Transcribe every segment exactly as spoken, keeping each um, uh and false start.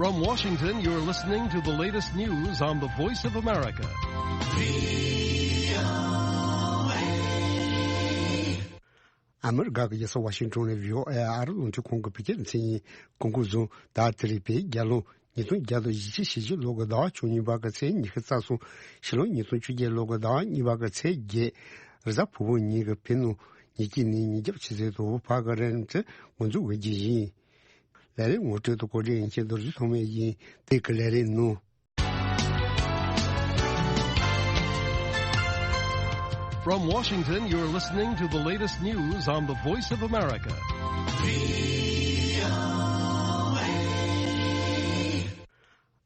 From Washington, you're listening to the latest news on the Voice of America. ཨ་མི་རི་ཀ་གི་རྒྱལ་ས་ཝ་ཤིང་ཊོན་ནས་བྷི་ཨོ་ཨེ་ཨ་རི་རླུང་འཕྲིན་ཁང་གི་བོད་སྐད་སྡེ་ཚན་ཡིན། གོང་གོང་བཟུང་། ད་དེ་རིང་བོད་རྒྱལ་ལོ་ཉིས་སྟོང་བརྒྱ་དང་བཞི་བཅུ་ཞེ་བཞི་ལོ་གི་ཟླ་བ་བཅུ་གཉིས་པ་གི་ཚེས་ཉི་ཤུ་རྩ་གསུམ། ཕྱི་ལོ་ཉིས་སྟོང་བཅོ་བརྒྱད་ལོ་གི་ཟླ་བ་གཉིས་པ་གི་ཚེས་བརྒྱད། རེས་གཟའ་ཕུར་བུ་ཉིན་གྱི་བོད་ནང་ཉིན་གཅིག་ནས་ཉིན་རྒྱབ་ཆུ་ཚོད་དྲུག་པ་བར་གྱི་རིང་དུ་འགོ་འཛུགས་འོས་བསྡུ་ཡིན། ལས་རིམ་ངོ་སྤྲོད་དང་གོ་སྒྲིག་ཡིན་མཁན་རྡོ་རྗེ་ཐོགས་མེད་ཡིན། དེ་གི་ལས་རིམ་ནང་། From Washington, you're listening to the latest news on the Voice of America.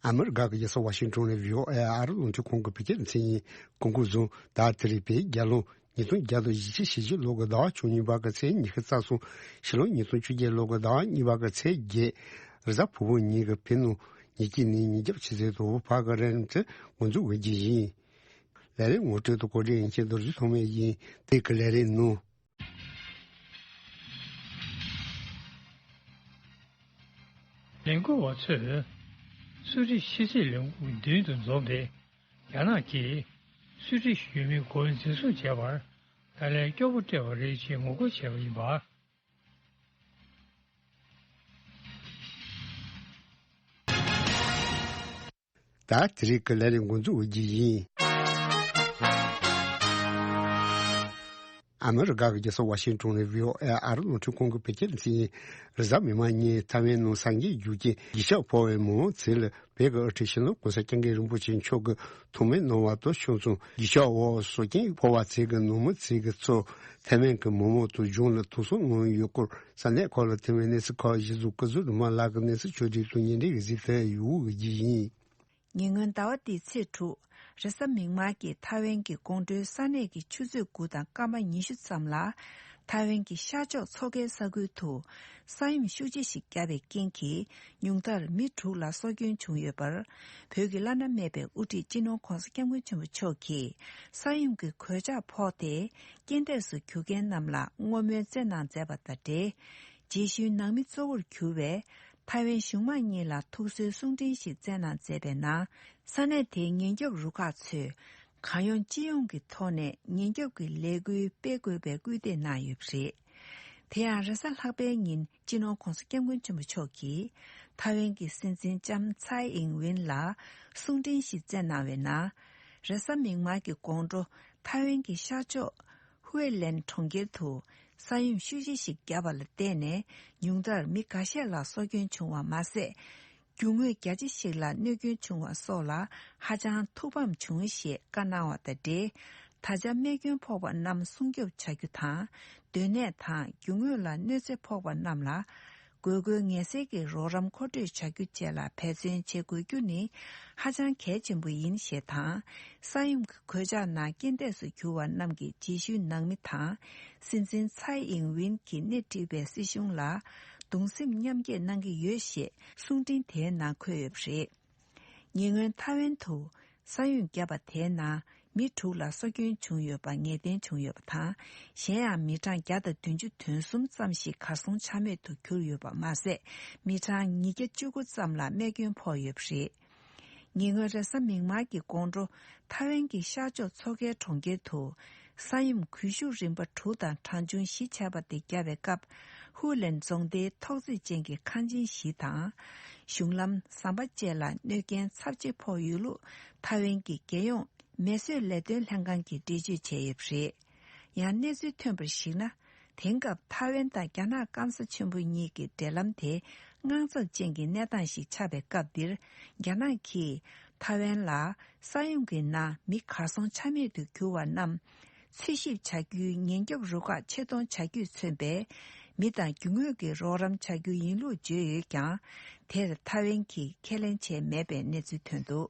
ཨ་མི་རི་ཀ་གི་རྒྱལ་ས་ཝ་ཤིང་ཊོན་ནས་བྷི་ཨོ་ཨེ་ཨ་རི་རླུང་འཕྲིན་ཁང་གི་བོད་སྐད་སྡེ་ཚན་ཡིན། གོང་གོང་བཟུང་། ད་དེ་རིང་བོད་རྒྱལ་ལོ་ཉིས་སྟོང་བརྒྱ་དང་བཞི་བཅུ་ཞེ་བཞི་ལོ་གི་ཟླ་བ་བཅུ་གཉིས་པ་གི་ཚེས་ཉི་ཤུ་རྩ་གསུམ། ཕྱི་ལོ་ཉིས་སྟོང་བཅོ་བརྒྱད་ལོ་གི་ཟླ་བ་གཉིས་པ་གི་ཚེས་བརྒྱད། རེས་གཟའ་ཕུར་བུ་ཉིན་གྱི་བོད་ནང་ཉིན་གཅིག་ནས་ཉིན་རྒྱབ་ཆུ་ཚོད་དྲུག་པ་བར་གྱི་རིང་དུ་འགོ་འཛུགས་འོས་བསྡུ་ཡིན། ལས་རིམ་ངོ་སྤྲོད་དང་གོ་སྒྲིག་ཡིན་མཁན་རྡོ་རྗེ་ཐོགས་མེད་ཡིན། དེ་གི་ལས་རིམ་ནང་། ལས་འགུལ་བ་ཚོས་གསོ་རིག་ཤེས་ཚད་ལས་འགུལ་མདུན་དུ་འཛོམས་ཏེ། རྒྱ་ནག་གིས་གསོ་རིག་ཞུ་མིའི་སྒོ་འཛིན་བཟུང་བྱས་པར་ད་ལན་སྐྱོ་པོ་སྤྲད་པ་རེད་ཅེས་ངོ་རྒོལ་བྱས་པ་ཡིན་པ། ད་དེ་རིང་གི་ལས་རིམ་འགོ་འཛུགས་འོས་བསྡུ་ཡིན། ཨ་མི་རི་ཀ་གི་རྒྱལ་ས་ཝ་ཤིང་ཊོན་ནས་བྷི་ཨོ་ཨེ་ཨ་རི་རླུང་འཕྲིན་ཁང་གི་བོད་སྐད་སྡེ་ཚན་ཡིན། རེས་གཟའ་མིག་དམར་ཉིན་ཐའེ་ཝན་ནང་སངས་རྒྱས་རྒྱུ་རྐྱེན་གཞིས་ཆགས་ཕོ་བའི་མང་ཚོགས་ལ་བོད་ཀྱི་དབུ་ཁྲིད་སྤྱི་ནོར་༸གོང་ས་༸སྐྱབས་མགོན་རིན་པོ་ཆེ་མཆོག་གིས་ཐུགས་སྨོན་གནང་བ་དང་ཕྱོགས་མཚུངས་གཞིས་ཆགས་འོག་སོག་ཅན་ཕོ་བ་ཚོས་ཀྱི་ནང་མི་ཚོས་ཀྱི་ཚོ་ཐའེ་ཝན་གྱི་མི་མང་དང་གཞུང་ལ་དུག་སྦྲུལ་མངོན་ཡོད་སྐོར་ས་གནས་ཁག་ལ་ཐོན་པའི་གནས་ཚུལ་ཁག་གཞི་བཟུང་སྐུ་གཟུགས་རིན་མ་ལགས་ཀྱིས་གནས་ཚུལ་ཕྱོགས་བསྒྲིགས་དང་ཉེ་འབྲེལ་གྱི་གཟིགས་ཐོན་ཡོད་འོས་བསྡུ་ཡིན། ཉེ་སྔོན་ཟླ་བ་འདིའི་ཚེས་དྲུག་རེས་གཟའ་མིག་དམར་གྱི་ཐའེ་ཝན་གྱི་དགོང་དྲོའི་ས་གནས་ཀྱི་ཆུ་ཚོད་དགུ་དང་སྐར་མ་ཉི་ཤུ་ཙམ་ལ། ཐའེ་ཝན་གྱི་ཤར་ཕྱོགས་མཚོ་ཁའི་ས་ཁུལ་དུ་ས་ཡོམ་ཤུགས་ཆེ་ཞིག་བརྒྱབ་པའི་རྐྱེན་གྱིས་ཉུང་མཐར་མི་དྲུག་ལ་སྲོག་སྐྱོན་བྱུང་ཡོད་པར། བོད་ཀྱི་བླ་ན་མེད་པའི་དབུ་ཁྲིད་སྤྱི་ནོར་༸གོང་ས་༸སྐྱབས་མགོན་ཆེན་པོ་མཆོག་གིས་ས་ཡོམ་གྱི་གོད་ཆག་ཕོག་སྟེ་རྐྱེན་འདས་སུ་གྱུར་མཁན་རྣམས་ལ་བསྔོ་སྨོན་བསྩལ་གནང་མཛད་པ་དང་འབྲེལ། རྗེས་ཤུལ་ནང་མི་གཙོ་བོར་གྱུར་བའི་ཐའེ་ཝན་གཞུང་མང་གཉིས་ལ་ཐུགས་གསོའི་གསུང་འཕྲིན་ཞིག་བསྩལ་གནང་མཛད་པའི་ནང་། ས་གནས་དེའི་ཉེན་སྐྱོབ་རུ་ཁག་ཚོས་གང་ཡོང་ཅི་ཡོང་གི་ཐོག་ནས་ཉེན་སྐྱོབ་ཀྱི་ལས་འགུལ་སྤེལ་དགོས་པའི་སྐུལ་འདེད་གནང་ཡོད་པ་རེད། དེ་ཡང་རེས་གཟའ་ལྷག་པའི་ཉིན་སྤྱི་ནོར་༸གོང་ས་༸སྐྱབས་མགོན་ཆེན་པོ་མཆོག་གིས་ཐའེ་ཝན་གྱི་སྲིད་འཛིན་ལྕམ་ཚའེ་ཨིང་ཝིན་ལ་གསུང་འཕྲིན་ཞིག་བསྩལ་གནང་བའི་ནང་། རེས་གཟའ་མིག་དམར་གྱི་དགོང་དྲོ་ཐའེ་ཝན་གྱི་ཤར་ཕྱོགས་ཧུའེ་ལན་གྲོང་ཁྱེར་དུ་ས་ཡོམ་ཤུགས་ཆེ་ཞིག་བརྒྱབ་པ་ལ་བརྟེན་ནས་ཉུང་མཐར་མི་འགའ་ཤས་ལ་སྲོག་སྐྱོན་བྱུང་བ་མ་ཟད། རྒྱུ་དངོས་རྒྱ་ཆེ་ཞིག་ལ་གནོད་སྐྱོན་བྱུང་བ་སོགས་ལ་ཧ་ཅང་ཐུགས་ཕམ་བྱུང་ཞེས་བཀའ་གནང་བ་དང་འབྲེལ། ད་ཆ་རྨས་སྐྱོན་ཕོག་པ་རྣམས་སྲུང་སྐྱོབ་བྱ་རྒྱུ་དང་། སྡོད་གནས་དང་རྒྱུ་དངོས་ལ་གནོད་འཚེ་ཕོག་པ་རྣམས་ལ། དགོས་མཁོའི་ངལ་སེལ་གྱི་རོགས་རམ་མཁོ་སྤྲོད་བྱ་རྒྱུ་བཅས་ལ་འབད་བརྩོན་བྱེད་དགོས་རྒྱུ་ནི་ཧ་ཅང་གལ་ཆེན་པོ་ཡིན་ཞེས་དང་། ས་ཡོམ་གྱི་གོད་ཆག་ནང་རྐྱེན་འདས་སུ་གྱུར་བ་རྣམས་ཀྱི་རྗེས་ཤུལ་ནང་མི་དང་། སྲིད་འཛིན་ཚའེ་ཨིང་ཝིན་གྱིས་སྣེ་ཁྲིད་པའི་སྲིད་གཞུང་ལ་གདུང་སེམས་མཉམ་སྐྱེད་གནང་གི་ཡོད་ཞེས་གསུང་འཕྲིན་དེའི་ནང་འཁོད་ཡོད་པ་རེད། ཉེ་སྔོན་ཐའེ་ཝན་དུ་ས་ཡོམ་བརྒྱབ་པ་དེའི་ནང་མི་དྲུག་ལ་སྲོག་སྐྱོན་བྱུང་ཡོད་པ་ངེས་གཏན་བྱུང་ཡོད་པ་དང་། གཞན་ཡང་མི་གྲངས་བརྒྱ་དང་བདུན་ཅུ་དོན་གསུམ་ཙམ་ཞིག་གར་སོང་ཆ་མེད་དུ་གྱུར་ཡོད་པ་མ་ཟད། མི་གྲངས་ཉིས་བརྒྱ་བཅུ་དགུ་ཙམ་ལ་རྨས་སྐྱོན་ཕོག་ཡོད་པ་རེད། ཉེ་སྔོན་རེས་གཟའ་མིག་དམར་གྱི་དགོང་དྲོ་ཐའེ་ཝན་གྱི་ཤར་ཕྱོགས་མཚོ་ཁའི་གྲོང་ཁྱེར་དུ་ས་ཡོམ་གུལ་ཤུགས་རིམ་པ་དྲུག་དང་གྲངས་ཆུང་བཞི་ཆགས་པ་དེ་བརྒྱབ་པའི་སྐབས། ཧུའུ་ལན་རྫོང་སྡེའི་ཐོག་བརྩེགས་ཅན་གྱི་ཁང་ཆེན་བཞི་དང་། གཞུང་ལམ་ཟམ་པ་བཅས་ལ་གནོད་རྐྱེན་ཚབས་ཆེ་ཕོག་ཡོད་ལུགས་ཐའེ་ཝན་གྱི་རྒྱལ་ཡོངས་མེ་གསོད་ལས་དོན་ལྷན་ཁང་གིས་འགྲེལ་བརྗོད་བྱས་ཡོད་པ་རེད། ཡང་གནས་ཚུལ་ཐོན་པར་གཞིགས་ན། དེང་སྐབས་ཐའེ་ཝན་དང་རྒྱ་ནག་སྐམ་ས་ཆེན་པོ་གཉིས་ཀྱི་འབྲེལ་ལམ་དེ་དངངས་འཚབ་ཅན་གྱི་གནས་སྟངས་ཤིག་ཆགས་པའི་སྐབས་འདིར། རྒྱ་ནག་གིས་ཐའེ་ཝན་ལ་ས་ཡོམ་གྱི་ནང་མི་གར་སོང་ཆ་མེད་དུ་གྱུར་བ་རྣམས་འཚོལ་ཞིབ་བྱ་རྒྱུའི་ཉེན་སྐྱོབ་རུ་ཁག་ཆེད་གཏོང་བྱ་རྒྱུས་མཚོན་པའི་མི་དང་རྒྱུ་དངོས་ཀྱི་རོགས་རམ་བྱ་རྒྱུ་ཡིན་ལུགས་བརྗོད་ཡོད་ཀྱང་། དེར་ཐའེ་ཝན་གྱིས་ཁས་ལེན་བྱས་མེད་པའི་གནས་ཚུལ་ཐོན་འདུག་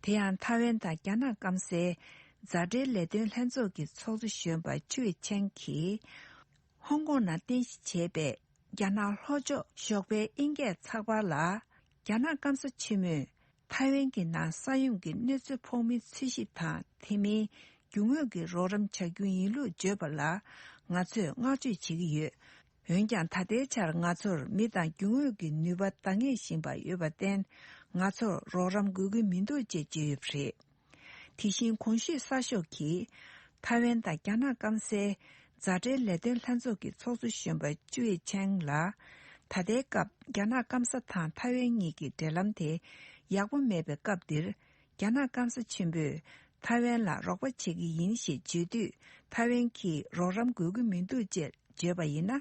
དེ་ཡང་ཐའེ་ཝན་དང་རྒྱ་ནག་སྐམ་སའི་མཛའ་འབྲེལ་ལས་དོན་ལྷན་ཚོགས་ཀྱི་ཚོགས་གཙོ་གཞོན་པ་ཆུའེ་ཆན་གྱིས། ཧོང་ཀོང་ནང་རྟེན་གཞི་བྱས་པའི་རྒྱ་ནག་ལྷོ་ཕྱོགས་ཞོགས་པའི་དབྱིན་སྐད་ཚགས་པར་ལ། རྒྱ་ནག་སྐམ་ས་ཆེན་མོས་ཐའེ་ཝན་གྱི་ནང་ས་ཡོམ་གྱི་གནོད་འཚེ་ཕོག་མི་འཚོལ་ཞིབ་དང་། དེ་མིན་རྒྱུ་དངོས་ཀྱི་རོགས་རམ་བྱ་རྒྱུ་ཡིན་ལུགས་བརྗོད་པ་ལ་ང་ཚོས་བསྔགས་བརྗོད་བྱེད་ཀྱི་ཡོད། འོན་ཀྱང་ད་ལྟའི་ཆར་ང་ཚོར་མི་དང་རྒྱུ་དངོས་ཀྱི་ནུས་པ་འདང་ངེས་བཞིན་པ་ཡོད་པར་བརྟེན། ང་ཚོར་རོགས་རམ་དགོས་ཀྱི་མི་འདུག་ཅེས་བརྗོད་ཡོད་པ་རེད། དེ་བཞིན་གོང་ཞུས་གསར་ཤོག་གིས། ཐའེ་ཝན་དང་རྒྱ་ནག་སྐམ་སའི་མཛའ་འབྲེལ་ལས་དོན་ལྷན་ཚོགས་ཀྱི་ཚོགས་གཙོ་གཞོན་པ་ཅུའེ་ཆན་ལ། ད་ལྟའི་སྐབས་རྒྱ་ནག་སྐམ་ས་དང་ཐའེ་ཝན་གཉིས་ཀྱི་འབྲེལ་ལམ་དེ་ཡག་པོ་མེད་པའི་སྐབས་འདིར། རྒྱ་ནག་སྐམ་ས་ཆེན་པོས་ཐའེ་ཝན་ལ་རོགས་པ་བྱེད་ཀྱི་ཡིན་ཞེས་བརྗོད་དུས། ཐའེ་ཝན་གྱིས་རོགས་རམ་དགོས་ཀྱི་མི་འདུག་ཅེས་བརྗོད་པ་ཡིན་ན།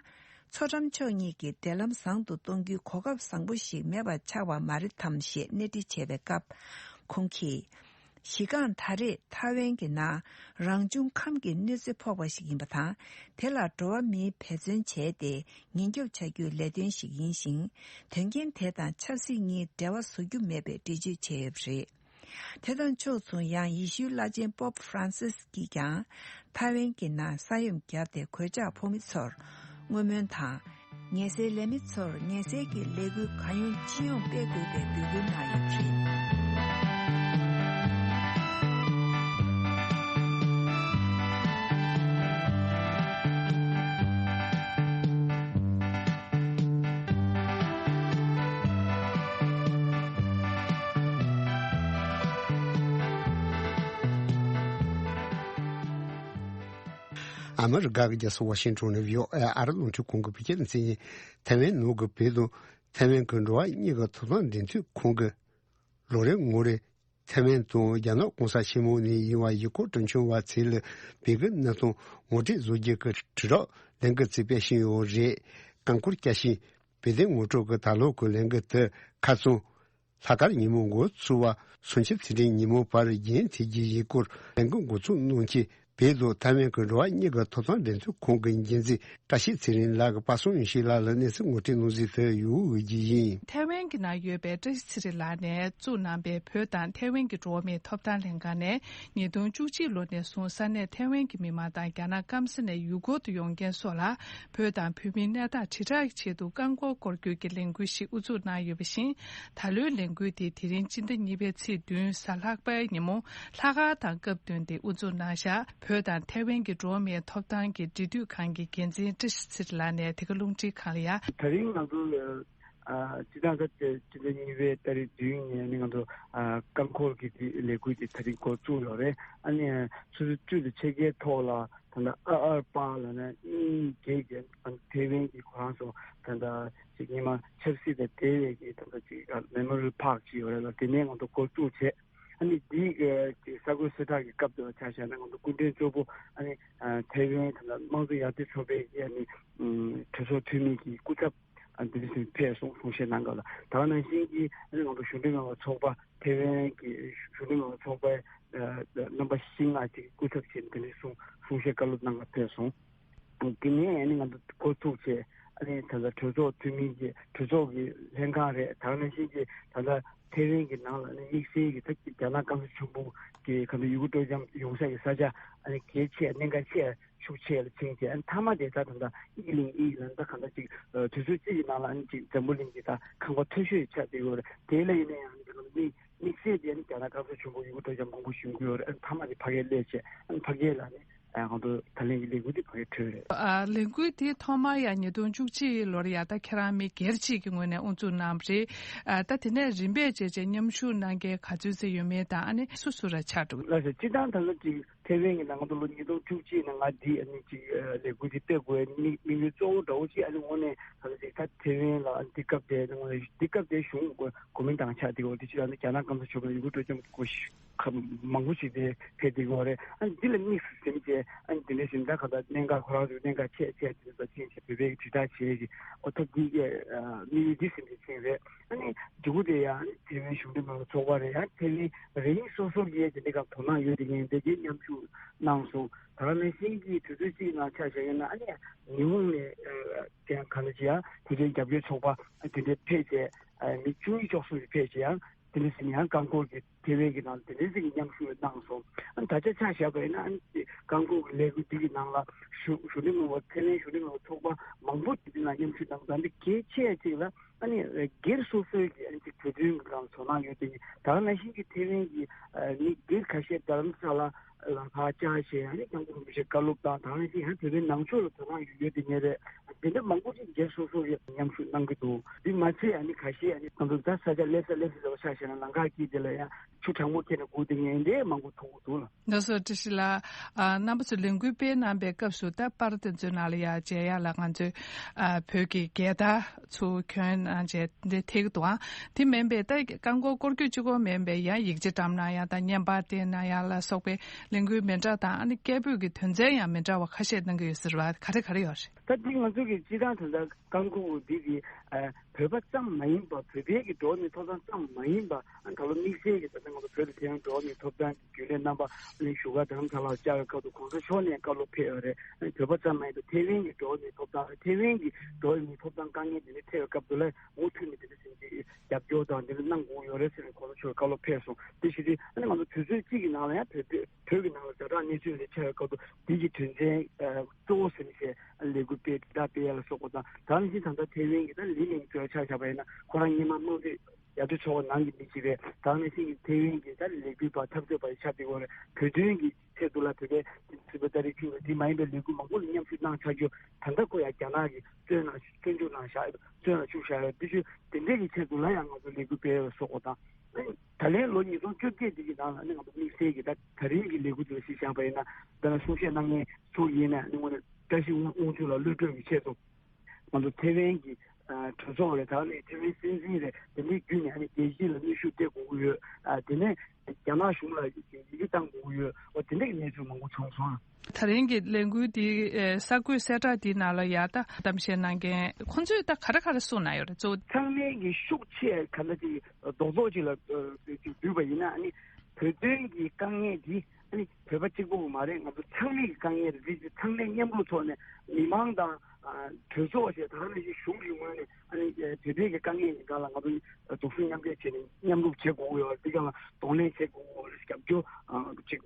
མཚོ་འགྲམ་ཕྱོགས་གཉིས་ཀྱི་འབྲེལ་ལམ་བཟང་དུ་གཏོང་རྒྱུའི་གོ་སྐབས་བཟང་པོ་ཞིག་མེད་པ་ཆགས་པ་མ་རེད་དམ་ཞེས་གནས་འདྲི་བྱས་པའི་སྐབས། ཁོང་གིས། གཞི་རྐང་ད་རེས་ཐའེ་ཝན་གྱི་ནང་རང་བྱུང་ཁམས་ཀྱི་གནོད་འཚེ་ཕོག་པ་ཞིག་ཡིན་པ་དང་། དེ་ལ་འགྲོ་བ་མིའི་འབད་བརྩོན་བྱས་ཏེ་ཉེན་སྐྱོབ་བྱ་རྒྱུའི་ལས་དོན་ཞིག་ཡིན་ཞིང་། དོན་རྐྱེན་དེ་དང་ཆབ་སྲིད་གཉིས་འབྲེལ་བ་བཟོ་རྒྱུ་མེད་པའི་འགྲེལ་བརྗོད་བྱས་ཡོད་པ་རེད། དེ་དང་ཕྱོགས་མཚུངས། ཡང་ཡེ་ཤུའི་བླ་ཆེན་པོབ་ཧྥ་རན་སིས་ཀྱིས་ཀྱང་ཐའེ་ཝན་གྱི་ནང་ས་ཡོམ་བརྒྱབ་སྟེ་གོད་ཆག་ཕོག་མི་ཚོར་བསྔོ་སྨོན་དང་། ཉེན་སེལ་ལས་མི་ཚོར་ཉེན་སེལ་གྱི་ལས་འགུལ་གང་ཡོང་ཅི་ཡོང་སྤེལ་དགོས་པའི་འབོད་སྐུལ་གནང་ཡོད་པ་རེད། ཨ་མི་རི་ཀ་གི་རྒྱལ་ས་ཝ་ཤིང་ཊོན་ནས་བྷི་ཨོ་ཨེ་ཨ་རི་རླུང་འཕྲིན་ཁང་གི་བོད་སྐད་སྡེ་ཚན་ཡིན། ཐའེ་ཝན་ནང་གི་བོད་དང་ཐའེ་ཝན་གྱི་འགྲོ་བ་གཉིས་ཀྱི་ཐོབ་ཐང་འབྲེལ་མཐུད་ཁང་གིས། ལོ་རེའི་ངོ་རེ་ཐའེ་ཝན་དང་རྒྱ་ནག་གོང་ས་ཆེན་མོ་ནས་ཡིན་པ་ཡུལ་སྐོར་སྤྲོ་འཆམ་པ་ཚོ་ལ་བོད་ཀྱི་གནས་སྟངས་ངོ་སྤྲོད་བཟོ་རྒྱུ་གི་དྲིལ་བསྒྲགས་ལས་འགུལ་ཅིག་སྤེལ་བཞིན་ཡོད་རེད། རྐང་འཁོར་བསྐྱལ་ཞིང་བོད་དོན་ངོ་སྤྲོད་ཀྱི་ད་ལོ་གི་ལས་འགུལ་དེ་ཁ་སང་ལྷག་དཀར་ཉིན་མོ་འགོ་ཚུགས་པ་སུམ་ཅུ་ཚེས་གྲངས་ཉིན་མོ་བར་རྒྱུན་མཐུད་ཀྱི་ཡུལ་སྐོར་ལས་འགུལ་འགོ་ཚུགས་གནང་རྐྱེན། བོད་དང་ཐའེ་ཝན་གྱི་འགྲོ་བ་གཉིས་ཀྱི་ཐོབ་ཐང་འབྲེལ་མཐུད་ཁང་གི་འགན་འཛིན་བཀྲ་ཤིས་ཚེ་རིང་ལགས་ཀྱིས་པ་སངས་ཡེ་ཤེས་ལགས་ལ་གནས་ཚུལ་ངོ་སྤྲོད་གནང་གཟིགས་དེ་ཡོང་འོས་ཀྱི་ཡིན། ཐའེ་ཝན་གྱི་ནང་ཡོད་པའི་བཀྲ་ཤིས་ཚེ་རིང་ལགས་ནས་བཙུགས་གནང་པའི་བོད་དང་ཐའེ་ཝན་གྱི་འགྲོ་བ་མིའི་ཐོབ་ཐང་ལྷན་ཁང་ནས་ཉིས་སྟོང་བཅུ་གཅིག་ལོ་ནས་བཟུང་ས་གནས་ཐའེ་ཝན་གྱི་མི་མང་དང་རྒྱ་ནག་སྐམ་ས་ནས་ཡུལ་སྐོར་དུ་ཡོང་མཁན་སོགས་ལ་བོད་དང་བོད་མིའི་གནས་སྟངས་དྲིལ་བསྒྲགས་ཀྱི་ཆེད་དུ་རྐང་འཁོར་སྐོར་སྐྱོད་ཀྱི་ལས་འགུལ་ཞིག་དབུ་འཛུགས་གནང་ཡོད་པ་བཞིན། ད་ལོའི་ལས་འགུལ་དེ་དེ་རིང་སྤྱི་ཟླ་གཉིས་པའི་ཚེས་བདུན་གཟའ་ལྷག་པའི་ཉིན་མོ་ལྷག་དཀར་དང་སྐབས་བསྟུན་ཏེ་དབུ་འཛུགས་གནང་བཞག་བོད་དང་ཐའེ་ཝན་གྱི་འགྲོ་བ་མིའི་ཐོབ་ཐང་གི་འབྲེལ་མཐུད་ཁང་གི་འགན་འཛིན་བཀྲ་ཤིས་ཚེ་རིང་ལགས་ནས་དེ་ག་རླུང་འཕྲིན་ཁང་ལ་ཡ། དེ་རིང་ང་ཚོ་ཨ་སྤྱི་བཏང་ད་ལྟ་སྤྱི་ཟླ་གཉིས་པའི་ཏ་རིག་བདུན་ཉིན་ནས་ང་ཚོ་ཨ་རྐང་འཁོར་གྱི་དེ་ལས་འགུལ་དེ་དེ་རིང་འགོ་བཙུགས་ཡོད་རེད། ཨ་ནི་ཆུ་ཚོད་བཅུ་དང་ཕྱེད་ཀའི་ཐོག་ལ་ད་ལྟ་ཨ་ཨར་པཱ་ལ་ནས་གཉིས་བརྒྱད་བརྒྱད་ཐའེ་ཝན་གྱི་ཁོ་རང་ཚོ་ད་ལྟ་ཅིག་ཉི་མ་ཆབ་སྲིད་དང་འབྲེལ་བའི་གི་ད་ལྟ་ཅིག་མེ་མོ་རི་ཡལ་པཱརྐ་ཅིག་ཡོད་རེད་ལ། དེ་ནས་ང་ཚོ་འགོ་བཙུགས་བྱས། ཨ་ནི་འདིའི་གི་ཅིག་གསར་འགོད་གསལ་བསྒྲགས་ཀྱི་སྐབས་དུ་ཆ་བཞག་ན་ང་ཚོ་སྐུ་མགྲོན་གཙོ་བོ་ཨ་ནི་ཐའེ་ཝན་ད་ལྟ་དམངས་གཙོ་ཡར་ཐོན་ཚོགས་པའི་གི་ཨ་ནི་གྲོས་ཚོགས་འཐུས་མི་གི་སྐུ་ཚབ་ཨ་འདི་འདྲ་ཞིག་ཕེབས་སོང་གསུང་བཤད་གནང་སྐབས་ལ། ད་ག་ནང་བཞིན་གྱི་ཨ་ནི་ང་ཚོ་གཞུང་འབྲེལ་མིན་པ་ཚོགས་པ་ཐའེ་ཝན་གྱི་གཞུང་འབྲེལ་མིན་པ་ཚོགས་པའི་རྣམ་པ་བཞི་ལྔ་ཅིག་སྐུ་ཚབ་བྱས་ནས་དེ་འདྲ་གསུང་གསུང་བཤད་བཀའ་སློབ་གནང་ག་ཕེབས་སོང་། དེ་ནས་ཨ་ནི་ང་ཚོ་འགོ་ཚུགས་བྱས་ཨ་ནི་ད་ལྟ་གྲོས་ཚོགས་འཐུས་མི་གི་གྲོས་ཚོགས་ཀྱི་ལྷན་ཁང་རེད། ད་ག་ནང་བཞིན་གྱི་ད་ལྟ་ཐའེ་ཝན་གྱི་ནང་ལ་ཨ་ནི་དམིགས་བསལ་གྱི་ད་རྒྱ་ནག་སྐམ་ས་ཆེན་པོ་གི་ག་ཚོད་ཡུལ་སྐོར་སྤྲོ་འཆམ་ཡོང་ས་ཀྱི་ས་ཆ་ཨ་ནི་གལ་ཆེ་གནད་འགག་ཆེ་ཤུགས་ཆེ་ལ་ཕྱིན་བྱས་ཨ་ནི་མཐའ་མ་དེ་ད་ད་ལྟ་དབྱིན་ལིང་དབྱིན་ལན་ད་ག་འདྲ་ཅིག་དུས་ཚོད་གཅིག་གི་ནང་ལ་ཨ་ནི་ཅིག་འཛམ་བུ་གླིང་གི་ད་ཁང་པ་མཐོ་ཤོས་ཆགས་བསྡད་ཡོད་རེད། དེ་ལ་ཡིན་ན་ཡང་ཨ་ནི་དམིགས་དམིགས་བསལ་དེ་ནི་རྒྱ་ནག་སྐམ་ས་ཆེན་པོ་ཡུལ་སྐོར་སྤྲོ་འཆམ་མང་པོ་ཞིག་ཡོང་གི་ཡོད་རེད། ཨ་ནི་མཐའ་མ་དེ་ཕ་གིར་སླེབས་བྱས་ཨ་ནི་ཕ་གིར་ལ་ནི་ང་ཚོ་ད་ལན་གྱི་ལས་འགུལ་དེ་ཕ་གིར་གྲོལ་རེད། ཨ་ལས་འགུལ་དེ་ཐོག་མར་ཡང་ཉིས་སྟོང་བཅུ་གཅིག་ལོར་ཡ་ད་ཁྱེད་རང་མི་སྒེར་གཅིག་གི་ངོས་ནས་དབུ་འཛུགས་གནང་བ་རེད། ཨ་ད་དེ་ནས་རིམ་པས་བྱས་བྱས་མཉམ་ཞུགས་གནང་མཁན་ག་ཚོད་ཙམ་ཡོད་མེད་དང་ཨ་ནི་སུ་སུ་ར་ཆགས་འགྲོ། ལགས་སོ། སྤྱིར་བཏང་ད་ལོ་གཅིག་ཐའེ་ཝན་གྱི་ནང་དུ་ལོ་ཉིས་སྟོང་བཅུ་གཅིག་ནང་ང་འདི་ཨ་ནི་ཅིག་ལས་འགུལ་འདི་སྤེལ་དགོས་དམིགས་དམིགས་ཡུལ་གཙོ་བོ་འདྲ་བོ་ཅིག་ཨ་ནི་དངོས་གནས་ད་ལྟ་ཅིག་ད་ཐའེ་ཝན་ལ་ཨ་ནི་འདི་སྐབས་དེ་དངོས་གནས་འདི་སྐབས་དེ་གཞུང་གོ་གོ་མིན་ཏང་ཆགས་འདི་གོ་འདི་ཅིག་ཨ་ནི་རྒྱ་ནག་སྐམ་ས་ཆེན་པོའི་ཡུལ་སྐོར་སྤྲོ་འཆམ་གོ་ཤ་ཁ་མང་པོ་ཞིག་དེ་ཕེབས་འདི་གོ་རེད། ཨ་ནི་འདི་ལ་དམིགས་སུ་ཟིན་བྱས་ཨ་ནི་འདི་འདྲ་ཞིག་ད་ག་ད་གནད་འགག་ཁོ་རང་ཚོའི་གནད་འགག་ཆེ་ཆེ་དེ་ཚོ་ཕྱིན་བྱས་བོད་པའི་དྲིལ་བསྒྲགས་བྱས་ཀྱི་གོ་ཐབས་འདི་གས་དམིགས་ཡུལ་འདི་ཟིན་བྱས་ཕྱིན་རེད། ཨ་ནི་མཇུག་གུ་དེ་ཡང་ཨ་ནི་ཐའེ་ཝན་གཞུང་འབྲེལ་མིན་པའི་ཚོགས་པ་རེད། ཡང་ཐའེ་ཝན་རིང་སོ་སོ་གིས་དེ་འདྲ་ག་དོ་སྣང་ཡོད་དེ་ངས་འདི་གའི་མཉམ་ཞུགས་གནང་སོང་། ད་ག་ནང་བཞིན་གྱི་དུས་ཚོད་གཅིག་ནང་ཆ་བཞག་ཡོད་ན་ཨ་ནི་ཉི་ཧོང་ནས་ཀྱང་ག་ནང་བཞིན་ཡང་དེ་འདྲའི་རྒྱབ་སྐྱོར་ཚོགས་པ་དེ་འདྲ་ཕེབས་བྱས་མི་བཅུ་གཉིས་བཅུ་གསུམ་ཞིག་ཕེབས་བྱས་ཡང་དེ་འདྲ་ཟིན་ཡང་རྐང་འཁོར་གྱི་ཐའེ་ཝན་གྱི་ནང་དེ་འདྲ་ཟིན་མཉམ་ཞུགས་གནང་སོང་། ཨ་ནི་ད་ཆ་ཆ་བཞག་པ་ཡིན་ན་ཨ་ནི་རྐང་འཁོར་གྱི་ལས་འགུལ་འདི་གི་ནང་ལ་གཞུང་གཞུང་འབྲེལ་མིན་པ་ཐའེ་ཝན་གཞུང་འབྲེལ་མིན་པ་ཚོགས་པ་མང་པོ་དེ་འདྲ་ནང་མཉམ་ཞུགས་གནང་ད་འདི་གལ་ཆེ་ཅིག་ལ། ཨ་ནི་སྒེར་སོ་སོའི་གི་ཨ་ནི་ཅིག་བོད་དོན་གྱི་སྒང་དོ་སྣང་ཡོད་དེ་ད་ག་ནང་བཞིན་གྱི་ཐའེ་ཝན་གྱི་ཨ་མི་སྒེར་ཁ་ཤས་རྡ་རམ་ས་ལ་ལ་ཕར་བཅར་བྱས་ཨ་ནི་སྐྱབས་མགོན་རིན་པོ་ཆེ་བཀའ་སློབ་དང་ད་ག་ནང་བཞིན་ཡང་བོད་པའི་ནང་ཆོས་ལ་དོ་སྣང་ཡོད་དེ་ངེས་རེད། དེ་འདྲ་མང་པོ་ཞིག་རྒྱལ་སོ་སོ་ཡི་མཉམ་ཞུགས་གནང་གི་འདུག། འདི་མ་ཚད་ཨ་ནི་ཁ་ཤས་ཨ་ནི་ང་ཚོ་ད་ས་ཆ་སླེབས་ས་སླེབས་ས་ཆ་བ་ཆ་བཞག་ན་ལམ་ཁ་དཀྱིལ་དེ་ལ་ཡང་ཆུ་གྲང་མོ་ཁྱེར་ནས་སྒུག་བསྡད་མཁན་དེ་མང་པོ་མཐོང་གི་འདུག་ལ། ལགས་སོ། བཀྲ་ཤིས་ལགས། ཨ། རྣམ་པ་ཚོས་ལས་འགུལ་སྤེལ་གནང་པའི་སྐབས་སུ་ད་པར་དེ་ཚོའི་ནང་ལ་ཡ་མཇལ་ཡག་ལ་ང་ཚོས་ཨ། བོད་ཀྱི་རྒྱལ་དར་ཚུར་གྱོན་གནང་བྱས་འདི་ཐེག་འདུག་ཨང་། དེ་མིན་པའི་ད་རྐང་འཁོར་སྐོར་སྐྱོད་གཅིག་པོ་མིན་པའི་ཡང་ཡིག་ཆ་བཀྲམ་གནང་ཡག་དང་བརྙན་པར་བསྟན་གནང་ཡག་ལ་སོགས་པའི་ལས་འགུལ་མི་འདྲ་དང་ཨ་ནི་སྐད་འབོད་ཀྱི་དོན་ཚན་ཡང་མི་འདྲ་བ་ཁ་ཤས་གནང་གི་ཡོད་ཟེར་བ་ག་རེ་ག་རེ་ཡོད་རེད། ད་འདི་ང་ཚོ་གི་སྤྱི་བཏང་ད་ལྟ་རྐང་འཁོར་འདི་གི་ཨ། བོད་པ་ཙམ་མ་ཡིན་པ་བོད་པའི་གི་འགྲོ་བ་མིའི་ཐོབ་ཐང་ཙམ་མ་ཡིན་པ་ཨ། ད་ལོ་དམིགས་བསལ་གྱི་ད་ལྟ་ང་ཚོ་བོད་དུ་ཐེ་ཝན་འགྲོ་བ་མིའི་ཐོབ་ཐང་གི་རྒྱུན་ལས་རྣམ་པ་ཨ་བཞུགས་སྒར་རྡ་རམ་ས་ལར་བཅར་བའི་སྐབས་སུ་གོང་ས་མཆོག་ནས་བཀའ་སློབ་ཕེབས་ཡོད་རེད། བོད་པ་ཙམ་མ་ཡིན་པར་ཐེ་ཝན་གྱི་འགྲོ་བ་མིའི་ཐོབ་ཐང་ཐེ་ཝན་གྱི་འགྲོ་བ་མིའི་ཐོབ་ཐང་དཀའ་ངལ་དེ་འདྲ་འཕྲད་པའི་སྐབས་སུ་ལ་མུ་མཐུད་ནས་དེ་འདྲ་ཟིན་གྱི་རྒྱབ་སྐྱོར་དང་དེ་འདྲ་གནང་དགོས་ཡོད་རེད་ཟེར་ནས་གོང་ས་མཆོག་བཀའ་སློབ་ཕེབས་སོང་། དེ་བཞིན་དུ་ཨ་ནི་ང་ཚོ་དུས་ཚོད་གཅིག་གི་ནང་ལ་ཡང་བོད་བོད་བོད་ཀྱི་ནང་ལ་ཛ་དྲག་གནས་ཚུལ་རེ་ཆགས་པའི་སྐབས་སུ་དེ་གི་དོན་ཚན་གཙོ་བོ་ཟེར་ནས་བཤད་ལས་འགུལ་སྤེལ་དྲིལ་བསྒྲགས་སྤེལ་ཡ་ལ་སོགས་པ་དང་། ད་ནང་བཞིན་ད་ལྟ་ཐེ་ཝན་གྱི་ད་ལི་མིང་ཙུའུ་ཆ་བཞག་པ་ཡིན་ན་ཁོ་རང་སྔོན་མ་དམངས་གཙོའི་ཡར་ཐོན་ཚོགས་པ་ནང་གི་མི་ཞིག་རེད། ད་ནང་བཞིན་གྱི་ཐེ་ཝན་གྱི་ད་ལས་འགུལ་པ་འཐབ་རྩོད་པ་ཞིག་ཆགས་བསྡད་ཡོད་རེད། བོད་དོན་གྱི་ཆེད་དུ་ལ་བོད་པའི་སྲིད་པ་ཏ་རིག་ཆུང་བའི་དེ་མ་ཡིན་པའི་ལས་འགུལ་མང་པོ་ལ་མཉམ་ཞུགས་གནང་ཚར་རྒྱུ་ད་ལྟ་ཁོ་ཡང་རྒྱ་ནག་གི་བཙོན་ནང་བཙོན་འཇུག་ནང་བཞག་བཙོན་ལ་བཅུག་བཞག་ཡོད། དེ་བཞིན་དེ་འདྲའི་གི་ཆེད་དུ་ལ་ཡང་ང་ཚོ་ལས་འགུལ་སྤེལ་བ་སོགས་པ་དང་། ད་ལན་ལོ་ཉིས་སྟོང་བཅོ་བརྒྱད་འདི་གི་ནང་ལ་ནི་ང་ཚོ་དམིགས་བསལ་གྱི་ད་ད་རིང་གི་ལས་འགུལ་དེ་ལ་གཞི་བཞག་པ་ཡིན་ན་ད་ལྟ་གསུང་བཤད་གནང་མཁན་ཚོ་ཡིན་ན་ནི་དངོས་གནས་བཀྲ་ཤིས་དབང་ཕྱུག་ལགས་གློད་བཀྲོལ་གྱི་ཆེད་དུ་ང་ཚོ་ཐེ་ཝན་གྱི་གྲོས་ཚོགས་རེད། ད་ནི་ཐེ་ཝན་སྲིད་འཛིན་རེད། དེ་འདྲའི་བརྒྱུད་ནས་ཨ་ནི་རྒྱལ་སྤྱི་ལ་གནོན་ཤུགས་སྤྲད་དགོས་ཀྱི་ཡོད། དེ་ནས་རྒྱ་ནག་གཞུང་ལ་ཡི་གེ་བཏང་དགོས་ཀྱི་ཡོད། འོ་དེ་འདྲའི་གནས་ཚུལ་མང་པོ་བྱུང་སོང་། ད་རིང་གི་ལས་འགུལ་འདི་ཨེ་གསར་འགོད་གསལ་བསྒྲགས་འདིའི་ནང་ལ་ཡ་ད་གཏམ་བཤད་གནང་མཁན་ཁོང་ཚོས་ད་ག་རེ་ག་རེ་གསུངས་གནང་ཡོད་རེད། གཙོ་བོ་ཚང་མས་ཀྱི་ཤུགས་ཆེ་ག་འདྲ་ཅིག་རྡོག་རྡོག་ཅིག་ལ་ཨ་ཅིག་བསྡུས་པ་ཡིན་ན་ཨ་ནི་བོད་དོན་གྱི་དཀའ་ངལ་འདི་ཨ་ནི་བོད་པ་གཅིག་པུ་མ་རེད། ང་ཚོ་ཚང་མས་ཀྱི་དཀའ་ངལ་རེད། འདི་ཚང་མས་མཉམ་རུབ་ཐོག་ནས་མི་མང་དང་ཨ་གྲོས་ཚོགས་བྱས་ད་ག་ནང་བཞིན་གཞུང་གི་ངོས་ནས་ཨ་ནི་བོད་པའི་གི་དཀའ་ངལ་ཡིན་ག་ལ་ང་ཚོ་སྡུག་སྲན་མཉམ་འབྲེལ་བྱས་ནས་མཉམ་རུབ་བྱེད་དགོས་ཀྱི་ཡོད། འདི་ག་ལ་གདོང་ལེན་བྱེད་དགོས་ཀྱི་ཡོད། རྒྱབ་སྐྱོར་ཨ་ཅིག་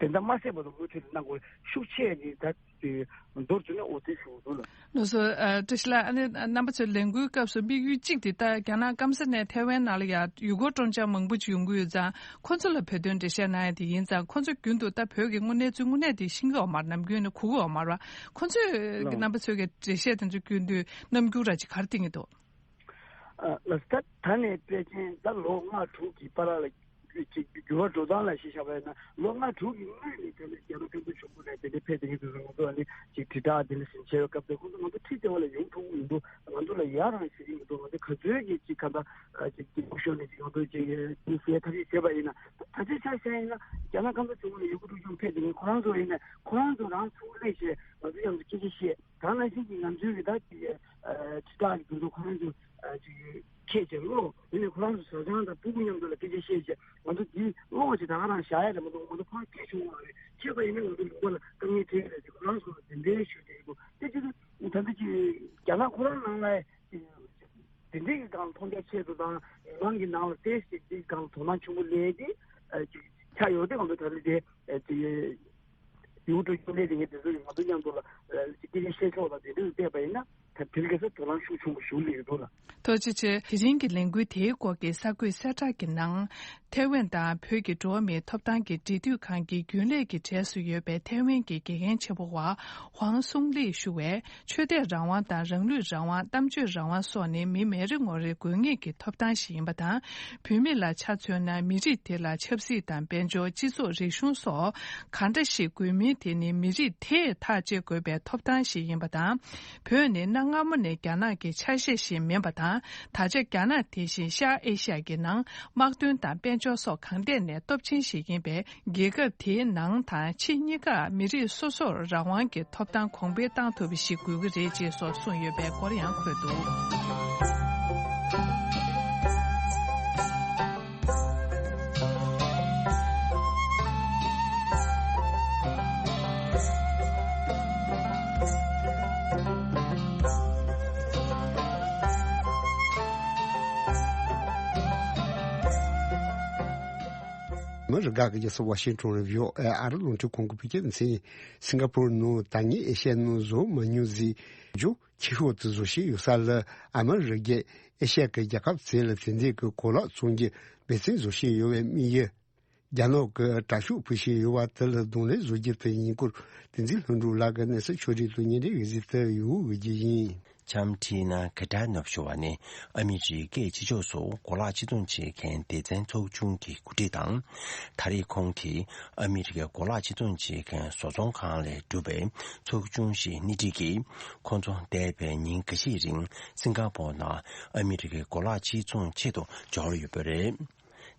དེ་འདྲ་མ་ཟད་པ་དང་མུ་མཐུད་ནས་གནང་དགོས། ཤུགས་ཆེ་ནས་ད་དེ་མདོར་བསྡུས་ན་འོ་དེ་ཞུ་འདུག་ལ། ལགས་སོ། ཨ་བཀྲ་ཤིས་ལགས། ཨ་ནི་རྣམ་པ་ཚོའི་ལས་འགུལ་སྐབས་སུ་དམིགས་ཡུལ་གཅིག་དེ་ད་རྒྱ་ནག་སྐམ་ས་ནས་ཐེ་ཝན་ནང་ལ་ཡ་ཡུལ་སྐོར་སྤྲོ་འཆམ་མང་པོ་ཅིག་ཡོང་གི་ཡོད་ཙང་ཁོ་ཚོ་ལ་བོད་དོན་འགྲེལ་བཤད་གནང་ཡ་དེ་ཡིན་ཙང་ཁོ་ཚོ་རྒྱུན་དུ་ད་བོད་ཀྱི་དངོས་གནས་ཚུལ་དངོས་གནས་དེ་ཤེས་ཀྱི་ཡོད་མ་རེད། ནམ་རྒྱུན་ནས་གོ་གི་ཡོད་མ་རེད་བ། ཁོ་ཚོས་ལགས། རྣམ་པ་ཚོའི་གི་འགྲེལ་བཤད་དེ་ཚོ་རྒྱུན་དུ་རྣམ་འགྱུར་ར་ཅིག་ག་རེ་བསྟན་གྱི་འདུག། ཨ་ལགས་སོ། ད་ད་ནས་ཕལ་ཆེར་ད་ལོ་ལྔ་དྲུག་གི་བར་ལ་ཅིག་འགྱུར་བ་འགྲོ་སྟངས་ལ་གཞི་བཞག་པ་ཡིན་ན་ལོ་ལྔ་དྲུག་གི་སྔོན་ནས་ད་ནི་རྒྱ་ནག་སྐྱབས་མགོན་ཆེན་པོ་ནས་དེ་འདྲའི་ཕེབས་བསྡད་མཁན་དེ་ཚོ་ང་ཚོ་ཨ་ནི་ཅིག་དྲིལ་བསྒྲགས་དེ་འདྲ་ཞིག་བྱས་པའི་སྐབས་དེ་ཁོང་ཚོ་ང་ཚོ་ཁྲི་ལྟེ་བ་ལ་ཡོང་ཐུབ་ཀྱི་མི་འདུག། ང་ཚོ་ལ་ཡ་རང་ཞིག་མི་འདུག། ང་ཚོ་ག་ཚོད་ཀྱི་ཅིག་ག་འདྲ་ཅིག་ལྐོག་ཤོད་ནས་ཅིག་ང་ཚོ་ཅིག་ཅིག་ཟེར་ཐབས་ཤེས་བྱས་པ་ཡིན་ན་ད་ཆ་ཆ་བཞག་ཡིན་ན་རྒྱ་ནག་སྐམ་ས་ཆུང་ངུ་ནས་ཡུལ་སྐོར་སྤྲོ་འཆམ་ཕེབས་བསྡད་མཁན་ཁོ་རང་ཚོ་ཡིན་ན་ཁོ་རང་ཚོ་རང་ཚུར་སླེབས་བྱས་ང་ཚོ་མཉམ་དུ་སྐད་ཆ་བཤད། ད་ནང་བཞིན་གྱི་ང་ཚོའི་རི་དྭགས་ཀྱི་ཨ་དྲིལ་བསྒྲགས་ཀྱི་དོན་དུ་ཁོ་རང་ཚོ་ཨ་ཅིག་ཁྱེད་ཀྱིས་ཀློག་ཡིན་ནའི་ཁོ་རང་ཚོ་བཟའ་ཚང་དང་སྤུ་གུ་མཉམ་དུ་ལ་སྐད་ཆ་བཤད་བྱས་ང་ཚོ་འདི་ཀློག་བྱས་ད་ག་རང་བཞག་ཡ་རེད་མ་གཏོགས་ང་ཚོ་ཕར་སྐད་བྱུང་བ་རེད། ཁྱེད་པ་ཡིན་ན་ང་ཚོ་ལུང་པ་ལ་དཀའ་ངལ་འཕྲད་ཀྱི་རེད་ཅེས་ཁོ་རང་ཚོ་ལ་གདན་འདྲེན་ཞུ་བསྡད་ཀྱི་འདུག། དེ་ཅི་ད་ལྟ་ཅིག་རྒྱ་ནག་ཁོ་རང་ནང་ལ་དེ་འདྲའི་གི་སྒང་མཐོང་རྒྱ་ཆེ་དུ་དང་མི་མང་གི་ནང་ལ་ཏོག་ཙམ་དེའི་སྒང་དོ་སྣང་ཆེན་པོ་སླེབས་ཏེ་ཨ་ཅིག་ཆགས་ཡོད་དེ་ང་ཚོ་ད་རེས་དེ་ཨ་ཅིག་ཡུལ་གྲུ་ཆུང་ལས་དེ་ངས་དེ་ཚོ་ང་ཚོ་མཉམ་དུ་ལ་སྐད་ཆ་བཤད་ཕྱོགས་ལ་དེ་འདྲ་བལྟས་པ་ཡིན་ན་ད་དེ་རིང་ཁ་སང་དོ་སྣང་ཤུགས་ཆེན་པོ་ཞིག་སླེབས་ཀྱི་འདུག་ལ། ཐུགས་རྗེ་ཆེ། དེ་རིང་གི་ལས་འགུལ་དེའི་སྐོར་གྱི་གསར་འགོད་གསལ་བསྒྲགས་ཀྱི་ནང་། ཐའེ་ཝན་དང་བོད་ཀྱི་འགྲོ་བ་མིའི་ཐོབ་ཐང་གི་འབྲེལ་མཐུད་ཁང་གི་རྒྱུན་ལས་ཀྱི་གྲས་སུ་ཡོད་པའི་ཐའེ་ཝན་གྱི་དགེ་རྒན་ཆེན་པོ་བ་ཧུང་སུང་ལིས་ཞུ་བས། ཆོས་དད་རང་དབང་དང་རང་ལུས་རང་དབང་། གཏམ་བརྗོད་རང་དབང་སོགས་ནི་མི་མི་རེ་ངོ་རེའི་དགོས་ངེས་ཀྱི་ཐོབ་ཐང་ཞིག་ཡིན་པ་དང་། བུད་མེད་ལ་ཆ་མཚོན་ན་མི་རིགས་དེ་ལ་ཆབ་སྲིད་དང་དཔལ་འབྱོར། སྤྱི་ཚོགས། རིག་གཞུང་སོགས་གང་འདྲ་ཞིག་དགོས་མིན་དེ་ནི་མི་རིགས་དེས་ཐག་གཅོད་དགོས་པའི་ཐོབ་ཐང་ཞིག་ཡིན་པ་དང་། བོད་ནི་གནའ་སྔ་མོ་ནས་རྒྱ་ནག་གི་ཆ་ཤས་ཤིག་མིན་པ་དང་། ད་ཆ་རྒྱ་ནག་དེ་བཞིན་ཤར་ཨེ་ཤ་ཡ་གི་ནང་དམག་དོན་དང་དཔལ་འབྱོར་སོགས་གང་ཐད་ནས་སྟོབས་ཆེན་ཞིག་ཡིན་པས། རྒྱལ་ཁབ་དེའི་ནང་དང་ཕྱི་གཉིས་ཀར་མི་རིགས་སོ་སོར་རང་དབང་གི་ཐོབ་ཐང་གོང་འཕེལ་བཏང་ཐུབ་པ་ཞིག་དགོས་ཀྱི་རེད་ཅེས་སོགས་གསུངས་ཡོད་པའི་སྐོར་ཡང་འཁོད་འདུག། མི་རིགས་ཁག་གི་རྒྱལ་ས་ཝ་ཤིང་ཊོན་རེ་བྷིའུ་ཨེ་ཨར་རླུང་འཕྲིན་ཁང་གི་བོད་སྐད་སྡེ་ཚན། སིང་ག་པུར་ནང་ད་ནི་ཨེ་ཤ་ཡའི་ནང་བཟོ་མ་མྱོང་ཟེར་རྒྱུ་ཆེ་ཤོས་དེ་བཟོ་བཞིན་ཡོད་ས་ལ་ཨ་མ་རི་རྒྱལ་ཨེ་ཤ་ཡ་གི་རྒྱལ་ཁབ་ཚན་ལ་དེ་འདྲའི་གི་གོ་ལག་བཙོང་རྒྱུ་འབད་བརྩོན་བཟོ་བཞིན་ཡོད་པའི་དམིགས་ཡུལ། རྒྱ་ནག་གི་དྲག་ཤུགས་ཕུད་བཞིན་ཡོད་པ་དེ་ལ་གདོང་ལེན་བཟོ་རྒྱུ་དེ་ཡིན་སྐོར། བསྟན་འཛིན་ལྷུན་གྲུབ་ལགས་ཀྱི་གནས་ཚུལ་ཕྱོགས་སྒྲིག་ལ་ཉིན་རེའི་གཟིགས་ཏེ་ཡོད་དགོས་ཀྱི་ཡིན། ཆམ་ཁྲིད་ན་ཁ་ཏྲ་ནབ་ཞུ་བ་ནི་ཨ་མི་རི་ཀས་ཕྱི་ཕྱོགས་སུ་གོ་ལག་ཕྱིར་ཚོང་བྱེད་མཁན་སྡེ་ཚན་ཚོགས་ཆུང་གི་འགོ་ཁྲིད་དང་། ད་རེས་ཁོང་གིས་ཨ་མི་རི་ཀའི་གོ་ལག་ཕྱིར་ཚོང་བྱེད་མཁན་བཟོ་ཚོང་ཁང་ལས་གྲུབ་པའི་ཚོགས་ཆུང་ཞིག་སྣེ་ཁྲིད་ཀྱིས། ཁོང་ཚོ་འདས་པའི་ཉིན་འགའ་ཤས་རིང་སིང་ག་པོར་ནང་ཨ་མི་རི་ཀའི་གོ་ལག་ཕྱིར་ཚོང་ཆེད་དུ་འབྱོར་ཡོད་པ་རེད།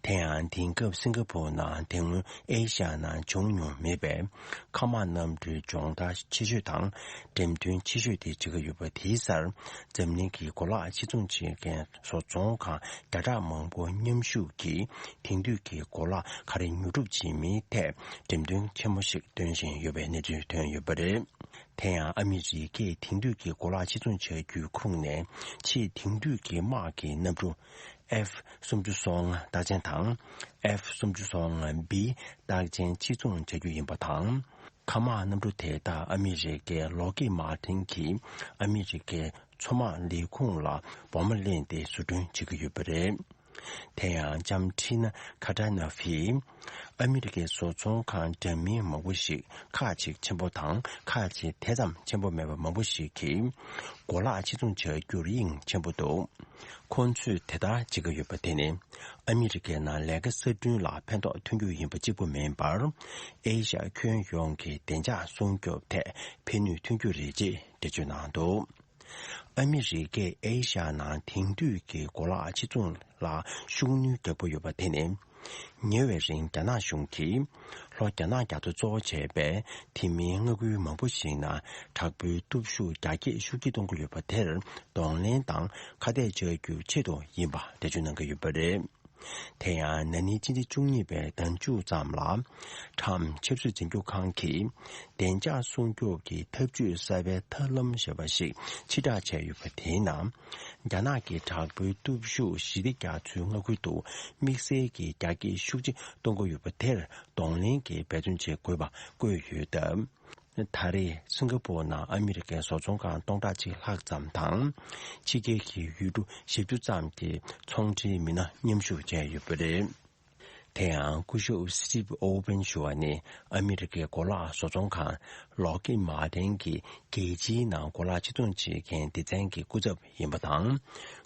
དེ་ཡང་དེང་སྐབས་སིང་ག་པོར་ནང་དེ་སྔོན་ཨེ་ཤ་ཡ་ནང་བྱུང་མྱོང་མེད་པའི་མཁའ་དམག་གནམ་གྲུའི་སྦྱོང་བརྡར་ཆེ་ཤོས་དང་འགྲེམས་སྟོན་ཆེ་ཤོས་དེ་བྱེད་ཀྱི་ཡོད་པ། དེའི་སར་འཛམ་གླིང་གི་གོ་ལག་ཕྱིར་ཚོང་བྱེད་མཁན་བཟོ་ཚོང་ཁང་བརྒྱ་ཕྲག་མང་པོ་མཉམ་ཞུགས་ཀྱིས་དེང་དུས་ཀྱི་གོ་ལག་ག་རེ་ཉོ་སྒྲུབ་བྱེད་མིན་ཐད་འགྲེམས་སྟོན་ཆེན་མོ་ཞིག་སྟོན་བཞིན་ཡོད་པའི་གནས་ཚུལ་ཐོན་ཡོད་པ་རེད། དེ་ཡང་ཨ་མི་རི་ཀས་དེང་དུས་ཀྱི་གོ་ལག་ཕྱིར་ཚོང་བྱ་རྒྱུའི་ཁོངས་ནས་ཆེས་དེང་དུས་ཀྱི་དམག་གི་གནམ་གྲུ་ཨེཕ་སུམ་ཅུ་སོ་ལྔ་རྟགས་ཅན་དང་ཨེཕ་སུམ་ཅུ་སོ་ལྔ་བི་རྟགས་ཅན་ཕྱིར་ཚོང་བྱ་རྒྱུ་ཡིན་པ་དང་། མཁའ་དམག་གནམ་གྲུ་དེ་དག་ཨ་མི་རི་ཀའི་ལོག་ཀིཌ་མར་ཏིན་གྱིས་ཨ་མི་རི་ཀའི་མཚོ་དམག་ལས་ཁུངས་ལ་འོ་མ་ལེན་ཏེ་བཟོ་སྐྲུན་བྱེད་ཀྱི་ཡོད་པ་རེད། དེ་ཡང་ལྕམ་ཁྲི་ན་ཁ་ཏྲ་ན་ཧྥིས་ཨ་མི་རི་ཀའི་བཟོ་ཚོང་ཁང་འདྲ་མིན་མང་པོ་ཞིག་ཁག་ཅིག་ཆེན་པོ་དང་ཁག་ཅིག་དེ་ཙམ་ཆེན་པོ་མེད་པ་མང་པོ་ཞིག་གིས་གོ་ལག་ཕྱིར་ཚོང་བྱ་རྒྱུར་དབྱིངས་ཆེན་པོ་འདུག་ཁོང་ཚོས་དེ་ལྟར་བྱེད་ཀྱི་ཡོད་པ་དེ་ནི་ཨ་མི་རི་ཀའི་ནང་ལས་ཀ་གསར་སྐྲུན་ལ་ཕན་ཐོགས་ཐོན་རྒྱུ་ཡིན་པ་གཅིག་པུ་མིན་པར། ཨེ་ཤ་ཡ་ཁྱོན་ཡོངས་ཀྱི་བདེ་འཇགས་སྲུང་སྐྱོབ་ཐད་ཕན་ནུས་ཐོན་རྒྱུ་རེད་ཅེས་འགྲེལ་བརྗོད་གནང་འདུག་ཨ་མི་རི་ཀས་ཨེ་ཤ་ཡ་ནང་དེང་དུས་ཀྱི་གོ་ལག་ཕྱིར་ཚོང་ལ་ཤུགས་སྣོན་རྒྱག་པོ་ཡོད་པ་དེ་ནི། ཉེ་བའི་རིང་རྒྱ་ནག་གཞུང་གིས་ལྷོ་རྒྱ་ནག་རྒྱ་མཚོ་གཙོ་བོ་བྱས་པའི་དེ་མིན་མངའ་ཁུལ་མང་པོ་ཞིག་ནང་དྲག་པོའི་སྟོབས་ཤུགས་རྒྱ་སྐྱེད་ཤུགས་ཀྱིས་གཏོང་གི་ཡོད་པ་དེར་གདོང་ལེན་དང་ཁ་གཏད་གཅོག་རྒྱུའི་ཆེད་དུ་ཡིན་པ་འགྲེལ་བརྗོད་གནང་གི་ཡོད་པ་རེད། དེ་ཡང་ན་ནིང་ཕྱི་ཚེས་བཅུ་གཉིས་པའི་ཟླ་མཇུག་ཙམ་ལ། ཁྲམ་ཆབ་སྲིད་འཛིན་སྐྱོང་ཁང་གིས་བདེ་འཇགས་སྲུང་སྐྱོབ་ཀྱི་ཐབས་ཇུས་གསར་པའི་ཐབས་ལམ་ཞེས་པ་ཞིག་ཕྱིར་བསྒྲགས་བྱས་ཡོད་པ་དེའི་ནང་། རྒྱ་ནག་གི་དྲག་པོའི་སྟོབས་ཤུགས་ཞི་བདེ་རྒྱ་མཚོའི་མངའ་ཁུལ་དུ་དམིགས་བསལ་གྱི་རྒྱ་སྐྱེད་ཤུགས་ཆེ་གཏོང་གི་ཡོད་པ་དེར་གདོང་ལེན་གྱིས་འབད་བརྩོན་བྱེད་དགོས་པ་བཀོད་ཡོད་སྟབས། ད་རེས་སིང་ག་པོར་ནང་ཨ་མི་རི་ཀའི་བཟོ་ཚོང་ཁང་སྟོང་ཕྲག་གཅིག་ལྷག་ཙམ་དང་། ཕྱི་རྒྱལ་གྱི་ཡུལ་གྲུ་བཞི་བཅུ་ཙམ་གྱི་ཚོང་འབྲེལ་མི་སྣ་མཉམ་ཞུགས་བྱས་ཡོད་པ་རེད། དེ་ཡང་སྐུ་ཞབས་སི་ཊིབ་ཨོ་བྷན་ཞུ་བ་ནི་ཨ་མི་རི་ཀའི་གོ་ལག་བཟོ་ཚོང་ཁང་ལོག་ཀིཌ་མར་ཏིན་གྱི་རྒྱལ་སྤྱིའི་ནང་གོ་ལག་ཕྱིར་ཚོང་བྱེད་མཁན་སྡེ་ཚན་གྱི་སྐུ་ཚབ་ཡིན་པ་དང་།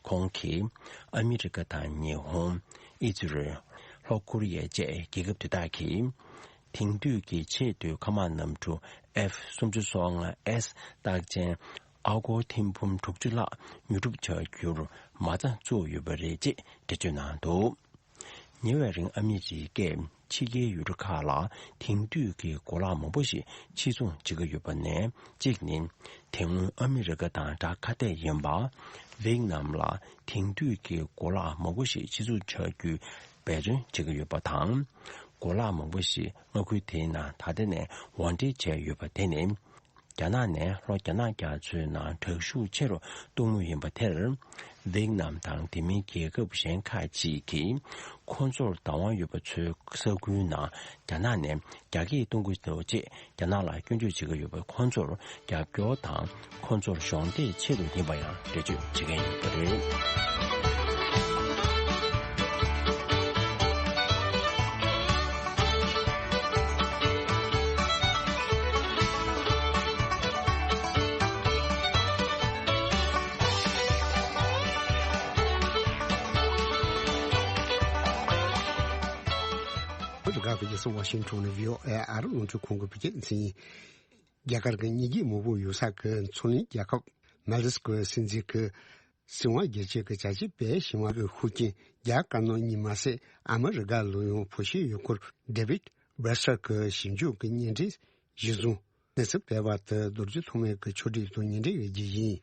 ཁོང་གིས་ཨ་མི་རི་ཀ་དང་ཉི་ཧོང་། ཨི་ཛི་རལ། ལྷོ་ཀོ་རི་ཡ་བཅས་རྒྱལ་ཁབ་དེ་དག་གིས། དེང་དུས་ཀྱི་ཆེས་མཐོའི་མཁའ་དམག་གནམ་གྲུ་ཨེཕ་སུམ་ཅུ་སོ་ལྔ་ཨེས་རྟགས་ཅན་ཨ་སྒོར་ཐེར་འབུམ་དྲུག་ཅུ་ལྷག་ཉོ་སྒྲུབ་བྱ་རྒྱུར་མ་རྩ་བཙུགས་ཡོད་པ་རེད་ཅེས་འགྲེལ་བརྗོད་གནང་འདུག་ཉེ་བའི་རིང་ཨ་མི་རི་ཀས་ཕྱི་རྒྱལ་ཡུལ་གྲུ་ཁག་ལ་དེང་དུས་ཀྱི་གོ་ལག་མང་པོ་ཞིག་ཕྱིར་ཚོང་བྱེད་ཀྱི་ཡོད་པ་ནས་གཅིག་ནི། དེ་སྔོན་ཨ་མི་རི་ཀ་དང་དགྲ་ཁ་གཏད་ཡིན་པ། ཝེད་ནམ་ལ་དེང་དུས་ཀྱི་གོ་ལག་མང་པོ་ཞིག་ཕྱིར་ཚོང་བྱ་རྒྱུའི་འབད་བརྩོན་བྱེད་ཀྱི་ཡོད་པ་དང་། གོ་ལག་མང་པོ་ཞིག་མངའ་ཁུལ་དེའི་ནང་ད་ལྟ་ནས་དབོར་འདྲེན་བྱས་ཡོད་པ་དེ་ནི། རྒྱ་ནག་ནས་ལྷོ་རྒྱ་ནག་རྒྱ་མཚོའི་ནང་དྲག་ཤུགས་ཆེ་རུ་གཏོང་མུས་ཡིན་པ་དེར། ཝེད་ནམ་དང་དེ་མིན་རྒྱལ་ཁབ་གཞན་ཁག་ཅིག་གིས་ཁོང་ཚོར་བདག་དབང་ཡོད་པ་ཚོའི་ས་ཁུལ་ནང་རྒྱ་ནག་ནས་རྒྱ་སྐྱེད་གཏོང་གི་འདུག་ཅེས་རྒྱ་ནག་ལ་སྐྱོན་བརྗོད་བྱེད་ཀྱི་ཡོད་པས། ཁོང་ཚོར་རྒྱབ་སྐྱོར་དང་ཁོང་ཚོར་གཞོགས་འདེགས་ཆེད་དུ་ཡིན་པ་ཡང་འགྲེལ་བརྗོད་བྱེད་མཁན་ཡོད་པ་རེད། ཨ་མི་རི་ཀ་གི་རྒྱལ་ས་ཝ་ཤིང་ཊོན་ནས་བྷི་ཨོ་ཨེ་ཨ་རི་རླུང་འཕྲིན་ཁང་གི་བོད་སྐད་སྡེ་ཚན་ཡིན། རྒྱ་གར་གྱི་ཉི་སྐྱིད་མང་པོ་ཡོད་ས་གི་མཚོ་གླིང་རྒྱལ་ཁབ་མལ་དིབ་ཀྱི་སྲིད་འཛིན་གྱིས་སྲིད་དབང་སྒེར་གཅོད་ཀྱི་བྱ་བྱེད་སྤེལ་བཞིན་པ་གི་ཤུགས་རྐྱེན་རྒྱ་དཀར་ནག་གཉིས་མ་ཟད་ཨ་མི་རི་ཀ་ལ་ཡང་འཕོ་བཞིན་ཡོད་སྐོར་David Webster གྱིས་ཞིབ་འཇུག་གི་བརྙན་འཕྲིན་གཞིར་བཟུང་གནས་ཚུལ་སྤེལ་བ་དེ་རྡོ་རྗེ་ཐོགས་མེད་ཀྱིས་ཕྱོགས་སྒྲིག་དང་ཉིན་རེ་ཡི་རྒྱུ་ཡིན།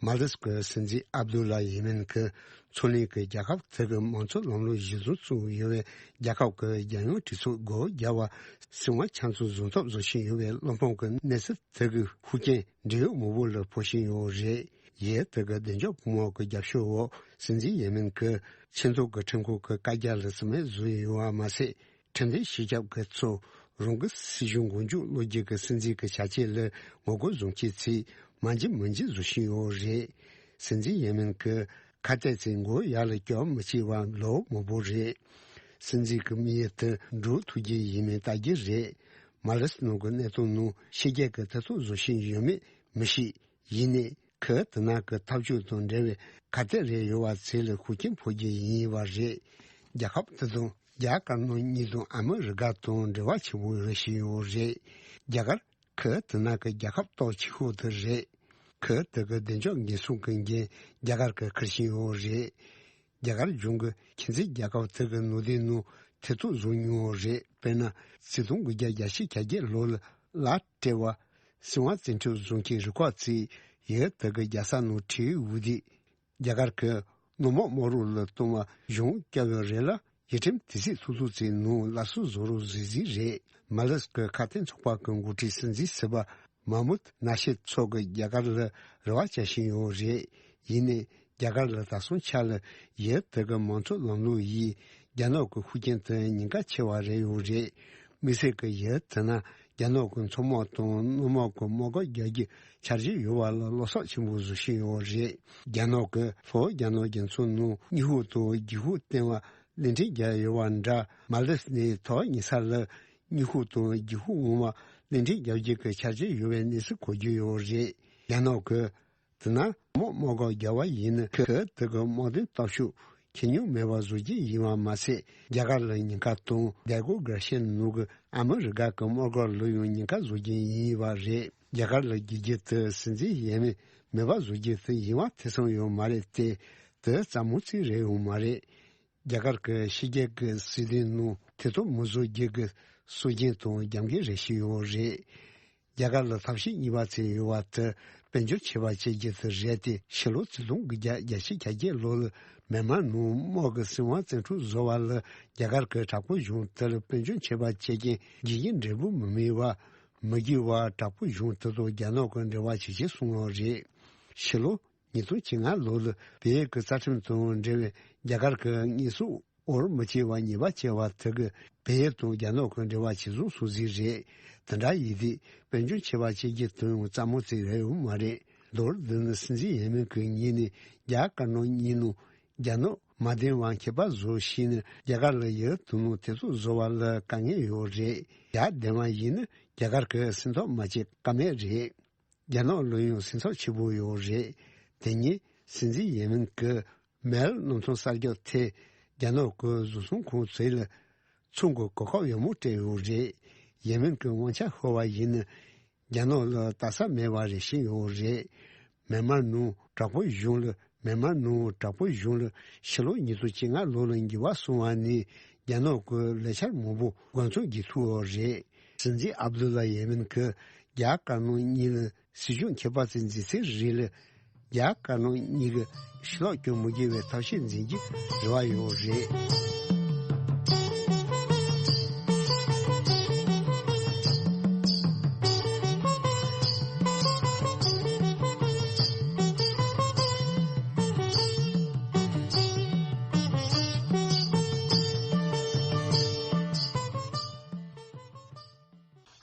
མལ་དིབ་ཀྱི་སྲིད་འཛིན་ཨབ་དུ་ལ་ཡེ་མེན་གྱིས་མཚོ་གླིང་གི་རྒྱལ་ཁབ་དེ་གི་མང་གཙོ་ལམ་ལུགས་གཞིར་བཟུང་བཙུགས་ཡོད་པའི་རྒྱལ་ཁབ་ཀྱི་རྒྱལ་ཡོངས་གྲོས་ཚོགས་སྒོ་བརྒྱབ་པ་སྲིད་དབང་ཆ་ཚང་བཟུང་ཐབས་བཟོ་བཞིན་ཡོད་པའི་བློ་ཕམ་གྱི་གནས་ཚུལ་དེ་གི་ཤུགས་རྐྱེན་འབྲེལ་ཡོད་མང་པོ་ལ་ཕོག་བཞིན་ཡོད་རེད། ཡུལ་དེ་གི་བདེ་འཇགས་བུ་མོ་གི་རྒྱབ་སྐྱོར་འོག་སྲིད་འཛིན་ཡེ་མེན་གྱིས་ཆེས་མཐོ་གི་ཁྲིམས་ཁང་གི་བཀའ་རྒྱ་ལ་རྩིས་མེད་བཟོས་ཡོད་པ་མ་ཟད། ཁྲིམས་ལྡན་སྤྱི་ཁྱབ་ཀྱི་ཚོ་རང་གི་སྲིད་གཞུང་མགོ་མཇུག་སློག་རྒྱུ་གི་སྲིད་འཛིན་གྱི་བྱ་སྤྱོད་ལ་ངོ་རྒོལ་བཟུང་བྱས་ཚེ་མ་འཇིགས་མི་འཇིགས་བཟོ་བཞིན་ཡོད་རེད། སྲིད་འཛིན་ཡེ་མེན་གྱིས་ཁ་གཏད་ཚེ་མགོ་ཡར་ལ་སྐྱོར་མི་བྱེད་པ་ལོ་མང་པོ་རེད། སྲིད་འཛིན་གྱི་དམིགས་ཡུལ་དེ་འགྲུབ་ཐུབ་རྒྱུ་ཡིན་མིན་ལྟ་རྒྱུ་རེད། མ་ལེ་སི་ནང་གི་གནས་སྟངས་ནང་ཕྱི་རྒྱལ་གྱི་མཐུན་ཚོགས་བཟོ་བཞིན་ཡོད་མེད་མི་ཤེས། ཡིན་ནའི་ཁོས་དེ་ནང་གི་འཐབ་ཇུས་དང་འབྲེལ་བའི་ག་དེ་རེ་ཡོད་པ་ཚོ་ལ་ཤུགས་རྐྱེན་ཕོག་རྒྱུ་ཡིན་པ་རེད། རྒྱལ་ཁབ་དེ་དང་རྒྱ་དཀར་ནག་གཉིས་དང་ཨ་མི་རི་ཀ་དང་འབྲེལ་བ་ཆེན་པོ་རེད་བཞིན་ཡོད་རེད། རྒྱ་གར་ཁོས་དེ་ནང་གི་རྒྱལ་ཁབ་སྟོབས་ཆེ་ཤོས་དེ་རེད། ཁོས་དེ་གི་བདེ་འཇགས་འགན་སྲུང་གི་འགན་རྒྱ་གར་གྱིས་འཁུར་བཞིན་ཡོད་རེད། རྒྱ་གར་གཞུང་གིས་ཁྱིམ་མཚེས་རྒྱལ་ཁབ་དེ་གི་ནང་དོན་ནང་ཐེ་གཏོགས་བཟོ་མྱོང་བ་རེད། དཔེར་ན་ཆིག་སྟོང་དགུ་བརྒྱ་གྱ་གཅིག་གྱ་བརྒྱད་ལོ་ལ་ལ་སྤྲད་པ་སྲིད་དབང་བཙན་འཕྲོག་བཟོ་མཁན་རུ་ཁག་ཅིག་ཡུལ་དེ་གི་རྒྱལ་ས་ནང་ཁྲིད་འོས་དེ། རྒྱ་གར་གྱིས་ནོར་དམག་དམག་རོགས་ལ་གཏོང་བ་གཞུང་བསྐྱབས་ཡོད་རེད་ལ། ཡུལ་ཁྲིམས་དུས་ཚིགས་ཐུང་ཐུང་ཅིག་ནང་སླར་གསོ་བཟོ་རོགས་ཟེར་གྱི་རེད། མ་ལེ་སི་ཀའི་ཁ་དན་ཚོགས་པ་གི་འགོ་ཁྲིད་སྲིད་འཛིན་ཟུར་པ་མཱ་མུད་ནཱ་ཤིད་མཚོ་གིས་རྒྱ་གར་ལ་རེ་བ་བྱ་བཞིན་ཡོད་རེད། ཡིན་ནའི་རྒྱ་གར་ལ་ད་སོང་ཆ་ལ་ཡུལ་དེ་གི་མང་གཙོ་ལམ་ལུགས་ཡིས་རྒྱ་ནག་གི་ཤུགས་རྐྱེན་དེ་ཉེན་ཁ་ཆེ་བ་རེད་ཡོད་རེད། དམིགས་བསལ་གྱི་ཡུལ་དེ་ན་རྒྱ་ནག་གི་མཚོ་དམག་དང་སྣུམ་དམག་གི་དམག་སྒར་རྒྱག་རྒྱུ་འཆར་གཞི་ཡོད་པ་ལ་བློ་འཚབ་ཆེན་པོ་བཟོ་བཞིན་ཡོད་རེད། རྒྱ་ནག་གིས་ལྷོ་རྒྱ་ནག་རྒྱ་མཚོ་ནང་གཉའ་ཤིང་དང་རྒྱུ་ཤིང་བཏོན་པ་གླིང་ཕྲན་བརྒྱབ་ཡོད་པ་འདྲ། མ་ལེ་སི་ནས་ཐོག་ཉེ་ས་ལ་གཉའ་ཤིང་དང་རྒྱུ་ཤིང་འོང་བ་གླིང་ཕྲན་རྒྱག་རྒྱུ་གི་འཆར་གཞི་ཡོད་པའི་གནས་ཚུལ་གོ་རྒྱུ་ཡོད་རེད། རྒྱ་ནག་གིས་དེ་ན་དམག་དམག་སྒར་བརྒྱབ་པ་ཡིན་ན་ཁོས་དེ་གི་དམག་དོན་སྟོབས་ཤུགས་ཁྱོན་མྱོང་མེད་པ་བཟོ་རྒྱུ་ཡིན་པ་མ་ཟད། རྒྱ་གར་ལ་ཉེན་ཁ་དང་། འདས་གོ་གར་ཤན་ནང་གི་ཨ་མི་རི་ཀ་གི་དམག་སྒར་ལ་ཡང་ཉེན་ཁ་བཟོ་རྒྱུ་ཡིན་པ་རེད། རྒྱ་གར་ལ་རྒྱལ་རྒྱུ་དེ་སྲིད་འཛིན་ཡིན་མིན་མེད་པ་བཟོ་རྒྱུ་དེ་ཡིན་པ་ཐེ་ཚོམ་ཡོད་མ་རེད་དེ། དེ་རྩ་མོ་ཙིག་རེད་ཡོད་མ་རེད། རྒྱ་གར་གྱིས་ཕྱི་རྒྱལ་གྱི་སྲིད་དོན་ནང་ཐེ་གཏོགས་མི་བཟོ་རྒྱུ་གི་སྲོལ་རྒྱུན་དང་རྒྱབ་འགལ་རེ་བྱས་ཡོད་རེད། རྒྱ་གར་ལ་ཐབས་ཤེས་གཉིས་པ་ཅིག་ཡོད་པ་དེ་དཔལ་འབྱོར་ཆད་པ་བཅད་རྒྱུ་དེ་རེད་དེ། ཕྱི་ལོ་ཆིག་སྟོང་དགུ་བརྒྱ་གྱ་གཅིག་གྱ་བརྒྱད་ལོ་ལ་མེན་མར་ནང་དམག་གི་སྲིད་དབང་བཙན་འཕྲོག་བཟོ་བ་ལ་རྒྱ་གར་གྱི་དྲག་པོ་གཞུང་དེ་ལ་དཔལ་འབྱོར་ཆད་པ་བཅད་མཁན་རྒྱུ་ཡི་འབྲས་བུ་མི་སྨིན་པ་མི་དགོས་པར་དྲག་པོ་གཞུང་དེ་དང་རྒྱ་ནག་གི་འབྲེལ་བ་ཇེ་ཆེར་སོང་བ་རེད། ཕྱི་ལོ་ཉིས་སྟོང་བཅོ་ལྔ་ལོ་ལ་བལ་ཡུལ་གྱི་རྩ་ཁྲིམས་དང་འབྲེལ་བའི་རྒྱ་གར་གྱི་དངོས་ཟོག་འོར་མི་བྱེད་པ་ཉེས་པ་བྱས་པ་དེ་གིས་བལ་ཡུལ་དང་རྒྱ་ནག་གི་འབྲེལ་བ་ཇེ་བཟང་སོང་ཟིག་རེད། དེ་འདྲ་ཡིན་དུས་དཔལ་འབྱོར་ཆད་པ་བཅད་རྒྱུ་དེ་ཡང་རྩ་མོ་ཙིག་རེད་ཡོད་མ་རེད། མདོར་བསྡུས་ན་སྲིད་འཛིན་ཡིན་མིན་གྱི་ངོས་ནས་རྒྱ་དཀར་ནག་གཉིས་ནང་རྒྱ་ནག་མ་བདེན་པ་ཁྱད་པར་བཟོ་བྱས་ནས་རྒྱ་གར་ལ་ཡུལ་དེ་ནང་ཐེ་གཏོགས་བཟོ་བ་ལ་དཀའ་ངལ་ཡོད་རེད། རྒྱ་བདེན་པ་ཡིན་ན་རྒྱ་གར་གྱིས་སེམས་ཐག་མ་བཅད་ཀ་མེད་རེད། རྒྱ་ནག་ལ་ཡང་སེམས་འཚབ་ཆེན་པོ་ཡོད་རེད། དེ་ཉིན་སྲིད་འཛིན་ཡིན་མིན་གྱིས་མེལ་གནམ་ཐང་གསར་རྒྱག་ཐད་རྒྱ་ནག་གི་བཟོ་ཚོང་ཁང་ཚོ་ལ་ཚོང་གི་གོ་སྐབས་ཡག་མོ་སྤྲད་ཡོད་རེད། ཡིན་མིན་གྱི་དབང་ཆ་ཤོར་བ་ཡིན་ན་རྒྱ་ནག་ལ་ལྟ་ས་མེད་པ་རེད་བཤད་ཡོད་རེད། མེན་མར་ནང་དྲག་པོ་གཞུང་ལ། མེན་མར་ནང་དྲག་པོ་གཞུང་ལ་ཕྱི་ལོ་ཉིས་སྟོང་བཅོ་ལྔ་ལོ་ལ་འགྱུར་བ་སོང་བ་ནས་རྒྱ་ནག་གི་ལས་འཆར་མང་པོ་འགོ་ཚུགས་རྒྱུ་ཐུག་ཡོད་རེད། སྲིད་འཛིན་ཨབ་དུ་ལ་ཡེ་མེན་གྱིས་རྒྱ་དཀར་ནག་གཉིས་ལ་སྲིད་སྐྱོང་ཁྱད་པར་ཅན་མཛད་ཚེ་རིང་ལ་རྒྱ་དཀར་ནག་གཉིས་ཀྱི་ཕྱི་ལོགས་སྐྱོན་མི་དགོས་པའི་ཐབས་ཤེས་འཛིན་རྒྱུའི་རེ་བ་ཡོད་རེད།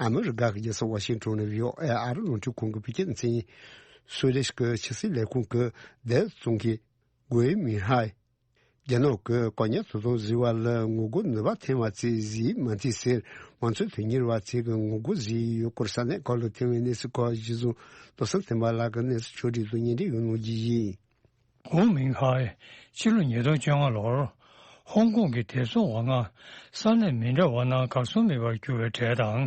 ཨ་མི་རི་ཀ་གི་རྒྱལ་ས་ཝ་ཤིང་ཊོན་ནས་བྷི་ཨོ་ཨེ་ཨ་རི་རླུང་འཕྲིན་ཁང་གི་བོད་སྐད་སྡེ་ཚན། སུད་སི་གི་ཕྱི་སྲིད་ལས་ཁུངས་ཀྱི་བདེ་རྩོམ་མཁན་གོའེ་མིང་ཧའེ། རྒྱ་ནག་གིས་གོ་གཉའ་དོ་དམ་བཟོས་པ་ལ་ངོ་རྒོལ་ནུས་པ་ཐོན་པ་ཚོས་བཟོས་མ་བཟོས་ཟེར་མང་གཙོའི་དོན་གཉེར་བ་ཚོས་ཀྱི་ངོ་རྒོལ་བཟོས་ཡོད་སྐོར་ས་གནས་ཁག་ལ་ཐོན་པའི་གནས་ཚུལ་ཁག་གཞི་བཟུང་། སྟོབས་བཟང་བསྟན་པ་ལགས་ཀྱིས་གནས་ཚུལ་ཕྱོགས་སྒྲིག་དང་སྙན་སྒྲོན་ཡང་གནང་རྒྱུ་ཡིན། གོའེ་མིང་ཧའེ་ཕྱི་ལོ་ཉིས་སྟོང་བཅོ་ལྔ་ལོར་ཧོང་ཀོང་གི་བདེ་རྩ་བ་ལྔ་ས་གནས་མི་འདྲ་བ་ནང་གར་སོང་མེད་པར་གྱུར་བའི་གྲས་དང་།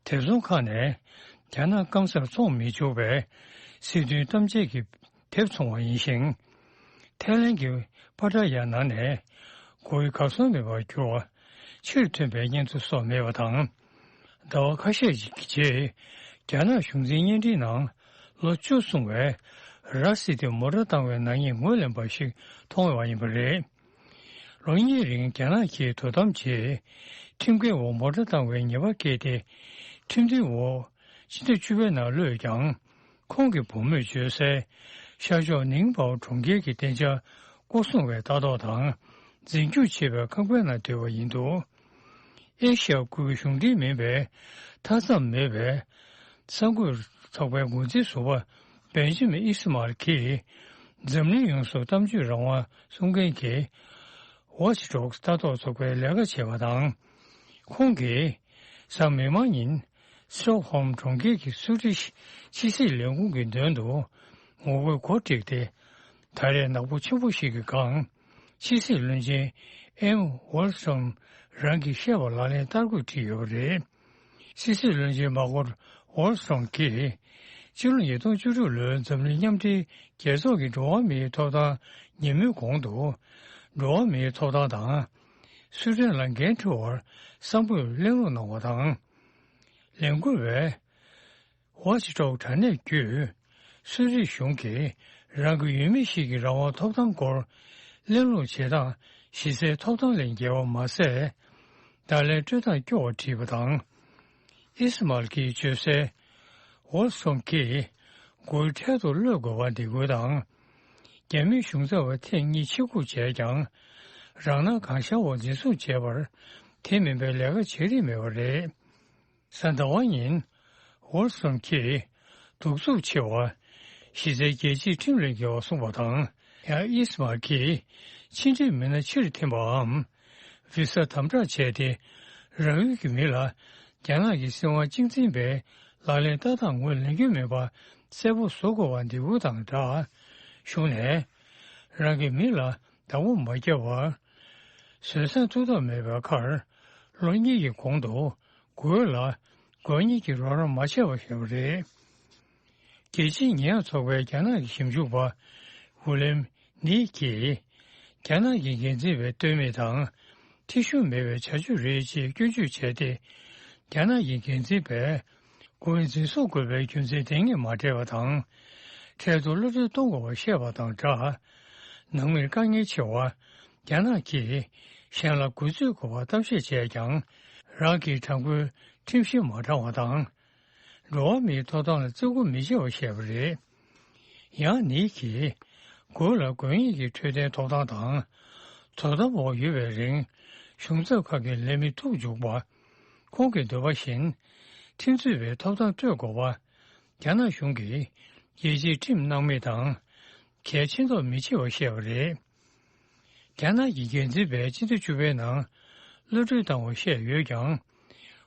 བདེ་རྩ་ཁག་ནས་རྒྱ་ནག་སྐམ་སར་བཙོང་མི་ཆོག་པའི་སྲིད་དོན་གཏམ་བརྗོད་ཀྱི་དེབ་བཙོང་བ་ཡིན་ཞིང་། ཐའི་ལན་གྱི་པ་ཏྲ་ཡ་ནང་ནས་གོའེ་གར་སོང་མེད་པར་གྱུར་བ་ཕྱིར་ཐོན་པའི་སྙན་ཐོ་སོགས་མེད་པ་དང་། ཟླ་བ་ཁ་ཤས་ཀྱི་རྗེས་རྒྱ་ནག་གཞུང་འཛིན་བརྙན་འཕྲིན་ནང་ལོ་བཅུ་སོང་བའི་ར་སི་ཏི་མོ་ཊ་བཏང་བའི་ནག་ཉེས་ངོས་ལེན་པ་ཞིག་མཐོང་ཡོད་པ་ཡིན་པ་རེད། ལོ་གཉིས་རིང་རྒྱ་ནག་གིས་དོ་དམ་བྱས། ཁྲིམས་འགལ་འོག་མོ་ཊ་བཏང་བའི་ཉེས་པ་བཀལ་ཏེ། ཁྲིམས་མཐུན་འོག་ཕྱི་ཟླ་བཅུ་པའི་ནང་གློད་ཀྱང་། ཁོང་གི་བུ་མོས་བརྗོད་གསལ། ཤར་ཕྱོགས་ནིང་པའོ་གྲོང་ཁྱེར་གྱི་གཏན་འཇགས་སྐོར་སྲུང་བའི་ལྟ་རྟོག་དང་། འཛིན་སྐྱོང་བྱེད་པའི་ཁང་པའི་ནང་སྡོད་པ་ཡིན་འདུག་ཨེ་ཤ་ཡ་ཁུལ་གྱི་གཞུང་འབྲེལ་མིན་པའི་མཐའ་མཚམས་མེད་པའི་གསར་འགོད་ཚོགས་པའི་འགོ་འཛིན་ཟུར་པ་བེན་ཇི་མིན་ཨི་སི་མར་གྱིས། འཛམ་གླིང་ཡོངས་སུ་གཏམ་བརྗོད་རང་དབང་སྲུང་མཁན་གྱི་ Watchdog ལྟ་རྟོག་ཚོགས་པའི་ལས་ཀ་བྱས་པ་དང་། ཁོང་གིས་གཟའ་མིག་དམར་ཉིན་སི་ཊོག་ཧོམ་གྲོང་ཁྱེར་གྱི་སུ་ཌི་ཤི་ཕྱི་སྲིད་ལས་ཁུངས་ཀྱི་མདུན་དུ་ངོ་རྒོལ་གོ་སྒྲིག་སྟེ། ད་རེས་ནག་པོ་ཆེན་པོ་ཞིག་གི་སྒང་ཕྱི་སྲིད་བློན་ཆེན་ཨེམ་ཝོལ་སི་ཊོམ་རང་གིས་བཤད་པ་ལག་ལེན་བསྟར་དགོས་བྲིས་ཡོད་པ་རེད། ཕྱི་སྲིད་བློན་ཆེན་མར་ཀོ་ཝོལ་སི་ཊོམ་གྱིས་ཕྱི་ལོ་ཉིས་སྟོང་བཅུ་དྲུག་ལོའི་འཛམ་གླིང་མཉམ་འབྲེལ་རྒྱལ་ཚོགས་ཀྱི་འགྲོ་བ་མིའི་ཐོབ་ཐང་ཉིན་མོའི་གོང་དུ། འགྲོ་བ་མིའི་ཐོབ་ཐང་དང་སྲིད་དོན་ལ་འགན་འཁྲི་བར་གསང་ཕོད་གླེང་སློང་གནང་བ་དང་། ལས་འགུལ་བས་Watchdog དྲ་གནས་བརྒྱུད་སུད་སི་གཞུང་གིས་རང་གི་ཡུལ་མི་ཞིག་གི་རང་དབང་ཐོབ་ཐང་སྐོར་གླེང་སློང་བྱེད་སྟངས་གཞི་རྩའི་ཐོབ་ཐང་ལས་འགལ་བ་མ་ཟད། བརྡ་ལན་སྤྲོད་སྟངས་སྐྱོ་བར་བྲིས་པ་དང་། ཨིས་མལ་གྱིས་བརྗོད་གསལ། ཝོལ་སི་ཊོམ་གྱིས་མགོའི་འཕྲལ་དུ་གློད་དགོས་པ་འདི་འགུལ་དང་། རྒྱ་མིའི་གཞུང་ཚབ་པ་ཐེངས་གཉིས་ཕྱིར་འགུག་བྱས་ཀྱང་། རང་སྣང་གང་ཤར་བ་འཛིན་བཟུང་བྱས་པར་དེ་མིན་པའི་ལས་ཀ་བྱེད་རིན་མེད་པ་རེད། གཟའ་ཟླ་བ་ཉིན་ཝོལ་སི་ཊོམ་གྱིས་གདུག་རྩུབ་ཆེ་བ། གཞི་རྩའི་རྒྱལ་སྤྱིའི་ཁྲིམས་ལས་འགལ་བ་གསུངས་པ་དང་། ཡང་ཨིས་མལ་གྱིས་ཕྱི་འབྲེལ་མི་སྣ་ཕྱིར་འཐེན་པའམ། བི་ས་དམ་དྲག་བྱས་ཏེ། རང་ཡུལ་གྱི་མི་ལ་རྒྱ་ནག་གི་སྲིད་དབང་གཅིག་འཛིན་པའི་ལག་ལེན་ལྟ་སྟངས་ངོས་ལེན་རྒྱུ་མེད་པ་གསལ་པོ་བཟོ་དགོས་པ་འདི་འགུལ་དང་སྦྲགས། གཞུང་ནས་རང་གི་མི་ལ་བདག་པོ་མ་བརྒྱབ་པར། བཟོད་བསྲན་ཐུབ་ཐབས་མེད་པའི་ཁར། ལོ་གཉིས་ཀྱི་གོང་དུ། དགོས་ལ། དགོས་གཉེར་གྱི་རོགས་རམ་མ་བྱས་པ་ཞེས་པ་རེད། རྒྱལ་སྤྱིའི་ཉེས་ཡངས་ཚོགས་པའི་རྒྱ་ནག་གི་ཞིབ་འཇུག་པ། ཝུ་ལེམ་ནི་གིས། རྒྱ་ནག་གི་འགན་འཛིན་པའི་ལྟོས་མེད་དང་། ཐེ་ཤུགས་མེད་པའི་བྱ་སྤྱོད་རེད་ཅེས་སྐྱོན་བརྗོད་བྱས་ཏེ། རྒྱ་ནག་གི་འགན་འཛིན་པས། འགོ་འཛིན་བཟུང་དགོས་པའི་རྒྱུ་མཚན་དེ་ངས་མ་སྤྲད་པ་དང་། འཕྲལ་དུ་གློད་གྲོལ་གཏོང་དགོས་པ་བཤད་པ་དང་སྦྲགས། ནང་མིར་དཀའ་ངལ་ཆེ་བ། རྒྱ་ནག་གིས་གཞན་ལ་རྒུད་འཛུལ་དགོས་པར་གཏམ་བཤད་བྱས་ཀྱང་། རང་གིས་དྲང་པོའི་ཁྲིམས་གཞི་མ་དྲང་བ་དང་། འགྲོ་བ་མིའི་ཐོབ་ཐང་ལ་བརྩི་བཀུར་མི་བྱེད་པ་བཤད་པ་རེད། ཡང་ནིག་གིས། དགོས་ལ་དགོས་ངེས་ཀྱི་འཕྲོད་བསྟེན་ཐོབ་ཐང་དང་། དོ་དམ་འོག་ཡོད་པའི་རིང་། གཞུང་ཚབ་ཁག་གི་ལས་མི་ཐུག་འཇུག་པ། ཁོང་གི་འདོད་པ་བཞིན། ཁྲིམས་རྩོད་པའི་ཐོབ་ཐང་སྤྲོད་དགོས་པ། རྒྱ་ནག་གཞུང་གིས་རྒྱལ་སྤྱིའི་ཁྲིམས་སྣང་མེད་དང་། གལ་ཆེ་མདོག་མི་བྱེད་པར་བཤད་པ་རེད། རྒྱ་ནག་གི་འགན་འཛིན་པས་སྤྱི་ཟླ་བཅུ་པའི་ནང་གློད་གྲོལ་བཏང་བ་བཤད་ཡོད་ཀྱང་།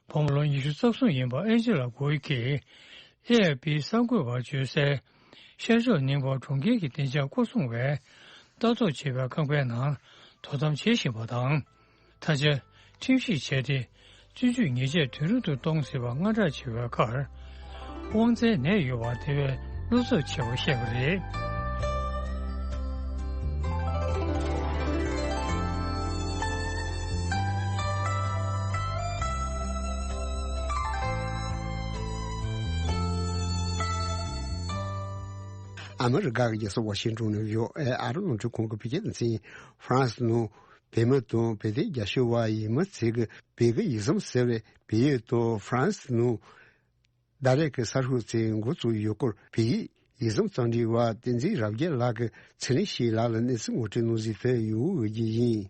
བུ་མོ་ལོ་ཉི་ཤུ་རྩ་གསུམ་ཡིན་པ་ཨན་ཇི་ལ་གོའི་གིས་ཨེ་ཨེཕ་པི་གསར་འགོད་པར་བརྗོད་གསལ། ཤར་ཕྱོགས་ནིང་པ་གྲོང་ཁྱེར་གྱི་བདེ་འཇགས་སྐོར་སྲུང་བས་ལྟ་རྟོག་བྱེད་པའི་ཁང་པའི་ནང་དོ་དམ་བྱེད་བཞིན་པ་དང་། ད་ཆ་ཁྲིམས་ཞིབ་བྱས་ཏེ། བཙོན་འཇུག་ཉེས་ཆད་དུས་རིང་དུ་གཏོང་སྲིད་པ་སྔ་དྲགས་ཆེ་བའི་ཁར། དབང་རྩའི་ནད་ཡོད་པ་དེ་བས་བློ་འཚབ་ཆེ་བ་བཤད་པ་རེད། ཨ་མི་རི་ཀ་གི་རྒྱལ་ས་ཝ་ཤིང་ཊོན་ནང་ཡོད་ཨེ་ཨ་རི་རླུང་འཕྲིན་ཁང་གི་བོད་སྐད་སྡེ་ཚན། ཧྥ་རན་སི་ནང་བོད་མི་དང་བོད་དོན་རྒྱབ་སྐྱོར་བ་ཡིན་མིན་ཚོས་ཀྱི་བོད་ཀྱི་ཡིག་ཟམ་ཟེར་བའི་བོད་ཡིག་དང་ཧྥ་རན་སི་ནང་ཟླ་རེ་གི་གསར་ཤོག་ཚོས་འགོ་བཙུགས་ཡོད་སྐོར། བོད་ཡིག་ཡིག་ཟམ་རྩོམ་སྒྲིག་པ་བསྟན་འཛིན་རབ་རྒྱས་ལགས་ཀྱིས་ཚེ་རིང་ཞིག་ལགས་ལ་གནས་ཚུལ་ངོ་སྤྲོད་གནང་གཟིགས་དེ་ཡོང་འོས་ཀྱི་ཡིན།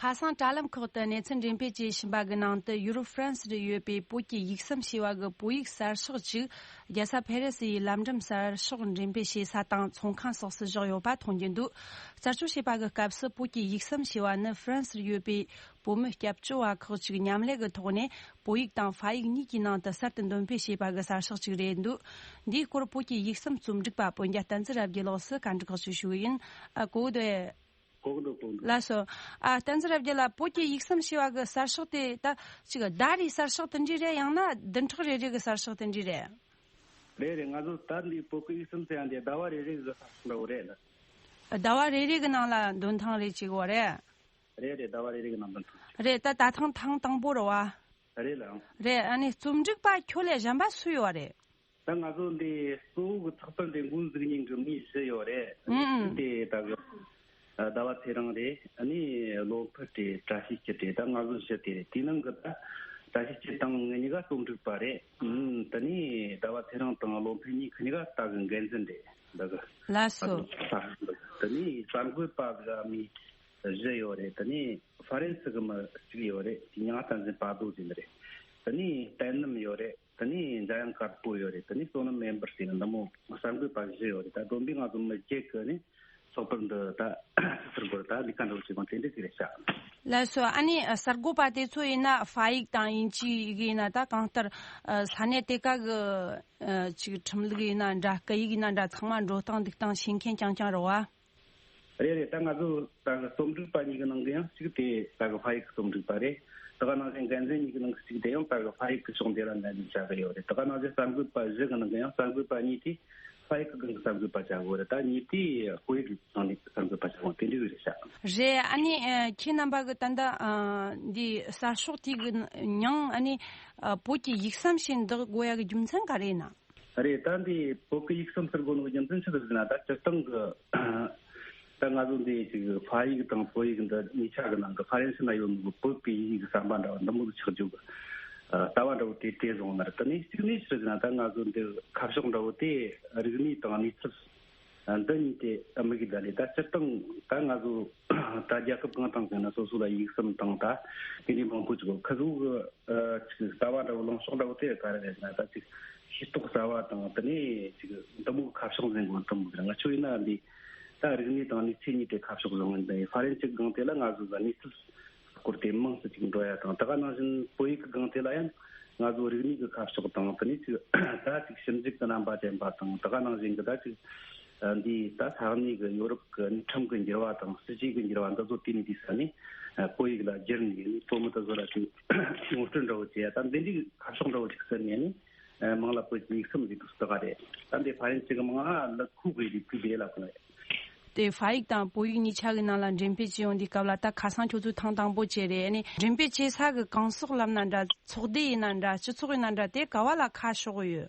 ཁ་སང་དྲ་ལམ་ཁག་ཏུ་གནས་ཚུལ་འགྲེམས་སྤེལ་བྱེད་བཞིན་པ་གི་ནང་དུ། ཡུ་རོབ་ཧྥ་རན་སི་རུ་ཡོད་པའི་བོད་ཀྱི་ཡིག་ཟམ་ཞེས་པ་གི་བོད་ཡིག་གསར་ཤོག་ཅིག་རྒྱལ་ས་ཕེ་རེ་སི་ཡི་ལམ་འགྲམ་གསར་ཤོག་འགྲེམས་སྤེལ་བྱེད་ས་དང་ཚོང་ཁང་སོགས་སུ་བཞག་ཡོད་པ་མཐོང་རྒྱུ་འདུག་རྩད་གཅོད་བྱས་པ་གི་སྐབས་སུ། བོད་ཀྱི་ཡིག་ཟམ་ཞེས་པ་ནི་ཧྥ་རན་སི་རུ་ཡོད་པའི་བོད་མི་སྐྱབས་བཅོལ་བ་ཁག་ཅིག་མཉམ་ལས་ཀྱི་ཐོག་ནས་བོད་ཡིག་དང་ཧྥ་ཡིག་གཉིས་ཀྱི་ནང་དུ་གསར་དུ་འདོན་སྤེལ་བྱས་པ་གི་གསར་ཤོག་ཅིག་རེད་འདུག་འདིའི་སྐོར་བོད་ཀྱི་ཡིག་ཟམ་རྩོམ་སྒྲིག་པ་སྤུན་ཟླ་བསྟན་འཛིན་རབ་རྒྱས་ལགས་སུ་བཀའ་འདྲི་ཁག་ཅིག་ཞུ་གི་ཡིན། ཨ། གོ་གི་འདུག་གོ་གི་འདུག་ལགས་སོ། ཨ། བསྟན་འཛིན་རབ་རྒྱས་ལགས། བོད་ཀྱི་ཡིག་ཟམ་ཞེས་པ་གི་གསར་ཤོག་དེ་ད་ཅིག་ཟླ་རེའི་གསར་ཤོག་དེ་འདྲ་རེད། ཡང་ན་བདུན་ཕྲག་རེ་རེ་གི་གསར་ཤོག་དེ་འདྲ་རེད། རེད་རེད། ང་ཚོ་ད་འདི་བོད་ཀྱི་ཡིག་ཟམ་ཟེར་ཡ་འདི་ཟླ་བ་རེ་རེ་གི་གསར་ཤོག་འདྲ་བོ་རེད་ལ། ཟླ་བ་རེ་རེ་གི་ནང་ལ་འདོན་ཐེངས་རེ་བྱེད་གི་ཡོད་རེད། རེད་རེད། ཟླ་བ་རེ་རེ་གི་ནང་འདོན་ཐེངས་རེད། ད་ད་ཐེངས་ཐེངས་དང་པོ་རེད་བ། རེད་ལ། རེད། ཨ་ནི་རྩོམ་སྒྲིག་པ་ཁྱོད་ལས་གཞན་པ་སུ་ཡོད་རེད། ད་ང་ཚོ་འདི་གཙོ་བོ་གི་ཚགས་པར་འདི་འགོ་འཛུགས་མཁན་གྱི་མི་བཞི་ཡོད་རེད། ཨུ་ཨུ། དེ་ད་གི་ཟླ་བ་ཚེ་རིང་རེད། ཨ་ནི་བློ་ཕུད་རེད། བཀྲ་ཤིས་སྐྱིད་རེད། ད་ང་ཚོ་བཞི་དེ་རེད། དེའི་ནང་གི་ད་བཀྲ་ཤིས་སྐྱིད་དང་ངེད་གཉིས་ཀ་རྩོམ་སྒྲིག་པ་རེད། ཨུ། དེ་ནས་ཟླ་བ་ཚེ་རིང་དང་བློ་ཕུད་གཉིས་ཁི་གཉིས་ཀ་ད་གི་འགན་འཛིན་རེད། ད་གི་ལགས་སོ། ད་གི་ད་གི་དེ་ནས་གསར་འགོད་པ་གི་མི་བཞི་ཡོད་རེད། དེ་ནས་ཧྥ་རན་སི་གི་མི་གཅིག་ཡོད་རེད། དེ་མྱིང་ང་བསྟན་འཛིན་དཔའ་རྡོ་ཟེར་ནི་རེད། དེ་ནས་བསྟན་ནམ་ཡོད་རེད། དེ་ནས་འཇམ་དབྱངས་དཀར་པོ་ཡོད་རེད། དེ་ནས་བསོད་ནམས་ཨེམ་བར་ཟེར་ནི་འདི་མོ་གསར་འགོད་པ་བཞི་ཡོད་རེད། ད་བསྡོམས་པས་ང་ཚོ་མི་བརྒྱད་ཀྱི་ནི་ ཚོགས་པར་འདི་ད་ཕྱི་སར་སྒོར་ད་ལས་ཀ་འགྲོ་བྱེད་དགོངས་དེ་འདྲ་ཅིག་རེད་ཤག་ལགས་སོ། ཨ་ནི་ཨ་གསར་འགོད་པ་དེ་ཚོ་ཡིན་ན་ཧྥ་ཡིག་དང་དབྱིན་ཇི་ཡིག་ཡིན་ན་ད་གང་ལྟར་ཨ་ས་གནས་དེ་ག་གི་ཨ་ཅིག་ཁྲིམས་ལུགས་ཡིན་ན་འདྲ། སྐད་ཡིག་ཡིན་ན་འདྲ། ཚང་མ་འགྲོ་སྟངས་འདུག་སྟངས་ཤེས་མཁན་རྐྱང་རྐྱང་རེད་བ། རེད་རེད། ད་ང་ཚོ་ད་གི་རྩོམ་སྒྲིག་པ་གཉིས་ཀྱི་ནང་གི་ཡང་གཅིག་དེ་ད་གི་ཧྥ་ཡིག་གི་རྩོམ་སྒྲིག་པ་རེད། ད་ག་ནང་བཞིན་འགན་འཛིན་གཉིས་ཀྱི་ནང་གི་གཅིག་དེ་ཡང་ད་གི་ཧྥ་ཡིག་གི་ཕྱོགས་འདི་ལ་འགན་འཛིན་བྱ་གི་ཡོད་རེད། ད་ག་ནང་བཞིན་གསར་འགོད་པ་བཞི་གི་ནང་གི་ཡང་གསར་འགོད་པ་གཉིས་དེ་ཧྥ་ཡིག་གི་སྒང་གི་གསར་འགོད་པ་བྱ་དགོས་རེད། ད་གཉིས་དེ་བོད་ཡིག་གི་སྒང་ནས་གསར་འགོད་པ་བྱ་དགོས་དེ་འདྲ་རེད་ཤག་རེད། ཨ་ནི་ཨ་ཁྱེད་རྣམ་པ་གི་ད་ལྟ་ཨ་འདི་གསར་ཤོག་དེ་གི་མྱིང་ཨ་ནི་ཨ་བོད་ཀྱི་ཡིག་ཟམ་ཞེས་འདོགས་དགོས་ཡ་གི་རྒྱུ་མཚན་ག་རེ་ཡིན་ན། རེད། ད་འདི་བོད་ཀྱི་ཡིག་ཟམ་ཟེར་དགོས་ནོ་རྒྱུ་མཚན་ཆི་ཟིག་ཟེར་ན། ད་སྤྱིར་བཏང་གི་ད་ང་ཚོ་འདི་ཅིག་ཧྥ་ཡིག་དང་བོད་ཡིག་འདི་གཉིས་ཆ་གི་ནང་གི་ཧྥ་རན་སི་ན་ཡོད་ནོ་བོད་པའི་ཡིག་གི་ཟམ་པ་འདྲ་བ་འདི་མོ་ཆགས་རྒྱུ་གི་ལྟ་བ་འདྲ་བོ་དེ་དེ་བཟུང་ནར། དེ་ནས་གཅིག་ནས་ཆི་ཟེར་ན། ད་ང་ཚོ་འདི་ཁ་ཕྱོགས་འདྲ་བོ་དེ་རིག་གནས་དང་གནས་ཚུལ་འདི་གཉིས་དེ་དམིགས་ཡུལ་ལ་ལས། ད་སྤྱིར་བཏང་ད་ང་ཚོ་ད་རྒྱལ་ཁབ་གང་དང་གང་ན་སོ་སོ་ལ་ཡིག་ཟམ་དང་ད་དེ་འདྲའི་མང་པོ་ཅིག་ཡོད། ཁི་ཚོ་གི་ཨ་ཅིག་ལྟ་བ་འདྲ་བོ་ལངས་ཕྱོགས་འདྲ་བོ་དེ་ག་རེ་རེད་ཟེར་ན། ད་ཅིག་ཤེས་རྟོགས་གསར་བ་དང་དེ་ནས་ཅིག་འདི་མོ་གི་ཁ་ཕྱོགས་འཛིན་དགོས་དུམ་བུ་རེད། ང་ཆོ་ཡིན་ན་འདི་ད་རིག་གནས་དང་གནས་ཚུལ་གཉིས་དེ་ཁ་ཕྱོགས་བཟུང་ངེ་འདི་ཧྥ་རན་སི་སྒང་དེ་ལ་ང་ཚོ་གི་གནས་ཚུལ་སྐོར་དེ་མང་སུ་ཅིག་འགྲོ་ཡ་དང་། ད་ག་ནང་བཞིན་བོད་ཡིག་གི་སྒང་དེ་ལ་ཡང་ང་ཚོ་རིག་གནས་ཀྱི་ཁ་ཕྱོགས་དང་དེ་ནས་ཅིག་ད་ཅིག་ཞིབ་འཇུག་གི་རྣམ་པ་ཅན་པ་དང་། ད་ག་ནང་བཞིན་གི་ད་ཅིག་འདི་ད་ས་གནས་ཀྱི་ཡོ་རོབ་ཀྱི་ཁྲིམས་ཀྱི་འགྱུར་བ་དང་སྲིད་ཇུས་ཀྱི་འགྱུར་བ་འདི་ཚོ་དེ་ནས་དེ་ས་ནས་བོད་ཡིག་ལ་བསྒྱུར་ནས་བོད་མི་དེ་ཚོ་ལ་ཅིག་ངོ་སྤྲོད་འདྲ་བོ་བྱེད་ཡ། ད་འདི་འདྲའི་ཁ་ཕྱོགས་འདྲ་བོ་ཅིག་ཟེར་ནས་ནི། ཨ་མང་ལ་བོད་ཀྱི་ཡིག་ཚང་རེད་འདུག་ཟེར་ག་རེད། ད་འདི་ཧྥ་རན་སི་གི་མང་ལ་ཁུག་གི་རིག་པའི་ལས་ལ་ཁོ་ནས། དེ་ཧྥ་ཡིག་དང་བོད་ཡིག་གཉིས་ཆ་གི་ནང་ལ་འགྲེམས་སྤེལ་བྱེད་ཡོང་དུས་སྐབས་ལ་ད་ཁ་སང་ཁྱོད་ཚོས་ཐེངས་དང་པོ་བྱས་རེད། ཨ་ནི་འགྲེམས་སྤེལ་བྱེད་ས་གི་གང་ཟག་ལབ་ན་འདྲ། ཚོགས་སྡེ་ཡིན་ན་འདྲ། སྤྱི་ཚོགས་ཡིན་ན་འདྲ། དེ་ག་བ་ལ་ཁ་ཕྱོགས་ཡོད།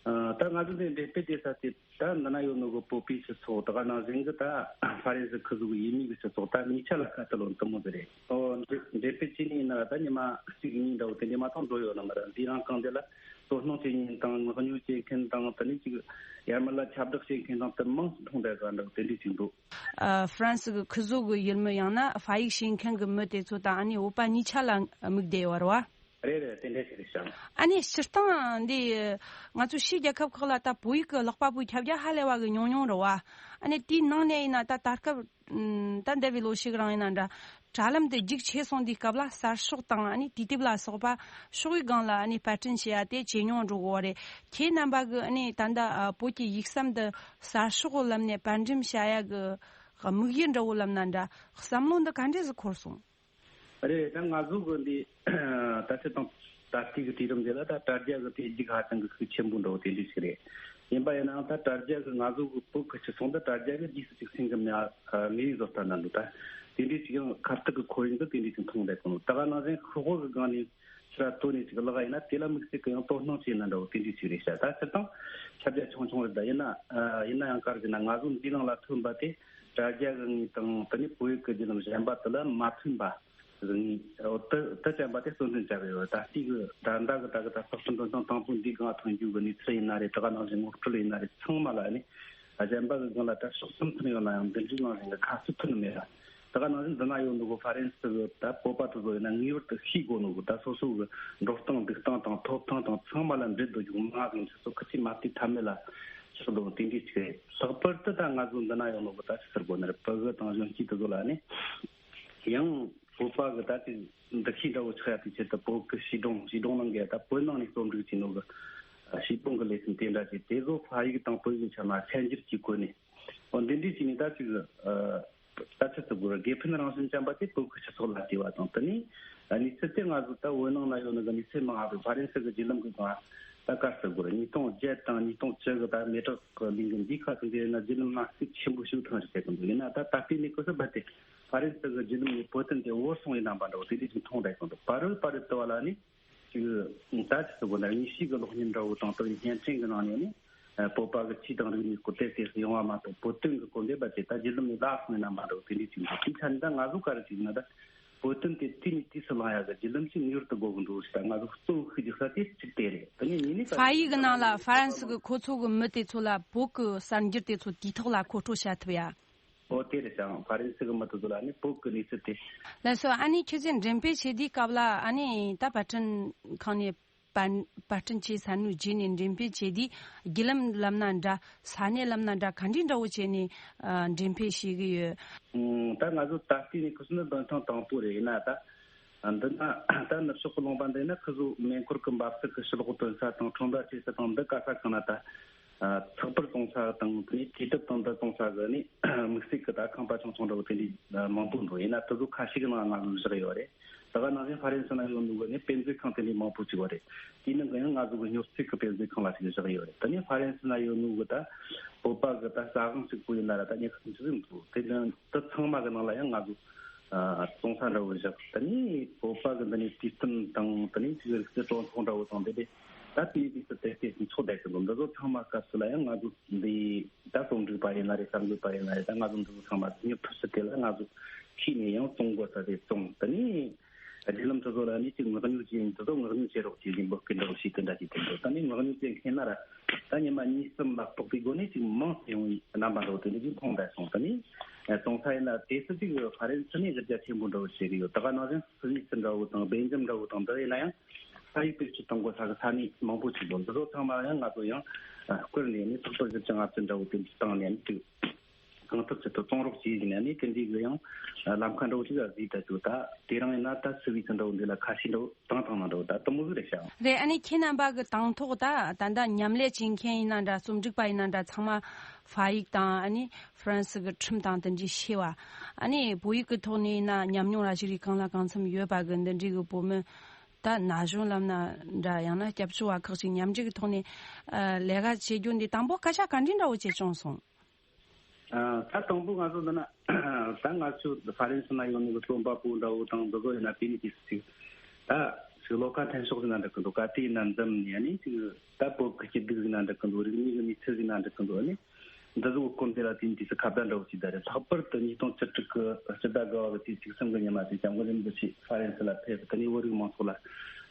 ཨ་ད་ང་ཚོ་འདི་འགྲེམས་སྤེལ་བྱེད་ས་དེ་ད་འདི་ན་ཡོད་ནོ་གི་བོད་པའི་སྤྱི་ཚོགས། ད་ག་ནང་བཞིན་གི་ད་ཧྥ་རན་སི་ཁི་ཟུག་ཡུལ་མི་གི་སྤྱི་ཚོགས། ད་གཉིས་ཆ་ལ་ཁ་ཐུག་ལོ་འདི་མོ་དེ་རེད། ཨོ་འགྲེམས་འགྲེམས་སྤེལ་བྱེད་ནི་ཡིན་ན་ད་ཉི་མ་གཅིག་གཉིས་འདྲ་བོ་དེ་འདྲ་མ་གཏོགས་འགྲོ་ཡོད་ནི་མ་རེད། འདི་རང་གང་དེ་ལ་དོ་སྣང་བྱེད་མཁན་དང་། མངགས་ཉོ་བྱེད་མཁན་དང་། དེ་ནས་ཅིག་ཡར་མར་ལ་ཁྱབ་བསྒྲགས་བྱེད་མཁན་དང་དེ་མང་སུ་མཐོང་བསྡད་ག་འདྲ་བོ་དེ་འདྲ་ཅིག་འདུག་ཨ་ཧྥ་རན་སི་གི་ཁི་ཟོ་གི་ཡུལ་མི་ཡང་ན་ཧྥ་ཡིག་ཤེས་མཁན་གི་མི་དེ་ཚོ་དང་ཨ་ནི་བོད་པ་གཉིས་ཆ་ལ་དམིགས་བསྡད་ཡོད་རེད་བ། རེད་རེད། དེ་འདྲ་ཞིག་རེད་ཤག་ཨ་ནི་སྤྱིར་བཏང་འདི་ང་ཚོ་ཕྱིའི་རྒྱལ་ཁབ་ཁག་ལ་ད་བོད་ཡིག་གི་ཀློག་པ་པོའི་ཁྱབ་རྒྱ་ཧ་ལས་པ་གི་ཉུང་ཉུང་རེད་བ། ཨ་ནི་དེའི་ནང་ནས་ཡིན་ན་ད་ད་སྐབས་ཨམ་ད་འདས་པའི་ལོ་ཞིག་རིང་ཡིན་ན་འདྲ། དྲ་ལམ་དེ་རྒྱུགས་ཆེ་སོང་དུས་སྐབས་ལ་གསར་ཤོག་དང་ཨ་ནི་དུས་དེབ་ལ་སོགས་པ་ཕྱོགས་ཡིག་སྒང་ལ་ཨ་ནི་པར་སྐྲུན་བྱེད་ཡ་དེ་ཇེ་ཉུང་འགྲོ་གི་ཡོད་རེད། ཁྱེད་རྣམ་པ་གི་ཨ་ནི་ད་ལྟ་ཨ་བོད་ཀྱི་ཡིག་ཟམ་འདི་གསར་ཤོག་ལམ་ནས་པར་འགྲེམས་བྱ་ཡ་གི་དམིགས་ཡུལ་འདྲ་བོ་ལབ་ན་འདྲ། བསམ་བློ་འདི་ག་འདྲས་སུ་འཁོར་སོང་། རེད། ད་ང་ཚོ་གི་འདི་ད་ཆ་དང་ད་ལྟའི་གི་དུས་རིམ་འདི་ལ་ད་དྲ་རྒྱ་གི་དེ་རྒྱུགས་ཧ་ཅང་གི་ཤུགས་ཆེན་པོ་འགྲོ་དེ་འདྲ་ཞིག་རེད། ཡིན་པ་ཡིན་ནའང་ད་དྲ་རྒྱ་གི་ང་ཚོ་གི་བོད་གི་སྤྱི་ཚོགས་འདི་དྲ་རྒྱ་གི་རྗེས་སུ་ཅིག་སེང་གི་མེ་མེ་ཡི་བཟོ་ལྟ་ན་འདུག་ད་དེ་འདྲ་ཅིག་ཡང་ཁ་བཏགས་གི་ཁོར་ཡུག་འདི་དེ་འདྲ་ཅིག་མཐོང་བསྡད་གོ་ནོ། ད་ག་ནང་བཞིན་ཤོག་བུ་གི་སྒང་ནས་ཕྱིར་བཏོན་ནས་ཅིག་ལག་ཡིན་ན་དེ་ལ་དམིགས་བསལ་གི་ཡང་དོ་སྣང་བྱས་ན་འདྲ་བོ་དེ་འདྲ་ཅིག་རེད་ཤག་ད་སྤྱིར་བཏང་ཁྱབ་རྒྱ་ཆུང་ཆུང་རེད། ད་ཡིན་ན་ཡིན་ན་ཡང་ག་རེ་ཟེར་ན་ང་ཚོ་འདི་ནང་ལ་ཐོན་པ་དེ་དྲ་རྒྱ་གི་ངོས་དང་དེ་ནས་བོད་ཡིག་གི་བརྒྱུད་ལམ་གཞན་པ་དེ་ལ་མ་ཐོན་པ། དེ་དེ་ཅན་པ་དེ་གཙོ་འཛིན་བྱ་གི་ཡོད། ད་ལྟའི་གི་ད་ལྟ་གི་ད་གི་ད་ཚོགས་ཆེན་འདོན་ཐེངས་དང་པོ་འདི་སྒང་ཐོན་རྒྱུ་གི་གནས་ཚུལ་ཡིན་ན་རེད། ད་ག་ནང་བཞིན་ངོ་སྤྲོད་ཡིན་ན་རེད། ཚང་མ་ལ་ནི་གཞན་པ་གི་སྒང་ལ་ད་ཕྱོགས་གསུམ་ཐོན་ཡོད་ན་ཡང་འདི་འདྲའི་ནང་བཞིན་གི་ཁ་གསོ་ཐོན་མེད་ལ། ད་ག་ནང་བཞིན་འདི་ན་ཡོད་ནོ་གི་ཧྥ་རན་སི་གི་ད་བོད་པ་དེ་ཚོ་ཡིན་ན་ངེས་པར་དུ་ཤེས་དགོས་ནོ་གི་ད་སོ་སོ་གི་འགྲོ་སྟངས་འདུག་སྟངས་དང་ཐོབ་ཐང་དང་ཚང་མ་ལ་འབྲེལ་འདོད་རྒྱུ་མང་ང་ཚོ་ཁི་ཆོས་མ་བལྟས་ཐབས་མེད་ལ་ཆགས་འདུག་དེ་འདྲའི་ཅིག་རེད། ལྷག་པར་དུ་ད་ང་ཚོ་འདི་ན་ཡོད་ནོ་གི་ད་ཅི་ཟེར་དགོས་ནི་རེད། ཕྲུ་གུ་དང་གཞོན་སྐྱེས་དེ་ཚོ་ལ་ནི། ཡང་བོད་པ་གི་ད་ཅིག་འདུ་ཤེས་འདྲ་བོ་ཆགས་ཡ་དེ་ཆེད་དུ་བོད་ཀྱི་བྱིས་སྒྲུང་བྱིས་སྒྲུང་ནང་གི་ད་བོད་ནང་ནས་རྩོམ་སྒྲིག་བྱས་ནོ་གི་བྱིས་སྒྲུང་གི་ལེ་ཚན་དེ་འདྲ་ཅིག་དེ་ཚོ་ཕ་ཡིག་དང་བོད་ཡིག་ཆ་ན་ཚད་འགྱུར་གྱིས་བཀོད་ནས། འོ་འདི་འདྲ་བྱས་ནས་ད་ཅིག་ད་ཆི་ཟེར་དགོས་རེད། དགེ་ཕན་རང་བཞིན་ཅན་པ་དེ་བོད་ཀྱི་སྤྱི་ཚོགས་ལ་བྱས་པ་དང་། དེ་ནས་གནས་ཚུལ་དེ་ང་ཚོ་ད་བོད་ནང་ན་ཡོད་ནོ་གི་གནས་ཚུལ་མང་ང་ཚོ་ཧྥ་རན་སི་གི་བརྒྱུད་ལམ་གི་སྒང་ད་ག་རེ་ཟེར་དགོས་རེད། ཉིས་སྟོང་བརྒྱད་དང་ཉིས་སྟོང་བཅུ་གི་ད་མེ་སྲེག་གི་ལས་འགུལ་འདིའི་ཁ་ཐུག་འདི་ཡིན་ན་བརྒྱུད་ལམ་ནང་ཤུགས་ཆེན་པོ་ཞིག་ཐོན་རེད་བཤད་གི་འདུག་ཡིན་ན་ད་ད་ལྟའི་གནས་སྐབས་སུ་རྦད་དེ་ཧྥ་རན་སི་གི་བརྒྱུད་ལམ་ནས་བོད་དོན་དེ་བོར་སོང་ཡིན་ན་མ་འདྲ་བ་དེ་འདྲ་ཅིག་མཐོང་བསྡད་གི་འདུག་བར་བར་དུ་བ་ལ་ནི་ཅིག་ད་ཅི་ཟེར་དགོས་ན་དངོས་གཞི་གི་གློག་བརྙན་འདྲ་བོ་དང་དེ་བརྙན་འཕྲིན་གི་ནང་ནས་ནི་བོད་པ་གི་ཆོས་དང་རིག་གནས་སྐོར་དེ་དེ་ཡོང་བ་མ་གཏོགས་བོད་དོན་གི་སྐོར་འདི་རྦད་དེ་ད་བརྒྱུད་ལམ་ནས་བརླག་སོང་ཡིན་ན་མ་འདྲ་བ་དེ་འདྲ་ཅིག་འདུག་དེའི་ཆ་ནས་ད་ང་ཚོ་ག་རེ་ཅིག་ཡིན་ན་ད། བོད་དོན་དེ་དུས་ནས་དུས་སུ་བླང་ཡག་གི་བརྒྱུད་ལམ་ཞིག་ངེས་པར་དུ་དགོས་ཀྱི་འདུག་ཟེར། ད་ང་ཚོ་གཙོ་བོ་ཤུགས་རྒྱག་ས་དེ་གཅིག་དེ་རེད། དེ་ནས་གཉིས་ནས་ཧྥ་ཡིག་གི་ནང་ལ་ཧྥ་རན་སི་གི་ཁོ་ཚོ་གི་མི་དེ་ཚོ་ལ་བོད་གི་གསར་འགྱུར་དེ་ཚོ་དུས་ཐོག་ལ་མཁོ་སྤྲོད་བྱ་ཐུབ་ཡ། ཨོ་དེ་རེད་ཀྱང་ཧྥ་རན་སི་གི་མི་དེ་ཚོ་ལ་ནི་བོད་གི་གནས་ཚུལ་དེ། ལགས་སོ། ཨ་ནི་ཁྱེད་ཚོས་འགྲེམས་སྤེལ་བྱེད་དུས་སྐབས་ལ་ཨ་ནི་ད་པར་སྐྲུན་ཁང་ནས་ པར་པར་སྐྲུན་བྱས་ས་ནས་བརྒྱུད་ནས་འགྲེམས་སྤེལ་བྱས་དུས་བརྒྱུད་ལམ་ལབ་ན་འདྲ། ས་གནས་ལབ་ན་འདྲ། ག་འདྲའི་འདྲ་བོ་བྱས་ནས་ཨ་འགྲེམས་སྤེལ་བྱེད་གི་ཡོད། ཨང་། ད་ང་ཚོ་ད་ལྟའི་ནས་ཁུ་སུ་ནི་འདོན་ཐང་དང་པོ་རེད། ཡིན་ན་ད་འདི་ན་ད་ནུབ་ཕྱོགས་ཀྱི་ལུང་པ་འདི་ན་ཁུ་ཚོ་མེ་འཁོར་གྱི་འབབ་ཚིགས་ཀྱི་ཕྱི་ལོགས་ཐོན་ས་དང་ཁྲོམ་ར་ཆེ་ས་དང་འདི་ག་ས་གང་ན་ད་ཚགས་པར་བཙོང་ས་དང་དེ་ནས་དུས་དེབ་དང་འདི་བཙོང་ས་གི་ནི་དམིགས་བསལ་གྱི་ད་ཁང་པ་ཆུང་ཆུང་འདྲ་བོ་དེ་འདྲའི་མང་པོ་འདུག། ཡིན་ན་དེ་ཚོ་ཁ་ཤས་ཀྱི་ནང་ང་ཚོ་བཞག་ཡོད་རེད། ད་ག་ནང་བཞིན་ཧྥ་རན་སི་ན་ཡོད་ནོ་གི་ནི་དཔེ་མཛོད་ཁང་དེ་འདྲའི་མང་པོ་ཅིག་ཡོད་རེད། དེའི་ནང་གི་ཡང་ང་ཚོ་གི་སྨྱོ་རྩིས་ཀྱི་དཔེ་མཛོད་ཁང་ལ་ཞིག་བཞག་ཡོད་རེད། ད་ནི་ཧྥ་རན་སི་ན་ཡོད་ནོ་གི་ད་བོད་པ་གི་ད་ཟ་ཁང་ཞིག་པོ་ཡིན་ན་ར་ད་ཉལ་ཁང་ཞིག་འདུག། དེ་ནི་དེ་ཚང་མ་གི་ནང་ལ་ཡང་ང་ཚོ་ཨ་བཙོང་ས་འདྲ་བོ་བཞག། ད་ནི་བོད་པ་གི་འདི་ནི་དུས་སྟོན་དང་ད་ནི་ཅིག་རིག་རྩལ་སྤྲོ་ཚོགས་འདྲ་བོ་དང་དེ་དེ་ད་དེའི་དུས་སུ་དེ་དེ་ཚོགས་བསྡད་གི་འདུག། འདི་ཚོ་ཚང་མ་སྐབས་སུ་ལ་ཡང་ང་ཚོ་འདི་ད་རྩོམ་སྒྲིག་པ་ཡིན་ན་རེད། གསར་འགོད་པ་ཡིན་ན་རེད། ད་ང་ཚོ་འདི་ཚོ་ཚང་མ་སྙིང་ཐག་ཆོད་དེ་ལ་ང་ཚོ་ཤེས་ནས་ཡང་བཙོང་དགོས་ས་དེ་བཙོང་། ད་ནི་བརྒྱུད་ལམ་དེ་ཚོ་ལ་ནི་ཅིག་མངགས་ཉོ་བྱེད་ཡིན། དེ་ཚོ་མངགས་ཉོ་བྱེད་རོགས་བྱེད་ཀྱིན་པོ་སྐད་འདྲ་བོ་ཞིག་དེ་འདྲ་ཞིག་དེ་འདྲ། ད་ནི་མངགས་ཉོ་བྱེད་མཁན་ན་ར་ད་ཉི་མ་གཉིས་གསུམ་ལ་གཏོགས་པའི་སྒོ་ནས་ཅིག་མང་ཙམ་ཡོང་བའི་རྣམ་པ་འདྲ་བོ་དེ་འདྲ་ཅིག་མཐོང་བསྡད་སོང་། ད་ནི་བཙོང་ས་ཡིན་ན་དེ་སུ་ཅིག་ཧྥ་རན་སི་ནས་གཞི་རྒྱ་ཆེན་པོ་འདྲ་བོ་བྱེད་ཀྱི་ཡོད། ད་ག་ནང་བཞིན་སུད་སི་འདྲ་བོ་དང་སྦེལ་ཇམ་འདྲ་བོ་དང་འདི་ཡིན་ན་ཡང་ས་ཡིག་བེད་སྤྱོད་གཏོང་དགོས་ས་གི་ས་གནས་མང་པོ་ཅིག་ཡོད། འདི་ཚོ་ཚང་མ་ཡང་ང་ཚོ་ཡང་བསྐུར་ནས་ནི་ཚགས་པར་བཞི་བཅུ་ལྔ་བཅུ་འདྲ་བོ་དེ་འདྲ་བཏང་ནས་ནི་ཅིག་གང་ཐུབ་ཅི་ཐུབ་བཙོང་རོགས་བྱས་ཟིན་ནས་ནི་དེ་འདྲའི་གི་ཡང་ལམ་ཁ་འདྲ་བོ་ཅིག་ལ་བཟོས་ད་ཅིག། ད་དེ་རིང་ཡིན་ན་ད་སུད་སི་འདྲ་བོ་འདི་ལ་ཁ་ཤས་འདྲ་བོ་བཏང་བཏང་ན་འདྲ་བོ་ད་དུ་མོ་ཟིག་རེད་ཤག། རེད། ཨ་ནི་ཁྱེད་རྣམ་པ་གི་དང་ཐོག་ད་ད་ལྟ་མཉམ་ལས་བྱེད་མཁན་ཡིན་ན་འདྲ། རྩོམ་སྒྲིག་པ་ཡིན་ན་འདྲ། ཚང་མ་ཧྥ་ཡིག་དང་ཨ་ནི་ཧྥ་རན་སི་གི་ཁྲིམས་དང་དེ་འདྲའི་ཤེས་པ། ཨ་ནི་བོད་ཡིག་གི་ཐོག་ནས་ཡིན་ན་ཉམས་མྱོང་ར་ཞིག་རིགས་གང་ལ་གང་འཚམ་ཡོད་པ་གི་འདི་འདྲའི་གི་བོད་མི་ད་ན་གཞོན་ལབ་ན་འདྲ། ཡང་ན་སྐྱབས་བཅོལ་བ་ཁག་ཅིག་མཉམ་འབྲེལ་གི་ཐོག་ནས་ཨ་ལས་ཀ་བྱེད་རྒྱུ་འདི་དང་པོ་སྐད་ཆ་ག་འདྲའི་འདྲ་བོ་བྱས་བྱུང་སོང་། ཨ་ད་དང་པོ་ང་ཚོ་འདི་ན་ད་ང་ཚོ་ཧྥ་རན་སི་ན་ཡོད་ནི་གི་རྩོམ་པ་པོ་འདྲ་བོ་དང་འདི་ཚོ་ཡིན་ན་དེ་ནི་དེ་ཅིག་ད་ཅིག་བློ་ཁ་མཐུན་ཕྱོགས་ཟིན་ན་འགྲིག་གི་འདུག། ག་དུས་ཡིན་ན་འཛོམས་ནས་ནི་ཅིག་ད་བོད་ཀྱི་སྐྱིད་སྡུག་ཟིན་ན་འགྲིག་གི་འདུག། རིག་གནས་ཀྱི་གནས་ཚུལ་ཟིན་ན་འགྲིག་གི་འདུག། ནི་འདི་ཚོ་གི་སྐོར་འདི་ལ་དེ་ནི་དེ་ཅིག་ཁ་བརྡ་འདྲ་བོ་ཅིག་ད་རེད། ལྷག་པར་དུ་ཉིས་སྟོང་བཅུ་དྲུག་གི་སྤྱི་ཟླ་དགུ་བ་གི་དུས་ཚིགས་གསུམ་གི་ཉི་མ་དེ་སྐྱབས་མགོན་རིན་པོ་ཆེ་ཧྥ་རན་སི་ལ་ཕེབས། དེ་ནས་བོད་རིགས་མང་ཚོགས་ལ་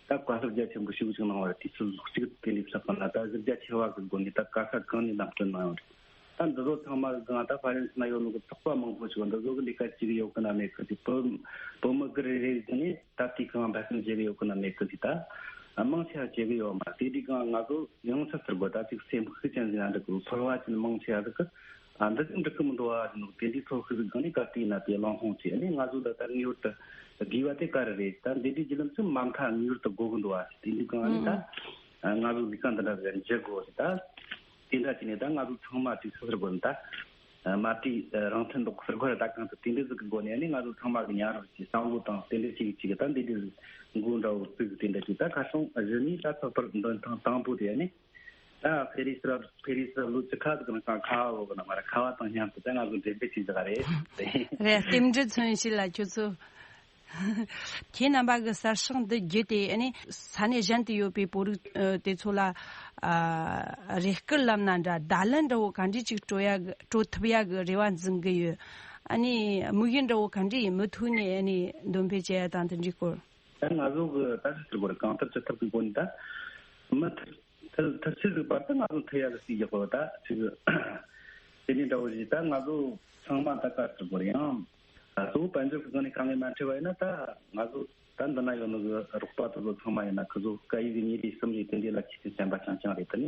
ད་བཀའ་སློབ་རྒྱ་ཆེན་པོ་ཞེ་པོ་ཅིག་གནང་བ་རེད། དུས་ཚོད་ལྷག་ཅིག་དེ་འདྲའི་ཕྱག་ལ་ད་གཟི་བརྗིད་ཆེ་བ་གི་སྒོ་ནས་ད་ག་ས་གང་ནས་ལམ་སྟོན་གནང་ཡོད་རེད། ད་འདི་ཚོ་ཚང་མ་གི་སྒང་ད་ཧྥ་རན་སི་ན་ཡོད་ནོ་གི་ཚོགས་པ་མང་པོ་ཞིག་འདི་ཚོ་གི་ལས་ཀ་བྱེད་གི་ཡོད་གི་ན་མེད་གི་ཅིག། བོད་བོད་མི་གི་རེ་རེ་གི་ནས་ད་དེའི་སྒང་འབད་བརྩོན་བྱེད་གི་ཡོད་གི་ན་མེད་གི་ཅིག། ད་མང་ཆེ་བ་བྱེད་གི་ཡོད་མ་རེད། དེ་དུས་སྒང་ང་ཚོ་ཡང་ཆ་ཚུར་དགོས། ད་ཅིག་སེམས་ཤུགས་ཅན་ཟིན་ན་འགྲིག་གི། ཚོར་བ་ཅན་མང་ཆེ་བ་ཟིག་གི་ཨ་འདི་ཅིག་འགྲིག་གི་མི་འདུག་བ་ཟེར་ནོ་དེ་འདྲའི་ཚོར་ཤུགས་ཟིག་གི་ནས་ད་དེའི་ན་དེ་གླེང་སློང་བྱས་ནས་ང་ཚོ་ད་ད་ངེས་པར་དུ་དགོས་པ་དེ་ག་རེ་རེད། ད་འདི་འདྲའི་བརྒྱུད་ལམ་ཚོ་མ་མཐའ་ངེས་པར་དུ་དགོས་གི་འདུག་བ་ཟེར། དེ་འདུག་གི་ཨ་ནི་ད་ང་ཚོ་ལས་ཀ་འདི་འདྲ་ཟིག་འཇུག་དགོས་ཟེར། ད་དེ་འདྲ་བྱས་ནས་ད་ང་ཚོ་ཚང་མ་ཅིག་སོ་སོར་དགོས་ནས་ད་མ་བྲིས་རང་མཐུན་འདུག་ཟེར་དགོས་རེད། ད་གང་ལྟར་དེ་འདྲ་ཟིག་གི་སྒོ་ནས་ནི་ང་ཚོ་ཚང་མ་གི་མཉམ་རུབ་ཀྱིས་བསམ་བློ་དང་དེ་འདྲ་ཅིག་ཅིག་ད་འདི་འདྲ་ཟིག་མགོ་འདྲ་བོ་བཙུགས་དེ་འདྲ་ཅིག་ད་ཁ་སང་གཞི་ནས་ད་ཚགས་པར་འདོན་ཐེངས་དང་པོ་དེ་ནི་ད་ཕེ་རི་སི་ར་ཕེ་རི་སི་ར་ལོ་བཅུ་ཁ་ཟིག་ནང་ཁ་བ་བོ་གི་ནང་མ་ར་ཁ་བ་དང་མཉམ་དུ་ད་ང་ཚོ་འགྲེམས་སྤེལ་བྱས་བཞག་རེད། རེད། རྟེན་འབྲེལ་མཚོན་བྱེད་ལ་ཁྱོད་ཚོ། ཁྱེད་རྣམ་པ་གི་གསར་ཤོག་འདི་བརྒྱུད་དེ་ཨ་ནི་ས་གནས་གཞན་དུ་ཡོད་པའི་བོད་རིགས་ཨ་དེ་ཚོ་ལ་ཨ་རེ་སྐུལ་ལབ་ན་འདྲ། བརྡ་ལན་འདྲ་བོ་ག་འདྲས་ཅིག་སྤྲོད་ཡ་གི་སྤྲོད་ཐུབ་ཡ་གི་རེ་བ་འཛིན་གི་ཡོད། ཨ་ནི་དམིགས་ཡུལ་འདྲ་བོ་ག་འདྲས་ཡིན། མུ་མཐུད་ནས་ཨ་ནི་འདོན་སྤེལ་བྱེད་ཡ་དང་དེ་འདྲའི་སྐོར། ད་ང་ཚོ་གི་ད་ཅི་ཟེར་དགོས་རེད། གང་ཐུབ་ཅི་ཐུབ་ཀྱི་སྒོ་ནས་ད་མུ་མཐུད་མཐུད་མཐུད་ཚེ་ཟིག་བར་དུ་ང་ཚོ་མཐུད་ཡ་གི་སྲིད་ཀྱི་སྐོར་ད་ཅིག་དེ་ནས་འདྲ་བོ་ཞིག་ད་ང་ཚོ་ཚང་མ་ད་ག་ཟེར་དགོས་རེད། ཡང་གཙོ་བོ་དཔལ་འབྱོར་གྱི་སྒང་ནས་དཀའ་ངལ་མ་འཕྲད་པ་ཡིན་ན་ད་ང་ཚོ་ད་འདི་ན་ཡོད་ནོ་གི་རོགས་པ་དེ་ཚོ་ཚང་མ་ཡིན་ན་ཁོ་ཚོ་སྐད་ཡིག་གི་གཉིས་རེ་གསུམ་རེ་དེ་འདྲའི་ལ་ཁྱད་ཆོས་ཅན་པ་རྐྱང་རྐྱང་རེད། ད་ནི་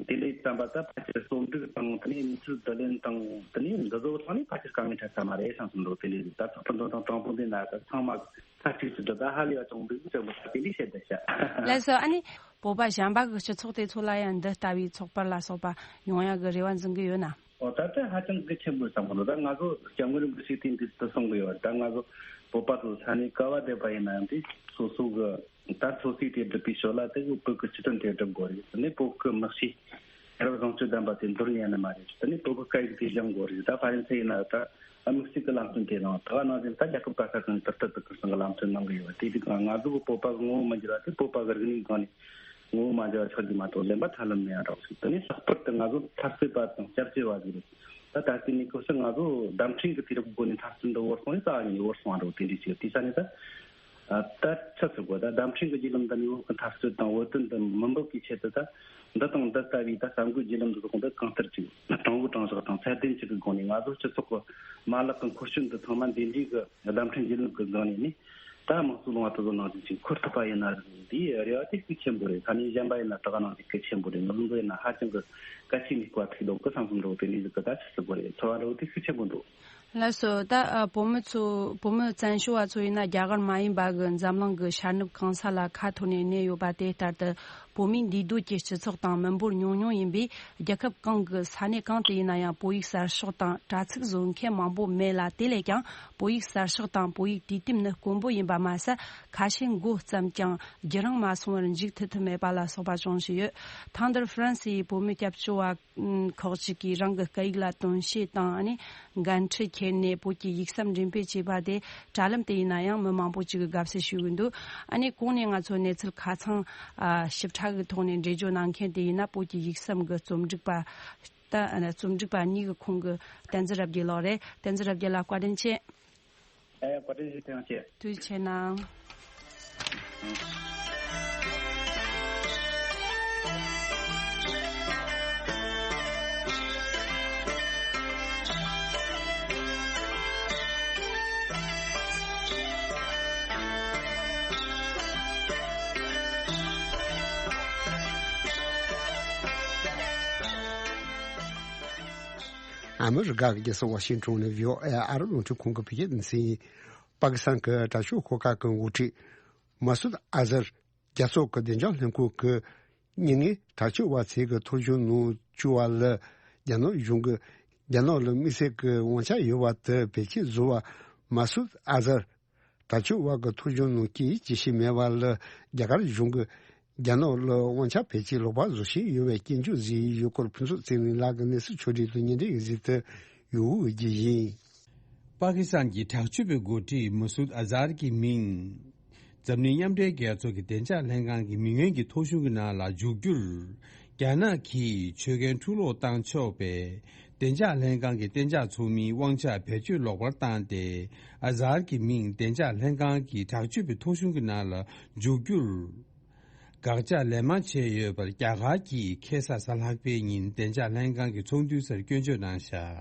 དེ་འདྲའི་བསམ་པ་ད་ཕལ་ཆེར་རྩོམ་སྒྲིག་དང་དེ་ནས་གནས་ཚུལ་བསྡུ་ལེན་དང་དེ་ནས་འདི་ཚོ་ཚང་ནས་ཕལ་ཆེར་དཀའ་ངལ་འཕྲད་ས་མ་རེད་བསམ་སོང་འདུག། དེ་ལས་ད་ཚགས་པར་འདོན་ཐེངས་དང་པོ་འདི་ན་ད་ཚང་མ་ས་ཁྲིག་ཏུ་འགྲོ་ད་ཧ་ལས་པ་ཅུང་འདུག་ཅེས་པ་ད་དེ་འདྲའི་བཤད་བསྡད་ཤག། ལགས་སོ། ཨ་ནི་བོད་པ་གཞན་པ་གི་སྤྱི་ཚོགས་དེ་ཚོ་ལ་ཡང་འདི་ལྟ་བུའི་ཚོགས་པ་ལ་སོགས་པ་ཡོང་ཡ་གི་རེ་བ་འཛིན་གི་ཡོད་ན། ཨོ་ད་ལྟ་ཧ་ཅང་གལ་ཆེན་པོ་བསམ་གི་འདུག། ད་ང་ཚོ་སྐྱབས་མགོན་རིན་པོ་ཆེས་དེ་འདྲ་དུ་གསུང་གི་ཡོད་རེད། ད་ང་ཚོ་བོད་པ་ཚོ་ས་གནས་ག་བ་བསྡད་པ་ཡིན་ན་ཡང་དེ་སོ་སོ་གི་ད་སོ་སོའི་དེ་སྒྲུབ་པའི་ཞོར་ལ་དེ་བོད་ཀྱི་སྤྱི་དོན་དེ་སྒྲུབ་དགོས་རེད། དེ་ནས་བོད་ཀྱི་དམག་ཤེད་རབ་བཟང་སྤྱོད་ལྡན་པ་དེ་འདོར་ཉན་ནི་མ་རེད། དེ་ནས་བོད་ཀྱི་སྐད་ཡིག་དེ་སྦྱང་དགོས་རེད། ད་ཧྥ་རན་སི་ཡིན་ན་ད་དམིགས་བསལ་གྱི་ལམ་སྟོན་དེ་དང་ད་ག་ནང་བཞིན་ད་རྒྱལ་ཁབ་ག་ས་གང་ནས་ཏག་ཏག་ཏག་ཏག་སང་གི་ལམ་སྟོན་གནང་གི་ཡོད་རེད། དེ་དུས་ང་ང་ཚོ་གི་བོད་པ་གི་ངོ་བོ་མ་འགྱུར་བ་དེ་བོད་པ་གི་རིག་གནས་སྒང་ནས་ངོ་བོ་མ་འགྱུར་བ་ཆགས་རྒྱུ་མ་གཏོགས་ལེན་པ་ཐབས་ལམ་མེད་ཡ་འདྲ་བོ་ཞིག། དེ་ནས་ལྷག་པར་དུ་ང་ཚོ་འཐབ་རྩོད་པ་དང་སྐྱབས་བཅོལ་བ་ཟིག་རེད། ད་ད་ལྟའི་གནས་སྐབས་སུ་ང་ཚོ་བརྡ་འཕྲིན་གྱི་དུས་རབས་སྒོ་ནས་འཐབ་རྩོད་འདི་བོར་སོང་ནས་རྩ་བ་ཉིད་ནས་བོར་སོང་བ་འདྲ་བོ་དེ་འདྲ་ཞིག་ཡོད། དེ་ས་ནས་ད་ད་ཆ་ཚུགས་པ་ད་བརྡ་འཕྲིན་གྱི་བརྒྱུད་ལམ་འདི་ནས་བོད་ཀྱི་འཐབ་རྩོད་དང་བོད་དོན་འདི་མི་འབོད་པའི་ཆེད་དུ་ད་འདི་དང་འདི་ལྟ་བུའི་ད་གསར་འགོད་བརྒྱུད་ལམ་འདི་ཚོ་འདི་གང་ལྟར་ཅིག་དྲང་བོ་དྲང་བཞག་དང་ཚད་ལྡན་ཅིག་གི་སྒོ་ནས་ང་ཚོ་སྤྱི་ཚོགས་ཀྱི་མ་ལག་གི་འཁོར་སྐྱོད་འདི་ཚང་མ་འདི་འདྲའི་གི་བརྡ་འཕྲིན་བརྒྱུད་ལམ་གྱི་སྒང་ནས་ནི་ ད་དམངས་གཙོ་ལུང་པ་དེ་ཚོ་ནང་བཞིན་ཅིག་འཁུར་ཐུབ་པ་ཡིན་ན་འདིའི་རེ་བ་དེ་ཤུགས་ཆེན་པོ་རེད། ས་གནས་གཞན་པ་ཡིན་ན་དེ་ག་ནང་བཞིན་གལ་ཆེན་པོ་རེད། ང་ཚོ་ཡིན་ན་ཧ་ཅང་གི་གལ་ཆེའི་དམིགས་པ་ཐུག་འདུག་གི་བསམ་བསམ་འགྲོ་དེ་ནས་གི་ད་ཆི་ཟེར་དགོས་རེད། ཚོར་བ་འདྲ་བོ་དེ་ཤུགས་ཆེན་པོ་འདུག། ལགས་སོ། ད་ཨ་བོད་མི་ཚོ་བོད་མི་བཙན་བྱོལ་བ་ཚོ་ཡིན་ན་རྒྱ་གར་མ་ཡིན་པ་གི་འཛམ་གླིང་གི་ཤར་ནུབ་གང་ས་ལ་ཁ་འཐོར་ནས་གནས་ཡོད་པ་དེ་ལྟར་དུ་བོད་མིའི་འདུས་སྡོད་ཀྱི་སྤྱི་ཚོགས་དང་མི་འབོར་ཉུང་ཉུང་ཡིན་པས། རྒྱལ་ཁབ་གང་གི་ས་གནས་གང་དུ་ཡིན་ན་ཡང་བོད་ཡིག་གསར་ཤོག་དང་དྲ་ཚིགས་བཟོ་མཁན་མང་པོ་མེད་ལ། དེ་ལས་ཀྱང་བོད་ཡིག་གསར་ཤོག་དང་བོད་ཡིག་དུས་དེབ་ནི་དཀོན་པོ་ཡིན་པ་མ་ཟད། ཁ་ཤས་མགོ་བརྩམས་ཀྱང་རྒྱུན་རིང་མ་སོང་བར་འཇིག་ཐུབ་ཐུབ་མེད་པ་ལ་སོགས་པ་བྱུང་བཞིན་ཡོད། ཐེངས་འདིར་ཧྥ་རན་སིའི་བོད་མི་སྐྱབས་བཅོལ་བ་ཁག་ཅིག་གིས་རང་གི་སྐད་ཡིག་ལ་དོན་བཤད་དང་ཨ་ནི་འགན་འཁྲི་འཁྱེར་ནས་བོད་ཀྱི་ཡིག་ཟམ་འགྲེམས་སྤེལ་བྱས་པ་དེ་དྲ་ལམ་དུ་ཡིན་ན་ཡང་མི་མང་པོ་ཅིག་གིས་དགའ་བསུ་ཞུ་གི་འདུག། ཨ་ནི་གོང་ནས་ང་ཚོ་གནས་ཚུལ་ཁ་ཚང་ཨ་ཞིབ་ཕྲ་གི་ཐོག་ནས་འགྲེལ་བརྗོད་གནང་མཁན་དེ་ཡིན་ན་བོད་ཀྱི་ཡིག་ཟམ་གྱི་རྩོམ་སྒྲིག་པ། ད་ཨ་ནི་རྩོམ་སྒྲིག་པ་གཉིས་ཀྱི་ཁོངས་ཀྱི་བསྟན་འཛིན་རབ་རྒྱས་ལགས་རེད། བསྟན་འཛིན་རབ་རྒྱས་ལགས་བཀའ་དྲིན་ཆེ། ཨ་ཡ་བཀའ་དྲིན་ཆེ། ཐེངས་ཆེ། ཐུགས་རྗེ་ཆེ་གནང་། ཨ་མི་རི་ཀ་གི་རྒྱལ་ས་ཝ་ཤིང་ཊོན་ནས་བྷི་ཨོ་ཨེ་ཨ་རི་རླུང་འཕྲིན་ཁང་གི་བོད་སྐད་སྡེ་ཚན་ཡིན། པ་ཀི་སི་ཐན་གྱི་དྲག་སྤྱོད་ཤོག་ཁག་གི་འགོ་ཁྲིད་མ་སུད་ཨ་ཟར་རྒྱལ་ཚོགས་ཀྱི་བདེ་འཇགས་ལྷན་ཁང་གི་མྱི་ངན་དྲག་སྤྱོད་པ་ཚོའི་གི་ཐོ་གཞུང་ནང་བཅུག་པ་ལ་རྒྱ་ནག་གཞུང་གིས་རྒྱ་ནག་ལ་དམིགས་བསལ་གྱི་དབང་ཆ་ཡོད་པ་དེ་བེད་སྤྱོད་བཟོ་བར་མ་སུད་ཨ་ཟར་དྲག་སྤྱོད་པ་གི་ཐོ་གཞུང་ནང་སྐད་ཡིག་ཅི་ཞིག་མེད་པ་ལ་རྒྱ་གར་གཞུང་གིས་རྒྱ་ནག་ལ་དབང་ཆ་བེད་སྤྱོད་ལོག་པ་བཟོ་བཞིན་ཡོད་པའི་སྐྱོན་བརྗོད་བཟོས་ཡོད་སྐོར་ཕུན་ཚོགས་ཚེ་རིང་ལགས་ཀྱི་གནས་ཚུལ་ཕྱོགས་སྒྲིག་དང་སྙན་སྒྲོན་ཡིག་གཟིགས་དེ་ཡུ་གུ་འོད་ཀྱིས་ཡིན། པ་ཀི་སི་ཐན་གྱི་དྲག་སྤྱོད་པའི་འགོ་ཁྲིད་མ་སུད་ཨ་ཟར་གྱི་མིང་། འཛམ་གླིང་མཉམ་འབྲེལ་རྒྱལ་ཚོགས་ཀྱི་བདེ་འཇགས་ལྷན་ཁང་གི་མི་ངན་གྱི་ཐོ་གཞུང་གི་ནང་ལ་འཇུག་རྒྱུར། རྒྱ་ནག་གིས་ཆོད་གན་འཕྲུ་སློག་བཏང་ཆོག་པའི་བདེ་འཇགས་ལྷན་ཁང་གི་གཏན་འཇགས་ཚོགས་མིའི་དབང་ཆ་བེད་སྤྱོད་ལོག་པར་བཏང་སྟེ། ཨ་ཟར་གྱི་མིང་བདེ་འཇགས་ལྷན་ཁང་གི་དྲག་སྤྱོད་པའི་ཐོ་གཞུང་གི་ནང་ལ་འཇུག་རྒྱུར། དགག་བྱ་ལན་མང་བྱས་ཡོད་པར་རྒྱ་གར་གྱིས་ཁ་སང་གཟའ་ལྷག་པའི་ཉིན་བདེ་འཇགས་ལྷན་ཁང་གི་ཚོགས་འདུའི་སར་སྐྱོན་བརྗོད་གནང་བཞག།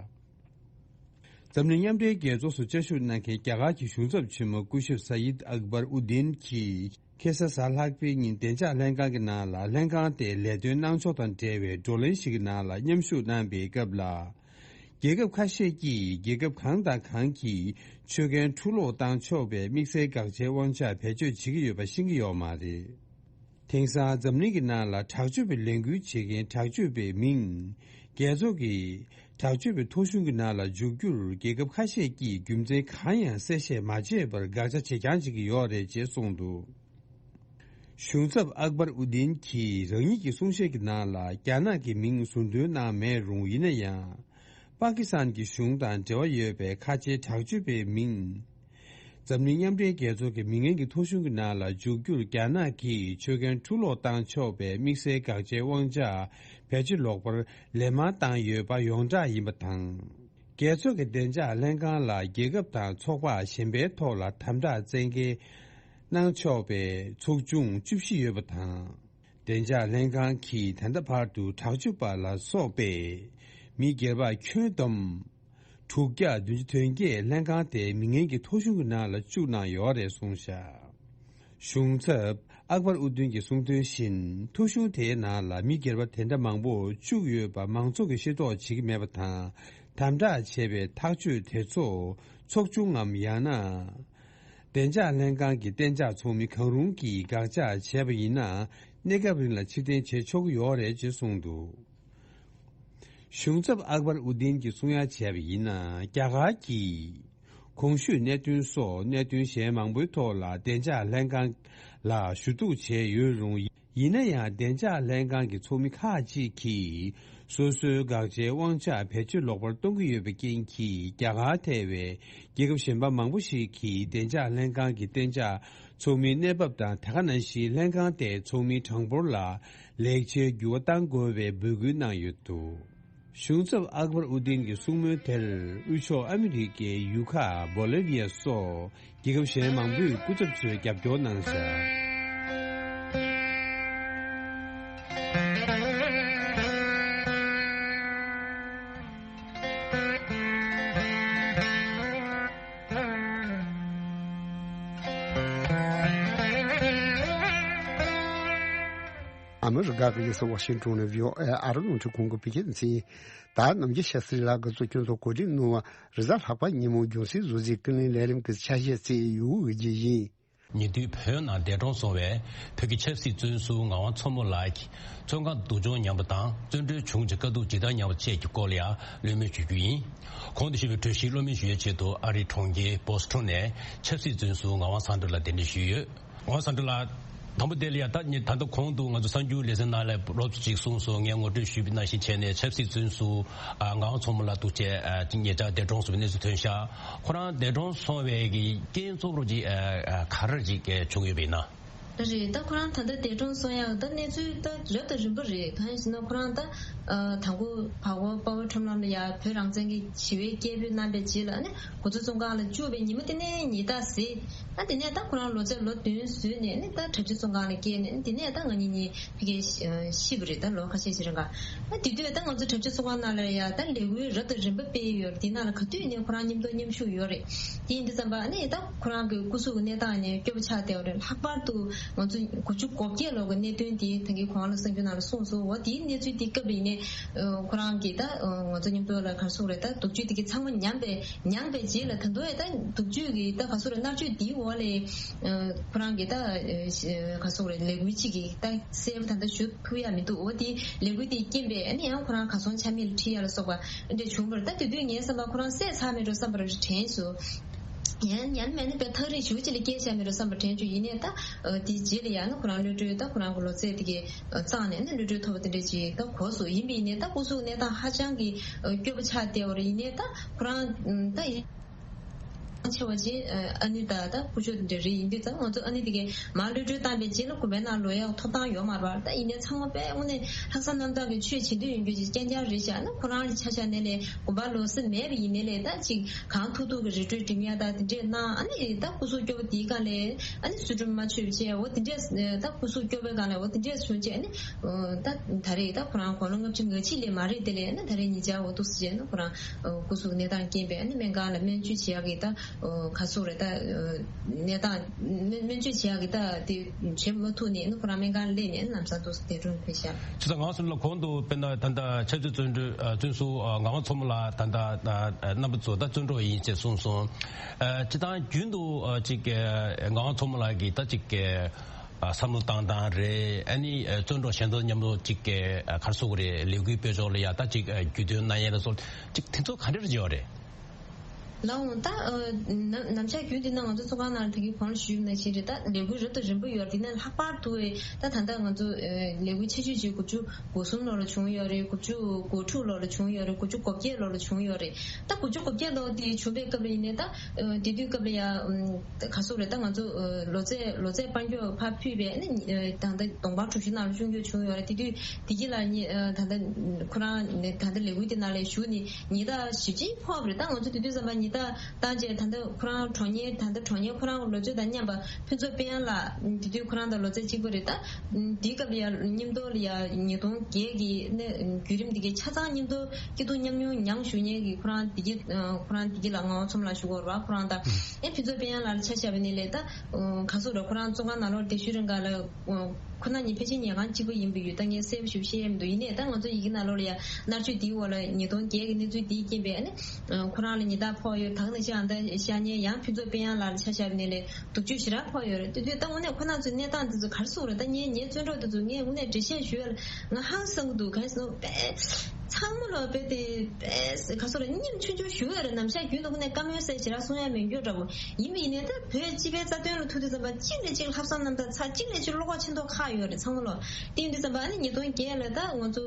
འཛམ་གླིང་མཉམ་འབྲེལ་རྒྱལ་ཚོགས་སུ་བཅའ་བཞུགས་གནང་མཁན་རྒྱ་གར་གྱི་གཞུང་ཚབ་ཆེན་མོ་སྐུ་ཞབས་སཱ་ཡིད་ཨག་བར་ཨུ་དིན་གྱིས་ཁ་སང་གཟའ་ལྷག་པའི་ཉིན་བདེ་འཇགས་ལྷན་ཁང་གི་ནང་ལ་ལྷན་ཁང་དེའི་ལས་དོན་གནང་ཕྱོགས་དང་འབྲེལ་བའི་བགྲོ་གླེང་ཞིག་གི་ནང་ལ་མཉམ་ཞུགས་གནང་པའི་སྐབས་ལ། རྒྱལ་ཁབ་ཁ་ཤས་ཀྱིས་རྒྱལ་ཁབ་གང་དང་གང་གིས་ཆོད་གན་འཕྲུ་སློག་བཏང་ཆོག་པའི་དམིགས་བསལ་དགག་བྱའི་དབང་ཆ་བེད་སྤྱོད་བྱེད་ཀྱི་ཡོད་པ་ཤེས་ཀྱི་ཡོད་མ་རེད། དེང་སང་འཛམ་གླིང་གི་ནང་ལ་དྲག་སྤྱོད་པའི་ལས་འགུལ་བྱེད་མཁན་དྲག་སྤྱོད་པའི་མིང་། རྒྱལ་ཚོགས་ཀྱི་དྲག་སྤྱོད་པའི་ཐོ་གཞུང་གི་ནང་ལ་འཇུག་རྒྱུར་རྒྱལ་ཁབ་ཁ་ཤས་ཀྱིས་རྒྱུ་མཚན་གང་ཡང་གསལ་བཤད་མ་བྱས་པར་དགག་བྱ་བྱེད་རྐྱང་བྱེད་ཀྱི་ཡོད་རེད་ཅེས་གསུངས་འདུག། གཞུང་ཚབ་ཨག་བར་ཨུ་དིན་གྱིས་རང་ཉིད་ཀྱི་གསུང་བཤད་ཀྱི་ནང་ལ་རྒྱ་ནག་གི་མིང་ཟུར་འདོན་གནང་མེད་རུང་། ཡིན་ན་ཡང་། པ་ཀི་སི་ཐན་གྱི་གཞུང་དང་འབྲེལ་བ་ཡོད་པའི་ཁ་ཆེའི་དྲག་སྤྱོད་པའི་མིང་། འཛམ་གླིང་མཉམ་འབྲེལ་རྒྱལ་ཚོགས་ཀྱི་མི་ངན་གྱི་ཐོ་གཞུང་གི་ནང་ལ་འཇུག་རྒྱུར་རྒྱ་ནག་གིས་ཆོད་གན་འཕྲུ་སློག་བཏང་ཆོག་པའི་དམིགས་བསལ་དགག་བྱའི་དབང་ཆ་བེད་སྤྱོད་ལོག་པར་ལན་མང་བཏང་ཡོད་པ་ཡོངས་གྲགས་ཡིན་པ་དང་། རྒྱལ་ཚོགས་ཀྱི་བདེ་འཇགས་ལྷན་ཁང་ལ་རྒྱལ་ཁབ་དང་ཚོགས་པ་གཞན་པའི་ཐོག་ལ་དམ་དྲག་བཙན་འགེལ་གནང་ཆོག་པའི་ཚོགས་ཆུང་བཅུ་བཞི་ཡོད་པ་དང་། བདེ་འཇགས་ལྷན་ཁང་གིས་ད་ལྟ་བར་དུ་དྲག་སྤྱོད་པ་ལ་སོགས་པའི་མི་སྒེར་པ་ཁྱོན་བསྡོམས་དྲུག་བརྒྱ་བདུན་ཅུ་དོན་བརྒྱད་ལྷན་ཁང་དེ་མི་ངན་གྱི་ཐོ་གཞུང་གི་ནང་ལ་བཅུག་གནང་ཡོད་རེད་གསུངས་བཞག། གཞུང་ཚབ་ཨག་བར་ཨུ་དིན་གྱིས་གསུངས་དོན་བཞིན། ཐོ་གཞུང་དེའི་ནང་ལ་མི་སྒེར་པ་དེ་འདྲ་མང་པོ་བཅུག་ཡོད་པ་མང་ཚོགས་ཀྱིས་ཤེས་རྟོགས་བྱེད་ཀྱི་མེད་པ་དང་། དམ་དྲག་བྱས་པའི་ཐག་གཅོད་དེ་ཚོ་ཚོགས་ཆུང་ངམ་ཡང་ན། བདེ་འཇགས་ལྷན་ཁང་གི་གཏན་འཇགས་ཚོགས་མི་གང་རུང་གིས་དགག་བྱ་བྱས་པ་ཡིན་ན། གནས་སྐབས་རིང་ལ་ཕྱིར་འཐེན་བྱེད་ཆོག་གི་ཡོད་རེད་ཅེས་གསུངས་འདུག། གཞུང་ཚབ་ཨག་བར་ཨུ་དིན་གྱིས་གསུང་ཡ་བྱས་པ་ཡིན་ན། རྒྱ་གར་གྱིས་གོང་ཞུས་གནད་དོན་སོགས་གནད་དོན་གཞན་མང་པོའི་ཐོག་ལ་བདེ་འཇགས་ལྷན་ཁང་ལ་ཞུ་གཏུག་བྱས་ཡོད་རུང་། ཡིན་ན་ཡང་བདེ་འཇགས་ལྷན་ཁང་གི་ཚོགས་མི་ཁག་ཅིག་གིས་སོ་སོའི་དགག་བྱའི་དབང་ཆ་བེད་སྤྱོད་ལོག་པར་གཏོང་གི་ཡོད་པའི་རྐྱེན་གྱིས། རྒྱ་གར་ཐེ་བའི་རྒྱལ་ཁབ་གཞན་པ་མང་པོ་ཞིག་གིས་བདེ་འཇགས་ལྷན་ཁང་གི་གཏན་འཇགས་ཚོགས་མིའི་གནས་བབ་དང་། དེ་ག་ནང་བཞིན་ལྷན་ཁང་དེའི་ཚོགས་མིའི་གྲངས་འབོར་ལ་ལེགས་ཆའི་འགྱུར་བ་གཏང་དགོས་པའི་འབོད་སྐུལ་གནང་ཡོད་འདུག། གཞུང་ཚབ་ཨག་བར་ཨུ་དིན་གྱི་གསུང་མོལ་དེར་དབུས་ཕྱོགས་ཨ་མི་རི་ཀའི་ཡུལ་ཁག་བོ་ལེ་བྷི་ཡ་སོགས་རྒྱལ་ཁབ་གཞན་མང་པོས་སྐུ་ཚབ་ཚོས་རྒྱབ་སྐྱོར་གནང་བཞག། རི་དགའ་གི་ལི་སི་ཝ་ཤིང་ཊོན་ནས་བྷི་ཨོ་ཨེ་ཨ་རི་རླུང་འཕྲིན་ཁང་གི་བོད་སྐད་སྡེ་ཚན་ཡིན། ད་ནམ་རྒྱུན་ཆབ་སྲིད་ལ་དགའ་ཚོར་སྐྱོན་ཚོགས་གོ་སྒྲིག་གནང་བ་རེས་གཟའ་ལྷག་པ་ཉིན་མོ་རྒྱང་སྲིང་བཟོ་རྩིས་ཀུན་གླེང་ལས་རིམ་གྱི་ཆ་ཤས་བརྩིས་ཡོད་པའི་རྒྱུ་ཡིན། ཉེ་དུས་བོད་ནང་འདས་གྲོངས་སོང་བའི་བོད་ཀྱི་ཆབ་སྲིད་བཙོན་ཟུར་ངག་དབང་མཚོ་མོ་ལགས་ཀྱི་བཙོན་ཁང་སྡུག་སྦྱོང་ཉམས་པ་དང་བཙོན་གྲོལ་བྱུང་རྗེས་དཀའ་སྡུག་ཇི་ལྟར་མྱངས་པ་བཅས་ཀྱི་སྐོར་ལ་ཡང་བློ་མོལ་ཞུ་རྒྱུ་ཡིན། གོང་དུ་ཞུས་པའི་གྲོས་གཞིར་བློ་མོལ་ཞུ་ཡས་ཆེད་དུ་ཨ་རིའི་གྲོང་ཁྱེར་བྷོ་སི་ཊོན་ནས་ཆབ་སྲིད་བཙོན་ཟུར་ངག་དབང་བསམ་གྲུབ་ལགས་གདན་འདྲེན་ཞུས་ཡོད། ངག་དབང་བསམ་གྲུབ་ལགས། དང་པོ་དེ་ལ་ཡ་ད་ནི་ད་ལྟ་གོང་དུ་ང་ཚོ་གསར་འགྱུར་ལེ་ཚན་ནང་ལ་རོབ་ཙམ་ཅིག་གསུངས་སོང་། ངས་ངོ་སྤྲོད་ཞུས་པ་ནང་བཞིན་བྱས་ནས་ཆབ་སྲིད་བཙོན་ཟུར་ཨ་ངག་དབང་མཚོ་མོ་ལགས་འདུག་བྱས་ཨ་ཅིག་ཉེ་ཆར་འདས་གྲོངས་སོང་བའི་གནས་ཚུལ་ཐོན་ཤག་ཁོ་རང་འདས་གྲོངས་སོང་བའི་གི་རྐྱེན་གཙོ་བོ་ཅིག་ཨ་ཨ་ག་རེ་ཅིག་བྱུང་ཡོད་པ་ཡིན་ན། རེད། ད་ཁོ་རང་ད་ལྟ་འདས་གྲོངས་སོང་ཡག་ད་གནས་ཚུལ་ད་རབ་དང་རིམ་པ་རེད། གང་ཡིན་ཟེར་ན་ཁོ་རང་ད་ཨ་དང་པོ་བལ་པོ་པ་ཕ་ཁྲོམ་ལམ་ལ་ཡ་བོད་རང་བཙན་གྱི་ཞི་བའི་སྐད་འབོད་གནང་པའི་རྗེས་ལ་ཨ་ནི་གོ་མཚོན་བཙོན་ཁང་ལ་བཅུག་པའི་ཉི་མ་དེ་ནས་ཉིན་ལྟར་ཟེར། ཨ་དེ་ནས་ད་ཁོ་རང་ལོ་ཚད་ལོ་བདུན་བཟོས་ནས་ནི་ད་གྲྭ་བཞི་བཙོན་ཁང་ལ་བསྐྱལ་ནས་དེ་ནས་ད་ང་གཉིས་གཉིས་ཕ་གིར་ཤི་བ་རེད། ད་ལོ་ཁ་ཤས་ཤིག་རིང་ག་ཨ་དེ་དུས་ད་ང་ཚོ་གྲྭ་བཞི་བཙོན་ཁང་ནང་ལ་ཡ་ད་ལས་འགུལ་རབ་དང་རིམ་པ་སྤེལ་ཡོད་རེད། དེ་ནང་ལ་ག་དུས་ནས་ཁོ་རང་མཉམ་དུ་མཉམ་ཞུགས་ཡོད་རེད། དེ་ཡིན་དུས་ཙམ་པ་ཨ་ནི་ད་ཁོ་རང་གི་སྐུ་གཟུགས་ཀྱི་གནས་སྟངས་ནས་སྐྱོ་པོ་ཆགས་བསྡད་པ་རེད། ལྷག་པར་དུ་ང་ཚོ་དགུ་བཅུ་གོ་བརྒྱད་ལོ་གི་གནད་དོན་དེ་ད་གིན་གོང་ལ་གསར་འགྱུར་ནང་ལ་གསུངས་སོང་། འོ་དེའི་གནས་ཚུལ་དེ་སྐབས་ཡིན་ནའི་ཁོ་རང་གིས་ད་ང་ཚོ་མཉམ་དུ་ལ་ག་རེ་ཟེར་དགོས་རེད། ད་སྡུག་སྦྱོང་དེ་གི་ཚང་མ་ཉམས་པའི་མྱངས་པའི་རྗེས་ལ་ད་དུང་ཡང་ད་སྡུག་སྦྱོང་གི་ད་ག་ཟེར་རེད། མནར་གཅོད་འདིའི་འོག་ལས་ཁོ་རང་གི་ད་ག་ཟེར་རེད། ལས་འགུལ་གཅིག་གི་ད་གསལ་པོ་ད་ལྟ་ཞུ་ཐུབ་ཡ་མི་འདུག་འོ་དེ་ལས་འགུལ་དེའི་རྐྱེན་པས་ཨ་ནི་ཡང་ཁོ་རང་གར་སོང་ཆ་མེད་ལ་ཁྲིད་ཡ་ལ་སོགས་པ་འདྲ་བྱུང་བར། ད་དེ་དུས་ངའི་བསམ་པ་ཁོ་རང་བསད་ཚར་མེད་འགྲོ་བསམ་པ་རེ་དྲན་སོང་། ཡང་ཡང་མིན་ན་དཔེ་ཐག་རིང་ཞེ་པོ་ཅིག་ལ་བསྐྱལ་བཞག་མེད་འགྲོ་བསམ་པ་དྲན་བྱུང་། ཡིན་ནའི་ད་དེའི་རྗེས་ལ་ཡང་ན་ཁོ་རང་གློད་གྲོལ་ད་ཁོ་རང་གི་ལོ་ཚད་དེ་གའི་གཙང་ནས་ནི་གློད་གྲོལ་ཐོབ་པ་དེ་འདྲ་ཅིག་ད་གོ་སོང་། ཡིན་པ་ཡིན་ནའི་ད་སྐུ་གཟུགས་གནས་སྟངས་ཧ་ཅང་གི་སྐྱོ་པོ་ཆགས་བསྡད་པ་རེད། ཡིན་ནའི་ད་ཁོ་རང་ད་ཡིན། ཆེ་བ་ཅན་ཨ་ནི་ད་ད་སྐུ་ཞབས་འདྲ་རེད། ཡིན་དུས་ད་ང་ཚོ་ཨ་ནི་དེ་གའི་མར་གློད་གྲོལ་བཏང་པའི་རྗེས་ལ་དགོན་པའི་ནང་ལོག་ཡག་ཐོབ་ཐང་ཡོད་མ་རེད་པ། ད་ཡིན་ནའི་ཚང་མ་དཔེ་དངོས་གནས་ལྷག་བསམ་རྣམ་དག་གི་ཆོས་བྱེད་འདོད་ཡོད་རྒྱུ་ཅིག་རྐྱང་རྐྱང་རེད་ཤག་ན་ཁོ་རང་ལ་ཆ་བཞག་ནས་ལས་དགོན་པ་ལོག་ས་མེད་པ་ཡིན་ནའི་ལས་ད་ཅིག་གང་ཐུབ་ཐུབ་ཀྱི་རི་ཁྲོད་འགྲིམ་ཡག་ད་དེ་འདྲས་གནང་། ཨ་ནི་ད་སྐུ་གཟུགས་སྐྱོ་པོ་དེའི་སྒང་ལས་ཨ་ནི་ཚུལ་ཁྲིམས་མ་ཆོད་བྱས་འོ་དེ་འདྲས་ད་སྐུ་གཟུགས་སྐྱོ་པོའི་སྒང་ལས་འོ་དེ་འདྲས་བྱུང་རྗེས་ཨ་ནི་ད་ད་རེས་ད་ཁོ་རང་དགུང་ལོ་ལྔ་བཅུ་ང་གཅིག་ལས་མ་རེད། དེ་ལས་ཨ་ནི་ད་རེས་ཉིན་ཆར་འོ་འདུག་སེ་བྱས་ན་ཁོ་རང་སྐུ་གཟུགས་གནས་སྟངས་རྐྱེན་པས་ཨ་ནི་སྨན་ཁང་ལ་སྨན་བཅོས་བྱེད་ཡག་གི་ད་ག་ཟེར་དགོས་རེད། ད་གནས་སྟངས་སྨན་སྨན་བཅོས་བྱེད་ཡག་གི་ད་དེ་བྱེད་མ་ཐུབ་ནས་ཨ་ནི་ཁོ་རང་སྨན་ཁང་ལ་སླེབས་ནས་ལམ་སང་འདུག་སེ་འདས་གྲོངས་ཕེབས་ཤག་ཅི་ལྟར་ང་ཚོ་ལ་གོང་དུ་དཔེར་ན་ད་ལྟ་ཆབ་སྲིད་བཙོན་གྲོལ་ཨ་བཙོན་ཟུར་ཨ་ངག་དབང་མཚོ་མོ་ལགས་ད་ལྟ་ཨ་རྣམ་པ་ཚོ་ད་བཙོན་གྲོལ་ཡིན་ཅེས་གསུངས་སོང་། ཨ་སྤྱིར་བཏང་རྒྱུན་དུ་ཨ་ཅིག་ཨ་ངག་དབང་མཚོ་མོ་ལགས་ཀྱིས་ད་ཅིག་ཨ་བསམ་བློ་བཏང་སྟངས་རེད། ཨ་ནི་ཨ་བཙོན་གྲོལ་གཞན་དག་མཉམ་དུ་ཅིག་ཨ་ག་རེ་ཟེར་དགོས་རེད། ལས་འགུལ་སྤེལ་ཕྱོགས་ལ་ཡ་ད་ཅིག་ཨ་རྒྱུས་སྟོན་གནང་ཡས་ལ་སོགས་ཅིག་དེ་ཚོ་ག་འདྲ་བྱས་པ་རེད། ལགས་འོང་། ད་ཨ་ནམ་ནམ་ཞག་རྒྱུན་དུ་ན་ང་ཚོ་ཚོགས་ཁང་ནང་ལ་ད་གིན་གོང་ལ་ཞུས་པ་ནང་བཞིན་རེད། ད་ལས་འགུལ་རབ་དང་རིམ་པ་ཡོད་རེད། དེ་ནས་ལྷག་པར་དུ་ད་ད་ལྟ་ང་ཚོ་ཨ་ལས་འགུལ་ཆེ་ཤོས་ཅིག་དགུ་བཅུ་གོ་གསུམ་ལོ་ལ་བྱུང་ཡོད་རེད། དགུ་བཅུ་གོ་དྲུག་ལོ་ལ་བྱུང་ཡོད་རེད། དགུ་བཅུ་གོ་བརྒྱད་ལོ་ལ་བྱུང་ཡོད་རེད། ད་དགུ་བཅུ་གོ་བརྒྱད་ལོ་དེ་བྱུང་པའི་སྐབས་ལ་ཡིན་ནའི་ད་ཨ་དེ་དུས་སྐབས་ལ་ཡ་ཨམ་ག་ཟེར་དགོས་རེད། ད་ང་ཚོ་ཨ་ལོ་ཚད་ལོ་ཚད་དཔལ་འབྱོར་ཕར་ཕུད་པའི་ཨ་ནི་ཨ་ད་ལྟ་གདོང་པ་གྲུ་བཞི་ནང་ལ་སྐྱོང་རྒྱུ་བྱུང་ཡོད་རེད། དེ་དུས་དེ་གི་ལ་ཉི་ཨ་ད་ལྟ་ཁོ་རང་ནས་ད་ལྟ་ལས་འགུལ་དེ་ནང་ལ་ཞུགས་ནས་ཉིས་ལྟར་ཞིབ་ཅིང་ཕོག་པ་རེད། ད་ང་ཚོ་དེ་དུས་ཙམ་པ་ཉིས་ལྟར་བཏང་རྗེས་ད་ལྟ་ཁོ་རང་གྲོངས་མཁན་ད་ལྟ་གྲོངས་མཁན་ཁོ་རང་གི་ལོ་ཚོད་དང་མཉམ་པ་ཕུན་ཚོགས་དཔལ་དབྱངས་ལགས་དེ་དུས་ཁོ་རང་དང་ལོ་ཚད་གཅིག་པ་རེད། ད་དེའི་སྐབས་ལ་ཡང་མཉམ་དུ་ལ་ཡང་ཉིས་སྟོང་བརྒྱད་ཀྱི་གནས་བརྒྱུད་རིམ་དེ་གའི་ཆ་ཚང་མཉམ་དུ་སྐྱིད་སྡུག་མཉམ་མྱོང་མྱངས་བཞུགས་མཁན་གྱི་ཁོ་རང་དེ་གི་ཁོ་རང་དེ་གི་ལ་ངག་དབང་མཚོ་མོ་ལགས་ཞུ་དགོས་རེད་པ། ཁོ་རང་དང་ཨེ་ཕུན་ཚོགས་དཔལ་དབྱངས་ལགས་ལ་ཆ་བཞག་པ་ཡིན་ནའི་ལས་ད་ག་ཟེར་དགོས་རེད། ཁོ་རང་བཙོན་ཁང་ནང་ལོགས་བསྡད་ཤུལ་རིང་ག་ལ། ཁོ་ན་ཉིད་ཕལ་ཆེར་ཉལ་ཁང་གཅིག་པ་ཡིན་པ་ཡོད། ད་ངས་གསལ་པོ་ཞིག་བཤད་ཡ་མི་འདུག་ཡིན་ནའི་ད་ང་ཚོ་ཡི་གེ་ནང་ལོགས་ལ་ཡང་མནར་གཅོད་འདིའི་འོག་ལ་ཉིས་སྟོང་བརྒྱད་ཀྱི་གནས་ཚུལ་འདིའི་རྐྱེན་པས་ཨ་ནི་ཁོ་རང་ལ་ཉེན་བརྡ་ཕོག་ཡོད། ད་ག་ནང་བཞིན་ཨ་མདའ་བཤགས་མཁན་ཡང་ཕུན་ཚོགས་དཔལ་དབྱངས་ལགས་ལ་ཆ་བཞག་པ་ཡིན་ནའི་ལས་སྡུག་སྦྱོང་ཞེ་དྲག་ཕོག་ཡོད་རེད། དེ་དུས་ད་དངོས་གནས་ཁོ་རང་ཚོའི་གནས་སྟངས་འདི་ཚོ་ག་རེ་ཟེར་དགོས་རེད། ད་ངས་ངའི་བཙོན་གྲོགས་འདི་ཚོ་ངས་དངོས་གནས་འགྲེལ་བཤད་ཞུ་ཡ་ལ་ང་ཧང་སང་གི་འདུག་གང་ཡིན་ཟེར་ན་དཔེ་ཚང་མ་ལོ་དཔེ་དེ་དཔེ་ག་ཟེར་དགོས་རེད། སྙིང་ཆུང་ཆུང་ཞུ་ཡ་རེད། ནམ་ཞག་རྒྱུན་དུ་དངོས་གནས་བཀའ་མོལ་ཟེར་ཞེ་དྲག་གསུང་ཡ་མེད་རྒྱུ་འདྲ་པོ། ཡིན་པ་ཡིན་ནའི་ད་བོད་སྤྱི་པའི་རྩ་དོན་ལ་ཐུག་དུས་ཙམ་པ་གཅིག་ལས་གཅིག་ལྷག་བསམ་རྣམ་དག་ཚ། གཅིག་ལས་གཅིག་བློ་ཁོག་ཆེ་མདོག་ཁ་ཡོད་རེད་ཚང་མ་ལོ། དེ་ཡིན་དུས་ཙམ་པ་ཨ་ནི་ཉིས་སྟོང་བརྒྱད་ལ་ད་ང་ཚོ་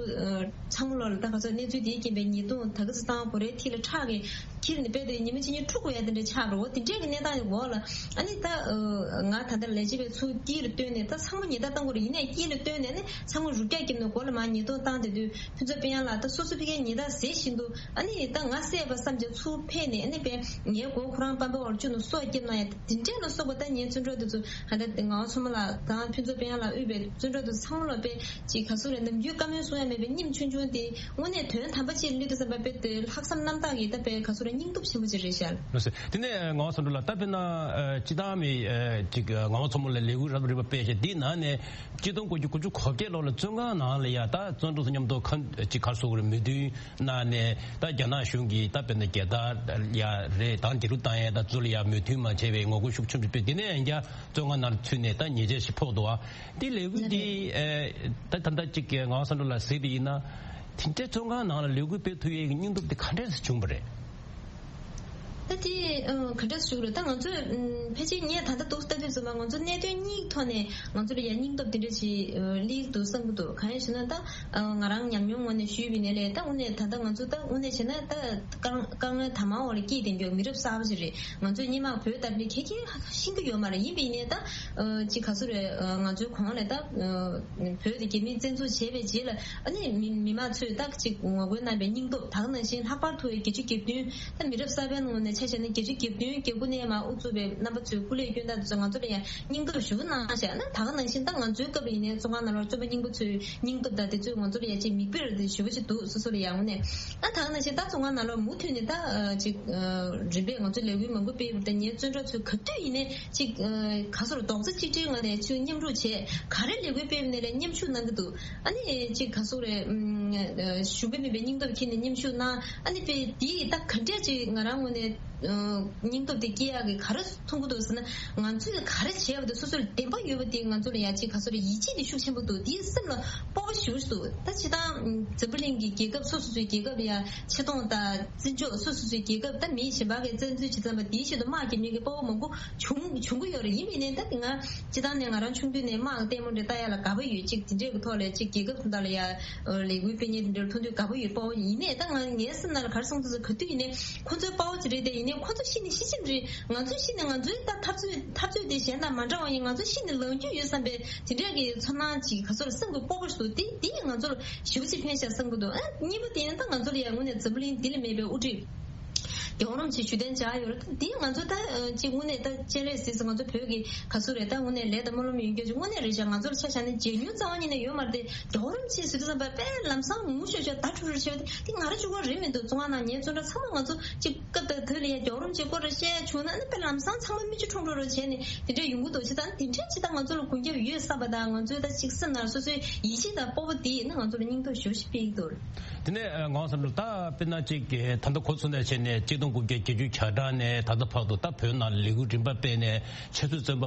ཚང་མ་ལོ་ལ་ད་ག་ཚོད་གནས་ཚུལ་དེའི་རྐྱེན་པས་ཉིས་སྟོང་ད་ག་ཚོད་བཏང་དགོས་རེད། ཐིག་ལ་ཁྲག་གི་ཁྱེར་ནས་དཔེ་དེ་ཉི་མ་གཅིག་གཉིས་འཁྲུག་དགོས་ཡ་དེ་འདྲ་ཆགས་འགྲོ། འོ་དེ་འདྲས་ཀྱི་གནས་སྟངས་ཡོད་འོག་ལ་ཨ་ནི་ད་ང་ད་ལྟ་ལས་བྱེད་པའི་ཚུར་དཀྱིལ་ལ་བཏོན་ནས་ད་ཚང་མ་ཉེན་བརྡ་བཏང་དགོས་རེད། ཡིན་ནའི་དཀྱིལ་ལ་བཏོན་ནས་ནི་ཚང་མ་རུབ་རྒྱག་བརྒྱབ་ནས་མགོ་ལ་མར་ཉེན་རྟོག་བཏང་། དེ་དུས་ཕུན་ཚོགས་དཔལ་དབྱངས་ལགས་ད་སོ་སོ་ཕ་གིར་ཉེན་བརྡ་ཟེར་བཞིན་དུ་ཨ་ནི་ད་ང་བསད་པ་བསམ་བྱས་ཚུར་ཕེབས་ནས་ཨ་ནི་དཔེ་ངའི་མགོ་ཁོ་རང་པམ་པའི་འོག་ལ་བཅུག་ནས་སོ་བརྒྱབ་གནང་ཡ་དེ་འདྲས་ལ་སོགས་པ་ད་ངའི་བཙོན་གྲོགས་དེ་ཚོ་ད་ལྟ་ངག་དབང་མཚོ་མོ་ལགས་དང་ཕུན་ཚོགས་དཔལ་དབྱངས་ལགས་དབུས་པའི་བཙོན་གྲོགས་དེ་ཚོ་ཚང་མ་ལ་དཔེ་ཅིག་ག་ཟེར་རེད། ནམ་རྒྱུན་བཀའ་མོལ་གསུང་ཡ་མེད་པའི་སྙིང་ཆུང་ཆུང་དེ་དངོས་གནས་དོན་དམ་པ་ཅིག་སླེབས་དུས་ཙམ་པ་དཔེ་དེ་ལྷག་བསམ་རྣམ་དག་གིས་ད་དཔེ་ག་ཟེར་རེད། སྙིང་སྟོབས་ཆེན་པོ་ཅིག་རེད་ཤག། ལགས་སོ། དེ་ནས་ངག་དབང་བསམ་གྲུབ་ལགས། ད་དཔེར་ན་ཨ་སྤྱི་བཏང་མི་ཨ་ཅིག་ངག་དབང་མཚོ་མོ་ལགས་ལས་འགུལ་རབ་རིམ་པ་སྤེལ་བྱས། འདི་ནང་ནས་གཅིག་སྟོང་དགུ་བརྒྱ་དགུ་བཅུ་གོ་བརྒྱད་ལོ་ལ་བཙོན་ཁང་ནང་ལ་ཡ་ད་བཙོན་གྲོགས་ཚོ་མཉམ་དུ་ཁ་ཅིག་ག་རེ་ཟེར་དགོས་རེད། མོས་མཐུན་གནང་ནས། ད་རྒྱ་ནག་གཞུང་གིས་ད་དཔེར་ན་རྒྱལ་དར་ཡ་རེད་དང་འབྲེལ་གཏུག་བཏང་ཡ་དང་། ཚུར་ལ་ཡ་མོས་མཐུན་མ་བྱས་པའི་ངོ་རྒོལ་ཤུགས་ཆེན་པོ་སྤེལ། དེ་ནས་ཡང་བསྐྱར་བཙོན་ཁང་ནང་ལ་ཚུད་ནས་ད་ཉེས་ཆད་ཞིག་ཕོག་འདུག་ཨ། དེ་ལས་འགུལ་འདི་ཨེ་ད་ད་ལྟ་ཅིག་ངག་དབང་བསམ་གྲུབ་ལགས་གཟིགས་པ་ཡིན་ན། དེ་འདྲའི་བཙོན་ཁང་ནང་ལ་ལས་འགུལ་སྤེལ་ཐུབ་ཡས་ཀྱི་སྙིང་སྟོབས་དེ་ག་འདྲས་སེ་བྱུང་བ་རེད། ད་དེ་ཨ་ག་འདྲས་ཞུ་དགོས་རེད། ད་ང་ཚོས་ཨམ་ཕལ་ཆེར་ངས་ད་ལྟ་འདུག་ལྟ་དུས་ཙམ་པ། ང་ཚོ་གནད་དོན་གཉིས་ཐོག་ནས་ང་ཚོ་ལ་ཡ་སྙིང་སྟོབས་དེ་འདྲ་ཞིག་ཨ་སླེབས་འདུག་བསམ་གྱི་འདུག། གང་ཡིན་ཞེ་ན། ད་ཨ་ང་རང་ཉམས་མྱོང་ངོས་ནས་ཞུས་པ་ཡིན་ན་ལས། ད་དངོས་གནས་ད་ལྟ་ང་ཚོ་ད་དངོས་གནས་བྱས་ན་ད་དཀའ་དཀའ་ངལ་དྭངས་མ་འོག་ལ་སྐྱེས་བསྡད་མཁན་མི་རབས་གསར་པ་ཞིག་རེད། ང་ཚོས་སྔོན་མ་བོད་ལྟ་བུ་ག་གེ་ཤེས་ཀྱི་ཡོད་མ་རེད། ཡིན་པ་ཡིན་ནའི་ད་ཨ་ཅིག་ག་ཟེར་རེད། ཨ་ང་ཚོའི་གོང་ལ་ད་ཨ་བོད་དེ་རྒྱ་མིས་བཙན་འཛུལ་བྱས་པའི་རྗེས་ལ། ཨ་ནི་མི་མི་མང་ཚོས་ད་ཅིག་ངོ་རྒོལ་གནང་བའི་སྙིང་སྟོབས། ད་ག་ནང་བཞིན་ལྷག་པར་དུ་བརྒྱད་ཅུ་གྱ་བདུན། ད་མི་རབས་གསར་པའི་ངོས་ནས་ཆ་བཞག་ན། བརྒྱད་ཅུ་གྱ་བདུན་གྱ་དགུ་ནས་མར་དབུ་བཙུགས་པའི་རྣམ་པ་ཚོས་སྐུ་ལས་བསྐྱོན་སྟངས་དེ་ཚོ་ང་ཚོ་ལ་ཡང་སྙིང་སྟོབས་ཞེ་པོ་གནང་བཞག་ན། ད་ག་ནང་བཞིན་ད་ང་ཚོའི་སྐབས་ལ་ཡིན་ནའི་བཙོན་ཁང་ནང་ལོགས་བཙོན་པ་རྙིང་པ་ཚོའི་སྙིང་སྟོབས་དང་དེ་ཚོས་ང་ཚོ་ལ་ཡང་ཅིག་མིག་དཔེ་རེད། དེ་ཞེ་པོ་ཅིག་འདུག། སོ་སོ་ལ་ཡང་། དངོས་གནས་ཨ་ད་ག་ནང་བཞིན་ད་བཙོན་ཁང་ནང་ལོགས་མུ་མཐུད་ནས་ད་ཨ་ཅིག་ཨ་རིམ་པས་ང་ཚོ་ལས་འགུལ་མང་པོ་སྤེལ་ཡོད་པ་དང་། ངའི་བཙོན་གྲོགས་ཚོས་ག་དུས་ཡིན་ནའི་ཅིག་ཨ་ག་ཟེར་རྡོག་རྩ་གཅིག་སྒྲིལ་ངང་ནས་ཅིག་མཉམ་རུབ་བྱས། ག་རེ་ལས་འགུལ་སྤེལ་ནས་ལས་མཉམ་ཞུགས་གནང་གི་འདུག། ཨ་ནི་ཅིག་ག་ཟེར་རེད། ཨམ་ཞུམ་པ་མེད་པའི་སྙིང་སྟོབས་འཁྱེར་ནས་མཉམ་ཞུགས་གནང་། ཨ་ནི་དཔེ་འདི་ད་ག་འདྲས་ཅིག་ང་རང་ངོས་ནས་ཨ་སྙིང་སྟོབས་དེ་སྐྱེ་ཡག་གི་ག་རེ་མཐོང་གི་འདུག་ཟེར་ན། ང་ཚོས་ག་རེ་བྱས་པ་དེ་སོ་སོར་བདེན་པ་ཡོད་པ་དེ་ང་ཚོ་ལ་ཡ་ཅིག་ག་ཟེར་རེད། ཡིད་ཆེས་དེ་ཤུགས་ཆེན་པོ་འདུག། དེའི་སེམས་ལ་སྤོབས་པ་ཞེ་པོ་ཞིག་འདུག། ད་སྤྱིར་བཏང་འཛམ་བུ་གླིང་གི་རྒྱལ་ཁབ་སོ་སོ་སོའི་རྒྱལ་ཁབ་ཡ་ཆེ་མཐོང་དང་བརྩི་འཇོག། སོ་སོ་སོའི་རྒྱལ་ཁབ་ད་མི་གཞན་པ་གིས་བཙན་འཛུལ་བྱེད་ཙམ་པ་དེའི་ཆེད་དུ་དམག་རྒྱག་མཁན་གྱི་སྤོབས་པ་མང་པོ་བྱུང་བྱུང་གི་ཡོད་རེད། ཡིན་པ་ཡིན་ནའི་ད་ང་སྤྱིར་བཏང་ནས་ང་རང་ཆུང་དུས་ནས་དམག་གི་ལྟད་མོ་འདྲ་ལྟ་ཡག་ལ་དགའ་པོ་ཡོད། ཅིག་དེ་འདྲས་ཀྱི་ཐོག་ལ་ཅིག་རྒྱལ་ཁབ་དེ་འདྲ་ལ་ཡ་ལས་འགུལ་སྤེལ་མཁན་དེ་འདྲ་མཐོང་དུས་དགའ་པོ་ཡོད། སྤོབས་པ་ཡིན་ནའི་ད་ང་ངའི་སེམས་ནང་ལ་ག་རེ་སོང་འདུག་ཟེར། ག་དུས་ཡིན་ནའི་ཁོ་ཚོའི་དཔའ་བོ་ཅིག་རེད། དེ་ཡིན་ནའི་ཁོ་ཚོ་ཤི་ནས་ཤི་ཕྱིན་རེད། ང་ཚོ་ཤི་ནས་ང་ཚོའི་ད་འཐབ་རྩོད་འཐབ་རྩོད་དེ་གཞན་དང་མ་འདྲ་བ་ཡིན། ང་ཚོ་ཤི་ནས་ལངས་རྒྱུ་ཡོད་བསམ་པའི་དེ་འདྲས་ཀྱི་ཚོར་སྣང་ཅིག་ག་ཚོར་སེམས་ཀྱི་སྤོབས་པ་ཞིག་འདུག། དེ་དེ་ཡིས་ང་ཚོར་ཞེ་པོ་ཅིག་ཕན་ཤག་བསམ་གྱི་འདུག། ཨ་གཉིས་པ་དེ་ཡང་ད་ང་ཚོ་ལ་ཡང་དངོས་གནས་འཛམ་བུ་གླིང་འདི་ལ་མེད་པའི་དབུ་ཁྲིད་རྒྱལ་བ་རིན་པོ་ཆེ་བཞུགས་གདན་འཇགས་ཡོད་རེད། ད་འདི་ང་ཚོ་ད་ཅིག་དངོས་གནས་ད་སྤྱན་རས་གཟིགས་སུ་ང་ཚོ་བོད་ཀྱི་ག་ཚོད་རེད། ད་དངོས་གནས་ལས་དང་སྨོན་ལམ་ཡོད་རྒྱུ་ཅིག་དངོས་གནས་རེད་ཤག། ང་ཚོར་ཆ་བཞག་ན་མཇལ་མྱོང་རྩ་བ་ཉིད་ནས་ཡོད་མ་རེད་དེ། རྒྱལ་བ་རིན་པོ་ཆེ་ཟེར་དུས་ཙམ་པ་དཔེ་ལམ་སང་ངུ་ཤོར་ཤོར་ད་འཕྲོ་རུ་ཆེ་བ་དེ་ང་རང་གཅིག་པོ་རེད་མི་འདུག། བཙོན་ཁང་ནང་ངའི་བཙོན་གྲོགས་ཚང་མ་ང་ཚོ་གཅིག་སྐབས་དང་དུས་ལ་ཡ་རྒྱལ་བ་རིན་པོ་ཆེའི་སྐོར་རེ་བཤད་བྱུང་ན་ནི་དཔེ་ལམ་སང་ཚང་མ་མིག་ཆུ་ཁྲོམ་ཁྲོམ་རུ་བྱས་ནས་དེ་འདྲས་ཡོང་གི་འདུག། བྱས་ཙང་དེ་འདྲས་ཅིག་ད་ང་ཚོ་ལ་གུས་ཞབས་ཡོད་བསམ་པ་དང་། ང་ཚོའི་ད་གཅིག་སེམས་ནང་སོ་སོའི་ཡིད་ཆེས་དང་སྤོབས་པ་དེ་ཡིས་ནི་ང་ཚོ་ལ་སྙིང་སྟོབས་ཞེ་པོ་ཞིག་སྤྲད་ཀྱི་འདུག། དེ་ནས་ངག་དབང་བསམ་གྲུབ་ལགས། ད་དཔེར་ན་ཅིག་ད་ལྟ་གོ་ཚོད་ལྟར་བྱས་ནས་གཅིག་སྟོང་དགུ་བརྒྱ་བརྒྱད་ཅུ་གྱ་གྲངས་ནས་ད་ལྟ་བར་དུ་ད་བོད་ནང་ལས་འགུལ་རིམ་པ་སྤེལ་ནས་ཆབ་སྲིད་བཙོན་པ་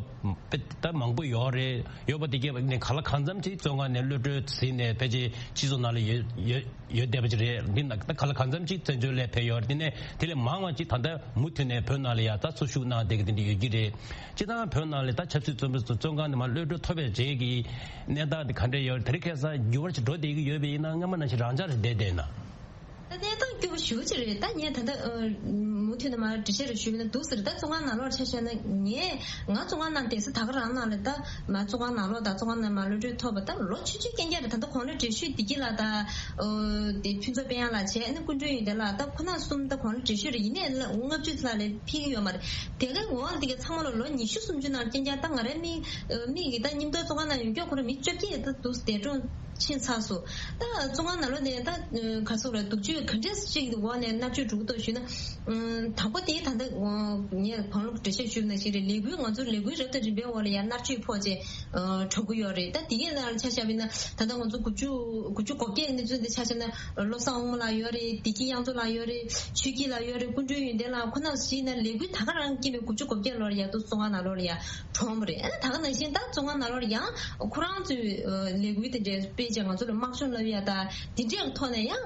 དཔེ་ད་མང་པོ་ཡོད་རེད། ཡོད་པ་དེ་གས་ནས་གང་ལ་གང་འཚམ་ཅིག་བཙོན་ཁང་ནས་གློད་གྲོལ་ཟིན་ནས་ཕལ་ཆེར་སྤྱི་ཚོགས་ནང་ལ་ཡོད་ཡོད་ཡོད་བསྡད་པ་ཅིག་རེད། འདི་ན་ད་གང་ལ་གང་འཚམ་ཅིག་བཙན་བྱོལ་ལ་ཕེབས་ཡོད་རེད། དེ་ནས་དེ་ལས་མང་བ་ཅིག་ད་ལྟ་མུ་མཐུད་ནས་བོད་ནང་ལ་ཡ་ད་འཚོ་བཞུགས་གནང་བསྡད་ཀྱི་དེ་འདྲ་ཡོད་ཀྱི་རེད། སྤྱིར་བཏང་བོད་ནང་ལ་ད་ཆབ་སྲིད་བཙོན་པ་ཚོ་བཙོན་ཁང་ནས་མར་གློད་གྲོལ་ཐོབ་པའི་རྗེས་ཀྱི་གནས་སྟངས་དེ་ག་འདྲ་ཡོད་རེད། དེ་རིང་ཁ་སང་འགྱུར་བ་ཅིག་འགྲོ་བསྡད་ཀྱི་ཡོད་པ་ཡིན་ན། སྔ་མ་ནང་བཞིན་རང་འཇགས་རེ་བསྡད་བསྡད་ན། ད་གནས་སྟངས་སྐྱོ་པོ་ཞེ་པོ་ཅིག་རེད། ད་ངས་ད་ལྟ་ཨ་མུ་མཐུད་ནས་མར་འགྲེལ་བཤད་རེ་ཞུས་པ་ན་འདུག་ཟེར། ད་བཙོན་ཁང་ནང་ལོགས་ཆ་བཞག་ན་ངས་ང་བཙོན་ཁང་ནང་བསྡད་ས་ད་ག་རང་ནང་ལ་ད་མར་བཙོན་ཁང་ནང་ལོགས་དང་བཙོན་ཁང་ནང་མར་གློད་གྲོལ་ཐོབ་པ་ད་ལོ་ཆུང་ཆུང་རྐྱང་རྐྱང་རེད། ད་ལྟ་དགུང་ལོ་བགྲེས་ཤོས་བདེ་སྐྱིད་ལགས་དང་ཨ་དེ་ཕུན་ཚོགས་དཔལ་དབྱངས་ལགས་བྱས། ཨ་ནི་སྐུ་མགྲོན་ཡོན་ཏན་ལགས། ད་ཁོ་ན་གསུམ་ད་དགུང་ལོ་བགྲེས་ཤོས་རེད། ཡིན་ནའི་ལ་ལྔ་བཅུ་ལ་ལས་ཕེབས་ཀྱི་ཡོད་མ་རེད། དེ་གའི་འོག་དེ་གའི་ཚང་མ་ལ་ལོ་ཉི་ཤུ་སུམ་ཅུ་ནང་རྐྱང་རྐྱང་ད་ང་རའི་མིག་ཨ་མིག་གིས་ད་མཉམ་དུ་བཙོན་ཁང་ནང་ཡོད་མཁན་ཁོ་རང་མི་བཅོ་བརྒྱད་ད་འདུག་འདས་གྲོངས་ཕྱིན་ཚར་སོང་། ད་བཙོན་ཁང་ནང་ལོགས་ནས་ད་ག་ཚོད་རེད། སྡུག་སྤྱོད་ག་འདྲས་ཅིག་འོག་ནས་མནར་གཅོད་འགྲོ་གི་འདུག་ཞུས་ན། ཨམ་དང་པོ་དེ་ད་ལྟ་ངས་གོང་ལ་འགྲེལ་བཤད་ཞུས་པ་ནང་བཞིན་རེད། ལས་འགུལ་ང་ཚོ་ལས་འགུལ་རབ་དང་རིམ་པའི་འོག་ལ་ཡང་མནར་གཅོད་ཕོག་བྱས་ཨ་གྲོངས་ཀྱི་ཡོད་རེད། ད་དེ་གའི་ནང་ལ་ཆ་བཞག་པ་ཡིན་ན་ད་ལྟ་ང་ཚོ་དགུ་བཅུ་དགུ་བཅུ་གོ་བརྒྱད་ཀྱི་གནས་ཚུལ་འདི་ཆ་བཞག་ན་བློ་བཟང་དབང་མོ་ལགས་ཡོད་རེད། བདེ་སྐྱིད་གཡང་འཛོམས་ལགས་ཡོད་རེད། ཆོས་སྐྱིད་ལགས་ཡོད་རེད། སྐུ་མགྲོན་ཡོན་ཏན་ལགས། ཁོ་རྣམ་ཚོ་ཡིན་ན་ལས་འགུལ་ད་ག་རང་སྐྱེས་པའི་དགུ་བཅུ་གོ་བརྒྱད་ལོར་ཡ་དུ་བཙོན་ཁང་ནང་ལོགས་ལ་ཡ་གྲོངས་པ་རེད། ཨ་ད་ག་ནང་བཞིན་ད་བཙོན་ཁང་ནང་ལོགས་ལ་ཡང་ཁོ་རང་ཚོའི་ལས་འགུལ་དེ་འདྲའི་སྤེལ་བྱས་ང་ཚོ་ལ་དམག་སྦྱོང་བསླབ་ཡ་དང་དེ་འདྲའི་ཐོག་ནས་ཡང་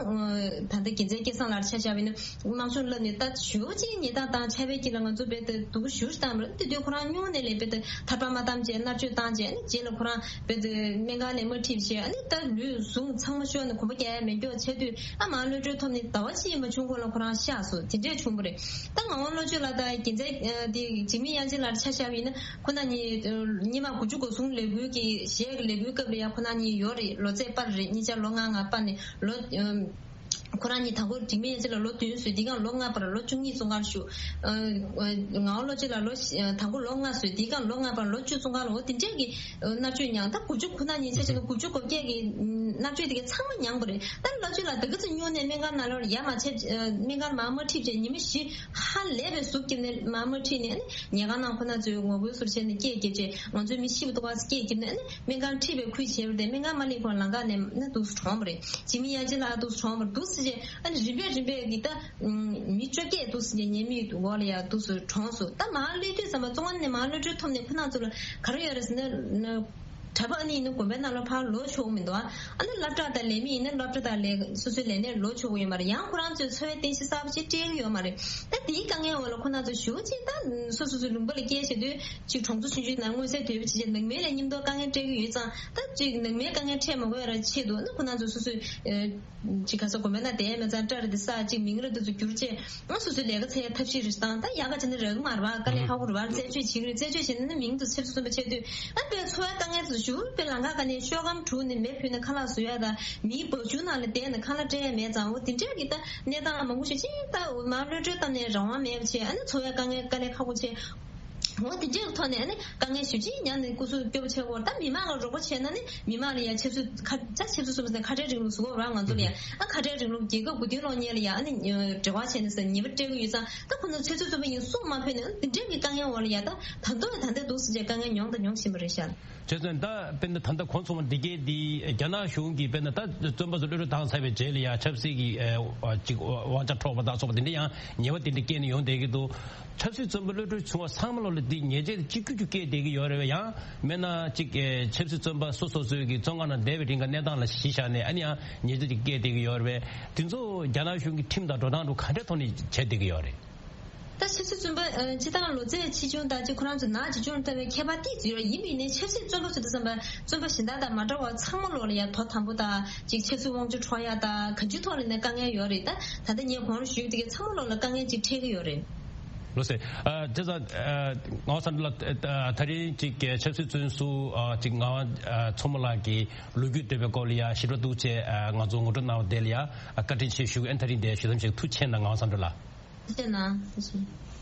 ད་ལྟ་རྒྱལ་མཚན་སྐལ་བཟང་ལགས་ཆ་བཞག་པ་ཡིན་ན་དམག་སྦྱོང་བསླབ་ནས་ད་ཞེ་པོ་ཅིག་ཉེས་རྡུང་དང་ཕྱག་དཔེ་དཀྱིལ་ལ་ང་ཚོ་རྦད་དེ་སྡུག་པོ་ཞེ་པོ་ཞིག་བཏང་བ་རེད། དེ་དུས་ཁོ་རང་སྨྱུང་གནས་ལས་རྦད་དེ་ཐར་པ་མ་བཏང་བྱས་མནར་གཅོད་བཏང་བྱས། ཨ་ནི་རྗེས་ལ་ཁོ་རང་རྦད་དེ་སྨན་ཁང་ནས་མ་ཁྲིད་བྱས། ཨ་ནི་ད་ལུས་ཟུངས་ཚང་མ་ཤོར་ནས་གོམ་པ་རྒྱག་ཡ་མེད་མཁན་ཆགས་དུས། ཨ་མར་གློད་གྲོལ་ཐོབ་ནས་ཟླ་བ་གཅིག་མ་བྱུང་གོང་ལ་ཁོ་རང་གཤགས་སོང་། དེ་འདྲས་བྱུང་བ་རེད། ད་ངག་དབང་བློ་ཆོས་ལགས་དང་རྒྱལ་མཚན་ཨ་དེ་འཇིགས་མེད་དབྱངས་ཅན་ལགས་ཆ་བཞག་པ་ཡིན་ན་ཁོ་རྣམ་གཉིས་ཨ་སྔོན་མ་དགུ་བཅུ་གོ་གསུམ་ལས་འགུལ་གྱི་གཞས་ཀྱི་ལས་འགུལ་སྐབས་ལ་ཡང་ཁོ་རྣམ་གཉིས་ཡོད་རེད། ལོ་ཚད་པར་རེད། གཉིས་ཆ་ལོ་ལྔ་ལྔ་པར་ནས་ལོ་ཨ་ ཁོ་རང་གཉིས་དང་པོ་འཇིགས་མེད་ཡ་གཅིག་ལ་ལོ་བདུན་བཟོས། དེའི་སྒང་ལོ་ལྔ་བར་ལོ་བཅུ་གཉིས་བཙོན་ཁང་ལ་བཞུགས། ཨ་ཨ་ངག་དབང་བློ་གྲོས་ལ་ལོ་བཞི་ཨ་དང་པོ་ལོ་ལྔ་བཟོས། དེའི་སྒང་ལོ་ལྔ་བར་ལོ་བཅུ་བཙོན་ཁང་ལ། འོ་དེ་འདྲས་ཀྱི་ཨ་མནར་གཅོད་མྱངས། ད་དགུ་བཅུ་ཁོ་ན་ཉིན་ཆ་བྱས་ན་དགུ་བཅུ་གོ་བརྒྱད་ཀྱི་ཨ་མནར་གཅོད་དེ་ག་ཚང་མ་མྱངས་པ་རེད། ད་བློ་གྲོས་ལགས་ད་ག་ཚོད་སྨྱུང་གནས་སྨན་ཁང་ནང་ལོགས་ལ་ཡར་མ་ཆས། ཨ་སྨན་ཁང་ལ་མར་མ་ཁྲིད་བྱས། ཉི་མ་བཞི་ཧ་ལས་པའི་ཟུག་བརྒྱབ་ནས་མར་མ་ཁྲིད་ནས། ཨ་ནི་ཉལ་ཁང་ནང་ཁོ་ན་ཚོས་ངོ་རྒོལ་སོགས་བྱས་ནས་སྐད་བརྒྱབ་བྱས། ང་ཚོའི་མི་ཤི་བ་འདུག་ག་ཟེར་སྐད་བརྒྱབ་ནས། ཨ་ནི་སྨན་ཁང་ཁྲིད་པའི་ཁུལ་བྱས་པ་རེད། སྨན་ཁང་མ་སླེབས་གོང་ལམ་ཁ་ནས་ཨ་ནི་འདུག་སེ་གྲོངས་པ་རེད། འཇིགས་མེད་ཡ་གཅིག་ལགས་འདུག་སེ་གྲོངས་པ་རེད། འདུག་སེ་བྱས། ཨ་ནི་རིམ་པས་རིམ་པས་ཀྱིས་ད་ཨ་མི་བཅོ་བརྒྱད་འདུག་སེ་ཉེས་མེད་འོག་ལ་ཡ་འདུག་སེ་གྲོངས་སོང་། ད་མར་སླེབས་དུས་ཙམ་པ་བཙོན་ཁང་ནས་མར་གློད་གྲོལ་ཐོབ་ནས་ཁོ་རང་ཚོ་ལ་ག་རེ་ཡོད་རེད་ཟེར་ན། གྲྭ་པ་ཨ་ནི་ཡིན་ན་དགོན་པའི་ནང་ལ་ཕར་ལོག་ཆོག་གི་མི་འདུག་ཨ་ནི་སློབ་གྲྭ་དང་ལས་མི་ཡིན་ན་སློབ་གྲྭ་དང་ལས་སོ་སོའི་ལས་གནས་ལོག་ཆོག་གི་ཡོད་མ་རེད། ཡང་ཁོ་རང་ཚོའི་འཚོ་བའི་རྟེན་གཞི་གསར་པ་ཞིག་སྤྲད་ཀྱི་ཡོད་མ་རེད། ད་དེའི་དཀའ་ངལ་འོག་ལ་ཁོ་རང་ཚོ་ཞེ་པོ་ཅིག་ད་སོ་སོ་སོའི་ལུང་པ་ལ་སྐྱེལ་བྱེད་དུས། ཅིག་གྲོང་ཚོ་ཆུང་ཆུང་ནང་མངོན་གསལ་དོད་པོ་བྱེད་ཆེད་ནང་མི་ལ་མཉམ་དུ་དཀའ་ངལ་སྤྲད་ཀྱི་ཡོད་ཙང་། ད་ཅིག་ནང་མིའི་དཀའ་ངལ་འཕྲད་མ་དགོས་པའི་ཆེད་དུ་ནི་ཁོ་རང་ཚོ་སོ་སོའི་ཨ་ཅིག་ག་ས་དགོན་པའི་ནང་བསྡད་མེད་ཙང་སྐྲ་རེ་དེ་བསགས། ཅིག་མིང་རེ་དེ་ཚོ་བསྒྱུར་བྱས། ཨ་སོ་སོའི་ལས་ཀ་འཚོལ་ཡ་ཐབས་ཤེས་རེ་བཏང་། ད་ཡག་ག་བྱས་ན་རག་གི་མ་རེད་པ། དཀའ་ལས་ཁག་པོ་རེད་པ། རྩད་གཅོད་བྱེད་ཀྱི་རེད། རྩད་གཅོད་བྱས་ན་ནི་མིང་དེ་ཚོ་ཕྱིར་ཚོན་པ་ཆགས་དུས། ཨ་དཔེ་འཚོ་བའི་དཀའ་ངལ་དེ་ཚོ་ཞུ་དཔེ་ལམ་ཁ་སྒང་ནས་ཤོག་སྒམ་དྲུད་ནས་མེ་ཕུལ་ནས་ཁ་ལག་བཟོ་ཡ་དང་། མིའི་འབབ་ཆུ་ནང་ལ་བསྡད་ནས་ཁ་ལག་སྤྲད་ཡ་མེད་ཙང་། འོ་དེ་འདྲས་ཀྱི་ད་གནས་སྟངས་མང་པོ་ཞིག་ཅིག་ད་འོ་མར་གློད་གྲོལ་བཏང་ནས་རང་དབང་མེད་པ་བྱས། ཨ་ནི་འཚོ་བའི་དཀའ་ངལ་དཀའ་ལས་ཁག་པོ་བྱས། འོ་དེ་འདྲའི་ཐོག་ནས་ཨ་ནི་དཀའ་ངལ་ཞེ་པོ་ཅིག་མྱངས་ནས་སྐུ་གཟུགས་སྐྱོ་པོ་ཆགས་ཀྱི་ཡོད་རེད། ད་མི་མང་ལ་རོགས་པ་བྱས་ན་ནི་མི་མང་ལ་ཡང་ཆབ་སྲིད་ཁ་ད་ཆབ་སྲིད་སོང་ཙང་ཁ་བྲལ་རིང་ལུགས་བཟོ་གི་ཡོད་རེད་པ། ང་ཚོ་ལ་ཡང་ཨ་ཁ་བྲལ་རིང་ལུགས། རྒྱལ་ཁབ་མགོ་རྟིང་སློག་མཁན་ལ་ཡང་ཨ་ནི་འབྲེལ་བ་བྱས་ནས་ཟེར་ཉེས་པ་སྤྲད་ཀྱི་ཡོད་ཙང་། ད་ཁོ་ཚོ་ཆབ་སྲིད་བཙོན་པ་ཡིན་གསུངས་མ་ཕོད་ནས། ཨ་ནི་དེ་འདྲའི་གི་དཀའ་ངལ་འོག་ལ་ཡང་ད་ད་དུང་ད་ལྟ་འདུག་སེ་བྱས་དཀའ་ངལ་མྱོང་དང་མྱོང་བཞིན་པ་རེད་ཤག་བྱས་ཙང་། ད་དཔེར་ན་ད་ལྟ་གོང་ཚོ་མ་འདི་གའི་འདི་རྒྱ་ནག་གཞུང་གིས་དཔེར་ན་ད་བཙོན་པ་ཚོ་གློད་གྲོལ་བཏང་ཚར་བའི་རྗེས་ལ་ཡང་ཆབ་སྲིད་ཀྱི་ཨ་ཅིག་དབང་ཆ་འཕྲོག་པ་དང་སོགས་པ་དེ་འདྲ་ཡང་ཉེས་པ་དེ་འདྲ་བཀལ་ནས་ཡོང་བསྡད་ཀྱི་འདུག་ཆབ་སྲིད་བཙོན་པ་གློད་གྲོལ་བྱུང་བ་ཚང་མ་ལོ་ལ་འདི་ཉེས་ཆད་གཅིག་གྱུར་གྱི་བཀལ་བསྡད་ཀྱི་ཡོད་རེད་པས། ཡང་མིན་ན་ཅིག་ཆབ་སྲིད་བཙོན་པ་སོ་སོ་སོའི་གི་བཙོན་ཁང་ནང་བསྡད་པའི་རིང་ག་གནས་སྟངས་ལ་གཞི་བཞག་ནས་ཨ་ནི་ཡང་ཉེས་ཆད་ཅིག་བཀལ་བསྡད་ཀྱི་ཡོད་རེད་པས། དེ་ཚོ་རྒྱ་ནག་གཞུང་གི་ཁྲིམས་དང་འགྲོ་སྟངས་དང་ག་འདྲའི་ཐོག་ནས་བྱས་བསྡད་ཀྱི་ཡོད་རེད། ད་ཆབ་སྲིད་བཙོན་པ་ཨ་སྤྱིར་བཏང་ལོ་ཚད་ཆེ་ཆུང་དང་ཅིག་ཁོ་རང་ཚོ་ནག་ཅིག་ཆུང་ལ་ལྟ་བའི་ཁྱད་པར་ཏོག་ཙམ་ཡོད་རེད། ཡིན་པ་ཡིན་ནའི་ཆབ་སྲིད་བཙོན་པ་ཚོ་དེ་ཙམ་པ་བཙོན་པ་གཞན་དག་དང་མ་འདྲ་བར་ཚང་མ་ལོ་ལ་ཡང་དོ་དམ་པོ་དང་ཅིག་ཆབ་སྲིད་དབང་ཆ་འཕྲོག་ཡ་དང་གང་ཅིའི་ཐོག་ལ་ནས་དཀའ་ངལ་ཡོད་རེད། ད་ད་ལྟ་ངས་གོང་ལ་ཞུས་དེ་གའི་ཚང་མ་ལོ་ལ་དཀའ་ངལ་ཅིག་འཕྲད་ཀྱི་ཡོད་རེད། ལགས་སོ། ཨ་བྱས་ཙང་ཨ་ངག་དབང་སངས་དོན་ལགས། ཨ་དེ་རིང་ཅིག་ཆབ་སྲིད་བཙོན་ཟུར་ཨ་ཅིག་ངག་དབང་ཨ་མཚོ་མོ་ལགས་ཀྱི་ལོ་རྒྱུས་འདོན་པའི་སྐོར་ལ་ཡ་ཞིབ་ཕྲ་འདུག་ཅེས་ཨ་ང་ཚོ་ངོ་སྤྲོད་གནང་བ་དེ་ལ་ཡ་ཨ་བཀའ་དྲིན་ཆེ་ཞུ་གི། ཨ་དེ་རིང་འདིར་ཞུ་མཚམས་བཞག་གི། ཐུགས་རྗེ་ཆེ་གནང་། ངག་དབང་སངས་དོན་ལགས། ཐུགས་རྗེ་གནང་། ཐུགས་རྗེ་ཆེ།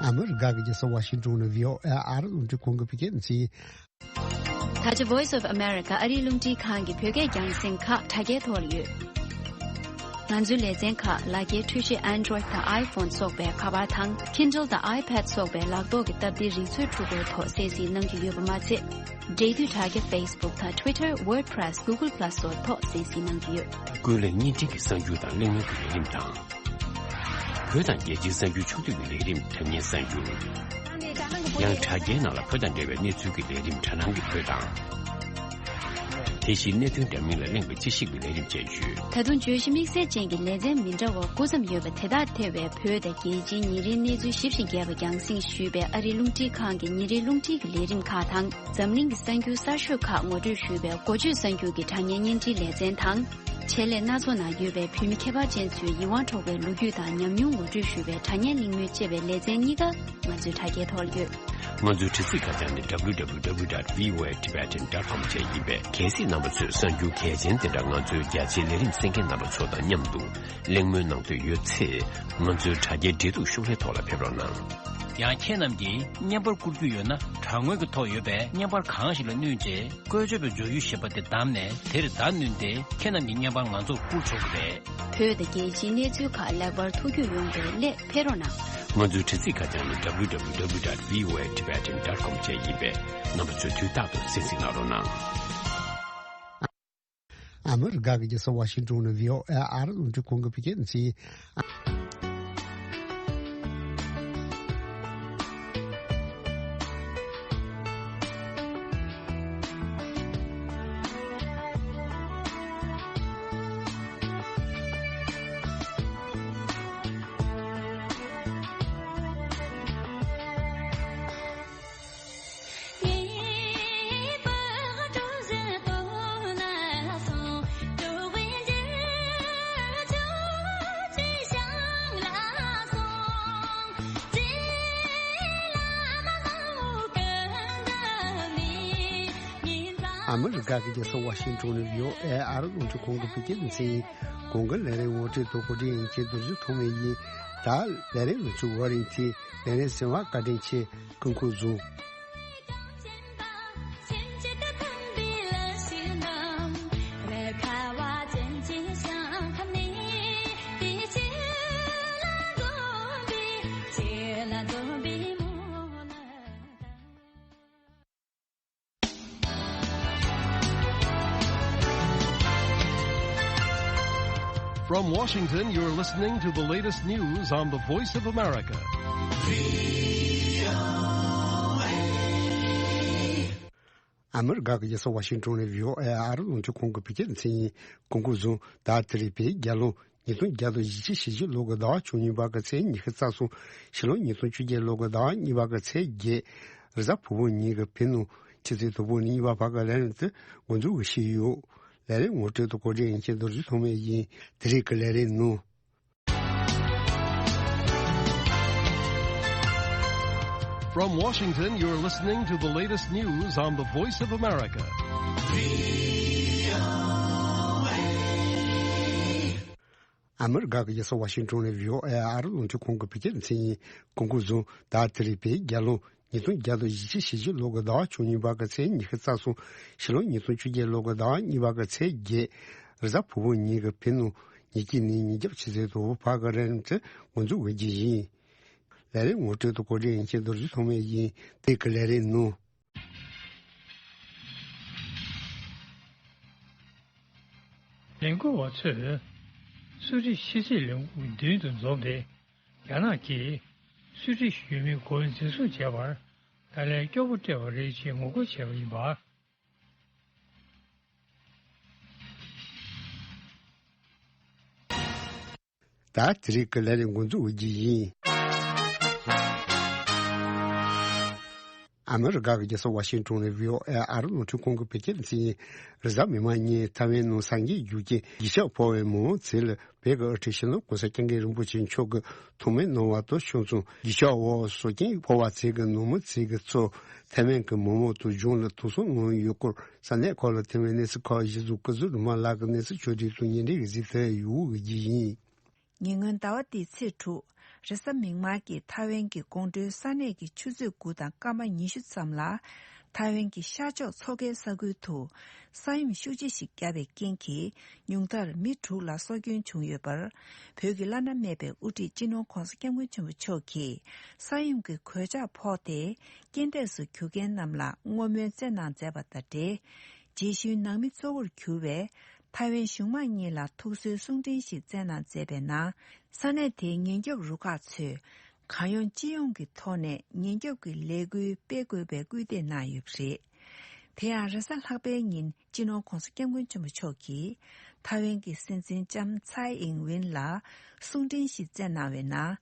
ཨ་མི་རི་ཀ་གི་རྒྱལ་ས་ཝ་ཤིང་ཏོན་ནས་བྷི་ཨོ་ཨེ་ཨ་རི་རླུང་འཕྲིན་ཁང་གི་བོད་སྐད་སྡེ་ཚན། ད་ཆ་Voice of America ཨ་རིའི་རླུང་འཕྲིན་ཁང་གི་བོད་སྐད་རྒྱང་སྲིང་ཁག་དྲ་རྒྱའི་ཐོག་ལ་ཡོད། ང་ཚོའི་ལེ་ཚན་ཁག་ལག་འཁྱེར། འཕྲུལ་ཆས་Android དང་iPhone སོགས་པའི་ཁ་པར་དང་Kindle དང་iPad སོགས་པའི་ལག་ཐོག་གི་སྟབས་བདེའི་རིག་མཛོད་འཕྲུལ་འཁོར་ཐོག་གསན་གཟིགས་གནང་རྒྱུ་ཡོད་པ་མ་ཚད། འབྲེལ་མཐུད་དྲ་རྒྱ་Facebook དང་Twitter, WordPress, Google Plus སོགས་ཐོག་གསན་གཟིགས་གནང་རྒྱུ་ཡོད། ཀུན་གླེང་བརྙན་འཕྲིན་གྱི་གསར་འགྱུར་དང་གླེང་མོལ་གྱི་ལས་རིམ་དང་། བོད་དང་རྒྱལ་སྤྱིའི་གསར་འགྱུར་ཕྱོགས་བསྡུས་ཀྱི་ལས་རིམ་དྲ་བརྙན་གསར་འགྱུར། ཡང་དྲ་རྒྱའི་ནང་ལ་བོད་དང་འབྲེལ་བའི་གནས་ཚུལ་གྱི་ལས་རིམ་དྲ་སྣང་གི་བོད་དང་། དེ་བཞིན་གནད་དོན་འདྲ་མིན་ལ་གླེང་བའི་དཔྱད་ཞིབ་ཀྱི་ལས་རིམ་བཅས་ཡོད། ད་དུང་བརྗོད་གཞི་དམིགས་བསལ་ཅན་གྱི་ལེ་ཚན་མི་འདྲ་བ་དགུ་ཙམ་ཡོད་པ་དེ་དག་ཐེ་བའི་བོད་དང་རྒྱལ་སྤྱིའི་ཉིན་རེའི་གནས་ཚུལ་ཞིབ་ཅིང་རྒྱས་པ་རྒྱང་སྲིང་ཞུས་པའི་ཨ་རིའི་རླུང་འཕྲིན་ཁང་གི་ཉིན་རེའི་རླུང་འཕྲིན་གྱི་ལས་རིམ་ཁག་དང་། འཛམ་གླིང་གི་གསར་འགྱུར་གསར་ཤོས་ཁག་ངོ་སྤྲོད་ཞུས་པའི་འགོ་བརྗོད་གསར་འགྱུར་གྱི་དྲ་བརྙན་བརྙན་འཕྲིན་ལེ་ཚན་དང་། ཆེད་ལས་སྣ་ཚོགས་ནང་ཡོད་པའི་བོད་མི་ཁྱད་པར་ཅན་ཚོའི་ཡིད་དབང་འཕྲོག་པའི་ལོ་རྒྱུས་དང་ཉམས་མྱོང་ངོ་སྤྲོད་ཞུ་བའི་དྲ་བརྙན་གླེང་མོལ་ཅེས་པའི་ལེ་ཚན་གཉིས་ཀ་ང་ཚོའི་དྲ་རྒྱའི་ཐོག་ལ་ཡོད། ང་ཚོའི་དྲ་ཚིགས་ཁ་བྱང་ནི་W W W dot V O A Tibetan dot com བཅས་ཡིན་པས། གལ་སྲིད་རྣམ་པ་ཚོས་གསར་འགྱུར་གལ་ཆེན་དེ་འདྲ་ང་ཚོའི་རྒྱ་ཆེའི་ལས་རིམ་གསན་མཁན་རྣམ་པ་ཚོ་དང་མཉམ་དུ་གླེང་མོལ་གནང་འདོད་ཡོད་ཚེ། ང་ཚོའི་དྲ་རྒྱའི་འབྲེལ་གཏུག་ཤོག་ལྷེ་ཐོག་ལ་ཕེབས་རོགས་གནང་། ཡང་ཁྱེད་རྣམས་ཀྱིས་བརྙན་པར་བསྐུར་རྒྱུ་ཡོད་ན། དྲ་ངོས་ཀྱི་ཐོག་ཡོད་པའི་བརྙན་པར་གང་ཞིག་ལ་བསྣུན་རྗེས། བཀོལ་སྤྱོད་པའི་མགྱོགས་ཡུལ་ཞེས་པ་དེ་བདམས་ནས་དེར་བརྡ་བསྣུན་ཏེ། ཁྱེད་རྣམས་ཀྱི་བརྙན་པར་ང་ཚོར་བསྐུར་ཆོག་གི་རེད། བོད་དང་རྒྱལ་སྤྱིའི་གནས་ཚུལ་ཁག་ལེགས་པར་ཐུགས་རྒྱུས་ཡོང་བའི་སླད་ཕེབས་རོགས་གནང་། ང་ཚོའི་དྲ་ཚིགས་ཁ་བྱང་ནི་W W W dot V O A Tibetan dot com བཅས་ཡིན་པས། རྣམ་པ་ཚོས་དུས་རྟག་ཏུ་གསན་གཟིགས་གནང་རོགས་གནང་། ཨ་མི་རི་ཀ་གི་རྒྱལ་ས་ཝ་ཤིང་ཏོན་ནས་བྷི་ཨོ་ཨེ་ཨ་རི་རླུང་འཕྲིན་ཁང་གི་བོད་སྐད་སྡེ་ཚན། ཨ་མི་རི་ཀ་གི་རྒྱལ་ས་ཝ་ཤིང་ཊོན་ནས་བྷི་ཨོ་ཨེ་ཨ་རི་རླུང་འཕྲིན་ཁང་གི་བོད་སྐད་སྡེ་ཚན་ཡིན། གོང་གི་ལས་རིམ་ངོ་སྤྲོད་དང་གོ་སྒྲིག་ཡིན་གྱི་རྡོ་རྗེ་ཐོགས་མེད་ཡིན། ད་ལས་རིམ་ལ་ཚུགས་པ་རིང་ཚེ་ལས་རིམ་གསན་པ་བཀའ་དྲིན་ཆེ། སྐུ་ཁམས་བཟང་། From Washington, you're listening to the latest news on the Voice of America. ཨ་མི་རི་ཀ་གི་རྒྱལ་ས་ཝ་ཤིང་ཊོན་ནས་བྷི་ཨོ་ཨེ་ཨ་རི་རླུང་འཕྲིན་ཁང་གི་བོད་སྐད་སྡེ་ཚན་ཡིན། སྐུ་ཁམས་བཟང་། ད་དེ་རིང་བོད་རྒྱལ་ལོ་ཉིས་སྟོང་བརྒྱ་དང་བཞི་བཅུ་ཞེ་བཞི་ལོ་གི་ཟླ་བ་བཅུ་གཉིས་པ་གི་ཚེས་ཉི་ཤུ་རྩ་གསུམ། ཕྱི་ལོ་ཉིས་སྟོང་བཅོ་བརྒྱད་ལོ་གི་ཟླ་བ་གཉིས་པ་གི་ཚེས་བརྒྱད། རེས་གཟའ་ཕུར་བུ་ཉིན་གྱི་བོད་ནང་ཆུ་ཚོད་དང་པོ་ནས་གཉིས་པ་བར་གྱི་ལས་རིམ་དེ་འགོ་འཛུགས་ཞུས་ཡོད། ལས་རིམ་ངོ་སྤྲོད་དང་གོ་སྒྲིག་ཡིན་གྱི་རྡོ་རྗེ་ཐོགས་མེད་ཡིན། དེ་རིང་གི་ལས་རིམ་ནང་། From Washington, you're listening to the latest news on the Voice of America. ཨ་མི་རི་ཀ་གི་རྒྱལ་ས་ཝ་ཤིང་ཊོན་ནས་བྷི་ཨོ་ཨེ་ཨ་རི་རླུང་འཕྲིན་ཁང་གི་བོད་སྐད་སྡེ་ཚན་ཡིན། སྐུ་ཁམས་བཟང་། ད་དེ་རིང་བོད་རྒྱལ་ལོ་ཉིས་སྟོང་བརྒྱ་དང་བཞི་བཅུ་ཞེ་བཞི་ལོ་གི་ཟླ་བ་བཅུ་གཉིས་པ་གི་ཚེས་ཉི་ཤུ་རྩ་གསུམ། ཕྱི་ལོ་ཉིས་སྟོང་བཅོ་བརྒྱད་ལོ་གི་ཟླ་བ་གཉིས་པ་གི་ཚེས་བརྒྱད། རེས་གཟའ་ཕུར་བུ་ཉིན་གྱི་བོད་ནང་ཉིན་གཅིག་ནས་ཉིན་རྒྱབ་ཆུ་ཚོད་དང་པོ་བར་གྱི་ལས་རིམ་དེ་འགོ་འཛུགས་ཞུ་རྒྱུ་ཡིན། ལས་རིམ་ངོ་སྤྲོད་དང་གོ་སྒྲིག་ཡིན་གྱི་རྡོ་རྗེ་ཐོགས་མེད་ཡིན། དེ་རིང་གི་ལས་རིམ་ནང་། ལས་འགུལ་བ་ཚོས་གསོ་རིག་ཤེས་ཚད་ལས་འགུལ་མདུན་དུ་འཛོམས་ཏེ། རྒྱ་ནག་གིས་གསོ་རིག་ཞུ་མིའི་མགོ་འཛིན་བཟུང་བྱས་པར་ད་ལན་སྐྱོ་པོ་སྤྲད་པ་རེད་ཅེས་ངོ་རྒོལ་བྱས་པ་ཡིན་པ། ད་དེ་རིང་གི་ལས་རིམ་འགོ་འཛུགས་ཞུ་རྒྱུ་ཡིན། ཨ་མི་རི་ཀ་གི་རྒྱལ་ས་ཝ་ཤིང་ཊོན་ནས་བྷི་ཨོ་ཨེ་ཨ་རི་རླུང་འཕྲིན་ཁང་གི་བོད་སྐད་སྡེ་ཚན་ཡིན། རེས་གཟའ་མིག་དམར་ཉིན་ཐའེ་ཝན་ནང་སངས་རྒྱས་རྒྱུ་རྐྱེན་གཞིས་ཆགས་འཕོ་བའི་མང་མོས་ཚལ་ལ་བོད་ཀྱི་དབུ་ཁྲིད་སྤྱི་ནོར་༸གོང་ས་༸སྐྱབས་མགོན་རིན་པོ་ཆེ་མཆོག་གིས་ཐུགས་སྨོན་གནང་བ་དང་ཕྱོགས་མཚུངས། གཞིས་ཆགས་འོག་སྲོག་ཆགས་འཕོ་བ་ཚལ་གྱི་ནང་མི་ཚོས་ཀྱི་ཚོ་ཐའེ་ཝན་གྱི་མི་མང་དང་གཞུང་ལ་དུག་གསོག་གནང་ཡོད་སྐོར་ས་གནས་ཁག་ལ་ཐོན་པའི་གནས་ཚུལ་ཁག་གཞི་བཟུང་སྐུ་ཚབ་རིན་མ་ལགས་ཀྱིས་གནས་ཚུལ་ཕྱོགས་བསྒྲིགས་དང་སྙན་སྒྲོན་གྱི་གཟིགས་ཚུལ་ཡོད་ཞུ་རྒྱུ་ཡིན། ཉེ་སྔོན་ཟླ་བ་འདིའི་ཚེས་དྲུག་རེས་གཟའ་མིག་དམར་གྱི་ཐའེ་ཝན་གྱི་དགོང་དྲོའི་ས་གནས་ཀྱི་ཆུ་ཚོད་དགུ་དང་སྐར་མ་ཉི་ཤུ་ཙམ་ལ། ཐའེ་ཝན་གྱི་ཤར་ཕྱོགས་མཚོ་ཁའི་ས་ཁུལ་དུ་ས་ཡོམ་ཤུགས་ཆེ་ཞིག་བརྒྱབ་པའི་རྐྱེན་གྱིས། ཉུང་མཐར་མི་དྲུག་ལ་སྲོག་སྐྱོན་བྱུང་ཡོད་པར། བོད་ཀྱི་བླ་ན་མེད་པའི་དབུ་ཁྲིད་སྤྱི་ནོར་༸གོང་ས་༸སྐྱབས་མགོན་ཆེན་པོ་མཆོག་གིས། ས་ཡོམ་གྱི་གོད་ཆག་ཕོག་སྟེ། རྐྱེན་འདས་སུ་གྱུར་མཁན་རྣམས་ལ་བསྔོ་སྨོན་སྩལ་གནང་མཛད་པ་དང་འབྲེལ། རྗེས་ཤུལ་ནང་མི་གཙོ་བོར་གྱུར་བའི་ཐའེ་ཝན་གཞུང་མང་གཉིས་ལ་ཐུགས་གསོའི་གསུང་འཕྲིན་ཞིག་བསྩལ་གནང་མཛད་པའི་ནང་། ས་གནས་དེའི་ཉེན་སྐྱོབ་རུ་ཁག་ཚོས་གང་ཡོང་ཅི་ཡོང་གི་ཐོག་ནས་ཉེན་སྐྱོབ་ཀྱི་ལས་འགུལ་སྤེལ་དགོས་པའི་སྐུལ་འདེད་གནང་ཡོད་པ་རེད། དེ་ཡང་རེས་གཟའ་ལྷག་པའི་ཉིན་སྤྱི་ནོར་༸གོང་ས་༸སྐྱབས་མགོན་ཆེན་པོ་མཆོག་གིས་ཐའེ་ཝན་གྱི་སྲིད་འཛིན་ལྕམ་ཚའེ་ཨིང་ཝིན་ལ་གསུང་འཕྲིན་ཞིག་བསྩལ་གནང་བའི་ནང་།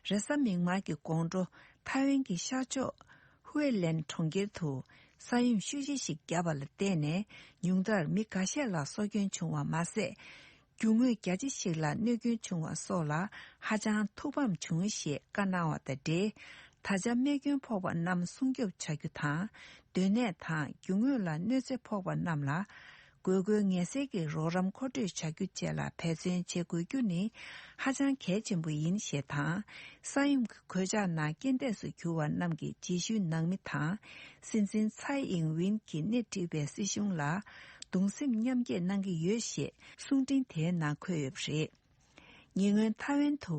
རེས་གཟའ་མིག་དམར་གྱི་དགོང་དྲོ་ཐའེ་ཝན་གྱི་ཤར་ཕྱོགས་ཧུའེ་ལན་གྲོང་ཁྱེར་དུ། ས་ཡོམ་ཤུགས་ཆེ་ཞིག་བརྒྱབ་པ་ལ་བརྟེན་ནས། ཉུང་མཐར་མི་འགའ་ཤས་ལ་སྲོག་སྐྱོན་བྱུང་བ་མ་ཟད། རྒྱུ་དངོས་རྒྱ་ཆེ་ཞིག་ལ་གནོད་སྐྱོན་བྱུང་བ་སོགས་ལ་ཧ་ཅང་ཐུགས་ཕམ་བྱུང་ཞེས་བཀའ་གནང་བ་དང་འབྲེལ། ད་ཆ་རྨས་སྐྱོན་ཕོག་པ་རྣམས་སྲུང་སྐྱོབ་བྱ་རྒྱུ་དང་། སྡོད་གནས་དང་རྒྱུ་དངོས་ལ་གནོད་འཚེ་ཕོག་པ་རྣམས་ལ། དགོས་མཁོའི་ངལ་སེལ་གྱི་རོགས་རམ་མཁོ་སྤྲོད་བྱ་རྒྱུ་བཅས་ལ་འབད་བརྩོན་བྱེད་དགོས་རྒྱུ་ནི་ཧ་ཅང་གལ་ཆེན་པོ་ཡིན་ཞེས་དང་། ས་ཡོམ་གྱི་གོད་ཆག་ནང་རྐྱེན་འདས་སུ་གྱུར་བ་རྣམས་ཀྱི་རྗེས་ཤུལ་ནང་མི་དང་། སྲིད་འཛིན་ཚའེ་ཨིང་ཝིན་གྱིས་སྣེ་ཁྲིད་པའི་སྲིད་གཞུང་ལ་གདུང་སེམས་མཉམ་སྐྱེད་གནང་གི་ཡོད་ཞེས་གསུང་འཕྲིན་དེའི་ནང་འཁོད་ཡོད་པ་རེད། ཉེ་སྔོན་ཐའེ་ཝན་དུ་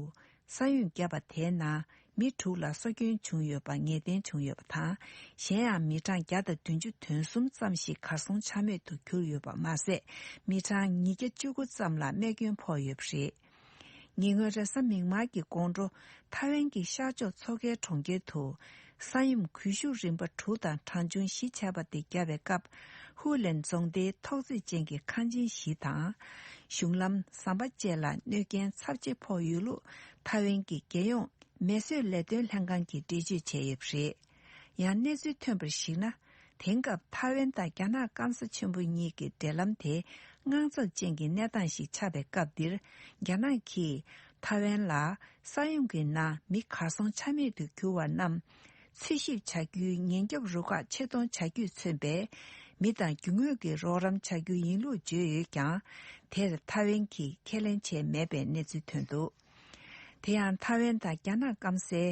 ས་ཡོམ་བརྒྱབ་པ་དེའི་ནང་མི་དྲུག་ལ་སྲོག་སྐྱོན་བྱུང་ཡོད་པ་ངེས་གཏན་བྱུང་ཡོད་པ་དང་། གཞན་ཡང་མི་གྲངས་བརྒྱ་དང་བདུན་ཅུ་དོན་གསུམ་ཙམ་ཞིག་གར་སོང་ཆ་མེད་དུ་གྱུར་ཡོད་པ་མ་ཟད། མི་གྲངས་ཉིས་བརྒྱ་བཅུ་དགུ་ཙམ་ལ་རྨས་སྐྱོན་ཕོག་ཡོད་པ་རེད། ཉེ་སྔོན་རེས་གཟའ་མིག་དམར་གྱི་དགོང་དྲོ་ཐའེ་ཝན་གྱི་ཤར་ཕྱོགས་མཚོ་ཁའི་གྲོང་ཁྱེར་དུ། ས་ཡོམ་གུས་ཤུགས་རིམ་པ་དྲུག་དང་གྲངས་ཆུང་བཞི་ཁྱབ་པ་དེ་བརྒྱབ་པའི་སྐབས། ཧུའུ་ལན་རྫོང་སྡེའི་ཐོག་བརྩེགས་ཅན་གྱི་ཁང་ཆེན་བཞི་དང་། གཞུང་ལམ་ཟམ་པ་བཅས་ལ་གནོད་རྐྱེན་ཚབས་ཆེ་ཕོག་ཡོད་ལུགས་ཐའེ་ཝན་གྱི་རྒྱལ་ཡོངས་མེ་གསོད་ལས་དོན་ལྷན་ཁང་གིས་འགྲེལ་བརྗོད་བྱས་ཡོད་པ་རེད། ཡང་གནས་ཚུལ་ཐོན་པར་གཞིགས་ན། དེང་སྐབས་ཐའེ་ཝན་དང་རྒྱ་ནག་སྐམ་ས་ཆེན་པོ་གཉིས་ཀྱི་འབྲེལ་ལམ་དེ་དངངས་འཚབ་ཅན་གྱི་གནས་སྟངས་ཤིག་ཆགས་པའི་སྐབས་འདིར། རྒྱ་ནག་གིས་ཐའེ་ཝན་ལ་ས་ཡོམ་གྱི་ནང་མི་གར་སོང་ཆ་མེད་དུ་གྱུར་བ་རྣམས་འཚོལ་ཞིབ་བྱ་རྒྱུའི་ཉེན་སྐྱོབ་རུ་ཁག་ཆེད་གཏོང་བྱ་རྒྱུས་མཚོན་པའི་ མི་དང་རྒྱུ་དངོས་ཀྱི་རོགས་རམ་བྱ་རྒྱུ་ཡིན་ལུགས་བརྗོད་ཡོད་ཀྱང་། དེར་ཐའེ་ཝན་གྱིས་ཁས་ལེན་བྱས་མེད་པའི་གནས་ཚུལ་ཐོན་འདུག་དེ་ཡང་ཐའེ་ཝན་དང་རྒྱ་ནག་སྐམ་སའི་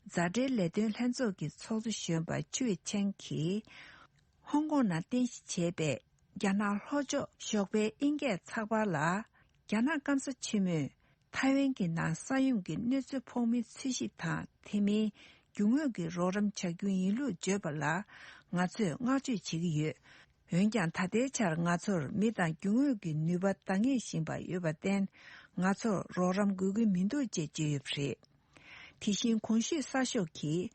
མཛའ་འབྲེལ་ལས་དོན་ལྷན་ཚོགས་ཀྱི་ཚོགས་གཙོ་གཞོན་པ་ཆུའེ་ཆན་གྱིས། ཧོང་ཀོང་ནང་རྟེན་གཞི་བྱས་པའི་རྒྱ་ནག་ལྷོ་ཕྱོགས་ཞོགས་པའི་ཨིན་སྐད་ཚགས་པར་ལ། རྒྱ་ནག་སྐམ་ས་ཆེན་མོས་ཐའེ་ཝན་གྱི་ནང་ས་ཡོམ་གྱི་གནོད་འཚེ་ཕོག་མིའི་འཚོལ་ཞིབ་དང་། དེ་མིན་རྒྱུ་དངོས་ཀྱི་རོགས་རམ་བྱ་རྒྱུ་ཡིན་ལུགས་བརྗོད་པ་ལ། ང་ཚོས་བསྔགས་བརྗོད་བྱེད་ཀྱི་ཡོད། འོན་ཀྱང་། ད་ལྟའི་ཆར་ང་ཚོར་མི་དང་རྒྱུ་དངོས་ཀྱི་ནུས་པ་འདང་ངེས་བཞིན་པ་ཡོད་པར་བརྟེན། ང་ཚོར་རོགས་རམ་དགོས་ཀྱི་མི་འདུག་ཅེས་བརྗོད་ཡོད་པ་རེད། དེ་བཞིན་གོང་ཞུས་གསར་ཤོག་གིས།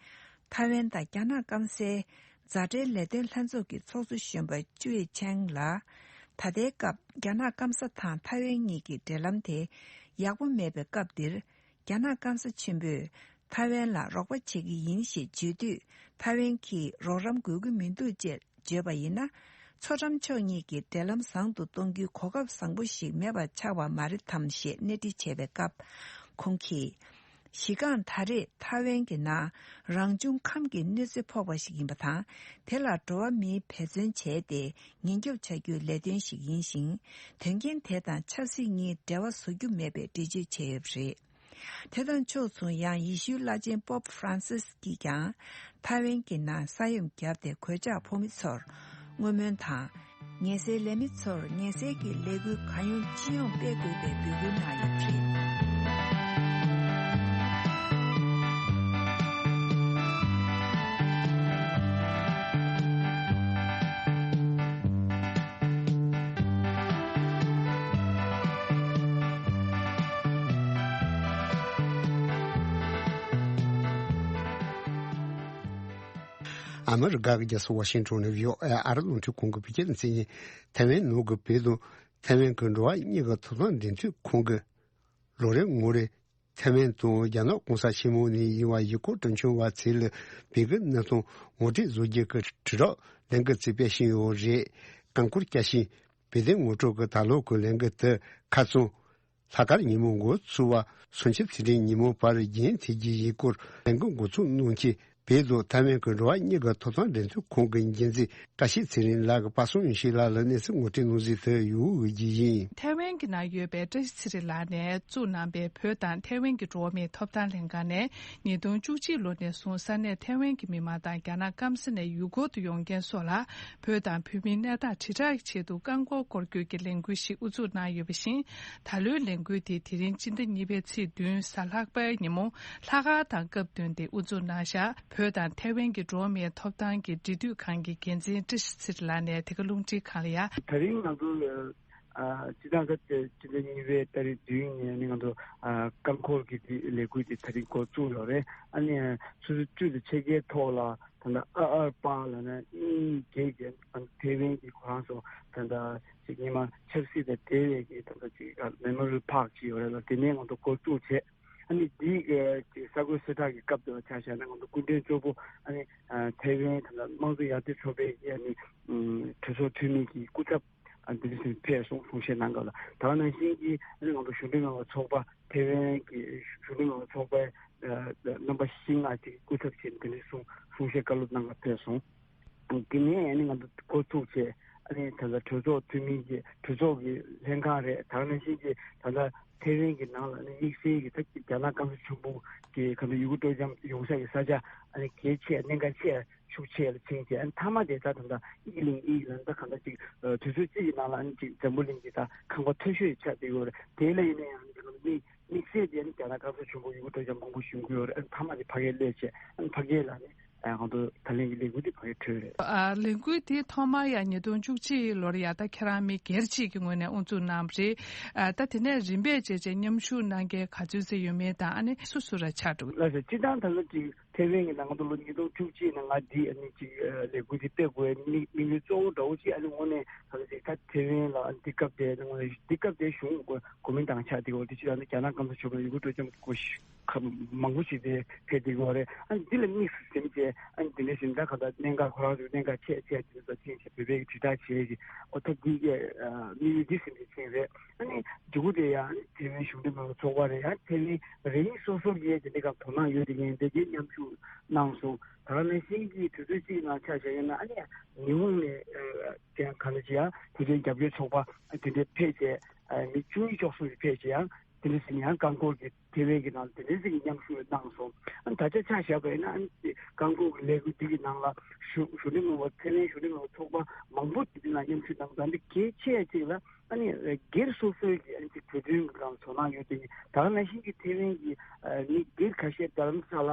ཐའེ་ཝན་དང་རྒྱ་ནག་སྐམ་སའི་མཛའ་འབྲེལ་ལས་དོན་ལྷན་ཚོགས་ཀྱི་ཚོགས་གཙོ་གཞོན་པ་ཅུའེ་ཆན་ལ། ད་ལྟའི་སྐབས་རྒྱ་ནག་སྐམ་ས་དང་ཐའེ་ཝན་གཉིས་ཀྱི་འབྲེལ་ལམ་དེ་ཡག་པོ་མེད་པའི་སྐབས་འདིར། རྒྱ་ནག་སྐམ་ས་ཆེན་པོས་ཐའེ་ཝན་ལ་རོགས་པ་བྱེད་ཀྱི་ཡིན་ཞེས་བརྗོད་དུས། ཐའེ་ཝན་གྱིས་རོགས་རམ་དགོས་ཀྱི་མི་འདུག་ཅེས་བརྗོད་པ་ཡིན་ན། མཚོ་འགྲམ་ཕྱོགས་གཉིས་ཀྱི་འབྲེལ་ལམ་བཟང་དུ་གཏོང་རྒྱུའི་གོ་སྐབས་བཟང་པོ་ཞིག་མེད་པ་ཆགས་པ་མ་རེད་དམ་ཞེས་གནས་འདྲི་བྱས་པའི་སྐབས། ཁོང་གིས། གཞི་རྐང་ད་རེས་ཐའེ་ཝན་གྱི་ནང་རང་བྱུང་ཁམས་ཀྱི་གནོད་འཚེ་ཕོག་པ་ཞིག་ཡིན་པ་དང་། དེ་ལ་འགྲོ་བ་མིའི་འབད་བརྩོན་བྱས་ཏེ་ཉེན་སྐྱོབ་བྱ་རྒྱུའི་ལས་དོན་ཞིག་ཡིན་ཞིང་། དོན་རྐྱེན་དེ་དང་ཆབ་སྲིད་གཉིས་འབྲེལ་བ་བཟོ་རྒྱུ་མེད་པའི་འགྲེལ་བརྗོད་བྱས་ཡོད་པ་རེད། དེ་དང་ཕྱོགས་མཚུངས། ཡང་ཡེ་ཤུའི་བླ་ཆེན་པོབ་ཧྥ་རན་སིས་ཀྱིས་ཀྱང་ཐའེ་ཝན་གྱི་ནང་ས་ཡོམ་བརྒྱབ་སྟེ་གོད་ཆག་ཕོག་མི་ཚོར་བསྔོ་སྨོན་དང་། ཉེན་སེལ་ལས་མི་ཚོར་ཉེན་སེལ་གྱི་ལས་འགུལ་གང་ཡོང་ཅི་ཡོང་སྤེལ་དགོས་པའི་འབོད་སྐུལ་གནང་ཡོད་པ་རེད། ཨ་མི་རི་ཀ་གི་རྒྱལ་ས་ཝ་ཤིང་ཊོན་ནས་བྷི་ཨོ་ཨེ་ཨ་རི་རླུང་འཕྲིན་ཁང་གི་བོད་སྐད་སྡེ་ཚན་ཡིན། ཐའེ་ཝན་ནང་གི་བོད་དང་ཐའེ་ཝན་གྱི་འགྲོ་བ་གཉིས་ཀྱི་ཐོབ་ཐང་འབྲེལ་མཐུད་ཁང་གིས་ལོ་རེའི་ངོ་རེ་ཐའེ་ཝན་དང་རྒྱ་ནག་གོང་ས་ཆེན་མོ་ནས་ཡིན་པ་ཡུལ་སྐོར་སྤྲོ་འཆམ་བ་ཚོ་ལ་བོད་ཀྱི་གནས་སྟངས་ངོ་སྤྲོད་བཟོ་རྒྱུ་གི་དྲིལ་བསྒྲགས་ལས་འགུལ་ཅིག་སྤེལ་བཞིན་ཡོད་རེད། རྐང་འཁོར་བསྐྱལ་ཞིང་བོད་དོན་ངོ་སྤྲོད་ཀྱི་ད་ལོ་གི་ལས་འགུལ་དེ་ཁ་སང་ལྷག་དཀར་ཉིན་མོ་འགོ་ཚུགས་པ་སུམ་ཅུ་ཚེས་གྲངས་ཉིན་མོ་བར་རྒྱུན་མཐུད་ཀྱི་ཡུལ་སྐོར་ལས་འགུལ་འགོ་ཚུགས་གནང་ཆེད། བོད་དང་ཐའེ་ཝན་གྱི་འགྲོ་བ་གཉིས་ཀྱི་ཐོབ་ཐང་འབྲེལ་མཐུད་ཁང་གི་འགན་འཛིན་བཀྲ་ཤིས་ཚེ་རིང་ལགས་ཀྱིས་པ་སངས་ཡེ་ཤེས་ལགས་ལ་གནས་ཚུལ་ངོ་སྤྲོད་གནང་གཟིགས་དེ་ཡོང་བའི་རྒྱུ་ཡིན། ཐའེ་ཝན་གྱི་ནང་ཡོད་པའི་བཀྲ་ཤིས་ཚེ་རིང་ལགས་ནས་བཙུགས་གནང་པའི་བོད་དང་ཐའེ་ཝན་གྱི་འགྲོ་བ་མིའི་ཐོབ་ཐང་ལྷན་ཁང་ནས་ཉིས་སྟོང་བཅུ་གཅིག་ལོ་ནས་བཟུང་ས་གནས་ཐའེ་ཝན་གྱི་མི་མང་དང་རྒྱ་ནག་སྐམ་ས་ནས་ཡུལ་སྐོར་དུ་ཡོང་མཁན་སོགས་ལ་བོད་དང་བོད་མིའི་གནས་སྟངས་དྲིལ་བསྒྲགས་ཀྱི་ཆེད་དུ་རྐང་འཁོར་སྐོར་སྐྱོད་ཀྱི་ལས་འགུལ་ཞིག་དབུ་འཛུགས་གནང་ཡོད་པ་བཞིན། ད་ལོའི་ལས་འགུལ་དེ་དེ་རིང་སྤྱི་ཟླ་གཉིས་པའི་ཚེས་བདུན་གཟའ་ལྷག་པའི་ཉིན་མོ་ལྷག་དཀར་དང་སྐབས་བསྟུན་ཏེ་དབུ་འཛུགས་གནང་བཞག་བོད་དང་ཐའེ་ཝན་གྱི་འགྲོ་བ་མིའི་ཐོབ་ཐང་གི་འབྲེལ་མཐུད་ཁང་གི་འགན་འཛིན་བཀྲ་ཤིས་ཚེ་རིང་ལགས་ནས་དེ་ག་རླུང་འཕྲིན་ཁང་ལ་ཡ། དེ་རིང་ང་ཚོ་ཨ་སྤྱི་བཏང་ད་ལྟ་སྤྱི་ཟླ་གཉིས་པའི་ཏ་རིག་བདུན་ཉིན་ནས་ང་ཚོ་ཨ་རྐང་འཁོར་གྱི་དེ་ལས་འགུལ་དེ་དེ་རིང་འགོ་བཙུགས་ཡོད་རེད། ཨ་ནི་སོ་སོའི་སྤྱི་ཚོགས་ཆེ་ཁའི་ཐོག་ལ་ད་ལྟ་ཨ་ཨར་པཱ་ལབ་ན་གཉིས་བརྒྱད་ཀྱི་ཐའེ་ཝན་གྱི་ཁོ་རང་ཚོ་ད་ལྟ་ཅིག་ཉི་མ་ཆབ་སྲིད་དང་འབྲེལ་བའི་གི་ད་ལྟ་ཅིག་མེ་མོ་རི་ཡལ་པཱརྐ་ཅིག་ཡོད་རེད་ལ། དེ་ནས་ང་ཚོ་འགོ་བཙུགས་བྱས། ཨ་ནི་འདིའི་གི་ཅིག་གསར་འགོད་གསལ་བསྒྲགས་ཀྱི་སྐབས་དེ་ལ་ཆ་བཞག་ན་ང་ཚོ་སྐུ་མགྲོན་གཙོ་བོ་ཨ་ནི་ཐའེ་ཝན་ད་ལྟ་དམངས་གཙོ་ཡར་ཐོན་ཚོགས་པའི་གི་ཨ་ནི་གྲོས་ཚོགས་འཐུས་མི་གི་སྐུ་ཚབ་ཨ་འདི་འདྲ་ཞིག་ཕེབས་སོང་། གསུང་བཤད་གནང་སྐབས་ལ། ད་ག་ནང་བཞིན་གྱི་ཨ་ནི་ང་ཚོ་གཞུང་འབྲེལ་མིན་པའི་ཚོགས་པ་ཐའེ་ཝན་གྱི་གཞུང་འབྲེལ་མིན་པའི་ཚོགས་པའི་རྣམ་པ་བཞི་ལྔ་ཅིག་སྐུ་ཚབ་བྱས་འདི་འདྲ་གསུང་གསུང་བཤད་བཀའ་སློབ་གནང་ག་ཕེབས་སོང་། དེ་ནས་ཨ་ནི་ང་ཚོ་འགོ་ཚུགས་བྱས་ཨ་ནི་ད་ལྟ་གྲོས་ཚོགས་འཐུས་མི་གི་གྲོས་ཚོགས་ཀྱི་ལྷན་ཁང་རེད། ད་ག་ནང་བཞིན་གྱི་ད་ལྟ་ཐའེ་ཝན་གྱི་ནང་ལ་ཨ་ནི་དམིགས་བསལ་གྱི་ད་རྒྱ་ནག་སྐམ་ས་ཆེན་པོ་གི་ཁ་ཐུག་ཡུལ་སྐོར་སྤྲོ་འཆམ་ཡོང་ས་ཀྱི་ས་ཆ་ཨ་ནི་གལ་ཆེ་གནད་འགག་ཆེ་ཤུགས་ཆེ་ལ་ཕྱིན་བྱས། ཨ་ནི་མཐའ་མ་དེ་ད་ད་ལྟ་དབྱིན་ལིང་ཨི་ལ་ད་གང་ལྟར་ཅིག་དུས་ཚོད་གཅིག་གི་ནང་ལ་ཨ་ནི་ཅིག་འཛམ་བུ་གླིང་གི་ད་ཁང་པ་མཐོ་ཤོས་ཆགས་བསྡད་ཡོད་རེད། དེ་ལ་ཡིན་ན་ཡང་ཨ་ནི་དམིགས་དམིགས་བསལ་དེ་ཨ་ནི་རྒྱ་ནག་སྐམ་ས་ཆེན་པོ་ཡུལ་སྐོར་སྤྲོ་འཆམ་མང་པོ་ཞིག་ཡོང་གི་ཡོད་རེད། ཨ་ནི་མཐའ་མ་དེ་ཕ་གིར་སླེབས་བྱས་ཨ་ནི་ཕ་གིར་ལ་ཨ་ནི། ང་ཚོ་ད་ལན་གྱི་ལས་འགུལ་འདི་ཕ་གིར་གྲོལ་རེད། ཨ་ལས་འགུལ་འདི་ཐོག་མར་ཡང་ཉིས་སྟོང་བཅུ་གཅིག་ལོར་ཡ་ད་ཁྱེད་རང་མི་སྒེར་གཅིག་གི་ངོས་ནས་དབུ་འཛུགས་གནང་བ་རེད། ཨ་ད་དེ་ནས་རིམ་པས་བྱས་བྱས་མཉམ་ཞུགས་གནང་མཁན་ག་ཚོད་ཙམ་ཡོད་མེད་དང་ཨ་ནི་སུ་སུ་ར་ཆགས་འགྲོ། ལགས་སོ། སྤྱིར་བཏང་ད་ལོ་ཅིག་ཐའེ་ཝན་གྱི་ནང་དུ་ལོ་ཉིས་སྟོང་བཅུ་གཅིག་ནང་ང་འདི་ཨ་ནི་ཅིག་ལས་འགུལ་འདི་སྤེལ་དགོས་དམིགས་དམིགས་ཡུལ་གཙོ་བོ་འདྲ་བོ་ཅིག་ཨ་ནི་དངོས་གནས་ད་ལོ་ཅིག་ད་ཐའེ་ཝན་ལ་ཨ་ནི་འདི་སྐབས་དེ་ངོས་ནས་འདི་སྐབས་དེ་གཞུང་གོ་མིན་ཏང་ཆགས་འདི་གོ་འདི་ཅིག་ཨ་ནི་རྒྱ་ནག་སྐམ་ས་ཆེན་པོ་ཡུལ་སྐོར་སྤྲོ་འཆམ་གོ་ཤ། ཁ་མང་པོ་ཞིག་དེ་ཕེབས་བསྡད་ཡོད་རེད། ཨ་ནི་འདི་ལ་དམིགས་སུ་བསྟན་བྱས་ཨ་ནི་འདི་འདྲ་ཞིག་ད་ག་ད་གནད་འགག་ཁོ་རང་ཚོའི་གནད་འགག་ཆེ་ཆེ་དེ་ཚོ་ཕྱིན་བྱས་བོད་པའི་དྲིལ་བསྒྲགས་བྱེད་ཀྱི་ཨོ་ཐབས་འདི་གས་དམིགས་ཡུལ་འདི་ཟིན་པའི་ཕྱིན་རེད། ཨ་ནི་མཇུག་གུ་དེ་ཡང་ཨ་ནི་ཐའེ་ཝན་གཞུང་འབྲེལ་མིན་པའི་ཚོགས་པ་རེད། ཡང་ཐའེ་ཝན་རེ་གཉིས་སོ་སོ་གིས་དེ་འདྲ་ག་དོ་སྣང་ཡོད་དེ་ངས་འདི་གས་མཉམ་ཞུགས་ གནང་སོང་། ད་ག་ནང་བཞིན་གྱི་དུས་ཚོད་གཅིག་ནང་ཆ་བཞག་ཡོད་ན། ཨ་ནི་ཉི་ཧོང་ནས་ཨ་ཀྱང་ག་ལ་ཅི་ཡང་བོད་དོན་རྒྱབ་སྐྱོར་ཚོགས་པ་དེ་འདྲ་ཕེབས་བྱས། ཨ་མི་བཅུ་གཉིས་བཅུ་གསུམ་ཞིག་ཕེབས་བྱས། ཡང་དེ་འདྲ་ཟིན་ཡང་ཀང་ཀོར་གྱི་ཐེ་ཝན་གྱི་ནང་དེ་འདྲ་ཟིན་གྱི་མཉམ་ཞུགས་གནང་སོང་། ཨ་ནི་ད་ཆ་ཆ་བཞག་པ་ཡིན་ན། ཨ་ནི་ཀང་ཀོར་གྱི་ལས་འགུལ་འདི་གི་ནང་ལ་གཞུང་གཞུང་འབྲེལ་མིན་པ། ཐེ་ཝན་གཞུང་འབྲེལ་མིན་པ་ཚོགས་པ་མང་པོ་དེ་འདྲ་ནང་མཉམ་ཞུགས་གནང་། ད་འདི་གལ་ཆེ་ཅིག་ལ། ཨ་ནི་སྒེར་སོ་སོའི་གི་ཨ་ནི་བོད་དོན་གྱི་སྒང་དོ་སྣང་ཡོད་དེ། ད་ག་ནང་བཞིན་གྱི་ཐེ་ཝན་གྱི་ཨ་མི་སྒེར་ཁ་ཤས་རྡ་རམ་ས་ལ་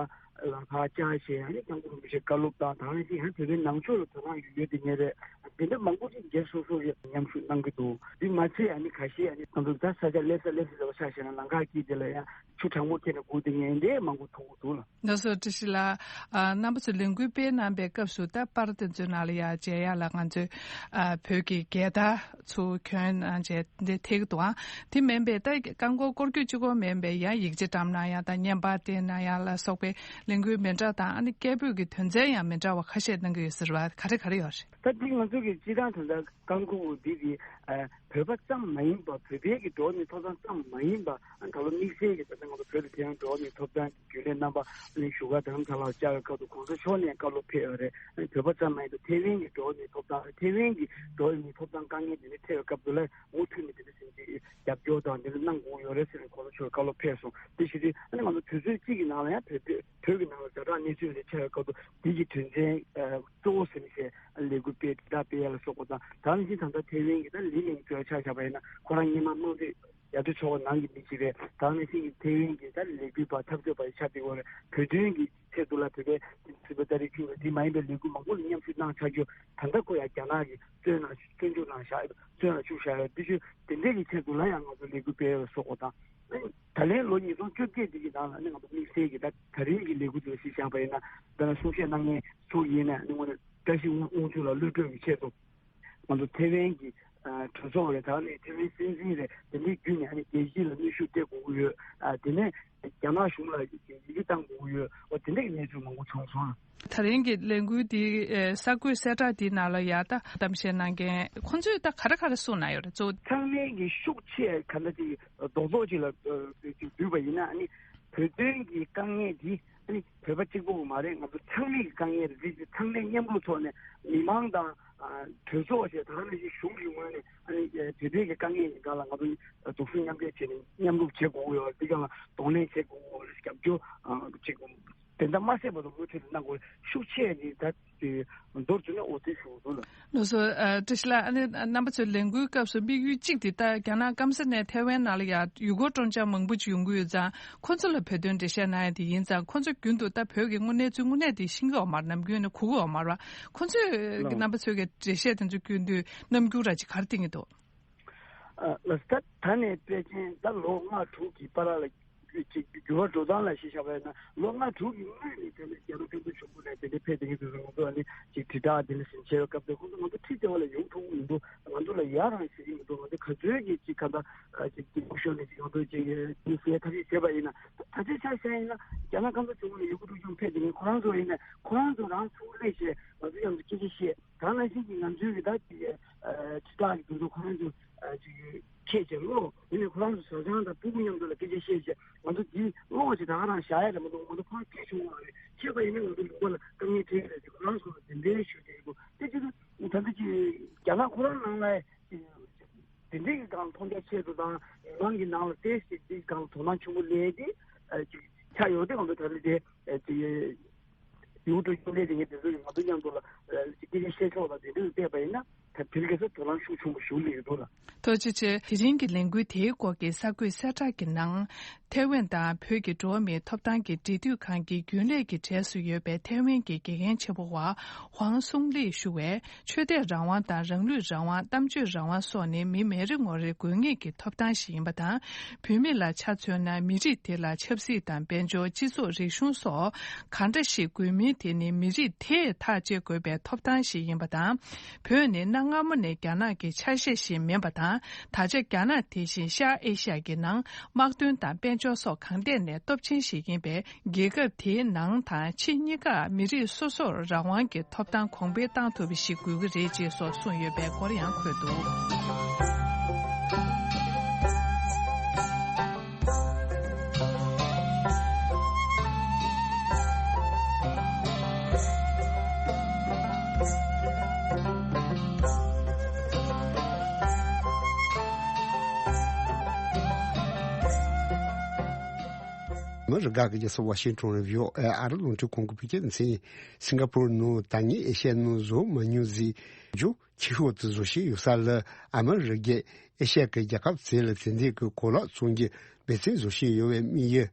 ལ་ཕར་བཅར་བྱས། ཨ་ནི་སྐྱབས་མགོན་རིན་པོ་ཆེ་བཀའ་སློབ་དང་། ད་ག་ནང་བཞིན་ཡང་བོད་པའི་ནང་ཆོས་ལ་དོ་སྣང་ཡོད་དེ་ངེས་རེད། དེ་འདྲ་མང་པོ་ཞིག་སྒེར་སོ་སོ་གི་མཉམ་ཞུགས་གནང་གི་འདུག་འདི་མ་ཚད་ཨ་ནི་ཁ་ཤས་ཨ་ནི་ང་ཚོ་ད་ས་ཆ་ལེ་ས་ལེ་ས་ལ་ཆ་བཞག་ན། ལམ་ཁ་དཀྱིལ་དེ་ལ་ཡང་ཆུ་གྲང་མོ་ཁྱེར་ནས་སྒུག་དེ་ངས་འདྲའི་མང་པོ་མཐོང་གི་འདུག་ལ། ལགས་སོ། བཀྲ་ཤིས་ལགས། ཨ་རྣམ་པ་ཚོས་ལས་འགུལ་སྤེལ་གནང་པའི་སྐབས་སུ། ད་པར་དེ་ཚོའི་ནང་ལ་ཡར་མཇལ་ཡག་ལ་ང་ཚོའི་ཨ་བོད་ཀྱི་རྒྱལ་དར་ཚུར་གྱོན་གནང་བྱས་འདི་ཐེག་འདུག་ཨང་། དེ་མིན་པའི་ད་རྐང་འཁོར་སྐོར་སྐྱོད་གཅིག་པོ་མིན་པའི་ཡང་ཡིག་ཆ་བཀྲམ་གནང་ཡག་དང་། བརྙན་པར་སྟོན་གནང་ཡག་ལ་སོགས་པའི་ལས་འགུལ་མི་འདྲ་དང་། ཨ་ནི་སྐད་འབོད་ཀྱི་དོན་ཚན་ཡང་མི་འདྲ་བ་ཁ་ཤས་གནང་གི་ཡོད་ཟེར་བ། ག་རེ་ག་རེ་ཡོད་རེད། ད་འདི་ང་ཚོ་གི་སྤྱིར་བཏང་ད་ལྟ་རྐང་འཁོར་འདི་གི་ཨ་བོད་པ་ཙམ་མ་ཡིན་པ། བོད་པའི་གི་འགྲོ་བ་མིའི་ཐོབ་ཐང་ཙམ་མ་ཡིན་པ། ཨ་ད་ལོ་དམིགས་བསལ་གྱི་ད་ལྟ་ང་ཚོ་བོད་དུ་ཐེ་ཝན་འགྲོ་བ་མིའི་ཐོབ་ཐང་གི་རྒྱུན་ལས་རྣམ་པ་ཨ་ནི་བཞུགས་སྒར་རྡ་རམ་ས་ལར་བཅར་བའི་སྐབས་སུ་གོང་ས་མཆོག་ནས་བཀའ་སློབ་ཕེབས་ཡོད་རེད། ཨ་ནི་བོད་པ་ཙམ་མ་ཡིན་པ་ཐེ་ཝན་གྱི་འགྲོ་བ་མིའི་ཐོབ་ཐང་། ཐེ་ཝན་གྱི་འགྲོ་བ་མིའི་ཐོབ་ཐང་དཀའ་ངལ་དེ་འདྲ་འཕྲད་པའི་སྐབས་སུ་ལ་མུ་མཐུད་ནས་དེ་འདྲ་ཟིན་གྱི་རྒྱབ་སྐྱོར་དང་དེ་འདྲ་གནང་དགོས་ཡོད་རེད་ཟེར་ནས་གོང་ས་མཆོག་བཀའ་སློབ་ཕེབས་སོང་། དེ་བཞིན་དུ་ཨ་ནི་ང་ཚོ་དུས་ཚོད་གཅིག་གི་ནང་ལ་ཡང་བོད་བོད་བོད་ཀྱི་ནང་ལ་ཛ་དྲག་གནས་ཚུལ་རེ་ཆགས་པའི་སྐབས་སུ་དེ་གི་དོན་ཚན་ཨ་གཙོ་བོ་ཟིན་བྱས་ལས་འགུལ་སྤེལ། དྲིལ་བསྒྲགས་སྤེལ་ཡ་ལ་སོགས་པ་དང་། ད་ནང་བཞིན་ད་ལྟ་ཐེ་ཝན་གྱི་ད་ལི་མིང་ཅོ་ཆ་བཞག་པ་ཡིན་ན། ཁོ་རང་སྔོན་མ་དམངས་གཙོའི་ཡར་ཐོན་ཚོགས་པ་ནང་གི་མི་ཞིག་རེད། ད་ནང་བཞིན་གྱི་ཐེ་ཝན་གྱི་ད་ལས་འགུལ་པ་འཐབ་རྩོད་པ་ཡི་ཆ་དེ་འོ་རེད། བོད་དོན་གྱི་ཆེད་དུ་ལ་བོད་པའི་སྲིད་པ་ཏ་རིག་ཆུ་འདི་མ་ཡིན་པའི་ལས་འགུལ་མང་པོ་ལ་མཉམ་ཞུགས་གནང་ཚར་རྒྱུ། ད་ལྟ་ཁོ་ཡང་རྒྱ་ནག་གི་བཙོན་ནང་བཙོན་འཇུག་ནང་བཞག་ཡོད། བཙོན་ལ་བཅུག་བཞག་ཡོད། དེ་བཞིན་དེ་འདྲས་ཀྱི་ཆེད་དུ་ལ་ཡང་ང་ཚོ་ལས་འགུལ་སྤེལ་བའི་སོགས་པ་དང་། ད་ལན་ལོ་ཉིས་སྟོང་བཅོ་བརྒྱད་འདི་གི་ནང་ལ་ནི་ང་ཚོ་དམིགས་བསལ་གྱི་ད་ད་རིང་གི་ལས་འགུལ་དེ་ལ་གཞི་བཞག་པ་ཡིན་ན། ད་ལྟ་གསུང་བཤད་གནང་མཁན་ཚོ་ཡིན་ན་ནི། དངོས་གནས་བཀྲ་ཤིས་དབང་ཕྱུག་ལགས་གློད་བཀྲོལ་གྱི་ཆེད་དུ། ང་ཚོ་ཐེ་ཝན་གྱི་ཨ་གྲོས་ཚོགས་རེད། ད་ནི་ཐེ་ཝན་སྲིད་འཛིན་རེད། དེ་འདྲའི་བརྒྱུད་ནས་ཨ་ནི་རྒྱལ་སྤྱི་ལ་གནོན་ཤུགས་སྤྲད་དགོས་ཀྱི་ཡོད། ཨ་དེ་ནས་རྒྱ་ནག་གཞུང་ལ་ཡི་གེ་བཏང་དགོས་ཀྱི་ཡོད། འོ་དེ་འདྲ་གི་གནས་ཚུལ་མང་པོ་བྱུང་སོང་། ད་རིང་གི་ལས་འགུལ་འདི་ཨེ་གསར་འགོད་གསལ་བསྒྲགས་འདིའི་ནང་ལ་ཡ་ད་གཏམ་བཤད་གནང་མཁན་ཁོང་ཚོས་ད་ག་རེ་ག་རེ་གསུངས་གནང་ཡོད་རེད། གཙོ་བོ་ཚང་མས་ཀྱི་ཤུགས་ཆེ་ག་འདྲ་ཅིག་རྡོག་རྡོག་ཅིག་ལ་ཨ་ཅིག་བསྡུས་པ་ཡིན་ན། ཨ་ནི་བོད་དོན་གྱི་དཀའ་ངལ་འདི་ཨ་ནི་བོད་པ་གཅིག་པོ་མ་རེད། ང་ཚོ་ཚང་མའི་གི་དཀའ་ངལ་རེད། འདི་ཚང་མས་མཉམ་རུབ་ཐོག་ནས་མི་མང་དང་ཨ་གྲོས་ཚོགས་བྱས། ད་ག་ནང་བཞིན་གཞུང་གི་ངོས་ནས་ཨ་ནི་ཨ་བོད་པའི་གི་དཀའ་ངལ་ཡིན་ག་ལ་ང་ཚོ་སྡུག་སྲན་མཉམ་འབྲེལ་བྱས་ནས་མཉམ་རུབ་བྱེད་དགོས་ཀྱི་ཡོད། འདི་ག་ལ་གདོང་ལེན་བྱེད་དགོས་ཀྱི་ཡོད། རྒྱབ་སྐྱོར་ཨ་ཅིག་དེ་འདྲ་མ་ཟད་པ་དང་མུ་མཐུད་དུ་གནང་དགོས། ཤུགས་ཆེ་ནི་ད་དེ་མདོར་བསྡུས་ན་འོ་དེ་ཞུ་དགོས་ལ། ལགས་སོ། ཨ་བཀྲ་ཤིས་ལགས། ཨ་ནི་རྣམ་པ་ཚོའི་ལས་འགུལ་སྐབས་སུ་དམིགས་ཡུལ་གཅིག་དེ། ད་རྒྱ་ནག་སྐམ་ས་ནས་ཐའེ་ཝན་ནང་ལ་ཡ་ཡུ་གུར་སྤྲང་ཆང་མང་པོ་ཅིག་ཡོང་གི་ཡོད་ཙང་། ཁོ་ཚོ་ལ་བོད་དོན་འགྲེལ་བཤད་གནང་ཡ་དེ་ཡིན་ཙང་། ཁོ་ཚོ་རྒྱུན་དུ་ད་བོད་ཀྱི་དངོས་གནས་ཚུལ་དངོས་གནས་དེ་ཤེས་ཀྱི་ཡོད་མ་རེད། ནམ་རྒྱུན་ནས་གོ་གི་ཡོད་མ་རེད་བ། ཁོ་ཚོས་ལགས། རྣམ་པ་ཚོའི་གི་འགྲེལ་བཤད་དེ་ཚོ་སྐྱོན་དུས་རྣམ་འགྱུར་ར་ཅིག་ག་རེ་བསྟན་གྱི་འདུག་ཨ་ལགས་སོ། ད་ད་ནས་དཔེ་ཅན་ད་ལོ་ལྔ་དྲུག་གི་བར་ལ་ཅིག་འགྱུར་བ་འགྲོ་སྟངས་ལ་གཞི་བཞག་པ་ཡིན་ན། ལོ་ལྔ་དྲུག་གི་སྔོན་ནས་དེ་ནས་རྒྱ་ནག་སྐྱབས་མགོན་ཆེན་པོ་ནས་དེ་འདྲའི་ཕེབས་བསྡད་མཁན་དེ་ཚོ་ང་ཚོ་ཨ་ནི་ཅིག་དྲིལ་བསྒྲགས་དེ་འདྲ་ཞིག་བྱས་པའི་སྐབས་དེ། ཁོང་ཚོ་ང་ཚོ་ཁྲིད་བདེ་བ་ལ་ཡོང་ཐུབ་ཀྱི་མི་འདུག་ང་ཚོ་ལ་ཡ་རང་བྱེད་ཀྱི་མི་འདུག་ང་ཚོ་ག་ཚོད་ཀྱི་ཅིག་ག་ད་ཅིག་ཅིག་ཤོར་ནས་ཅིག་ང་ཚོ་ཅིག་ཅིག་ཟེར་ཐབས་ཤེས་བྱས་པ་ཡིན་ན། ད་ཆ་ཆ་བཞག་ཡིན་ན་རྒྱ་ནག་སྐམ་ས་ཆུང་ངུ་ནས་ཡུ་གུར་སྤྲང་ཆང་ཕེབས་བསྡད་མཁན་ཁོ་རང་ཚོ་ཡིན་ན། ཁོ་རང་ཚོ་རང་ཚུར་སླེབས་བྱས་ང་ཚོ་མཉམ་དུ་སྐད་ཆ་བཤད། ད་ནང་བཞིན་གྱི་ང་ཚོའི་གི་ད་ཅིག་ཨ་དྲིལ་བསྒྲགས་ཀྱི་དུས་ཚོད་ཁོ་རང་ཚོ་ཨ་ཅིག་ཁྱེད་ཀྱང་ཀློག་ཡིན་ནའི་ཁོ་རང་ཚོ་བཟའ་ཚང་དང་སྤུ་གུ་མཉམ་དུ་ལ་སྐད་ཆ་བཤད་བྱས། ང་ཚོ་འདི་ཀློག་ཅིག་ད་ག་རང་བཞག་ཡ་རེད་མ་གཏོགས། ང་ཚོ་ཁོ་རང་སྐད་བྱུང་བ་རེད། ཁྱེད་པ་ཡིན་ན་ང་ཚོ་ལུང་པ་ལ་དཀའ་ངལ་འཕྲད་ཀྱི་རེད་ཅེས་ཁོ་རང་ཚོ་ལ་དེ་འདྲའི་ཞུ་བསྡད་ཡོད། དེ་ཅི་ད་ད་ལྟ་ཅིག་རྒྱ་ནག་ཁོ་རང་ནང་ལ་དེ་འདྲའི་གི་སྒང་མཐོང་རྒྱ་ཆེ་དུ་དང་མི་མང་གི་ནང་ལ་ཏོག་ཙམ་དེའི་སྒང་དོ་སྣང་ཆེན་པོ་སླེབས་ཏེ་ཨ་ཅིག་ཆགས་ཡོད་དེ། ང་ཚོ་ད་ལྟ་དེ་ཨ་ཅིག་ཡུལ་དུ་ཡུལ་ལས་དེ་ངས་དེ་ཚོ་ང་ཚོ་མཉམ་དུ་ལ་སྐད་ཆ་བཤད་ཕྱོགས་ལ་དེ་འདྲ་བལྟས་པ་ཡིན་ན། ད་དེ་རིང་ཁ་སང་དོ་སྣང་ཤུགས་ཆེན་པོ་ཞིག་སླེབས་ཡོད་འདུག་ལ། ཐུགས་རྗེ་ཆེ། དེ་རིང་གི་ལས་འགུལ་དེའི་སྐོར་གྱི་གསར་འགོད་གསལ་བསྒྲགས་ཀྱི་ནང་། ཐའེ་ཝན་དང་བོད་ཀྱི་འགྲོ་བ་མིའི་ཐོབ་ཐང་གི་འབྲེལ་མཐུད་ཁང་གི་རྒྱུན་ལས་ཀྱི་གྲས་སུ་ཡོད་པའི་ཐའེ་ཝན་གྱི་དགེ་རྒན་ཆེན་པོ་བ་ཧུང་སུང་ལི་ཞུ་བས། ཆོས་དད་རང་དབང་དང་རང་ལུས་རང་དབང་། གཏམ་བརྗོད་རང་དབང་སོགས་ནི་མི་མི་རེ་ངོ་རེའི་དགོས་ངེས་ཀྱི་ཐོབ་ཐང་ཞིག་ཡིན་པ་དང་། བུད་མེད་ལ་ཆ་མཚོན་ན། མི་རིགས་དེ་ལ་ཆབ་སྲིད་དང་དཔལ་འབྱོར། སྤྱི་ཚོགས་རིག་གཞུང་སོགས་གང་འདྲ་ཞིག་དགོས་མིན་དེ་ནི་མི་རིགས་དེས་ཐག་གཅོད་དགོས་པའི་ཐོབ་ཐང་ཞིག་ཡིན་པ་དང་། བོད་ནི་གནའ་སྔ་མོ་ནས་རྒྱ་ནག་གི་ཆ་ཤས་ཤིག་མིན་པ་དང་། ད་ཆ་རྒྱ་ནག་དེ་བཞིན་ཤར་ཨེ་ཤི་ཡ་གི་ནང་དམག་དོན་དང་དཔལ་འབྱོར་སོགས་གང་ཐད་ནས་སྟོབས་ཆེན་ཞིག་ཡིན་པས། རྒྱལ་ཁབ་དེའི་ནང་དང་ཕྱི་གཉིས་ཀར་མི་རིགས་སོ་སོར་རང་དབང་གི་ཐོབ་ཐང་གོང་འཕེལ་གཏང་ཐུབ་པ་ཞིག་དགོས་ཀྱི་རེད་ཅེས་སོགས་གསུངས་ཡོད་པའི་སྐོར་ཡང་འཁོད་འདུག། མི་རི་ཀ་གི་རྒྱལ་ས་ཝ་ཤིང་ཊོན་རུ་ཝི་ཨོ་ཨེ་ཨ་རི་རླུང་འཕྲིན་ཁང་གི་བོད་སྐད་སྡེ་ཚན་ཡིན། སིང་ག་པུར་ནང་ད་ངས་ཨེ་ཤ་ཡའི་ནང་བཟོ་མ་མྱོང་ཟིག་རྒྱུ་ཆེ་ཤོས་དུ་བཟོ་བཞིན་ཡོད་ས་ལ་ཨ་མི་རི་ཀས་ཨེ་ཤ་ཡ་གི་རྒྱལ་ཁབ་ཚོ་ལ་དེ་འདྲའི་གི་གོ་ལག་བཙོང་རྒྱུ་འབད་བརྩོན་བཟོ་བཞིན་ཡོད་པའི་དམིགས་ཡུལ།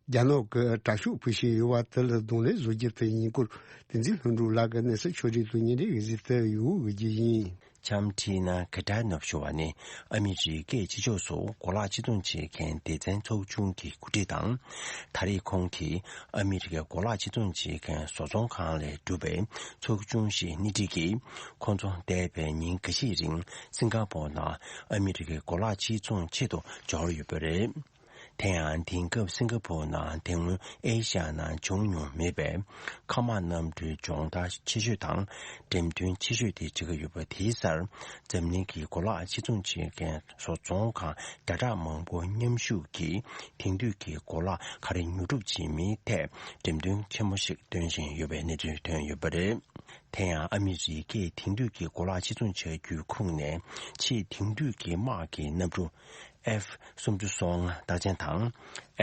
རྒྱ་ནག་གི་དྲག་ཤུགས་ཕུད་བཞིན་ཡོད་པ་དེ་ལ་གདོང་ལེན་བཟོ་རྒྱུ་དེ་ཡིན་སྐོར་བསྟན་འཛིན་ལྷུན་གྲུབ་ལགས་ཀྱིས་གནས་ཚུལ་ཕྱོགས་སྒྲིག་ཏུ་སྙན་སྒྲོན་ཡོད་ཟིག་དེ་ཡོད་གི་རྒྱུ་ཡིན། འཆམ་ཁྲིད་ན་ཁ་ཏྲ་ནོབ་ཞུ་བ་ནི་ཨ་མི་རི་ཀས་ཕྱི་ཕྱོགས་སུ་གོ་ལག་ཕྱིར་ཚོང་བྱེད་མཁན་སྡེ་ཚན་ཚོགས་ཆུང་གི་འགོ་ཁྲིད་དང་། ད་རེས་ཁོང་གིས་ཨ་མི་རི་ཀའི་གོ་ལག་ཕྱིར་ཚོང་བྱེད་མཁན་བཟོ་ཚོང་ཁང་ལས་གྲུབ་པའི་ཚོགས་ཆུང་ཞིག་སྣེ་ཁྲིད་ཀྱིས། ཁོང་ཚོ་འདས་པའི་ཉིན་འགའ་ཤས་རིང་སིང་ག་པོར་ནང་ཨ་མི་རི་ཀའི་གོ་ལག་ཕྱིར་ཚོང་ཆེད་དུ་འབྱོར་ཡོད་པ་རེད། དེ་ཡང་དེང་སྐབས་སིང་ག་པོར་ནང་དེ་སྔོན་ཨེ་ཤ་ཡ་ནང་བྱུང་མྱོང་མེད་པའི་མཁའ་དམག་གནམ་གྲུའི་སྦྱོང་བརྡར་ཆེ་ཤོས་དང་འགྲེམས་སྟོན་ཆེ་ཤོས་དེ་བྱེད་ཀྱི་ཡོད་པ་དེའི་སར། འཛམ་གླིང་གི་གོ་ལག་ཕྱིར་ཚོང་བྱེད་མཁན་བཟོ་ཚོང་ཁང་བརྒྱ་ཕྲག་མང་པོ་མཉམ་ཞུགས་ཀྱིས་དེང་དུས་ཀྱི་གོ་ལག་ག་རེ་ཉོ་སྒྲུབ་བྱེད་མིན་ཐད་འགྲེམས་སྟོན་ཆེན་མོ་ཞིག་སྟོན་བཞིན་ཡོད་པའི་གནས་ཚུལ་ཐོན་ཡོད་པ་རེད། དེ་ཡང་ཨ་མི་རི་ཀས་དེང་དུས་ཀྱི་གོ་ལག་ཕྱིར་ཚོང་བྱ་རྒྱུའི་ཁུངས་ནས་ཆེས་དེང་དུས་ཀྱི་དམག་གི་གནམ་གྲུ་ཨེཕ་སུམ་ཅུ་སོ་ལྔ་རྟགས་ཅན་དང་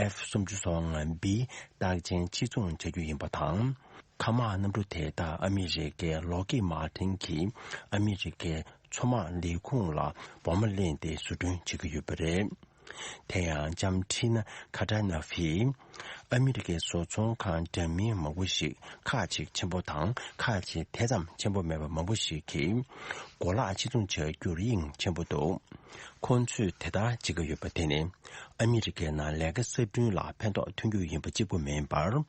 ཨེཕ་སུམ་ཅུ་སོ་ལྔ་བི་རྟགས་ཅན་ཕྱིར་ཚོང་བྱ་རྒྱུ་ཡིན་པ་དང་། མཁའ་དམག་གནམ་གྲུ་དེ་དག་ཨ་མི་རི་ཀའི་ལོག་ཀིད་མར་ཏིན་གྱིས་ཨ་མི་རི་ཀའི་མཚོ་དམག་ལས་ཁུངས་ལ་འོག་མ་ལེན་ཏེ་བཟོ་སྐྲུན་བྱེད་ཀྱི་ཡོད་པ་རེད། དེ་ཡང་ལྕམ་ཁྲི་ན་ཁ་ཏྲ་ན་ཧྥིས་ཨ་མི་རི་ཀའི་བཟོ་ཚོང་ཁང་འདྲ་མིན་མང་པོ་ཞིག་ཁག་ཅིག་ཆེན་པོ་དང་ཁག་ཅིག་དེ་ཙམ་ཆེན་པོ་མེད་པ་མང་པོ་ཞིག་གིས་གོ་ལག་ཕྱིར་ཚོང་བྱ་རྒྱུར་དབྱིངས་ཆེན་པོ་འདུག་ཁོང་ཚོས་དེ་ལྟར་བྱེད་ཀྱི་ཡོད་པ་དེ་ནི་ཨ་མི་རི་ཀའི་ནང་ལས་ཀ་གསར་སྐྲུན་ལ་ཕན་ཐོགས་ཐོན་རྒྱུ་ཡིན་པ་གཅིག་པུ་མིན་པར།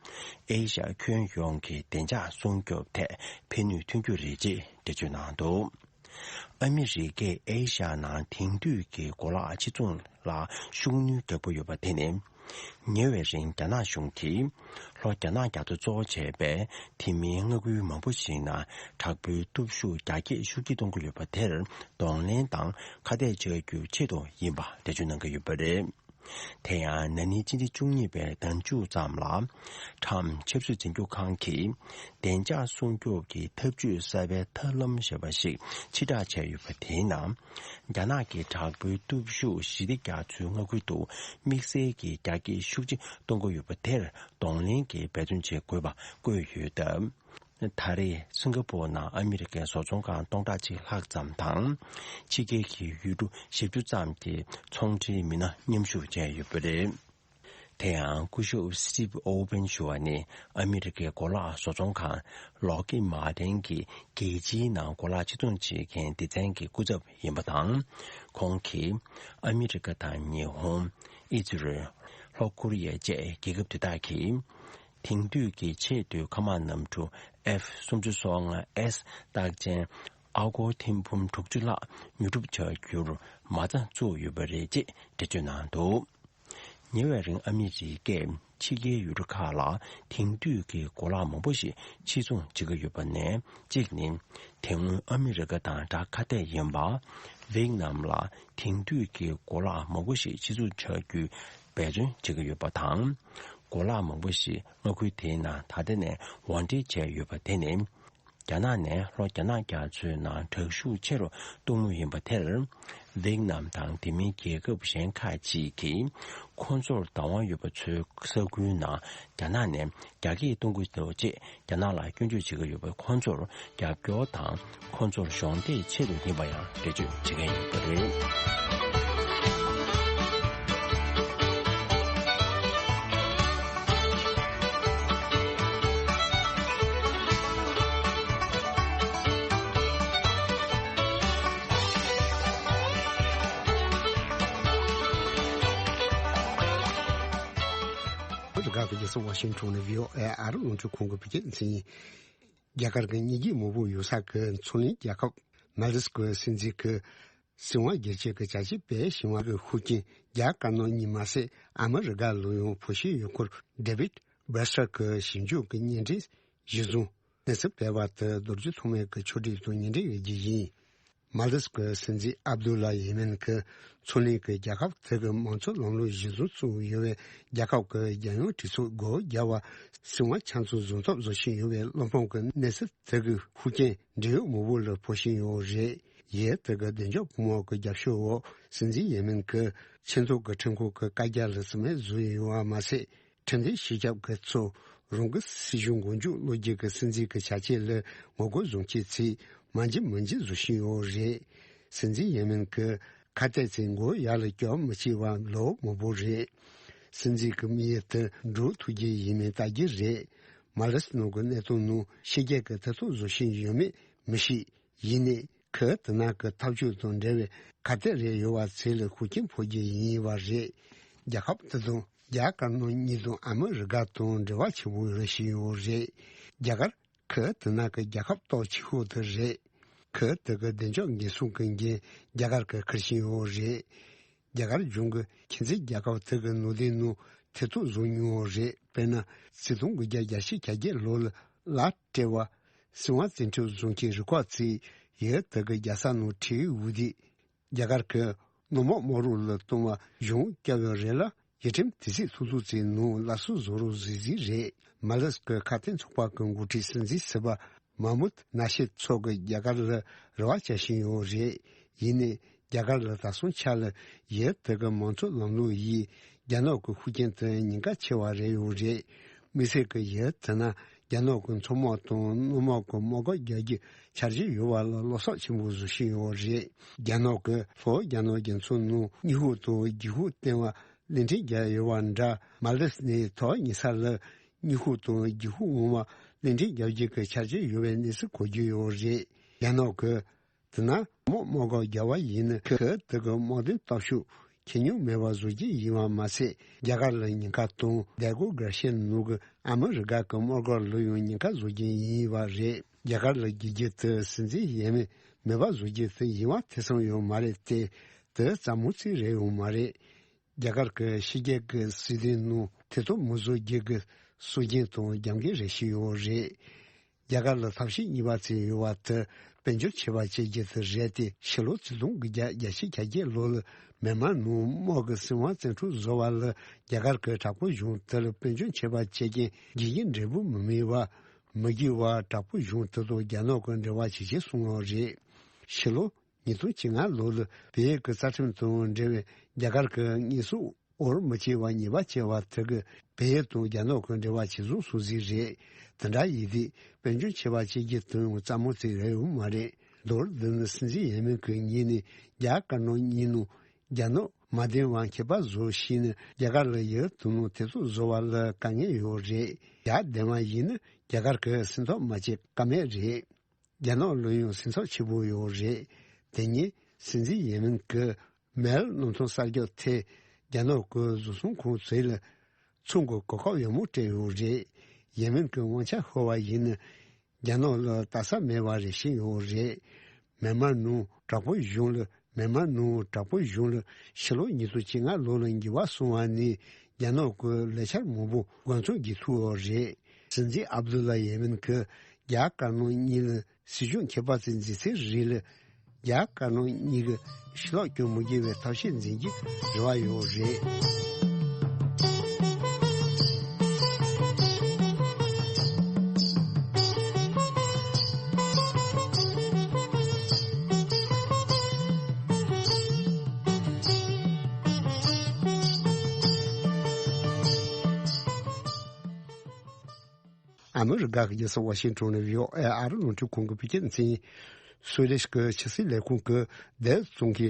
ཨེ་ཤ་ཡ་ཁྱོན་ཡོངས་ཀྱི་བདེ་འཇགས་སྲུང་སྐྱོབ་ཐད་ཕན་ནུས་ཐོན་རྒྱུ་རེད་ཅེས་འགྲེལ་བརྗོད་གནང་འདུག་ཨ་མི་རི་ཀས་ཨེ་ཤ་ཡ་ནང་དེང་དུས་ཀྱི་གོ་ལག་ཕྱིར་ཚོང་ལ་ཤུགས་སྣོན་རྒྱག་པ་ཡོད་པ་དེ་ནི། ཉེ་བའི་རིང་རྒྱ་ནག་གཞུང་གིས་ལྷོ་རྒྱ་ནག་རྒྱ་མཚོ་གཙོ་བོ་བྱས་པའི་དེ་མིན་མངའ་ཁུལ་མང་པོ་ཞིག་ནང་དྲག་པོའི་སྟོབས་ཤུགས་རྒྱ་སྐྱེད་ཤུགས་ཀྱིས་གཏོང་གི་ཡོད་པ་དེར་གདོང་ལེན་དང་ཁ་གཏད་གཅོག་རྒྱུའི་ཆེད་དུ་ཡིན་པ་འགྲེལ་བརྗོད་གནང་གི་ཡོད་པ་རེད། དེ་ཡང་ན་ནིང་ཕྱི་ཚེས་བཅུ་གཉིས་པའི་ཟླ་མཇུག་ཙམ་ལ། ཁྲམ་ཆབ་སྲིད་འཛིན་སྐྱོང་ཁང་གིས་བདེ་འཇགས་སྲུང་སྐྱོབ་ཀྱི་ཐབས་ཇུས་གསར་པའི་ཐབས་ལམ་ཞེས་པ་ཞིག་ཕྱིར་བསྒྲགས་བྱས་ཡོད་པ་དེའི་ནང་། རྒྱ་ནག་གི་དྲག་པོའི་སྟོབས་ཤུགས་ཞི་བདེ་རྒྱ་མཚོའི་མངའ་ཁུལ་དུ་དམིགས་བསལ་གྱི་རྒྱ་སྐྱེད་ཤུགས་ཆེ་གཏོང་གི་ཡོད་པ་དེར་གདོང་ལེན་གྱིས་འབད་བརྩོན་བྱེད་དགོས་པ་བཀོད་ཡོད་སྟབས། ད་རེས་སིང་ག་པོར་ནང་ཨ་མི་རི་ཀའི་བཟོ་ཚོང་ཁང་སྟོང་ཕྲག་གཅིག་ལྷག་ཙམ་དང་། ཕྱི་རྒྱལ་གྱི་ཡུལ་གྲུ་བཞི་བཅུ་ཙམ་གྱི་ཚོང་འབྲེལ་མི་སྣ་མཉམ་ཞུགས་བྱས་ཡོད་པ་རེད། དེ་ཡང་སྐུ་ཞབས་སི་ཊིབ་ཨོ་ཝེན་ཞུ་བ་ནི་ཨ་མི་རི་ཀའི་གོ་ལག་བཟོ་ཚོང་ཁང་ལོག་ཀིད་མར་ཏིན་གྱི་རྒྱལ་སྤྱིའི་ནང་གོ་ལག་ཕྱིར་ཚོང་བྱེད་མཁན་སྡེ་ཚན་གྱི་སྐུ་ཚབ་ཡིན་པ་དང་། ཁོང་གིས་ཨ་མི་རི་ཀ་དང་ཉི་ཧོང་། ཨི་ཛི་རལ། ལྷོ་ཀོ་རི་ཡ་བཅས་རྒྱལ་ཁབ་དེ་དག་གིས། དེང་དུས་ཀྱི་ཆེས་མཐོའི་མཁའ་དམག་གནམ་གྲུ་ཨེཕ་སུམ་ཅུ་སོ་ལྔ་ཨེས་རྟགས་ཅན་ཨ་སྒོར་ཐེར་འབུམ་དྲུག་ཅུ་ལྷག་ཉོ་སྒྲུབ་བྱ་རྒྱུར་མ་རྩ་བཙུགས་ཡོད་པ་རེད་ཅེས་འགྲེལ་བརྗོད་གནང་འདུག་ཉེ་བའི་རིང་ཨ་མི་རི་ཀས་ཕྱི་རྒྱལ་ཡུལ་གྲུ་ཁག་ལ་དེང་དུས་ཀྱི་གོ་ལག་མང་པོ་ཞིག་ཕྱིར་ཚོང་བྱེད་ཀྱི་ཡོད་པ་ནས་གཅིག་ནི། དེ་སྔོན་ཨ་མི་རི་ཀ་དང་དགྲ་ཁ་གཏད་ཡིན་པ། ཝེད་ནམ་ལ་དེང་དུས་ཀྱི་གོ་ལག་མང་པོ་ཞིག་ཕྱིར་ཚོང་བྱ་རྒྱུའི་འབད་བརྩོན་བྱེད་ཀྱི་ཡོད་པ་དང་། གོ་ལག་མང་པོ་ཞིག་མངའ་ཁུལ་དེའི་ནང་ད་ལྟ་ནས་དབོར་འདྲེན་བྱས་ཡོད་པ་དེ་ནི། རྒྱ་ནག་ནས་ལྷོ་རྒྱ་ནག་རྒྱ་མཚོའི་ནང་དྲག་ཤུགས་ཆེ་རུ་གཏོང་མུས་ཡིན་པ་དེར། ཝེད་ནམ་དང་དེ་མིན་རྒྱལ་ཁབ་གཞན་ཁག་ཅིག་གིས་ཁོང་ཚོར་བདག་དབང་ཡོད་པ་ཚོའི་ས་ཁུལ་ནང་རྒྱ་ནག་ནས་རྒྱ་སྐྱེད་གཏོང་གི་འདུག་ཅེས་རྒྱ་ནག་ལ་སྐྱོན་བརྗོད་བྱེད་ཀྱི་ཡོད་པས། ཁོང་ཚོར་རྒྱབ་སྐྱོར་དང་ཁོང་ཚོར་གཞོགས་འདེགས་ཆེད་དུ་ཡིན་པ་ཡང་འགྲེལ་བརྗོད་བྱེད་མཁན་ཡོད་པ་རེད། བོད་དུ་དགའ་བའི་རྒྱལ་ས་ཝ་ཤིང་ཊོན་ནས་བྷི་ཨོ་ཨེ་ཨ་རི་རླུང་འཕྲིན་ཁང་གི་བོད་སྐད་སྡེ་ཚན་ཡིན། རྒྱ་གར་གྱི་གཉིས་ཀྱི་མང་པོ་ཡོད་ས་ཀྱི་མཚོ་གླིང་རྒྱལ་ཁབ་མལ་ཌིབས་ཀྱི་སྲིད་འཛིན་གྱི་སྲིད་དབང་སྒེར་གཅོད་ཀྱི་བྱ་བྱེད་སྤེལ་བཞིན་པ་གི་ཤུགས་རྐྱེན་རྒྱ་དཀར་ནག་གཉིས་མ་ཟད་ཨ་མི་རི་ཀ་ལ་ཡང་ཕོག་བཞིན་ཡོད་སྐོར་ཌེ་བིད་བྷེ་སི་ཊར་གྱི་ཞིབ་འཇུག་གི་བརྙན་འཕྲིན་གཞི་བཟུང་གནས་ཚུལ་སྤེལ་བ་དེ་རྡོ་རྗེ་ཐོགས་མེད་ཀྱི་ཕྱོགས་སྒྲིག་དང་བརྙན་འཕྲིན་ཡོད་རྒྱུ་ཡིན། མལ་ཌིབས་ཀྱི་སྲིད་འཛིན་ཨབ་དུ་ལ་ཡེ་མེན་གྱིས་མཚོ་གླིང་གི་རྒྱལ་ཁབ་དེ་གའི་མང་གཙོ་ལམ་ལུགས་གཞི་བཟུང་བཙུགས་ཡོད་པའི་རྒྱལ་ཁབ་ཀྱི་རྒྱལ་ཡོངས་གྲོས་ཚོགས་སྒོ་བརྒྱབ་པ་སྲིད་དབང་ཆ་ཚང་བཟུང་ཐབས་བཟོ་བཞིན་ཡོད་པའི་བློ་ཕམ་གྱི་གནས་ཚུལ་དེ་གའི་ཤུགས་རྐྱེན་འབྲེལ་ཡོད་མང་པོ་ལ་ཕོག་བཞིན་ཡོད་རེད། ཡུལ་དེ་གའི་བདེ་འཇགས་པུས་མོ་གི་རྒྱབ་སྐྱོར་འོག་སྲིད་འཛིན་ཡེ་མེན་གྱིས་ཆེས་མཐོ་གི་ཁྲིམས་ཁང་གི་བཀའ་རྒྱ་ལ་རྩིས་མེད་བཟོས་ཡོད་པ་མ་ཟད། ཁྲིམས་ལྡན་སྤྱི་ཁྱབ་ཀྱི་ཚོ་རང་གི་སྲིད་གཞུང་མགོ་མཇུག་སློག་རྒྱུ་གི་སྲིད་འཛིན་གྱི་ཆ་རྐྱེན་ལ་ངོ་རྒོལ་བཟོ་མཁན་ཚོས་མ་འཇིགས་མི་འཇིགས་བཟོ་བཞིན་ཡོད་རེད། སྲིད་འཛིན་ཡིན་མིན་གྱི་ཁ་གཏད་ཚོས་མགོ་ཡར་ལ་སྐྱོར་མི་བྱེད་པ་ལོ་མང་པོ་རེད། སྲིད་འཛིན་གྱི་དམིགས་ཡུལ་དེ་འགྲུབ་ཐུབ་རྒྱུ་ཡིན་མིན་ལྟ་རྒྱུ་རེད། མ་ལེ་སི་ནང་གི་གནད་དོན་ནང་ཕྱི་རྒྱལ་གྱི་ཐེ་གཏོགས་བཟོ་བཞིན་ཡོད་མེད་མི་ཤེས། ཡིན་ནའི་ཁོས་དེ་ནང་གི་འཐབ་ཕྱོགས་དང་འབྲེལ་བའི་ཁ་གཏད་རེ་ཡོད་པ་ཚོ་ལ་ཤུགས་རྐྱེན་ཕོག་རྒྱུ་ཡིན་པ་རེད། རྒྱལ་ཁབ་དེ་དང་རྒྱ་དཀར་ནག་གཉིས་དང་ཨ་མི་རི་ཀ་དང་འབྲེལ་བ་ཆེན་པོ་ཡོད་བཞིན་ཡོད་རེད། རྒྱ་གར་ཁོས་དེ་ནང་གི་རྒྱལ་ཁབ་སྟོབས་ཆེ་ཤོས་དེ་རེད། ཁོས་དེ་གི་བདེ་འཇགས་འགན་སྲུང་གི་འགན་རྒྱ་གར་གྱིས་འཁུར་བཞིན་ཡོད་རེད། རྒྱ་གར་གཞུང་གིས་ཁྱིམ་མཚེས་རྒྱལ་ཁབ་དེ་གི་ནང་བསྟན་ནང་ཐེ་གཏོགས་བཟོ་མྱོང་བ་རེད། དཔེར་ན། ཆིག་སྟོང་དགུ་བརྒྱ་གྱ་གྲོ་ལོ་ལ་ལ་སྤྲད་པ། སྲིད་དབང་བཙན་འཕྲོག་བཟོ་མཁན་རུ་ཁག་ཚོས་ཡུལ་དེ་གི་རྒྱལ་ས་ནང་ཁྲིམས་འོས་བསྡུ། རྒྱ་གར་གྱིས་ནོར་དམག་དམག་རོགས་ལ་གཏོང་བ་གཞུང་བསྐྱབས་ཡོད་རེད་ལ། ཡུལ་ཁྲིམས་དེ་སྲིད་ཐུག་ཐུག་ཚོའི་ནང་སླར་གསོ་བཟོ་རོགས་བཟོས་རྩིས་རེད། མ་ལེ་སི་ཀའི་ཁ་དན་ཚོགས་པ་གི་འགོ་ཁྲིད་སྲིད་འཛིན་ཟུར་པ་མཱ་མུད་ནཱ་ཤིད་མཆོག་གིས་རྒྱ་གར་ལ་རེ་བ་བྱ་བཞིན་ཡོད་རེད། ཡིན་ནའི་རྒྱ་གར་ལ་ད་སོང་ཆ་ལ་ཡུལ་དེ་གི་མང་གཙོ་ལམ་ལུགས་ཡིས་རྒྱ་ནག་གི་ཤུགས་རྐྱེན་དེ་ཉེན་ཁ་ཆེ་བ་རེད་ཡོད་རེད། དམིགས་བསལ་གྱི་ཡུལ་དེ་ན་རྒྱ་ནག་གི་མཚོ་དམག་དང་སྣུམ་དམག་གི་དམག་སྒར་རྒྱག་རྒྱུ་འཆར་གཞི་ཡོད་པ་ལ་བློ་འཚབ་ཆེན་པོ་བཟོ་བཞིན་ཡོད་རེད། རྒྱ་ནག་གིས་ལྷོ་རྒྱ་ནག་རྒྱ་མཚོ་ནང་སྙི་ཧུ་དང་གྱི་ཧུ་བཏོན་པ་གླིང་ཕྲན་བརྒྱབ་ཡོད་པ་འདྲ། མ་ལེ་སི་ནས་ཐོག་ཉེ་ས་ལ་སྙི་ཧུ་དང་གྱི་ཧུ་འོང་བ་གླིང་ཕྲན་རྒྱག་རྒྱུ་གི་འཆར་གཞི་ཡོད་པའི་གནས་ཚུལ་གོ་རྒྱུ་ཡོད་རེད། རྒྱ་ནག་གིས་དེ་ན་དམག་དམག་སྒར་བརྒྱབ་པ་ཡིན་ན་ཁོས་དེ་གི་དམག་དོན་སྟོབས་ཤུགས་ཁྱོན་མྱོང་མེད་པ་བཟོ་རྒྱུ་ཡིན་པ་མ་ཟད། རྒྱ་གར་ལ་ཉེན་ཁ་དང་། འདས་གོ་གར་ཤན་ནང་གི་ཨ་མི་རི་ཀ་གི་དམག་སྒར་ལ་ཡང་ཉེན་ཁ་བཟོ་རྒྱུ་ཡིན་པ་རེད། རྒྱ་གར་ལ་རྒྱལ་རྒྱུ་དེ་སྲིད་འཛིན་ཡིན་མིན་མེད་པ་བཟོ་རྒྱུ་དེ་ཡིན་པ་ཐེ་ཚོམ་ཡོད་མ་རེད་དེ། དེ་རྩ་མོ་རྩིས་རེད་ཡོད་མ་རེད། རྒྱ་གར་གྱིས་ཕྱི་རྒྱལ་གྱི་སྲིད་དོན་ནང་ཐེ་གཏོགས་མི་བཟོ་རྒྱུ་གི་སྲོལ་རྒྱུན་དང་རྒྱབ་འགལ་རེ་ཞིག་ཡོད་རེད། རྒྱ་གར་ལ་ཐབས་ཤེས་གཉིས་པ་ཅིག་ཡོད་པ་དེ་དཔལ་འབྱོར་ཆད་པ་གཅོད་རྒྱུ་དེ་རེད་དེ། ཕྱི་ལོ་ཆིག་སྟོང་དགུ་བརྒྱ་གྱ་གྲོ་ལོ་ལ་མེན་མར་ནང་དམག་གི་སྲིད་དབང་བཙན་འཕྲོག་བཟོ་བ་ལ་རྒྱ་གར་གྱི་དྲག་པོ་གཞུང་དེ་ལ་དཔལ་འབྱོར་ཆད་པ་གཅོད་མཁན་དགེ་རྒན་འབྲས་བུ་མི་སྨིན་པ་མི་དགེ་བ་དྲག་པོ་གཞུང་དེ་དང་རྒྱ་ནག་གི་འབྲེལ་བ་ཇེ་ཆེར་སོང་བ་རེད། ཕྱི་ལོ་ཉིས་སྟོང་བཅོ་ལྔ་ལོ་ལ་བལ་ཡུལ་གྱི་རྩ་ཁྲིམས་དང་འབྲེལ་བའི་རྒྱ་གར་གྱི་དངོས་ཟོག་འོར་མི་བྱེད་པ་ཉེས་པ་བཅས་པ་དེ་གིས་བལ་ཡུལ་དང་རྒྱ་ནག་གི་འབྲེལ་བ་ཇེ་བཟང་སོང་ཟིག་རེད། དེ་འདྲ་ཡིན་དུས་དཔལ་འབྱོར་ཆད་པ་གཅོད་རྒྱུ་དེ་ཡང་རྩ་མོ་རྩིས་རེད་ཡོད་མ་རེད། མདོར་བསྡུས་ན་སྲིད་འཛིན་ཡིན་མིན་གྱི་ངོས་ནས་རྒྱ་དཀར་ནག་གཉིས་ནང་རྒྱ་ནག་མ་བདེན་པ་ཁྱད་པར་བཟོ་ཤེས་ན་རྒྱ་གར་ལ་ཡུལ་དེ་ནང་ཐེ་གཏོགས་བཟོ་བ་ལ་དཀའ་ངལ་ཡོད་རེད། རྒྱ་བདེན་པ་ཡིན་ན་རྒྱ་གར་གྱིས་སེམས་ཐག་མ་བཅད་ཀ་མེད་རེད། རྒྱ་ནག་ལ་ཡང་སེམས་འཚབ་ཆེན་པོ་ཡོད་རེད། དེ་ཉིན་སྲིད་འཛིན་ཡིན་མིན་གྱིས་མེལ་རྣམ་ཐར་གསར་རྒྱག་ཐད་རྒྱ་ནག་གི་བཟོ་ཚོང་ཁང་ཚོ་ལ་ཚོང་གི་གོ་སྐབས་ཡག་མོ་སྤྲད་ཡོད་རེད། ཡིན་མིན་གྱི་དབང་ཆ་ཤོར་བ་ཡིན་ན་རྒྱ་ནག་ལ་ལྟ་ས་མེད་པ་རེ་བྱས་ཡོད་རེད། མེན་མར་ནང་དྲག་པོ་གཞུང་ལ་མེན་མར་ནང་དྲག་པོ་གཞུང་ལ་ཕྱི་ལོ་ཉིས་སྟོང་བཅོ་ལྔ་ལོ་ལ་འགྱུར་བ་སོང་བ་ནས་རྒྱ་ནག་གི་ལས་འཆར་མང་པོ་འགོ་ཚུགས་རྒྱུ་ཐུག་ཡོད་རེད། སྲིད་འཛིན་ཨབ་དུ་ལ་ཡེ་མེན་གྱིས་རྒྱ་དཀར་ནག་གཉིས་ལ་སྲིད་གཞུང་ཁྱད་པར་ཅན་འཛིན་ཚེ་རིང་ལ་རྒྱ་དཀར་ནག་གཉིས་ཀྱི་ཕྱི་ལོགས་སྐྱོན་མི་དགོས་པའི་ཐབས་ཤེས་འཛིན་རྒྱུའི་རེ་བ་ཡོད་རེད། ཨ་མི་རི་ཀ་གི་རྒྱལ་ས་ཝ་ཤིང་ཊོན་ནས་བྷི་ཨོ་ཨེ་ཨ་རི་རླུང་འཕྲིན་ཁང་གི་བོད་སྐད་མཚན། སུད་སི་གི་ཕྱི་སྲིད་ལས་ཁུངས་ཀྱི་བདག་ཙུང་གི་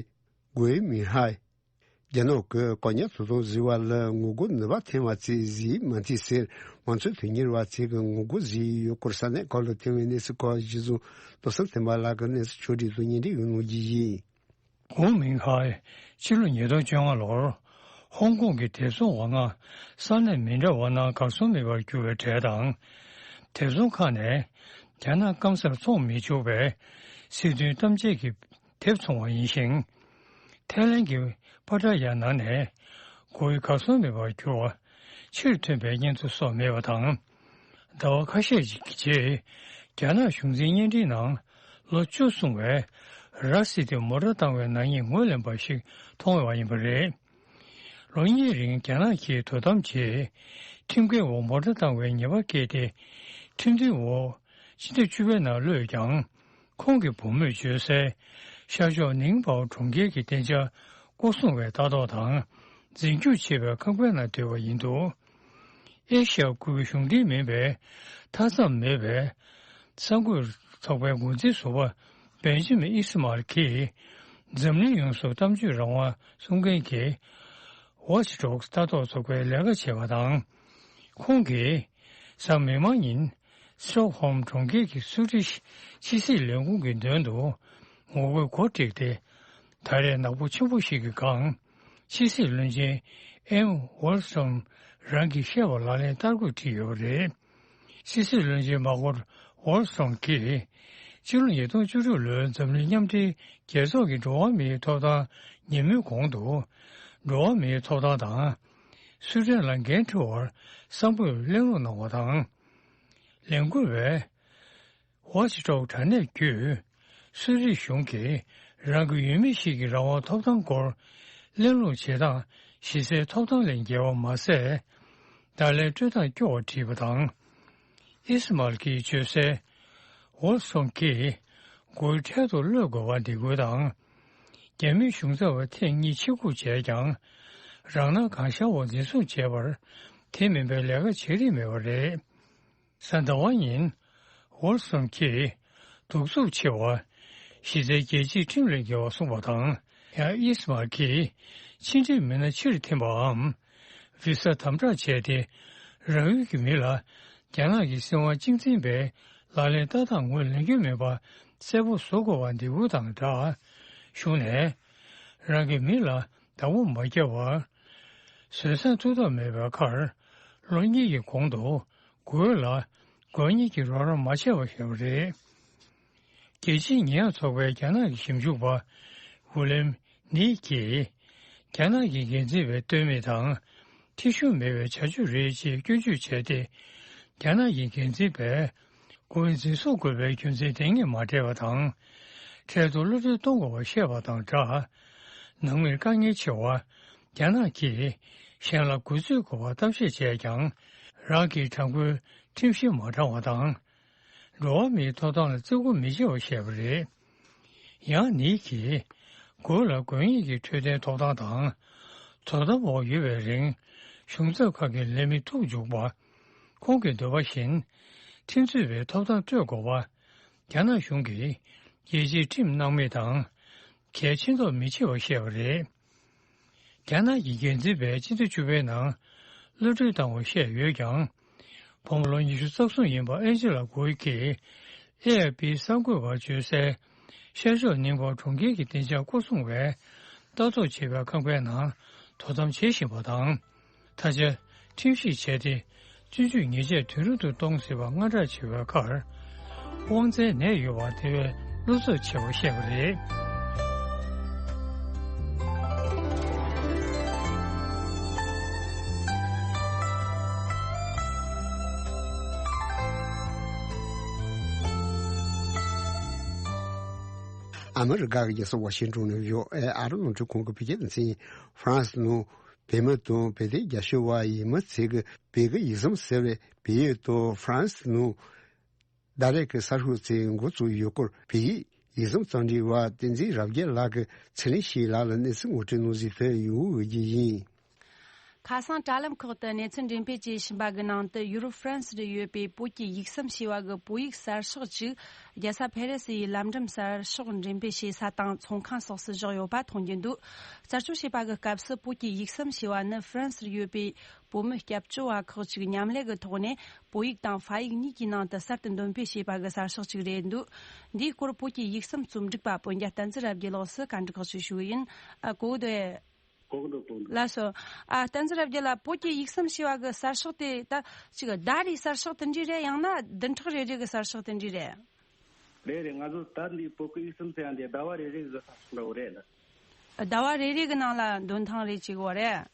གོའེ་མིན་ཧའེ། རྒྱ་ནག་གི་གོ་གཉའ་དོ་དམ་ཟེར་བ་ལ་ངོ་རྒོལ་ནུས་པ་ཐོན་པ་བཅས་བཟོས་མ་ཐུབ་ཟེར་མང་གཙོའི་དོན་གཉེར་བ་ཚོས་ཀྱི་ངོ་རྒོལ་བཟོས་ཡོད་སྐོར་ས་གནས་ཁག་ལ་ཐོན་པའི་གནས་ཚུལ་ཁག་གཞི་བཟུང་བློ་བཟང་བསྟན་པ་ལགས་ཀྱིས་གནས་ཚུལ་ཕྱོགས་སྒྲིག་དང་སྙན་སྒྲོན་ཡང་གནང་རྒྱུ་ཡིན། གོ་མིང་ཁའི་ཕྱི་ལོ་ཉིས་སྟོང་བཅོ་ལྔ་ལོར་ཧོང་ཀོང་གི་དེབ་ཚོང་བ་ལྔ་ས་གནས་མི་འདྲ་བ་ནང་གར་སོང་མེད་པར་གྱུར་བའི་གྲས་དང་། དེབ་ཚོང་ཁག་ནས་རྒྱ་ནག་སྐམ་སར་བཙོང་མི་ཆོག་པའི་སྲིད་དོན་གཏམ་བྱེད་ཀྱི་དེབ་བཙོང་བ་ཡིན་ཞིང་། ཐའི་ལན་གྱི་པ་ཏྲ་ཡ་ནང་ནས་གོ་བའི་གར་སོང་མེད་པར་གྱུར་བ་ཕྱིར་ཐོན་པའི་སྙན་ཐོ་སོགས་མེད་པ་དང་། ཟླ་བ་ཁ་ཤས་ཀྱི་རྗེས་རྒྱ་ནག་གཞུང་འཛིན་བརྙན་འཕྲིན་ནང་ལོ་བཅུ་སོང་བའི་ར་སི་ཏི་མོ་ཊ་བཏང་བའི་ནག་ཉེས་ངོས་ལེན་པ་ཞིག་མཐོང་བ་ཡིན་པ་རེད། ལོ་གཉིས་རིང་རྒྱ་ནག་གིས་དོ་དམ་བྱས། ཁྲིམས་འགལ་འོག་མོ་ཊ་བཏང་བའི་ཉེས་པ་བཀལ་ཏེ། ཁྲིམས་མཐུན་འོག་ཕྱི་ཟླ་བཅུ་པའི་ནང་གློད་ཀྱང་། ཁོང་གི་བུ་མོས་བརྗོད་གསལ། ཤར་ཕྱོགས་ནིང་པའོ་གྲོང་ཁྱེར་གྱི་གཏན་འཇགས་སྐོར་སྲུང་བའི་ལྟ་རྟོག་དང་། འཛིན་སྐྱོང་བྱེད་པའི་ཁང་པའི་ནང་སྡོད་པ་ཡིན་འདུག་ཨེ་ཤ་ཡ་ཁུལ་གྱི་གཞུང་འབྲེལ་མིན་པའི་མཐའ་མཚམས་མེད་པའི་གསར་འགོད་ཚོགས་པའི་འགོ་འཛིན་ཟུར་པ་བེན་ཇི་མིན་ཨི་སི་མཱལ་གྱིས། འཛམ་གླིང་ཡོངས་སུ་གཏམ་བརྗོད་རང་དབང་སྲུང་མཁན་གྱི་Watchdog ལྟ་རྟོག་ཚོགས་པའི་ལས་ཀ་བྱས་པ་དང་། ཁོང་གིས་གཟའ་མིག་དམར་ཉིན་སི་ཊོག་ཧོམ་གྲོང་ཁྱེར་གྱི་སུ་རི་ཕྱི་སྲིད་ལས་ཁུངས་ཀྱི་མདུན་དུ་ངོ་རྒོལ་གོ་སྒྲིག་སྟེ། ད་རེས་ནག་པོ་ཆེན་པོ་ཞིག་གི་སྒང་ཕྱི་སྲིད་བློན་ཆེན་ཨེམ་ཝོལ་སོན་རང་གིས་བཤད་པ་ལག་ལེན་བསྟར་དགོས་བྲིས་ཡོད་པ་རེད། སྲིད་བློན་ཆེན་མར་ཀོ་ཝོལ་སོང་གིས་ཕྱི་ལོ་ཉིས་སྟོང་བཅུ་དྲུག་ལོའི་འཛམ་གླིང་མཉམ་འབྲེལ་རྒྱལ་ཚོགས་ཀྱི་འགྲོ་བ་མིའི་ཐོབ་ཐང་ཉིན་མོའི་གོང་དུ། འགྲོ་བ་མིའི་ཐོབ་ཐང་དང་སུའེ་ཏེན་ལ་འགན་འཁྲི་བར་གསང་ཕོད་གླེང་སློང་གནང་བ་དང་། ལས་འགུལ་བས་Watchdog དྲ་གནས་བརྒྱུད། སུད་སི་གཞུང་གིས་རང་གི་ཡུལ་མི་ཞིག་གི་རང་དབང་ཐོབ་ཐང་སྐོར་གླེང་སློང་བྱེད་སྟངས་གཞི་རྩའི་ཐོབ་ཐང་ལས་འགལ་བ་མ་ཟད། བརྡ་ལན་སྤྲོད་སྟངས་སྐྱོ་བར་བྲིས་པ་དང་། ཨི་སི་མཱལ་གྱིས་བརྗོད་གསལ། ཝོལ་སོང་གིས་མགོའི་འཕྲལ་དུ་གློད་དགོས་པར་འདེད་སྐུལ་དང་། རྒྱ་མིའི་གཞུང་ཚབ་པ་ཐེངས་གཉིས་ཕྱིར་འབུད་བྱས་ཀྱང་། རང་སྣང་གང་ཤར་བ་འཛིན་བཟུང་བྱས་པར་དེ་མིན་པའི་ལས་ཀ་བྱེད་རིན་མེད་པ་རེད། གཟའ་ཟླ་བ་ཉིན། ཝོལ་སོན་གྱིས་གདུག་རྩུབ་ཆེ་བ། གཞི་རྩའི་རྒྱལ་སྤྱིའི་ཁྲིམས་ལས་འགལ་བ་གསུངས་པ་དང་། ཡང་ཨི་སི་མཱལ་གྱིས་ཕྱི་འབྲེལ་མི་སྣ་ཕྱིར་འཐེན་པའམ། བི་ས་དམ་དྲག་བྱས་ཏེ། རང་ཡུལ་གྱི་མི་ལ་རྒྱ་ནག་གི་སྲིད་དབང་གཅིག་འཛིན་པའི་ལག་ལེན་ལྟ་སྟངས་ངོས་ལེན་རྒྱུ་མེད་པ་གསལ་པོ་བཟོ་དགོས་པ་འདེད་སྐུལ་དང་སྦྲགས། གཞུང་ནས་རང་གི་མི་ལ་བདག་པོ་མ་བརྒྱབ་པར། བཟོད་བསྲན་ཐུབ་ཐབས་མེད་པའི་ཁར། ལོ་གཉིས་ཀྱི་གོང་དུ། གུ་ཝེ་ལ་དགོས་ངེས་ཀྱི་རོགས་རམ་མ་བྱས་པ་ཞིག་རེད། རྒྱལ་སྤྱིའི་ཉེས་ཡངས་ཚོགས་པའི་རྒྱ་ནག་གི་ཞིབ་འཇུག་པ་ཝུ་ལེམ་ནི་གིས། རྒྱ་ནག་གི་འགན་འཛིན་པའི་ལྟོས་མེད་དང་། ཁྲིམས་གཞུང་མེད་པའི་བྱ་སྤྱོད་རེད་ཅེས་སྐྱོན་བརྗོད་བྱས་ཏེ། རྒྱ་ནག་གི་འགན་འཛིན་པས་གུ་ཝེ་འཛིན་བཟུང་དགོས་པའི་རྒྱུ་མཚན་དེ་ངས་མ་སྤྲད་པ་དང་། འཕྲལ་དུ་གློད་གྲོལ་གཏོང་དགོས་པ་བཤད་པ་དང་སྦྲགས། ནང་མིར་དཀའ་ངལ་ཆེ་བ། རྒྱ་ནག་གིས་གཞན་ལ་གུས་བརྩི་དགོས་པར་གཏམ་བཤད་བྱས་ཀྱང་། རང་གིས་དྲང་པོའི་ཁྲིམས་གཞི་མ་དྲང་བ་དང་། འགྲོ་བ་མིའི་ཐོབ་ཐང་ལ་བརྩི་བཀུར་མི་བྱེད་པ་བཤད་པ་རེད། ཡང་ནིག་གིས། གུ་ཝེ་ལ་དགོས་ངེས་ཀྱི་འཕྲོད་བསྟེན་ཐོབ་ཐང་དང་། དོ་དམ་འོག་ཡོད་པའི་རིང་། གཞུང་ཚབ་ཁག་གི་ལས་མི་ཐུག་འཇུག་པ། ཁོང་གི་འདོད་པ་བཞིན། ཁྲིམས་རྩོད་པའི་ཐོབ་ཐང་སྤྲོད་དགོས་པ། རྒྱ་ནག་གཞུང་གིས་རྒྱལ་སྤྱིའི་ཁྲིམས་སྣང་མེད་དང་། གལ་ཆེ་མདོག་མི་བྱེད་པར་བཤད་པ་རེད། རྒྱ་ནག་གི་འགན་འཛིན་པས་སྤྱི་ཟླ་བཅུ་པའི་ནང་གློད་གྲོལ་བཏང་བར་བཤད་ཡོད་ཀྱང་། བུ་མོ་ལོ་ཉི་ཤུ་རྩ་གསུམ་ཡིན་པ་ཨན་ཇི་ལ་གོ་ཝེ་གིས་ཨེ་ཨེཕ་པི་གསར་འགོད་པར་བརྗོད་གསལ། ཤར་ཕྱོགས་གླིང་ཕུག་གྲོང་ཁྱེར་གྱི་བདེ་འཇགས་སྐོར་སྲུང་བས་ལྟ་རྟོག་བྱེད་པའི་ཁང་པའི་ནང་དོ་དམ་བྱེད་བཞིན་པ་དང་། ད་ཆ་ཁྲིམས་ཞིབ་བྱས་ཏེ། བཙོན་འཇུག་ཉེས་ཆད་དུས་རིང་དུ་གཏོང་སྲིད་པ་སྔ་དྲགས་བྱེད་པའི་ཁར། དབང་རྩའི་ནད་ཡོད་པ་དེ་བས་བློ་འཚབ་ཆེ་བ་བཤད་པ་རེད། ཨ་མི་རི་ཀ་གི་རྒྱལ་ས་ཝ་ཤིང་ཏོན་ནས་ཡོད་ཨེ་ཨ་རི་རླུང་འཕྲིན་ཁང་གི་བོད་སྐད་སྡེ་ཚན། ཧྥ་རན་སི་ནང་བོད་མི་དང་བོད་དོན་རྒྱབ་སྐྱོར་བ་ཡིན་མིན་ཚོས་ཀྱི་བོད་ཀྱི་ཡིག་ཟམ་ཟེར་བའི་བལ་ཡུལ་དང་ཧྥ་རན་སི་ནང་ཟླ་རེ་གི་གསར་ཤོག་ཚིག་འགོ་བཙུགས་ཡོད་སྐོར། བོད་ཡིག་ཡིག་ཟམ་རྩོམ་སྒྲིག་པ་བསྟན་འཛིན་རབ་རྒྱས་ལགས་ཀྱིས་ཚེ་རིང་སྐྱིད་ལགས་ལ་གནས་ཚུལ་ངོ་སྤྲོད་གནང་གཟིགས་ཕུལ་ཡོང་གི་ཡིན། ཁ་སང་དྲ་ལམ་ཁག་ཏུ་གནས་ཚུལ་འགྲེམས་སྤེལ་བྱེད་བཞིན་པ་གི་ནང་དུ། ཡུ་རོབ་ཧྥ་རན་སི་རུ་ཡོད་པའི་བོད་ཀྱི་ཡིག་ཟམ་ཞེས་པ་གི་བོད་ཡིག་གསར་ཤོག་ཅིག་རྒྱལ་ས་ཕེ་རེ་སི་ཡི་ལམ་འགྲམ་གསར་ཤོག་འགྲེམས་སྤེལ་བྱེད་ས་དང་ཚོང་ཁང་སོགས་སུ་བཞག་ཡོད་པ་མཐོང་རྒྱུ་འདུག། རྩད་གཅོད་བྱས་པ་གི་སྐབས་སུ། བོད་ཀྱི་ཡིག་ཟམ་ཞེས་པ་ནི་ཧྥ་རན་སི་རུ་ཡོད་པའི་བོད་མི་སྐྱབས་བཅོལ་བ་ཁག་ཅིག་མཉམ་ལས་ཀྱི་ཐོག་ནས་བོད་ཡིག་དང་ཧྥ་ཡིག་གཉིས་ཀྱི་ནང་དུ་གསར་དུ་འདོན་སྤེལ་བྱས་པ་གི་གསར་ཤོག་ཅིག་རེད་འདུག། འདིའི་སྐོར་བོད་ཀྱི་ཡིག་ཟམ་རྩོམ་སྒྲིག་པ་སྤུན་ཀྱག་བསྟན་འཛིན་རབ་རྒྱས་ལགས་སུ་བཀའ་འདྲི་ཁག་ཅིག་ཞུ་གི་ཡིན། ཨ། གོ་གི་འདུག་གས། གོ་གི་འདུག་གོ་གི་འདུག། ལགས་སོ། ཨ། བསྟན་འཛིན་རབ་རྒྱས་ལགས། བོད་ཀྱི་ཡིག་ཟམ་ཞེས་པ་གི་གསར་ཤོག་དེ་ད་ཅིག་ཟླ་རེའི་གསར་ཤོག་དེ་འདྲ་རེད། ཡང་ན་བདུན་ཕྲག་རེ་རེ་གི་གསར་ཤོག་དེ་འདྲ་རེད། རེད་རེད། ང་ཚོ་ད་འདི་བོད་ཀྱི་ཡིག་ཟམ་ཟེར་ཡ་འདི་ཟླ་བ་རེ་རེ་གི་གསར་ཤོག་འདྲ་བོ་རེད་ལ། ཟླ་བ་རེ་རེ་གི་ནང་ལ་འདོན་ཐེངས་རེ་བྱེད་དགོས་རེད།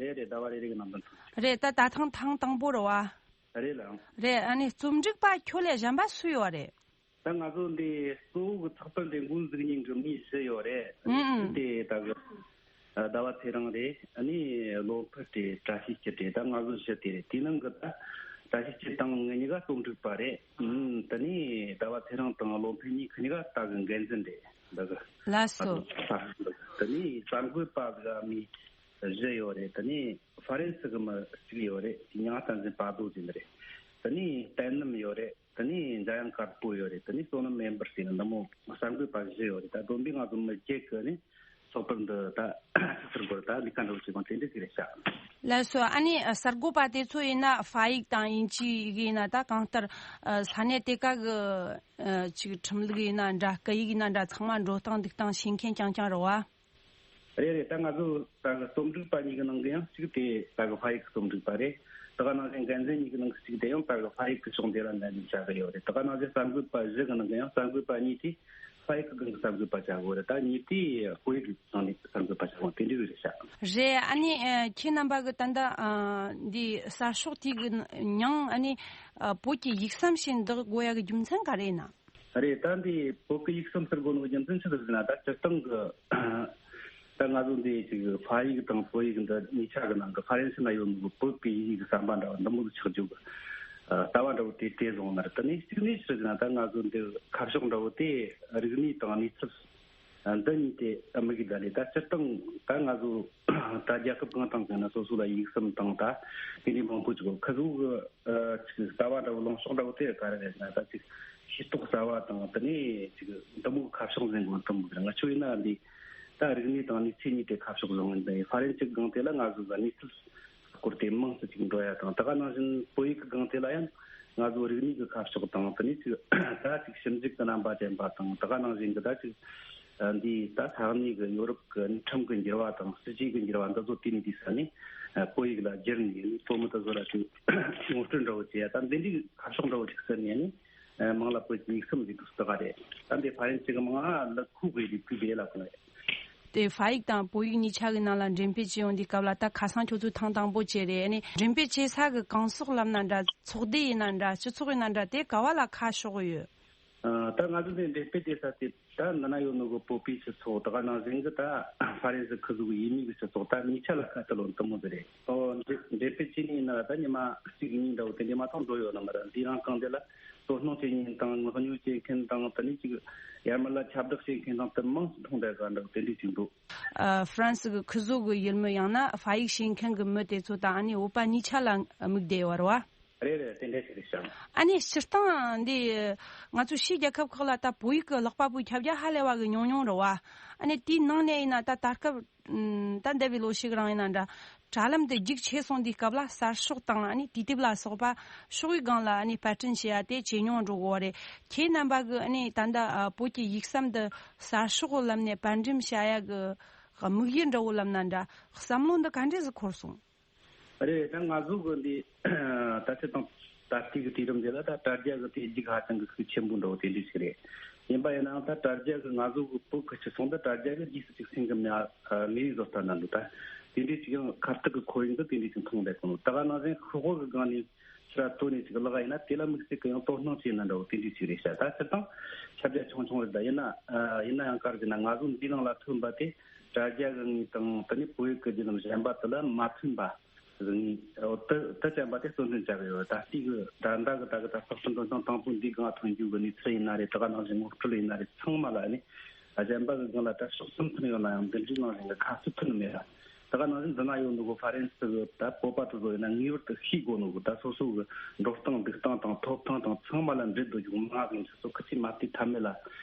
རེད་རེད། ཟླ་བ་རེ་རེ་གི་ནང་འདོན་ཐེངས་རེད། ད་ད་ཐེངས་ཐེངས་དང་པོ་རེད་བ། རེད་ལ། རེད། ཨ་ནི་རྩོམ་སྒྲིག་པ་ཁྱོད་ལས་གཞན་པ་སུ་ཡོད་རེད། ད་ང་ཚོ་འདི་གཙོ་བོ་གི་ཚགས་པར་འདི་འགོ་འཛུགས་མཁན་གྱི་མི་བཞི་ཡོད་རེད། ཨུ་ཨུ། དེ་ད་གི་ཟླ་བ་ཚེ་རིང་རེད། ཨ་ནི་བློ་འཕེལ་རེད། བཀྲ་ཤིས་སྐྱིད་རེད། ད་ང་ཚོ་བཞི་དེ་རེད། དེའི་ནང་གི་ད་བཀྲ་ཤིས་སྐྱིད་དང་ངེད་གཉིས་ཀ་རྩོམ་སྒྲིག་པ་རེད། ཨུ། དེ་ནས་ཟླ་བ་ཚེ་རིང་དང་བློ་འཕེལ་གཉིས་ཁི་གཉིས་ཀ་ད་གི་འགན་འཛིན་རེད། ད་གི་ལགས་སོ། དེ་ནས་གསར་འགོད་པ་གི་མི་བཞི་ཡོད་རེད། དེ་ནས་ ཧྥ་རན་སི་གི་མི་གཅིག་ཡོད་རེད། དེ་མྱིང་ང་བསྟན་འཛིན་དཔའ་རྡོ་ཟེར་ནི་རེད། དེ་ནས་བསྟན་རྣམ་ཡོད་རེད། དེ་ནས་འཇམ་དབྱངས་དཀར་པོ་ཡོད་རེད། དེ་ནས་བསོད་ནམས་སྨན་པ་ཟེར་ནི་འདི་མོ་གསར་འགོད་པ་བཞི་ཡོད་རེད། ད་བསྡོམས་པས་ང་ཚོ་མི་བརྒྱད་ཀྱི་ནི་ཚོགས་པར་འདི་ད་ཆི་ཟེར་དགོས་རེད། ད་ལས་ཀ་འགྲོ་བྱེད་ཀྱང་དེ་འདྲ་ཟིག་རེད་ཤག་ལགས་སོ། ཨ་ནི་གསར་འགོད་པ་དེ་ཚོ་ཡིན་ན་ཧྥ་ཡིག་དང་དབྱིན་ཇི་ཡིག་ཡིན་ན་ད་གང་ལྟར་ས་གནས་དེ་ག་གི་ཅིག་ཁྲིམས་ལུགས་ཡིན་ན་འདྲ། སྐད་ཡིག་ཡིན་ན་འདྲ། ཚང་མ་འགྲོ་སྟངས་འདུག་སྟངས་ཤེས་མཁན་རྐྱང་རྐྱང་རེད་བ། རེད་རེད། ད་ང་ཚོ་ད་གི་རྩོམ་སྒྲིག་པ་གཉིས་ཀྱི་ནང་གི་ཡང་གཅིག་དེ་ད་གི་ཧྥ་ཡིག་གི་རྩོམ་སྒྲིག་པ་རེད། ད་ག་ནང་བཞིན་འགན་འཛིན་གཉིས་ཀྱི་ནང་གི་གཅིག་དེ་ཡང་ད་གི་ཧྥ་ཡིག་གི་ཕྱོགས་འདི་ལ་འགན་འཛིན་བྱ་གི་ཡོད་རེད། ད་ག་ནང་བཞིན་གསར་འགོད་པ་བཞི་གི་ནང་གི་ཡང་གསར་འགོད་པ་གཉིས་དེ་ཧྥ་ཡིག་གི་སྒང་གི་གསར་འགོད་པ་བྱ་གི་ཡོད་རེད། ད་གཉིས་དེ་བོད་ཡིག་གི་སྒང་ནས་གསར་འགོད་པ་བྱ་གི་ཡོད། དེ་འདྲ་རེད་ཤག་རེད། ཨ་ནི་ཁྱེད་རྣམ་པ་གི་ད་ལྟ་འདི་གསར་ཤོག་དེ་གི་མྱིང་ཨ་ནི་བོད་ཀྱི་ཡིག་ཟམ་ཞེས་འདི་དགོས་ཡ་གི་རྒྱུ་མཚན་ག་རེ་ཡིན་ན། རེད། ད་འདི་བོད་ཀྱི་ཡིག་ཟམ་ཟེར་དགོས་ནོ་རྒྱུ་མཚན་ཆི་ཟིག་ཟེར་ན། ད་སྤྱིར་བཏང་གི་ད་ང་ཚོ་འདི་ཅིག་ཧྥ་ཡིག་དང་བོད་ཡིག་འདི་གཉིས་ཆ་གི་ནང་གི་ཧྥ་རན་སི་ན་ཡོད་ནོ་གི་བོད་པའི་ཡིག་གི་ཟམ་པ་འདྲ་བ་འདི་མོ་ཟིག་ཆགས་རྒྱུ་གི་ལྟ་བ་འདྲ་བོ་དེ་དེ་བཟུང་ནི་རེད། དེ་ནས་གཅིག་ནས་ཆི་ཟེར་ན། ད་ང་ཚོ་འདི་ཁ་ཕྱོགས་འདྲ་བོ་དེ་རིག་གནས་དང་གནས་ཚུལ་འདི་གཉིས་དེ་དམིགས་ཡུལ་ལ་རེད། ད་སྤྱིར་བཏང་ད་ང་ཚོ་ད་རྒྱལ་ཁབ་གང་དང་གང་ན་སོ་སོ་ལ་ཡིག་ཟམ་དང་ད་དེ་འདྲའི་མང་པོ་ཅིག་ཡོད། ཁི་ཚོ་གི་ཅིག་ལྟ་བ་འདྲ་བོ་ལངས་ཕྱོགས་འདྲ་བོ་དེ་ག་རེ་རེད་ཟེར་ན། ད་ཅིག་ཤེས་རྟོགས་གསར་བ་དང་དེ་ནས་ཅིག་འདི་མོ་གི་ཁ་ཕྱོགས་འཛིན་དགོས་དུམ་བུ་རེད། ང་ཆོ་ཡིན་ན་འདི་ད་རིག་གནས་དང་གནས་ཚུལ་གཉིས་དེ་ཁ་ཕྱོགས་བཟུང་ཡིན། ད་ཧྥ་རན་སི་གི་སྒང་དེ་ལ་ང་ཚོ་གི་གནས་ཚུལ་སྐོར་དེ་མང་སུ་ཅིག་འགྲོ་ཡ་དང་། ད་ག་ནང་བཞིན་བོད་ཡིག་གི་སྒང་དེ་ལ་ཡང་ང་ཚོ་རིག་གནས་ཀྱི་ཁ་ཕྱོགས་དང་དེ་ནས་ཅིག་ད་ཅིག་ཞིབ་འཇུག་གི་རྣམ་པ་ཅན་པ་དང་། ད་ག་ནང་བཞིན་གི་ད་ཅིག་འདི་ད་ས་གནས་ཀྱི་ཡོ་རོབ་ཀྱི་ཁྲིམས་ཀྱི་འགྱུར་བ་དང་སྲིད་ཇུས་ཀྱི་འགྱུར་བ་འདི་ཚོ་དེ་ནས་དེ་ས་ནས་བོད་ཡིག་ལ་བསྒྱུར་ནས་བོད་མི་དེ་ཚོ་ལ་ཅིག་ངོ་སྤྲོད་འདྲ་བོ་བྱེད་ཡ། ད་འདི་འདྲའི་ཁ་ཕྱོགས་འདྲ་བོ་ཅིག་ཟེར་ནས་ནི་མང་ལ་བོད་ཀྱི་ཡིག་ཟམ་ཟིག་ཏུ་བརྩི་ག་རེད། ད་འདི་ཧྥ་རན་སི་གི་མང་ལ་ཁུག་གི་རིགས་ཀྱི་དེ་ལ་ཁོ་རེད། དེ་ཧྥ་ཡིག་དང་བོད་ཡིག་གཉིས་ཆ་གི་ནང་ལ་འགྲེམས་སྤེལ་བྱེད་ཡོང་དུས་སྐབས་ལ་ད་ཁ་སང་ཁྱོད་ཚོས་ཐེངས་དང་པོ་བྱས་རེད། ཨ་ནི་འགྲེམས་སྤེལ་བྱེད་ས་གི་གང་ཟག་ལབ་ན་འདྲ། ཚོགས་སྡེ་ཡིན་ན་འདྲ། སྤྱི་ཚོགས་ཡིན་ན་འདྲ། དེ་ག་བ་ལ་ཁ་ཕྱོགས་ཡོད། ཨ། ད་ང་ཚོ་འདི་འགྲེམས་སྤེལ་བྱེད་ས་དེ་ད་འདི་ན་ཡོད་ནོ་གི་བོད་པའི་སྤྱི་ཚོགས། ད་ག་ནང་བཞིན་གི་ད་ཧྥ་རན་སི་ཁི་ཚོ་གི་ཡུལ་མི་གི་སྤྱི་ཚོགས། ད་གཉིས་ཆ་ལ་ཁ་གཏད་ལོ་འདི་མོ་ཟིག་རེད། ཨོ། འགྲེམས་འགྲེམས་སྤེལ་བྱེད་ནི་ཡིན་ན་ད་ཉི་མ་གཅིག་གཉིས་འདྲ་བོ་དེ་འདྲ་མ་གཏོགས་འགྲོ་ཡོད་ནི་མ་རེད། འདི་རང་གང་དེ་ལ་དོ་སྣང་བྱེད་མཁན་དང་མངགས་ཉོ་བྱེད་མཁན་དང་། དེ་ནས་ཅིག་ཡར་མར་ལ་ཁྱབ་བསྒྲགས་བྱེད་མཁན་དང་དེ་མང་སུ་མཐོང་བསྡད་ག་འདྲ་བོ་དེ་འདྲ་ཅིག་འདུག་ཨ། ཧྥ་རན་སི་གི་ཁི་ཚོ་གི་ཡུལ་མི་ཡང་ན་ཧྥ་ཡིག་ཤེས་མཁན་གི་མི་དེ་ཚོ་དང་ཨ་ནི་བོད་པ་གཉིས་ཆ་ལ་དམིགས་བསྡད་ཡོད་རེད་བ། རེད་རེད། དེ་འདྲ་ཞིག་རེད་ཤག་ཨ་ནི་སྤྱིར་བཏང་འདི་ང་ཚོ་ཕྱིའི་རྒྱལ་ཁབ་ཁག་ལ་ད་བོད་ཡིག་གི་ཀློག་པ་པོའི་ཁྱབ་རྒྱ་ཧ་ལས་པ་གི་ཉུང་ཉུང་རེད་བ། ཨ་ནི་དེའི་ནང་ནས་ཡིན་ན་ད་ད་སྐབས་ཨམ། ད་འདས་པའི་ལོ་ཞིག་རིང་ཡིན་ན་འདྲ། དྲ་ལམ་དེ་རྒྱུགས་ཆེ་སོང་དུས་སྐབས་ལ་གསར་ཤོག་དང་ཨ་ནི་དུས་དེབ་ལ་སོགས་པ་ཕྱོགས་ཡིག་སྒང་ལ་ཨ་ནི་པར་སྐྲུན་བྱེད་ཡ་དེ་ཇེ་ཉུང་འགྲོ་གི་ཡོད་རེད། ཁྱེད་རྣམ་པ་གི་ཨ་ནི་ད་ལྟ་ཨ། བོད་ཀྱི་ཡིག་ཟམ་འདི་གསར་ཤོག་ལམ་ནས་པར་འགྲེམས་བྱ་ཡ་གི་དམིགས་ཡུལ་འདྲ་བོ་ལབ་ན་འདྲ། བསམ་བློ་འདི་ག་འདྲས་སུ་འཁོར་སོང་། རེད། ད་ང་ཚོ་གི་འདི་ད་ཆ་དང་ད་ལྟའི་གི་དུས་རིམ་འདི་ལ་ད་དྲ་རྒྱ་གི་དེ་རྒྱུགས་ཧ་ཅང་གི་ཤུགས་ཆེན་པོ་འགྲོ་བ་དེ་འདྲ་ཞིག་རེད། ཡིན་པ་ཡིན་ནའང་ད་དྲ་རྒྱ་གི་ང་ཚོ་གི་བོད་གི་སྤྱི་ཚོགས་འདི་དྲ་རྒྱ་གི་རྗེས་སུ་ཅིག་སེང་གི་མེ་མེ་ཡི་བཟོ་ལྟ་ན་འདུག་ད་དེ་འདྲ་ཅིག་ཡང་ཁ་གཏད་གི་ཁོར་ཡུག་འདི་དེ་འདྲ་ཅིག་མཐོང་བསྡད་གོ་ནོ། ད་ག་ནང་བཞིན་ཤོག་བུ་གི་སྒང་ནས་ཕྱིར་ར་བཏོན་ནས་ཅིག་ལག་ཡིན་ན་དེ་ལ་དམིགས་བསལ་གི་ཡང་དོ་སྣང་བྱེད་ན་འདྲ་བོ་དེ་འདྲ་ཞིག་རེད་ཤག་ད་སྤྱིར་བཏང་ཁྱབ་རྒྱ་ཆུང་ཆུང་རེད། ད་ཡིན་ན་ཡིན་ན་ཡང་ག་རེ་ཟེར་ན་ང་ཚོ་འདི་ནང་ལ་ཐོན་པ་དེ་དྲ་རྒྱ་གི་ངོས་དང་དེ་ནས་བོད་ཡིག་གི་བརྒྱུད་ལམ་གཞན་པ་དེ་ལ་མ་ཐོན་པ་གི་ངོས་དེ་དེ་ཅན་པ་དེ་གཙོ་འཛིན་བྱ་གི་ཡོད། ད་ལྟའི་གི་ད་ལྟ་གི་ད་གི་ད་ལྷག་བསམ་འདོན་སྟངས་དང་པོ་འདི་སྒང་ཐོན་རྒྱུ་གི་གནས་ཚུལ་ཡིན་ན་རེད། ད་ག་ནང་བཞིན་ངོ་སྤྲོད་ཡིན་ན་རེད། ཚང་མ་ལ་ནི་གཞན་པ་གི་སྒང་ལ་ད་ཕྱོགས་གསུམ་ཐོན་ཡོད་ན་ཡང་འདི་འདྲའི་ནང་བཞིན་གི་ཁ་གསོ་ཐོན་མེད་ལ། ད་ག་ནང་བཞིན་འདི་ན་ཡོད་ནོ་གི་ཧྥ་རན་སི་གི་ད་བོད་པ་དེ་ཚོ་ཡིན་ན་ངེས་པར་དུ་ཤེས་དགོས་ནོ་གི་ད་སོ་སོ་གི་འགྲོ་སྟངས་འདུག་སྟངས་དང་ཐོབ་ཐང་དང་ཚང་མ་ལ་འབྲེལ་དུ་འཇུག་མ་གི་ཚོ་ཁི་ཆི་མ་བལྟས་ཐབས་མེད་ལ་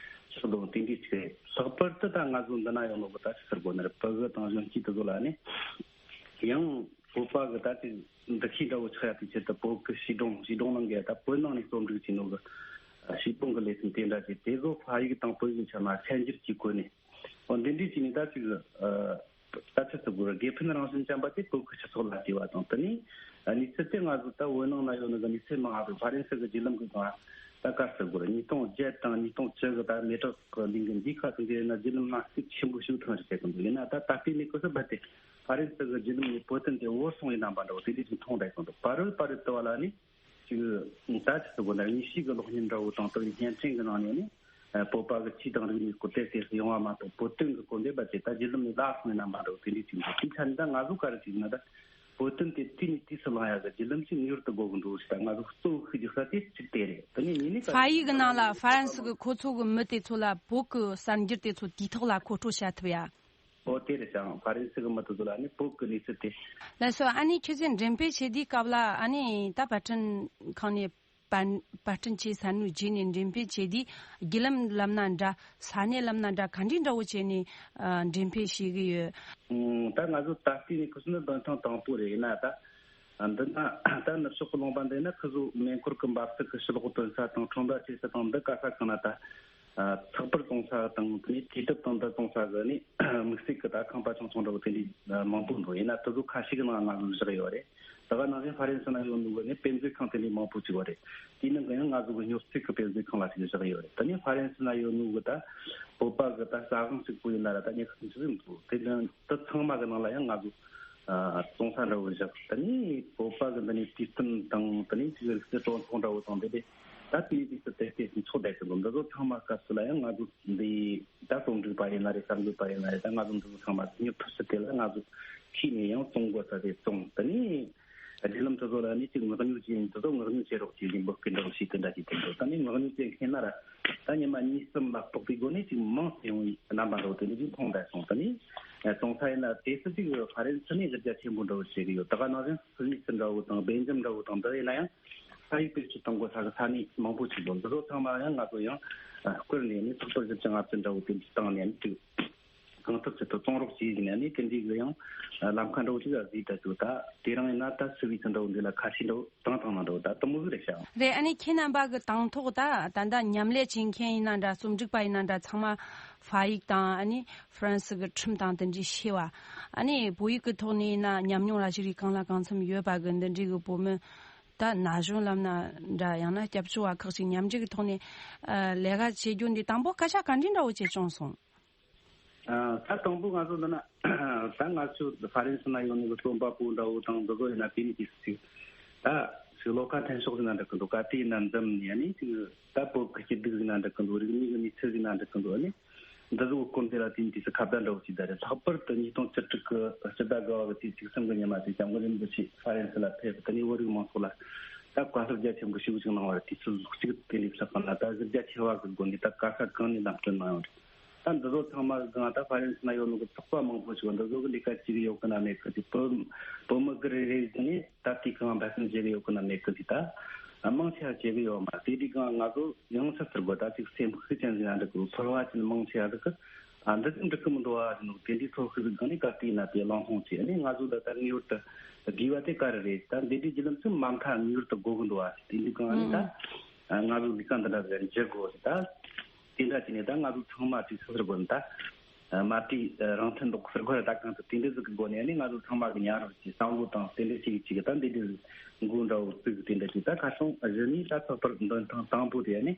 ཆགས་འདུག་དེ་འདྲའི་ཅིག་རེད། ལྷག་པར་དུ་ད་ང་ཚོ་འདི་ན་ཡོད་ནོ་གི་ད་ཅི་ཟེར་དགོས་ནི་རེད། ཕྲུ་གུ་དང་གཞོན་སྐྱེས་དེ་ཚོ་ལ་ནི་ཡང་བོད་པ་གི་ད་ཅིག་འདུ་ཤེས་འདྲ་བོ་ཆགས་ཡ་དེ་ཆེད་དུ་བོད་གི་བྱིས་སྒྲུང་བྱིས་སྒྲུང་ནང་གི་ད་བོད་ནང་ནས་རྩོམ་སྒྲིག་བྱས་ནོ་གི་བྱིས་སྒྲུང་གི་ལེ་ཚན་དེ་འདྲ་ཅིག་དེ་ཚོ་ཕ་ཡིག་དང་བོད་ཡིག་ཆ་ན་ཚད་འཇལ་གྱིས་གོ་ནས། འོ་འདི་འདྲའི་ཅིག་ནི་ད་ཅིག་ཨ། ད་ཆི་ཟེར་དགོས་རེད། དགེ་ཕན་རང་བཞིན་ཅན་པ་དེ་བོད་ཀྱི་སྤྱི་ཚོགས་ལ་བལྟས་པ་དང་། དེ་ནས་གནས་ཚུལ་དེ་ང་ཚོ་ད་བོད་ནང་ན་ཡོད་ནི་གི་གནས་ཚུལ་མང་ང་རེད། ཧྥ་རན་སི་གི་བརྒྱུད་ལམ་གི་སྒང་ད་ག་རེ་ཟེར་དགོས་རེད། ཉིས་སྟོང་བརྒྱད་དང་ཉིས་སྟོང་བཅུ་གི་ད་མེ་སྟག་གི་གླིང་གི་འདིའི་ཁ་ཐུག་དེ་ན་བརྒྱུད་ལམ་ནང་ཤུགས་ཆེན་པོ་ཞིག་ཐོན་རེ་བྱེད་གི་འདུག་ཡིན་ན་ད་ད་ལྟའི་གནས་སྐབས་སུ་རྦད་དེ་ཧྥ་རན་སི་གི་བརྒྱུད་ལམ་ནས་བོད་དོན་དེ་བོར་སོང་ཡིན་ནམ་པ་འདྲ་བོ་དེ་འདྲ་ཅིག་མཐོང་བསྡད་གི་འདུག་བར་རུ་བར་རུ་དུ་བ་ལ་ནི། ཅིག་ད་ཅི་ཟེར་དགོས་ན་དངོས་གཞི་གི་གློག་བརྙན་འདྲ་བོ་དང་དེ་བརྙན་འཕྲིན་གྱི་ནང་ནས་ནི་བོད་པ་གི་ཆོས་དང་རིག་གནས་སྐོར་དེ་དེ་ཡོང་བ་མ་གཏོགས་བོད་དོན་གྱི་སྐོར་འདི་རྦད་དེ་ད་བརྒྱུད་ལམ་ནས་བརླག་སོང་ན་མ་འགྲོ་དེ་འདྲའི་ཅིག་འདུག་དེའི་ཆ་ནས་ད་ང་ཚོ་ག་རེ་ཅིག་ན་ད་བོད་དོན་དེ་དུས་ནས་དུས་སུ་བླང་ཡག་གི་བརྒྱུད་ལམ་ཞིག་ངེས་པར་དུ་དགོས་གི་འདུག་ཞེས་ད་ང་ཚོ་གཙོ་བོ་ཤེས་རྒྱུ་ས་དེ་གཅིག་དེ་རེད། དེ་ནས་གཉིས་ནས་ད་ཧྥ་ཡིག་གི་ནང་ལ་ཧྥ་རན་སི་གི་ཁོ་ཚོ་གི་མི་དེ་ཚོ་ལ་བོད་གི་གསར་འགྱུར་དེ་ཚོ་དུས་ཐོག་ལ་མཁོ་སྤྲོད་བྱ་ཐུབ་ཡ། ཨོ་དེ་རེད་ཤག་ཕ་རན་སི་གི་མི་དེ་ཚོ་ལ་ནི་བོད་ཀྱི་གནས་ཚུལ་དེ། ལགས་སོ། ཨ་ནི་ཁྱེད་ཚོས་འགྲེམས་སྤེལ་བྱེད་དུས་སྐབས་ལ་ཨ་ནི་ད་པར་སྐྲུན་ཁང་ནས་པར་པར་སྐྲུན་བྱས་ཚར་ནས་རྗེས་ནས་འགྲེམས་སྤེལ་བྱེད་དུས་བརྒྱུད་ལམ་ལབ་ན་འདྲ། ས་གནས་ལབ་ན་འདྲ། ག་འདྲའི་འདྲ་བོ་བྱས་ནས་ཨ་འགྲེམས་སྤེལ་བྱེད་ཀྱི་ཡོད། ཨང་། ད་ང་ཚོ་ད་ལྟའི་གནས་སྐབས་སུ་ནི་འདོན་ཐེངས་དང་པོ་རེད། ཡིན་ན་ད་འདི་ན་ད་ནུབ་ཕྱོགས་ཀྱི་ལུང་པ་འདི་ན་ཁོ་ཚོ་མེ་འཁོར་གྱི་འབབ་ཚིགས་ཀྱི་ཕྱི་ལོགས་ཐོན་ས་དང་ཁྲོམ་ར་ཆེ་ས་དང་འདི་ག་ས་གང་ན་ད་ཚགས་པར་བཙོང་ས་དང་དེ་ནས་དུས་དེབ་དང་འདི་བཙོང་ས་གི་ནི་དམིགས་བསལ་གྱི་ད་ཁང་པ་ཆུང་ཆུང་འདྲ་བོ་དེ་འདྲའི་མང་པོ་འདུག་ཡིན་ན་དེ་ཚོ་ཁ་ཤས་ཀྱི་ནང་ང་ཚོ་བཞག་ཡོད་རེད། ད་ག་ནང་བཞིན་ཧྥ་རན་སི་ན་ཡོད་ནོ་གི་ནི་དཔེ་མཛོད་ཁང་དེ་འདྲའི་མང་པོ་ཅིག་ཡོད་རེད། དེའི་ནང་གི་ཡང་ང་ཚོ་གི་སྨྱོ་རྩིས་ཀྱི་དཔེ་མཛོད་ཁང་ལ་ཅིག་བཞག་ཡོད་རེད། ད་ནི་ཧྥ་རན་སི་ན་ཡོད་ནོ་གི་ད་བོད་པ་གི་ད་ཟ་ཁང་གཅིག་པུ་ཡིན་ན་ར་ད་ཉི་ཤུ་ཙམ་འདུག་དེ་ནི་ད་ཚང་མ་གི་ནང་ལ་ཡང་ང་ཚོ་ཨ་བཙོང་ས་འདྲ་བོ་བཞག་ད་ནི་བོད་པ་གི་འདི་ནས་དུས་གཏམ་དང་ད་ནི་ཅིག་རིག་རྩལ་སྤྲོ་ཚོགས་འདྲ་བོ་དང་དེ་དེ་ད་དེའི་དུས་སུ་དེ་སྐད་ཅིག་ཚོགས་བསྡད་ཀྱི་འདུག་འདི་ཚོ་ཚང་མ་སྐབས་སུ་ལ་ཡང་ང་ཚོ་འདི་ད་རྩོམ་སྒྲིག་པ་ཡིན་ན་རེད། གསར་འགོད་པ་ཡིན་ན་རེད། ད་ང་ཚོ་འདི་ཚོ་ཚང་མ་སྙོབ་ཐུབ་ས་དེ་ལ་ང་ཚོ་ཤེས་ནས་ཡང་བཙོང་དགོས་ས་དེ་བཙོང་། ད་ནི་བརྒྱུད་ལམ་དེ་ཚོ་ལ་ནི་ཅིག་མངགས་ཉོ་བྱས་ཡིན་དེ་ཚོ་མངགས་ཉོ་བྱེད་རོགས་བྱེད་ཀྱིན་འབོད་སྐུལ་འདྲ་བོ་ཞིག་དེ་འདྲ་ཞིག་དེ་འདྲ་ད་ནི་མངགས་ཉོ་བྱེད་མཁན་ན་ར་ད་ཉི་མ་གཉིས་གསུམ་ལ་གཏོགས་པའི་སྒོ་ནས་ཅིག་མང་ཆེ་ཡོང་བའི་རྣམ་པ་འདྲ་བོ་དེ་འདྲ་ཅིག་མཐོང་བསྡད་སོང་། ད་ནི་བཙོང་ས་ཡིན་ན་དེ་སུ་ཅིག་ཧྥ་རན་སི་ནས་གཞི་རྒྱ་ཆེན་པོ་འདྲ་བོ་བྱེད་ཀྱི་ཡོད། ད་ག་ནང་བཞིན་སུ་ཝི་སི་འདྲ་བོ་དང་སྦེལ་ཇམ་འདྲ་བོ་དང་འདི་ཡིན་ན་ཡང་ས་ཡིག་བེད་སྤྱོད་གཏོང་དགོས་ས་གི་ས་གནས་མང་པོ་ཅིག་འདུག་འདི་ཚོ་ཚང་མ་ཡང་ང་ཚོ་ཡང་བསྐུར་ནས་ནི་ཚགས་པར་བཞི་བཅུ་ལྔ་བཅུ་འདྲ་བོ་དེ་འདྲ་བཏང་ནས་ནི་ཅིག་གང་ཐུབ་ཅི་ཐུབ་གཏོང་རོགས་བྱས་ཟིན་ནས་ནི་དེ་འདྲའི་གི་ཡང་ལམ་ཁ་འདྲ་བོ་ཅིག་ལ་བཟོས་ད་ཅིག་ད་དེ་རིང་ཡིན་ན་ད་སུ་ཝི་སི་འདྲ་བོ་འདི་ལ་ཁ་ཤས་འདྲ་བོ་བཏང་བཏང་ན་འདྲ་བོ་ད་དུ་མོ་ཟིག་རེད་ཤག་རེད། ཨ་ནི་ཁྱེད་རྣམ་པ་གི་དང་ཐོག་ད་ད་ལྟ་མཉམ་ལས་བྱེད་མཁན་ཡིན་ན་འདྲ། རྩོམ་སྒྲིག་པ་ཡིན་ན་འདྲ། ཚང་མ་ཧྥ་ཡིག་དང་ཨ་ནི་ཧྥ་རན་སི་གི་ཁྲིམས་དང་དེ་འདྲའི་ཤེས་པ། ཨ་ནི་བོད་ཡིག་གི་ཐོག་ནས་ཡིན་ན་ཉམས་མྱོང་ར་ཞིག་རིགས་གང་ལ་གང་འཚམ་ཡོད་པ་གི་འདི་འདྲའི་གི་བོད་མི་ད་ན་གཞོན་ལབ་ན་འདྲ། ཡང་ན་སྐྱབས་བཅོལ་བ་ཁག་ཅིག་མཉམ་འབྲེལ་གི་ཐོག་ནས་ཨ་ལས་ཀ་བྱེད་རྒྱུ་འདི་དང་པོ་སྐད་ཆ་ག་འདྲའི་འདྲ་བོ་བྱས་བྱུང་སོང་། ཨ། ད་དང་པོ་ང་ཚོ་འདི་ན་ད་ང་ཚོ་ཧྥ་རན་སི་ན་ཡོད་ནི་གི་རྩོམ་པ་པོ་འདྲ་བོ་དང་འདི་ཚོ་ཡིན་ན་དེ་ནི་ཅིག་ཅིག་ད་ཅིག་བློ་ཁ་མཐུན་ཕྱོགས་ཟིན་ན་འགྲིག་གི་འདུག་ག་དེ་ཡིན་ན་འཛམ་ནས་ནི་ཅིག་ད་བོད་ཀྱི་སྐྱིད་སྡུག་ཟིན་ན་འགྲིག་གི་འདུག་རིག་གནས་ཀྱི་གནས་ཚུལ་ཟིན་ན་འགྲིག་གི་འདུག་ནི་འདི་ཚོ་གི་སྐོར་འདི་ལ་དེ་ནི་ཅིག་ཁ་བརྡ་འདྲ་བོ་ཅིག་ད་རེད། ལྷག་པར་དུ་ཉིས་སྟོང་བཅུ་དྲུག་གི་ཕྱི་ཟླ་དགུ་བ་གི་ཚེས་བཅུ་གསུམ་གི་ཉི་མ་དེ་སྐྱབས་མགོན་རིན་པོ་ཆེ་ཧྥ་རན་སི་ལ་ཕེབས་དེ་ནི་བོད་རིགས་མང་ཚོགས་ལ་ད་བཀའ་སློབ་རྒྱ་ཆེན་པོ་ཞེ་པོ་ཅིག་གནང་བ་རེད། དུས་ཚོད་ལོ་གཅིག་དེ་ལས་ཕྱག་གང་ལ་ད་གཞི་རྒྱ་ཆེ་བ་གི་སྒོ་ནས་ད་ག་ས་གང་ནས་ལམ་སྟོན་གནང་ཡོད་རེད། ད་འདི་ཚོ་ཚང་མ་གི་སྒང་ད་ཧྥ་རན་སི་ན་ཡོད་ནོ་གི་ཚོགས་པ་མང་པོ་ཞིག་འདི་ཚོ་གི་ལས་ཀ་བྱེད་གི་ཡོད་གི་ན་མེད་གི་དེ་བོད་བོད་མི་གི་རེ་རེ་བཞིན་ནས་ད་དེའི་སྒང་འབད་བརྩོན་བྱེད་གི་ཡོད་གི་ན་མེད་གི་དེ་ད་མང་ཆེ་བ་བྱེད་གི་ཡོད་མ་རེད། དེ་དུས་སྒང་ང་ཚོ་ཡང་སེ་ཟེར་དགོས་ད་ཅིག་སེམས་ཤུགས་ཅན་ཟིན་ན་འགྲིག་གི་ཚོར་བ་ཅན་མང་ཆེ་བ་ཟིག་གི་ཨ་འདི་ཙམ་འགྲིག་གི་མི་འདུག་བ་ཟེར་ནོ་དེ་འདྲའི་ཚོར་ཤུགས་ཟིག་སྒང་ནས་ག་དུས་ཡིན་ན་དེ་གླེང་སློང་བྱེད་ནས་ང་ཚོ་ད་ད་ངེས་པར་དུ་དགོས་པ་དེ་ག་རེ་རེད། ད་འདི་འདྲའི་བརྒྱུད་ལམ་ཚོ་མ་མཐའ་ངེས་པར་དུ་དགོས་གི་འདུག་བ་དེ་འདྲའི་སྒང་ནས་ད། ང་ཚོ་ལས་ཀ་འདི་འདྲ་ཟིག་འཇུག་དགོས་ཟེར་ད། དེ་འདྲ་བྱས་ནས་ད་ང་ཚོ་ཚང་མ་གཅིག་སོ་སོར་བགོས་ནས་ད། མ་བྲིས་རང་མཐུན་འདུག་ཟེར་དགོས་རེད། ད་གང་ཚོད་དེ་འདྲ་ཟིག་གི་སྒོ་ནས་ནི་ང་ཚོ་ཚང་མ་གི་མཉམ་རུབ་ཀྱིས་བསམ་བློ་དང་དེ་འདྲ་གཅིག་གཅིག་གི་ད་འདི་འདྲ་ཟིག་འགོ་འདྲ་བོ་བཙུགས་དེ་འདྲ་གཅིག་ད་ཁ་སང་གཞི་ནས་ད་ཚགས་པར་འདོན་ཐེངས་དང་པོ་དེ་ནི།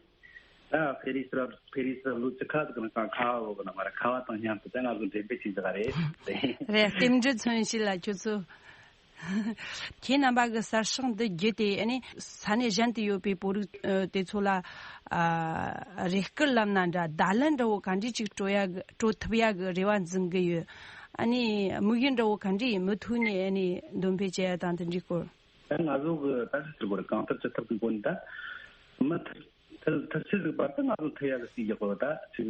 ད་ཕེ་རི་སི་ར་ཕེ་རི་སི་ར་ལོ་བཅུ་ཁ་ཟིག་ནང་ཁ་བ་བོ་གི་ནང་མ་ར་ཁ་བ་དང་མཉམ་དུ་ད་ང་ཚོ་འགྲེམས་སྤེལ་བྱས་ཟིག་རེད། རེད། རྟེན་འབྲེལ་མཚོན་བྱེད་ལ་ཁྱོད་ཚོ། ཁྱེད་རྣམ་པ་གི་གསར་ཤོག་འདི་བརྒྱུད་དེ་ཨ་ནི་ས་གནས་གཞན་དུ་ཡོད་པའི་བོད་རིགས་ཨ་དེ་ཚོ་ལ་ཨ་རེ་སྐུལ་ལབ་ན་འདྲ། བརྡ་ལན་འདྲ་བོ་ག་འདྲས་ཅིག་སྤྲོད་ཡ་གི་སྤྲོད་ཐུབ་ཡ་གི་རེ་བ་འཛིན་གི་ཡོད། ཨ་ནི་དམིགས་ཡུལ་འདྲ་བོ་ག་འདྲས་མུ་མཐུད་ནས་ཨ་ནི་འདོན་སྤེལ་བྱེད་ཡ་དང་དེ་འདྲའི་སྐོར། ད་ང་ཚོ་གི་ད་ཅི་ཟེར་དགོས་རེད། གང་ལྟར་ཅི་ཐུབ་ཀྱི་སྒོ་ནས་ད་མུ་མཐུད་ཐུབ་ཐུབ་ཆེ་ཟིག་བར་དུ་ང་ཚོ་ཐུབ་ཡ་གི་སྲིད་རྒྱག་གོ་ད་ཅིག་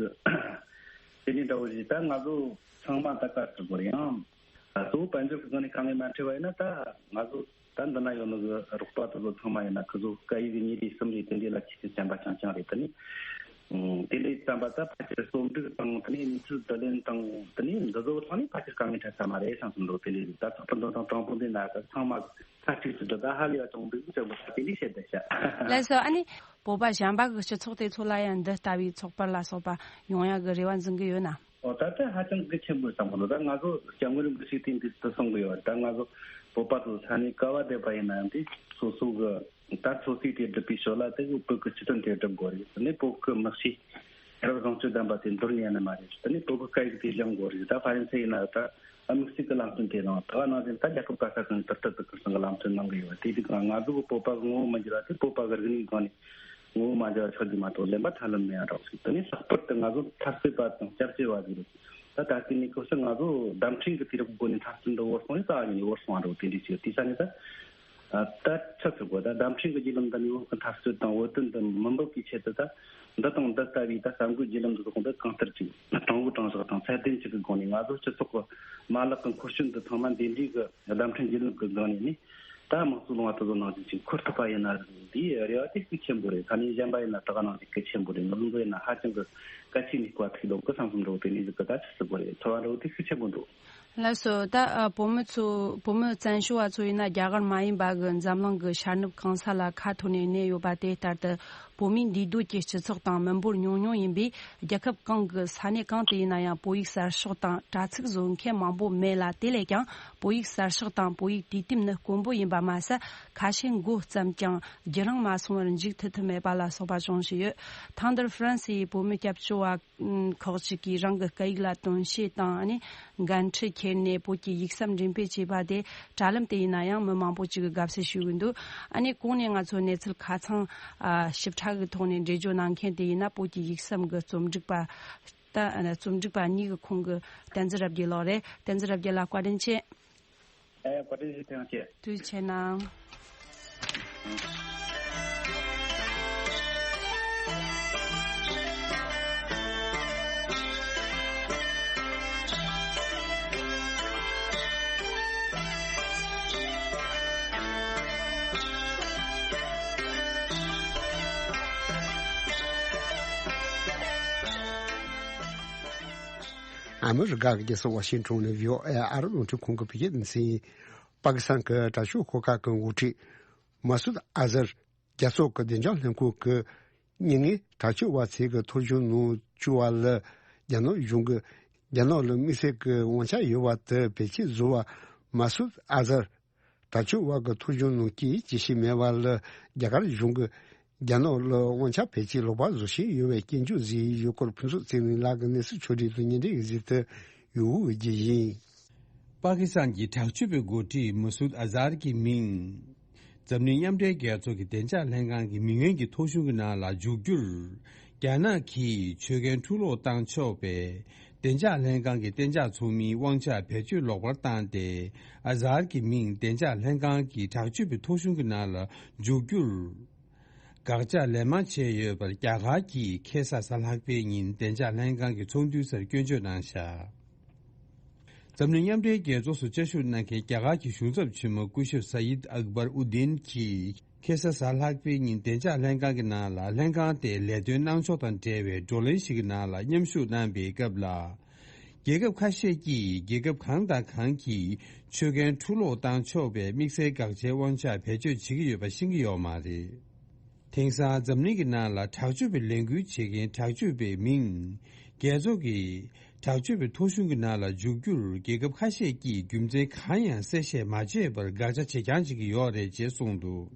དེ་འདྲའི་འདྲ་བོ་ཞིག་ད་ང་ཚོ་ཚང་མ་ད་ག་ཟེར་དགོས་རེད། ཡང་གཙོ་བོ་དཔལ་འབྱོར་གྱི་སྒང་ནས་དཀའ་ངལ་མ་འཕྲད་པ་ཡིན་ན་ད་ང་ཚོ་ད་འདི་ན་ཡོད་ནོ་གི་རོགས་པ་དེ་ཚོ་ཚང་མ་ཡིན་ན་ཁོ་ཚོ་སྐད་ཡིག་གི་གཉིས་རེ་གསུམ་རེ་དེ་འདྲའི་ལ་ཁྱད་ཆོས་ཅན་པ་རྐྱང་རྐྱང་རེད། དེ་ནི་དེ་འདྲའི་ཙམ་པ་ད་ཕལ་ཆེར་རྩོམ་སྒྲིག་དང་དེ་ནས་གནས་ཚུལ་བསྡུ་ལེན་དང་དེ་ནས་འདི་ཚོ་ཚང་ནི་ཕལ་ཆེར་དཀའ་ངལ་འཕྲད་ས་མ་རེད་བསམ་སོང་འདུག་དེ་ལས་ད་ཚགས་པར་འདོན་ཐེངས་དང་པོ་འདི་ན་ད་ཚང་མ་ས་ཁྲིག་ཏུ་འགྲོ་ད་ཧ་ལས་པ་ཅུང་འདུག་ཅེས་པོ་ད་དེ་ནི་བཤད་བསྡད་ཤག་ལགས་སོ། ཨ་ནི་བོད་པ་གཞན་པ་གི་སྤྱི་ཚོགས་དེ་ཚོ་ལ་ཡང་འདི་ལྟ་བུའི་ཚོགས་པར་ལ་སོགས་པ་ཡོང་ཡ་གི་རེ་བ་འཛིན་གི་ཡོད་ན། ཨོ་ད་ལྟ་ཧ་ཅང་གལ་ཆེན་པོ་བསམ་གི་འདུག་ད་ང་ཚོ་སྐྱབས་མགོན་རིན་པོ་ཆེས་དེ་འདྲ་གསུང་གི་ཡོད་རེད། ད་ང་ཚོ་བོད་པ་ཚོ་ས་གནས་ག་བ་བསྡད་པ་ཡིན་ན་ཡང་དེ་སོ་སོ་གི་ད་འཚོ་ཚིས་དེ་སྒྲུབ་པའི་ཞོར་ལ་དེ་གི་བོད་ཀྱི་སྤྱི་དོན་དེ་སྒྲུབ་དགོས་རེད། དེ་ནས་བོད་ཀྱི་མི་གཤིས་རབ་བཟང་སྤྱོད་ལྡན་པ་དེ་འདོར་ཉན་ནི་མ་རེད། དེ་ནས་བོད་ཀྱི་སྐད་ཡིག་དེ་སྦྱང་དགོས་རེད། ད་ཧྥ་རན་སི་ཡིན་ན་ད་དམིགས་བསལ་གྱི་ལམ་སྟོན་དེ་དང་ད་ག་ནང་བཞིན་ད་རྒྱལ་ཁབ་ག་ས་གང་ནས་ཏག་ཏག་ཏག་ཏག་སང་གི་ལམ་སྟོན་གནང་གི་ཡོད་རེད། དེ་དུས་ཀྱང་ང་ཚོ་གི་བོད་པ་གི་ངོ་བོ་མ་འགྱུར་བ་དེ་བོད་པ་གི་རིག་གནས་སྒང་ནས་ངོ་བོ་མ་འགྱུར་བ་ཆགས་རྒྱུ་མ་གཏོགས་གཞན་པ་ཐབས་ལམ་མེད་ཡ་འདྲ་བོ་ཞིག་དེ་ནས་ལྷག་པར་དུ་ང་ཚོ་འཐབ་རྩོད་པ་དང་སྐྱབས་བཅོལ་བ་ཟིག་རེད། ད་ད་ལྟའི་གནས་སྐབས་སུ་ང་ཚོ་བརྡ་འཕྲིན་གྱི་དུས་རབས་སྒོ་ནས་འཐབ་རྩོད་འདི་བོར་སོང་ནས་ད་ཨ་ནི་བོར་སོང་བ་འདྲ་བོ་དེ་འདྲ་ཞིག་དེ་ས་ནས་ད་ ད་ཆ་ཚིག་གོ་ད་བརྡ་འཕྲིན་གྱི་བརྒྱུད་ལམ་དང་ནུས་ཤུགས་ཀྱི་འཐབ་རྩོད་དང་བོད་དོན་དུ་མི་འབབ་པའི་ཆེད་དུ། ད་འདི་དང་འདི་ལྟ་བུའི་ད་གསར་འགོད་བརྒྱུད་ལམ་འདི་ཚོ་འདི་གང་ལྟར་ཅིག་དྲང་བོ་དྲང་བཞག་དང་ཚད་ལྡན་ཅིག་གི་སྒོ་ནས། ང་ཚོ་སྤྱི་ཚོགས་ཀྱི་མ་ལག་གི་འཁོར་སྐྱོད་འདི་ཚང་མ་འདི་འདྲའི་གི་བརྡ་འཕྲིན་བརྒྱུད་ལམ་གྱི་སྒང་ནས་ནི། ད་དམངས་གཙོའི་ལུང་བ་དེ་ཚོ་ནང་བཞིན་ཅིག་འཁོར་ཐུབ་པ་ཡིན་ན། འདིའི་རེ་བ་དེ་ཤུགས་ཆེན་པོ་རེད། ད་ནི་གཞན་པ་ཡིན་ན་ད་ག་ནང་བཞིན་གལ་ཆེན་པོ་རེད། མི་ལུང་པ་ཡིན་ན་ཧ་ཅང་གི་གལ་ཆེའི་ནུས་པ་ཐུག་ལོག་གི་བསམ་བསམ་འདྲ་བོ་དེ་ནི་ཟིག་གི་ད་ཆི་ཟིག་གོ་རེད། ཚོར་བ་འདྲ་བོ་དེ་ཤུགས་ཆེན་པོ་འདུག། ལགས་སོ། ད་ཨ་བོད་མི་ཚོ་བོད་མི་བཙན་བྱོལ་བ་ཚོ་ཡིན་ན། རྒྱ་གར་མ་ཡིན་པ་གི་འཛམ་གླིང་གི་ཤར་ནུབ་གང་ས་ལ་ཁ་འཐོར་ནས་གནས་ཡོད་པ་དེ་ལྟར་དུ། བོད་མིའི་འདུས་སྡོད་ཀྱི་སྤྱི་ཚོགས་དང་མི་འབོར་ཉུང་ཉུང་ཡིན་པས། རྒྱལ་ཁབ་གང་གི་ས་གནས་གང་དུ་ཡིན་ན་ཡང་བོད་ཡིག་གསར་ཤོག་དང་དྲ་ཚིགས་བཟོ་མཁན་མང་པོ་མེད་ལ། དེ་ལས་ཀྱང་བོད་ཡིག་གསར་ཤོག་དང་བོད་ཡིག་དུས་དེབ་ནི་དཀོན་པོ་ཡིན་པ་མ་ཟད། ཁ་ཤས་མགོ་བརྩམས་ཀྱང་རྒྱུན་རིང་མ་སོང་བར་མཇུག་མཐུད་ཐུབ་མེད་པ་ལ་སོགས་པ་བྱུང་བཞིན་ཡོད། ཐེངས་འདིར་ཧྥ་རན་སིའི་བོད་མི་སྐྱབས་བཅོལ་བ་ཁག་ཅིག་གིས་རང་གི་སྐད་ཡིག་ལ་དོན་བྱེད་དང་། ཨ་ནི་འགན་འཁྲི་འཁྱེར་ནས་བོད་ཀྱི་ཡིག་ཟམ་འགྲེམས་སྤེལ་བྱས་པ་དེ། དྲ་ལམ་དུ་ཡིན་ན་ཡང་མི་མང་པོ་ཅིག་གིས་དགའ་བསུ་ཞུ་གི་འདུག། ཨ་ནི་གོང་ནས་ང་ཚོ་གནས་ཚུལ་ཁ་ཚང་ཨ་ཞིབ་ཕྲ་གི་ཐོག་ནས་འགྲེལ་བརྗོད་གནང་མཁན་དེ་ཡིན་ན། བོད་ཀྱི་ཡིག་ཟམ་གྱི་རྩོམ་སྒྲིག་པ། ད་ཨ་ནི་རྩོམ་སྒྲིག་པ་གཉིས་ཀྱི་ཁོངས་ཀྱི་བསྟན་འཛིན་རབ་རྒྱས་ལགས་རེད། བསྟན་འཛིན་རབ་རྒྱས་ལགས་བཀའ་དྲིན་ཆེ། ཨེ། བཀའ་དྲིན་ཆེ། ཐེངས་གཅིག། ཐུགས་རྗེ་ཆེ་གནང་། ཨ་མི་རི་ཀ་གི་རྒྱལ་ས་ཝ་ཤིང་ཊོན་ནས་བྷི་ཨོ་ཨེ་ཨ་རི་རླུང་འཕྲིན་ཁང་གི་བོད་སྐད་སྡེ་ཚན། པ་ཀི་སི་ཐན་གྱི་དྲག་སྤྱོད་ཤོག་ཁག་གི་འགོ་ཁྲིད་མ་སུད་ཨ་ཟར་རྒྱལ་ཚོགས་ཀྱི་བདེ་འཇགས་ལྷན་ཁང་གི་མྱི་ངན་དྲག་སྤྱོད་པ་ཚོས་ཀྱི་ཐོ་གཞུང་ནང་བཅུག་པ་ལ། རྒྱ་ནག་གཞུང་གིས་རྒྱ་ནག་ལ་དམིགས་བསལ་གྱི་དབང་ཆ་ཡོད་པ་དེ་བེད་སྤྱོད་བཟོ་བར། མ་སུད་ཨ་ཟར་དྲག་སྤྱོད་པ་གི་ཐོ་གཞུང་ནང་སྐད་ཅི་ཞིག་མེད་པ་ལ། རྒྱ་གར་གཞུང་གིས་རྒྱ་ནག་ལ་དབང་ཆ་བེད་སྤྱོད་ལོག་པ་བཟོ་བཞིན་ཡོད་པའི་སྐྱོན་བརྗོད་བཟོས་ཡོད་སྐོར། ཕུན་ཚོགས་ཚེ་རིང་ལགས་ཀྱི་གནས་ཚུལ་ཕྱོགས་སྒྲིག་དང་སྙན་སྒྲོན་གྱིས་གཟིགས་ཏེ་ཡོད་རྒྱུ་ཡིན། པ་ཀི་སི་ཐན་གྱི་དྲག་སྤྱོད་པའི་འགོ་ཁྲིད་མ་སུད་ཨ་ཟར་གྱི་མིང་འཛམ་གླིང་མཉམ་འབྲེལ་རྒྱལ་ཚོགས་ཀྱི་བདེ་འཇགས་ལྷན་ཁང་གི་མི་ངན་གྱི་ཐོ་གཞུང་གི་ནང་ལ་འཇུག་རྒྱུར། རྒྱ་ནག་གིས་ཆོད་གན་འཁྲུག་སློང་བཏང་ཆོག་པའི་བདེ་འཇགས་ལྷན་ཁང་གི་གཏན་འཇགས་ཚོགས་མིའི་དབང་ཆ་བེད་སྤྱོད་ལོག་པར་བཏང་སྟེ། ཨ་ཟར་གྱི་མིང་བདེ་འཇགས་ལྷན་ཁང་གི་དྲག་སྤྱོད་པའི་ཐོ་གཞུང་གི་ནང་ལ་འཇུག་རྒྱུར། དགག་བྱ་ལན་མང་བྱས་ཡོད་པར་རྒྱ་གར་གྱིས་ཁ་སང་གཟའ་ལྷག་པའི་ཉིན་བདེ་འཇགས་ལྷན་ཁང་གི་ཚོགས་འདུའི་སར་སྐྱོན་བརྗོད་གནང་བཞག། འཛམ་གླིང་མཉམ་འབྲེལ་རྒྱལ་ཚོགས་སུ་བཅའ་བཞུགས་གནང་མཁན་རྒྱ་གར་གྱི་གཞུང་ཚབ་ཆེན་མོ་སྐུ་ཞབས་ས་ཡིད་ཨག་བར་ཨུ་དིན་གྱིས། ཁ་སང་གཟའ་ལྷག་པའི་ཉིན་བདེ་འཇགས་ལྷན་ཁང་གི་ནང་ལ་ལྷན་ཁང་དེས་ལས་དོན་གནང་ཕྱོགས་དང་འབྲེལ་བའི་བགྲོ་གླེང་ཞིག་གི་ནང་ལ་མཉམ་ཞུགས་གནང་པའི་སྐབས་ལ། རྒྱལ་ཁབ་ཁ་ཤས་ཀྱིས་རྒྱལ་ཁབ་གང་དང་གང་གིས་ཆོད་གན་འཁྲུག་སློང་བཏང་ཆོག་པའི་དམིགས་བསལ་དགག་བྱའི་དབང་ཆ་བེད་སྤྱོད་བྱེད་ཀྱི་ཡོད་པ་ཤེས་ཀྱི་ཡོད་མ་རེད། དེང་སང་འཛམ་གླིང་གི་ནང་ལ་དྲག་སྤྱོད་པའི་ལས་འགུལ་བྱེད་མཁན་དྲག་སྤྱོད་པའི་མིང་། རྒྱལ་ཚོགས་ཀྱི་དྲག་སྤྱོད་པའི་ཐོ་གཞུང་གི་ནང་ལ་འཇུག་རྒྱུར་རྒྱལ་ཁབ་ཁ་ཤས་ཀྱིས་རྒྱུ་མཚན་གང་ཡང་གསལ་བཤད་མ་བྱས་པར་དགག་བྱ་བྱེད་རྐྱང་བྱེད་ཀྱི་ཡོད་རེད་ཅེས་གསུངས་འདུག།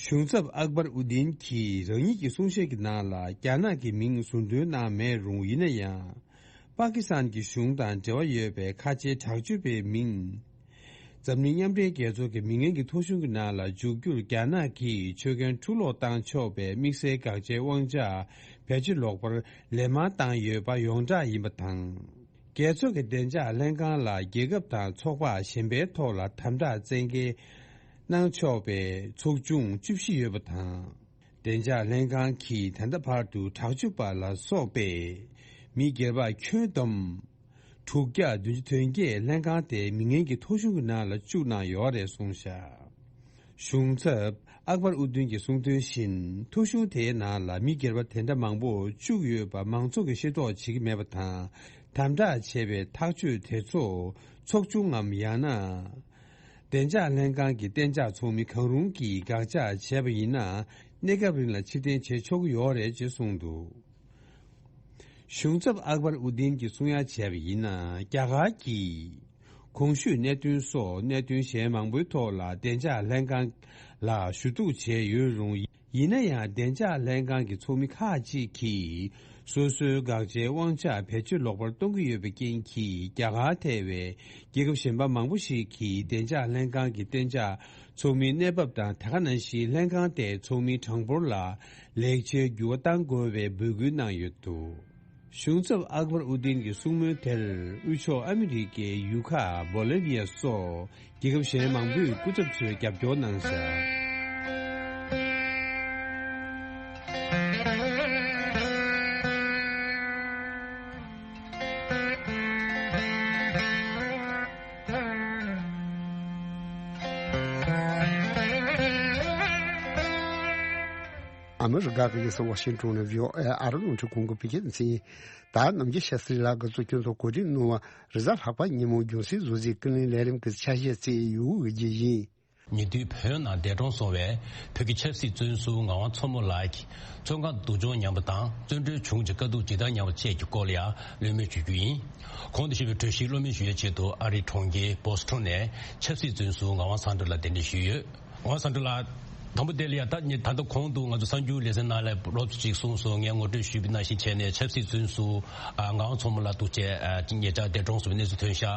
གཞུང་ཚབ་ཨག་བར་ཨུ་དིན་གྱིས་རང་ཉིད་ཀྱི་གསུང་བཤད་ཀྱི་ནང་ལ་རྒྱ་ནག་གི་མིང་ཟུར་འདོན་གནང་མེད་རུང་། ཡིན་ན་ཡང་། པ་ཀི་སི་ཐན་གྱི་གཞུང་དང་འབྲེལ་བ་ཡོད་པའི་ཁ་ཆེའི་དྲག་སྤྱོད་པའི་མིང་། འཛམ་གླིང་མཉམ་འབྲེལ་རྒྱལ་ཚོགས་ཀྱི་མི་ངན་གྱི་ཐོ་གཞུང་གི་ནང་ལ་འཇུག་རྒྱུར་རྒྱ་ནག་གིས་ཆོད་གན་འཁྲུག་སློང་བཏང་ཆོག་པའི་དམིགས་བསལ་དགག་བྱའི་དབང་ཆ་བེད་སྤྱོད་ལོག་པར་ལན་མང་བཏང་ཡོད་པ་ཡོངས་གྲགས་ཡིན་པ་དང་། རྒྱལ་ཚོགས་ཀྱི་བདེ་འཇགས་ལྷན་ཁང་ལ་རྒྱལ་ཁབ་དང་ཚོགས་པ་གཞན་པའི་ཐོག་ལ་དམ་དྲག་བཙན་འགེལ་གནང་ཆོག་པའི་ཚོགས་ཆུང་བཅུ་བཞི་ཡོད་པ་དང་། བདེ་འཇགས་ལྷན་ཁང་གིས་ད་ལྟ་བར་དུ་དྲག་སྤྱོད་པ་ལ་སོགས་པའི་མི་སྒེར་པ་ཁྱོན་བསྡོམས་དྲུག་བརྒྱ་བདུན་ཅུ་དོན་བརྒྱད་ལྷན་ཁང་དེའི་མི་ངན་གྱི་ཐོ་གཞུང་གི་ནང་ལ་བཅུག་གནང་ཡོད་རེད་གསུངས་བཞག། གཞུང་ཚབ་ཨག་བར་ཨུ་དུན་གྱིས་གསུངས་དོན་བཞིན། ཐོ་གཞུང་དེའི་ནང་ལ་མི་སྒེར་པ་དེ་འདྲ་མང་པོ་བཅུག་ཡོད་པ་མང་ཚོགས་ཀྱིས་ཤེས་རྟོགས་བྱེད་ཀྱི་མེད་པ་དང་། དམ་དྲག་བྱས་པའི་ཐག་གཅོད་དེ་ཚོ་ཚོགས་ཆུང་ངམ། ཡང་ན། བདེ་འཇགས་ལྷན་ཁང་གི་གཏན་འཇགས་ཚོགས་མི་གང་རུང་གིས་དགག་བྱ་བྱས་པ་ཡིན་ན། གནས་སྐབས་རིང་ལ་ཕྱིར་འཐེན་བྱེད་ཆོག་གི་ཡོད་རེད་ཅེས་གསུངས་འདུག། གཞུང་ཚབ་ཨག་བར་ཨུ་དིན་གྱིས་གསུང་ཡ་བྱས་པ་ཡིན་ན། རྒྱ་གར་གྱིས་གོང་ཞུས་གནད་དོན་སོགས་གནད་དོན་གཞན་མང་པོའི་ཐོག་ལ་བདེ་འཇགས་ལྷན་ཁང་ལ་ཞུ་གཏུག་བྱས་ཡོད་རུང་། ཡིན་ན་ཡང་། བདེ་འཇགས་ལྷན་ཁང་གི་ཚོགས་མི་ཁག་ཅིག་གིས་སོ་སོའི་དགག་བྱའི་དབང་ཆ་བེད་སྤྱོད་ལོག་པར་གཏོང་གི་ཡོད་པའི་རྐྱེན་གྱིས། རྒྱ་གར་ཐེ་བའི་རྒྱལ་ཁབ་གཞན་པ་མང་པོ་ཞིག་གིས་བདེ་འཇགས་ལྷན་ཁང་གི་གཏན་འཇགས་ཚོགས་མིའི་གནས་བབ་དང་། དེ་ག་ནང་བཞིན་ལྷན་ཁང་དེའི་ཚོགས་མིའི་གྲངས་འབོར་ལ་ལེགས་ཆའི་འགྱུར་བ་གཏང་དགོས་པའི་འབོད་སྐུལ་གནང་ཡོད་འདུག། གཞུང་ཚབ་ཨག་བར་ཨུ་ཏིན་གྱི་གསུང་མོལ་དེར་དབུས་ཕྱོགས་ཨ་མི་རི་ཀའི་ཡུ་ཁ་བོ་ལེ་བྷི་ཡ་སོགས་རྒྱལ་ཁབ་གཞན་མང་པོས་སྐུ་ཚབ་ཚོས་རྒྱབ་སྐྱོར་གནང་ཞག་ཨ་མི་རི་ཀ་གི་ཡུལ་ས་ཝ་ཤིང་ཏོན་ནས་བྷི་ཨོ་ཨེ་ཨ་རི་རླུང་འཕྲིན་ཁང་གི་བོད་སྐད་སྡེ་ཚན། ད་ནམ་རྒྱུན་ཤཱ་སྟྲི་ལགས་ཀྱིས་གཙོ་སྐྱོང་དུ་གོ་སྒྲིག་གནང་བ་རེས་གཟའ་ལྷག་པ་ཉིན་མོ་རྒྱང་སྲིང་བཟོ་རྩིས་ཀུན་གླེང་ལས་རིམ་གྱི་ཆ་ཤས་བཅས་ཡོང་གི་ཡིན། ཉེ་དུས་བོད་ནང་འདས་གྲོངས་སོང་བའི་བོད་ཀྱི་ཆབ་སྲིད་བཙོན་ཟུར་ངག་དབང་མཚོ་མོ་ལགས་ཀྱི་བཙོན་ཁང་སྡུག་སྦྱོང་ཉམས་པ་དང་བཙོན་གྲོལ་བྱུང་རྗེས་དཀའ་སྡུག་ཇི་ལྟར་མྱངས་པ་བཅས་ཀྱི་སྐོར་ལ་ཡང་བློ་མོས་ཞུ་རྒྱུ་ཡིན། གོང་དུ་ཞུས་པའི་གྲོས་གཞིར་བློ་མོས་ཞུ་ཡའི་ཆེད་དུ་ཨ་རིའི་གྲོང་ཁྱེར་བྷོ་སི་ཊོན་ནས་ཆབ་སྲིད་བཙོན་ཟུར་ངག་དབང་བསམ་གྲུབ་ལགས་གདན་འདྲེན་ཞུས་ཡོད། ངག་དབང་བསམ་གྲུབ་ལགས། དང་པོ་དེ་ལ་ཡང་ད་ནི་ད་ལྟ་གོང་དུ་ང་ཚོ་གསར་འགྱུར་ལེ་ཚན་ནང་ལ་རོབ་ཙམ་ཅིག་གསུངས་སོང་། ངས་ངོ་སྤྲོད་ཞུས་པ་ནང་བཞིན་བྱས་ནས་ཆབ་སྲིད་བཙོན་ཟུར་ཨ་ངག་དབང་མཚོ་མོ་ལགས་འདུག་བྱས་ཨ་ཉེ་ཆར་འདས་གྲོངས་སོང་བའི་གནས་ཚུལ་ཐོན་ཤག་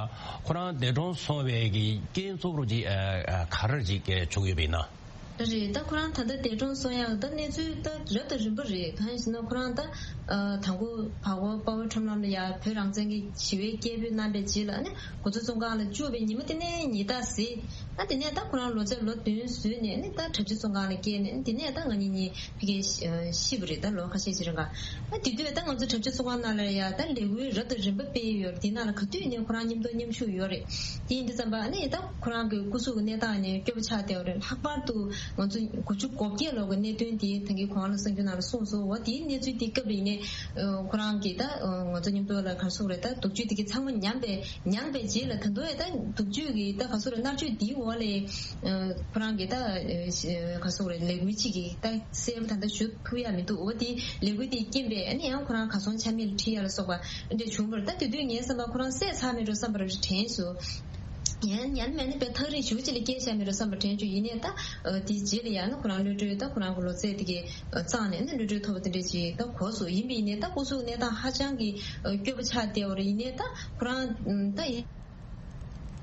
ཁོ་རང་འདས་གྲོངས་སོང་བའི་གི་རྐྱེན་གཙོ་བོ་ཅིག་ཨ་ཨ་ག་རེ་ཅིག་བྱུང་ཡོད་པ་ཡིན་ན། རེད། ད་ཁོ་རང་ད་ལྟ་འདས་གྲོངས་སོང་ཡག་ད་གནས་ཚུལ་ད་རབ་དང་རིམ་པ་རེད། གང་ཡིན་ཟེར་ན་ཁོ་རང་ད་ཨ་དང་པོ་བལ་པོ་དཔའ་བོའི་ཁྲོམ་ལམ་ལ་ཡ་བོད་རང་བཙན་གྱི་ཞི་བའི་སྐད་འབོད་གནང་པའི་རྗེས་ལ་ཨ་ནི་གོ་མཚོན་བཙོན་ཁང་ལ་བཅུག་པའི་ཉི་མ་དེ་ནས་ཉི་ཟླ་ཟད། ཨ་དེ་ནས་ད་ཁོ་རང་ལོ་ཚད་ལོ་བདུན་བཟོས་ནས་ནི་ད་གྲྭ་བཞི་བཙོན་ཁང་ལ་བསྐྱལ་ནས་དེ་ནས་ད་ང་གཉིས་གཉིས་ཕ་གིར་ཤི་བ་རེད། ད་ལོ་ཁ་ཤས་ཤིག་རིང་ག་ཨ་དེ་དུས་ད་ང་ཚོ་གྲྭ་བཞི་བཙོན་ཁང་ནང་ལ་ཡ་ད་ལས་འགུལ་རབ་དང་རིམ་པ་སྤེལ་ཡོད་རེད། དེ་ནང་ལ་ག་དུས་ནས་ཁོ་རང་མཉམ་དུ་མཉམ་ཞུགས་ཡོད་རེད། དེ་ཡིན་དུས་ཙམ་པ་ཨ་ནི་ད་ཁོ་རང་གི་སྐུ་གཟུགས་ཀྱི་གནས་སྟངས་ནི་སྐྱོ་པོ་ཆགས་བསྡད་ཡོད་རེད། ལྷག་པར་དུ་ང་ཚོ་དགུ་བཅུ་གོ་བརྒྱད་ལོ་གི་གནད་དོན་དེ་ད་གིན་གོང་ལ་གསར་འགྱུར་ནང་ལ་གསུངས་སོང་། འོ་དེའི་གནས་ཚུལ་དེ་སྐབས་ཡིན་ནས་ཁོ་རང་གིས་ད་ང་ཚོ་མཉམ་དུ་ལ་ག་རེ་ཟེར་དགོས་རེད། ད་སྡུག་སྦྱོང་དེ་གི་ཚང་མ་ཉམས་པའི་མྱངས་པའི་རྗེས་ལ་ད་དུང་ཡང་ད་སྡུག་སྦྱོང་གི་ད་ག་ཟེར་རེད། མནར་གཅོད་འདིའི་འོག་ལས་ཁོ་རང་གི་ད་ག་ཟེར་རེད། ལས་འགུལ་གཅིག་གི་ད་གསལ་པོ་ད་ལྟ་ཞུ་ཐུབ་ཡ་མི་འདུག་འོ་དེ་ལས་འགུལ་དེའི་རྐྱེན་པས་ཨ་ནི་ཡང་ཁོ་རང་གར་སོང་ཆ་མེད་ལ་ཁྲིད་ཡ་ལ་སོགས་པ་འདྲ་བྱུང་བར་ད་དེ་དུས་ངའི་བསམ་པ་ཁོ་རང་བསད་ཚར་མེད་འགྲོ་བསམ་པ་རེ་དྲན་སོང་། ཡང་ཡང་མིན་ན་དཔེ་ཐག་རིང་ཞེ་པོ་ཅིག་ལ་བསྐྱལ་བཞག་མེད་འགྲོ་བསམ་པ་དྲན་བྱུང་། ཡིན་ནའི་ད་དེའི་རྗེས་ལ་ཡང་ན་ཁོ་རང་གློད་གྲོལ་ད་ཁོ་རང་གི་ལོ་ཚད་དེ་གའི་གཙང་ནས་ནི་གློད་གྲོལ་ཐོབ་པ་དེ་འདྲ་ཅིག་ད་གོ་སོང་། ཡིན་པ་ཡིན་ནའི་ད་སྐུ་གཟུགས་གནས་སྟངས་ཧ་ཅང་གི་སྐྱོ་པོ་ཆགས་བསྡད་པ་རེད། ཡིན་ནའི་ད་ཁོ་རང་ད་ཡིན་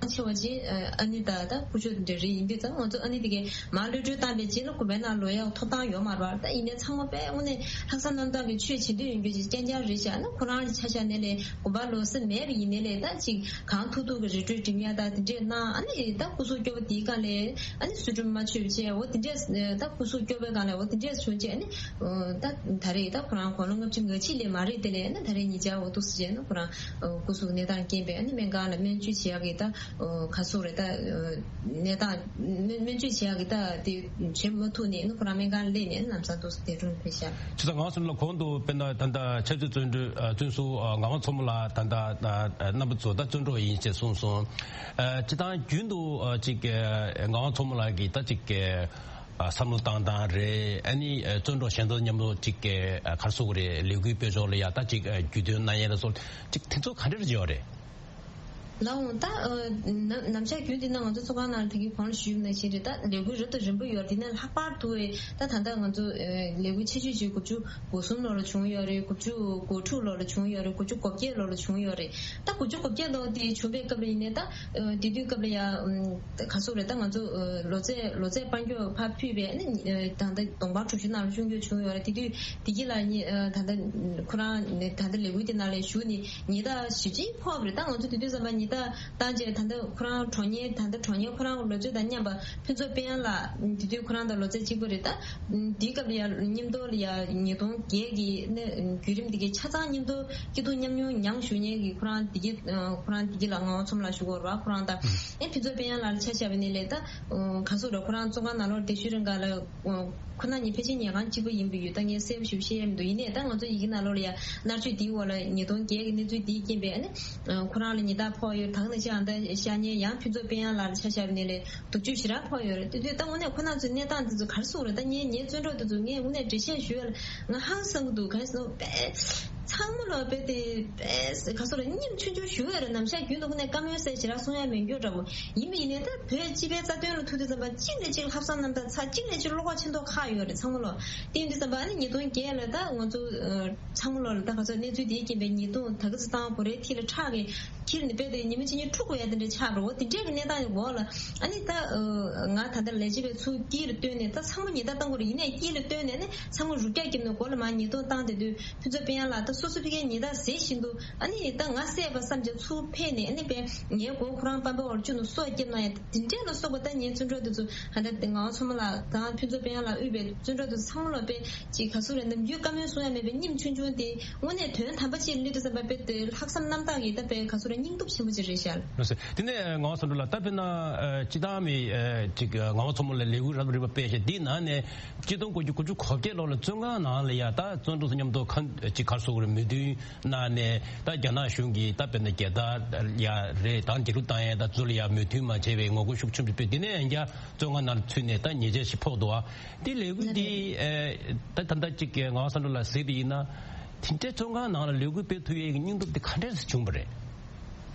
ཆེ་བ་ཅིག་ཨ་ནེ་ད་ད་སྐུ་ཞབས་དེ་འདྲ་རེད། ཡིན་དུས་ད་ང་ཚོ་ཨ་ནེ་དེ་གའི་མར་གློད་གྲོལ་བཏང་པའི་རྗེས་ལ་དགོན་པའི་ནང་ལོག་ཡག་ཐོབ་ཐང་ཡོད་མ་རེད་པ། ད་ཡིན་ནའི་ཚང་མ་དཔེ་དངོས་གནས་ལྷག་བསམ་རྣམ་དག་གི་ཆོས་བྱེད་འདོད་ཡོད་རྒྱུ་ཅིག་རྐྱང་རྐྱང་རེད་ཤག་ན་ཁོ་རང་ཆ་བཞག་ནས་ལས་དགོན་པ་ལོག་ས་མེད་པ་ཡིན་ནའི་ལས་ད་ཅིག་གང་ཐུབ་ཐུབ་ཀྱི་རི་ཁྲོད་འགྲིམ་ཡ་ད་དེ་འདྲས་གནང་། ཨ་ནི་ད་སྐུ་གཟུགས་སྐྱོ་པོ་དེའི་སྒང་ལས་ཨ་ནི་བསུ་སྒྲོམ་མ་མཆོད་པ་བྱས། འོ་དེ་འདྲས་ད་སྐུ་གཟུགས་སྐྱོ་པོའི་སྒང་ལས་འོ་དེ་འདྲས་བྱུང་རྗེས་ཨ་ནི་ད་ད་རེས་ད་ཁོ་རང་དགུང་ལོ་ལྔ་བཅུ་ང་གཅིག་ལས་མ་རེད། དེ་ལས་ཨ་ནི་ད་རེས་ཉིན་ཆར་འོ་འདུག་སེ་བྱས་ན་ཁོ་རང་སྐུ་གཟུགས་གནས་སྟངས་རྐྱེན་པས་ཨ་ནི་སྨན་ཁང་ལ་སྨན་བཅོས་བྱེད་ཡག་གི་ད་ག་ཟེར་རེད། ད་གནས་སྟངས་སྨན་བཅོས་བྱེད་ཡག་གི་ད་དེ་བྱེད་མ་ཐུབ་ནས་ཨ་ནི་ཁོ་རང་སྨན་ཁང་ལ་སླེབས་ནས་ཨ་ནི་ལམ་སང་འདུག་སེ་འདས་གྲོངས་ཕེབས་ཤག་བྱས་ཙང་ང་ཚོ་ལ་གོང་དུ་དཔེར་ན་ད་ལྟ་ཆབ་སྲིད་བཙོན་གྲོལ་བཙོན་ཟུར་ངག་དབང་མཚོ་མོ་ལགས་ད་ལྟ་རྣམ་པ་ཚོ་ད་བཙོན་གྲོགས་ཡིན་ཅེས་གསུངས་སོང་། སྤྱིར་བཏང་རྒྱུན་དུ་ཅིག་ངག་དབང་མཚོ་མོ་ལགས་ཀྱིས་ད་ཅིག་བསམ་བློ་བཏང་སྟངས་རེད། ཨ་ནི་བཙོན་གྲོགས་གཞན་དག་མཉམ་དུ་ཅིག་ག་རེ་ཟེར་དགོས་རེད། ལས་འགུལ་སྤེལ་ཕྱོགས་ལ་ཡ་ད་ཅིག་རྒྱུས་སྟོན་གནང་ཡས་ལ་སོགས་ཅིག་དེ་ཚོ་ག་འདྲ་བྱས་པ་རེད། ལགས་འོང་། ད་ནམ་ནམ་ཞག་རྒྱུན་དུ་ན་ང་ཚོ་ཚོགས་ཁང་ནང་ལ་ད་གིན་གོང་ལ་ཞུས་པ་ནང་བཞིན་རེད། ད་ལས་འགུལ་རབ་དང་རིམ་པ་ཡོད་རེད། དེ་ནས་ལྷག་པར་དུ་ད་ད་ལྟ་ང་ཚོ་ལས་འགུལ་ཆེ་ཤོས་ཅིག་དགུ་བཅུ་གོ་གསུམ་ལོ་ལ་བྱུང་ཡོད་རེད། དགུ་བཅུ་གོ་དྲུག་ལོ་ལ་བྱུང་ཡོད་རེད། དགུ་བཅུ་གོ་བརྒྱད་ལོ་ལ་བྱུང་ཡོད་རེད། ད་དགུ་བཅུ་གོ་བརྒྱད་ལོ་དེ་བྱུང་བའི་སྐབས་ལ་ཡིན་ནའི་ད་དེ་དུས་སྐབས་ལ་ཡ་ག་ཟེར་དགོས་རེད། ད་ང་ཚོ་ལོ་ཚད་ལོ་ཚད་དཔལ་འབྱོར་ཕར་ཕུད་པའི་ཨ་ནི་ད་ལྟ་གདོང་པ་གྲུ་བཞི་ནང་ལ་སྲུང་སྐྱོབ་བྱུང་ཡོད་རེད། དེ་དུས་དེ་གི་ལ་ད་ལྟ་ཁོ་རང་ད་ལྟ་ལས་འགུལ་དེ་ནང་ལ་ཞུགས་ནས་ཉིས་ཟླ་བཞི་བཅུ་ཕོག་པ་རེད། ད་ང་ཚོ་དེ་དུས་ཙམ་པ་ཉིས་ཟླ་བཏང་རྗེས་ད་ལྟ་ཁོ་རང་གྲོངས་མཁན་ད་ལྟ་གྲོངས་མཁན་ཁོ་རང་གི་ལོ་ཚོད་དང་མཉམ་པ་ཕུན་ཚོགས་དཔལ་དབྱངས་ལགས་དེ་དུས་ཁོ་རང་དང་ལོ་ཚད་གཅིག་པ་རེད། ད་དེའི་སྐབས་ལ་ཡ་མཉམ་དུ་ལ་ཡ་ཉིས་སྟོང་བརྒྱད་ཀྱི་ནས་བརྒྱུད་རིམ་དེ་གའི་ཆ་ཚང་མཉམ་དུ་སྐྱིད་སྡུག་མཉམ་མྱོང་མྱངས་བཞུགས་མཁན་གྱི་ཁོ་རང་དེ་གའི་ཁོ་རང་དེ་གའི་ལ་ངག་དབང་མཚོ་མོ་ལགས་ཞུ་གི་ཡོད་རེད་པ། ཁོ་རང་དང་ཨེ་ཕུན་ཚོགས་དཔལ་དབྱངས་ལགས་ལ་ཆ་བཞག་པ་ཡིན་ནའི་ལས་ད་ག་ཟེར་དགོས་རེད། ཁོ་རང་བཙོན་ཁང་ནང་ལོགས་བསྡད་ཤུལ་རིང་ག་ལ་ཁོ་རང་གཉིས་ཕལ་ཆེར་ཉལ་ཁང་གཅིག་པ་ཡིན་པ་ཡོད། ད་ངས་གསལ་པོ་ཞིག་བཤད་ཡ་མི་འདུག་ཡིན་ནའི་ད་ང་ཚོ་ཡི་གེ་ནང་ལོགས་ལ་ཡ་མནར་གཅོད་འདིའི་འོག་ལ་ཉིས་སྟོང་བརྒྱད་ཀྱི་གནས་ཚུལ་འདིའི་རྐྱེན་པས་ཨ་ནི་ཁོ་རང་ལ་ཉེན་བརྡ་ཕོག་ཡོད། ད་ག་ནང་བཞིན་ཨ་ད་ཤ་ཉེ་ཡང་ཕུན་ཚོགས་དཔལ་དབྱངས་ལགས་ལ་ཆ་བཞག་པ་ཡིན་ནའི་ལས་སྡུག་སྦྱོང་ཞེ་དྲག་ཕོག་ཡོད་རེད། དེ་དུས་ད་དངོས་གནས་ཁོ་རང་ཚོའི་གནས་སྟངས་འདི་ཚོ་ག་རེ་ཟེར་དགོས་རེད། ད་ངས་ངའི་བཙོན་གྲོགས་འདི་ཚོ་ངས་དངོས་གནས་འགྲེལ་བཤད་ཞུ་ཡ་ལ་ང་ཧང་སང་གི་འདུག་ག་རེ་ཟེར་ན་དཔེ་ཚང་མ་ལོ་དཔེ་དེ་དཔེ་ག་ཟེར་དགོས་རེད། སྙིང་ཆུང་ཆུང་ཞུ་ཡ་རེད། ནམ་ཞག་རྒྱུན་དུ་དངོས་གནས་བཀའ་མོལ་ཟེར་ཞེ་དྲག་གསུང་ཡ་མེད་རྒྱུ་འདྲ་པོ། ཡིན་པ་ཡིན་ནའི་ད་བོད་སྤྱི་པའི་རྩ་དོན་ལ་ཐུག་དུས་ཙམ་པ་གཅིག་ལས་གཅིག་ལྷག་བསམ་རྣམ་དག་ཚ། གཅིག་ལས་གཅིག་བློ་ཁོག་ཆེ་མདོག་ཁ་ཡོད་རེད་ཚང་མ་ལོ། དེ་ཡིན་དུས་ཙམ་པ་ཨ་ནི་ཉིས་སྟོང་བརྒྱད་ལ་ད་ང་ཚོ་ཚང་མ་ལོ་ལ་ད་ག་ཚོད་གནས་ཚུལ་དེའི་རྐྱེན་པས་ཉེས་རྡུང་ད་ག་ཚོད་བཏང་གོ་རེད། ཐིག་ལ་ཁྲག་གི་ ཁྱེར་ནས་དཔེ་དེ་ཉི་མ་གཅིག་གཉིས་འཁྲུག་དགོས་ཡ་དེ་འདྲ་ཆགས་འགྲོ། འོ་དེ་འདྲས་ཀྱི་གནས་སྟངས་ཡོད་གོ་ལ། ཨ་ནི་ད་ང་ད་ལྟ་ལས་བྱེད་པའི་ཚུར་དཀྱིལ་ལ་བཏོན་ནས་ད་ཚང་མ་ཉེས་རྡུང་བཏང་དགོས་རེད། ཡིན་ནའི་དཀྱིལ་ལ་བཏོན་ནས་ནི་ཚང་མ་རུབ་རྒྱག་བརྒྱབ་ནས་སྒོ་ལ་མར་ཉེས་རྡུང་བཏང་བསྡད་དུས། ཕུན་ཚོགས་དཔལ་དབྱངས་ལགས་ད་སོ་སོ་ཕ་གིའི་ཉེས་རྡུང་ཟེར་བཞིན་དུ། ཨ་ནི་ད་ང་བསད་པ་བསམ་བྱས་ཚུར་ཕེབས་ནས། ཨ་ནི་དཔེ་ངའི་མགོ་ཁོ་རང་པང་པའི་འོག་ལ་བཅུག་ནས་སོ་བརྒྱབ་གནང་ཡ་དེ་འདྲས་ལ་སོགས་པ། ད་ངའི་བཙོན་གྲོགས་དེ་ཚོ། ད་ལྟ་ངག་དབང་མཚོ་མོ་ལགས་དང་ཕུན་ཚོགས་དཔལ་དབྱངས་ལགས་དབུས་པའི་བཙོན་གྲོགས་དེ་ཚོ་ཚང་མ་ལ་དཔེ་ཅིག་ག་ཚོད་རེད། ནམ་རྒྱུན་བཀའ་མོལ་གསུང་ཡ་མེད་པའི་སྙིང་ཆུང་ཆུང་དེ། དངོས་གནས་དོན་དམ་པ་ཅིག་སླེབས་དུས་ཙམ་པ་དཔེ་དེ་ལྷག་བསམ་རྣམ་དག་གིས་ད་དཔེ་ག་ཚོད་རེད། སྙིང་སྟོབས་ཆེན་པོ་ཅིག་རེད་ཤག། ལགས་སོ། དེ་ནས་ངག་དབང་བསམ་གྲུབ་ལགས། ད་དཔེར་ན་ཨ་སྤྱིར་བཏང་མི་ཨ་ཅིག་ངག་དབང་མཚོ་མོ་ལགས་ལས་འགུལ་རབ་རིམ་པ་སྤེལ་བྱས། དེའི་ནང་ནས་གཅིག་སྟོང་དགུ་བརྒྱ་དགུ་བཅུ་གོ་བརྒྱད་ལོ་ལ་བཙོན་ཁང་ནང་ལ་ཡ་ད་བཙོན་གྲོགས་ཚོ་མཉམ་དུ་ཁ་ཅིག་ག་རེ་ཟེར་དགོས་རེད། མོས་མཐུན་གནང་ནས། ད་རྒྱ་ནག་གཞུང་གིས་ད་དཔེར་ན་རྒྱལ་དར་ཡ་རེད། ད་རྒྱལ་གླུ་བཏང་ཡ་ད་ཚུར་ལ་ཡ་མོས་མཐུན་མ་བྱས་པའི་ངོ་རྒོལ་ཤུགས་ཆེན་པོ་སྤེལ། དེ་ནས་ཡང་བསྐྱར་བཙོན་ཁང་ནང་ལ་ཚུད་ནས་ད་ཉེས་ཆད་ཞིག་ཕོག་འདུག་ཨ། དེ་ལས་འགུལ་འདི་ཨེ་ད་ད་ལྟ་ཅིག་ངག་དབང་བསམ་གྲུབ་ལགས་གཟིགས་པ་ཡིན་ན། དེ་འདྲའི་བཙོན་ཁང་ནང་ལ་ལས་འགུལ་སྤེལ་ཐུབ་ཡས་ཀྱི་སྙིང་སྟོབས་དེ་ག་འདྲས་སེ་བྱུང་བ་རེད།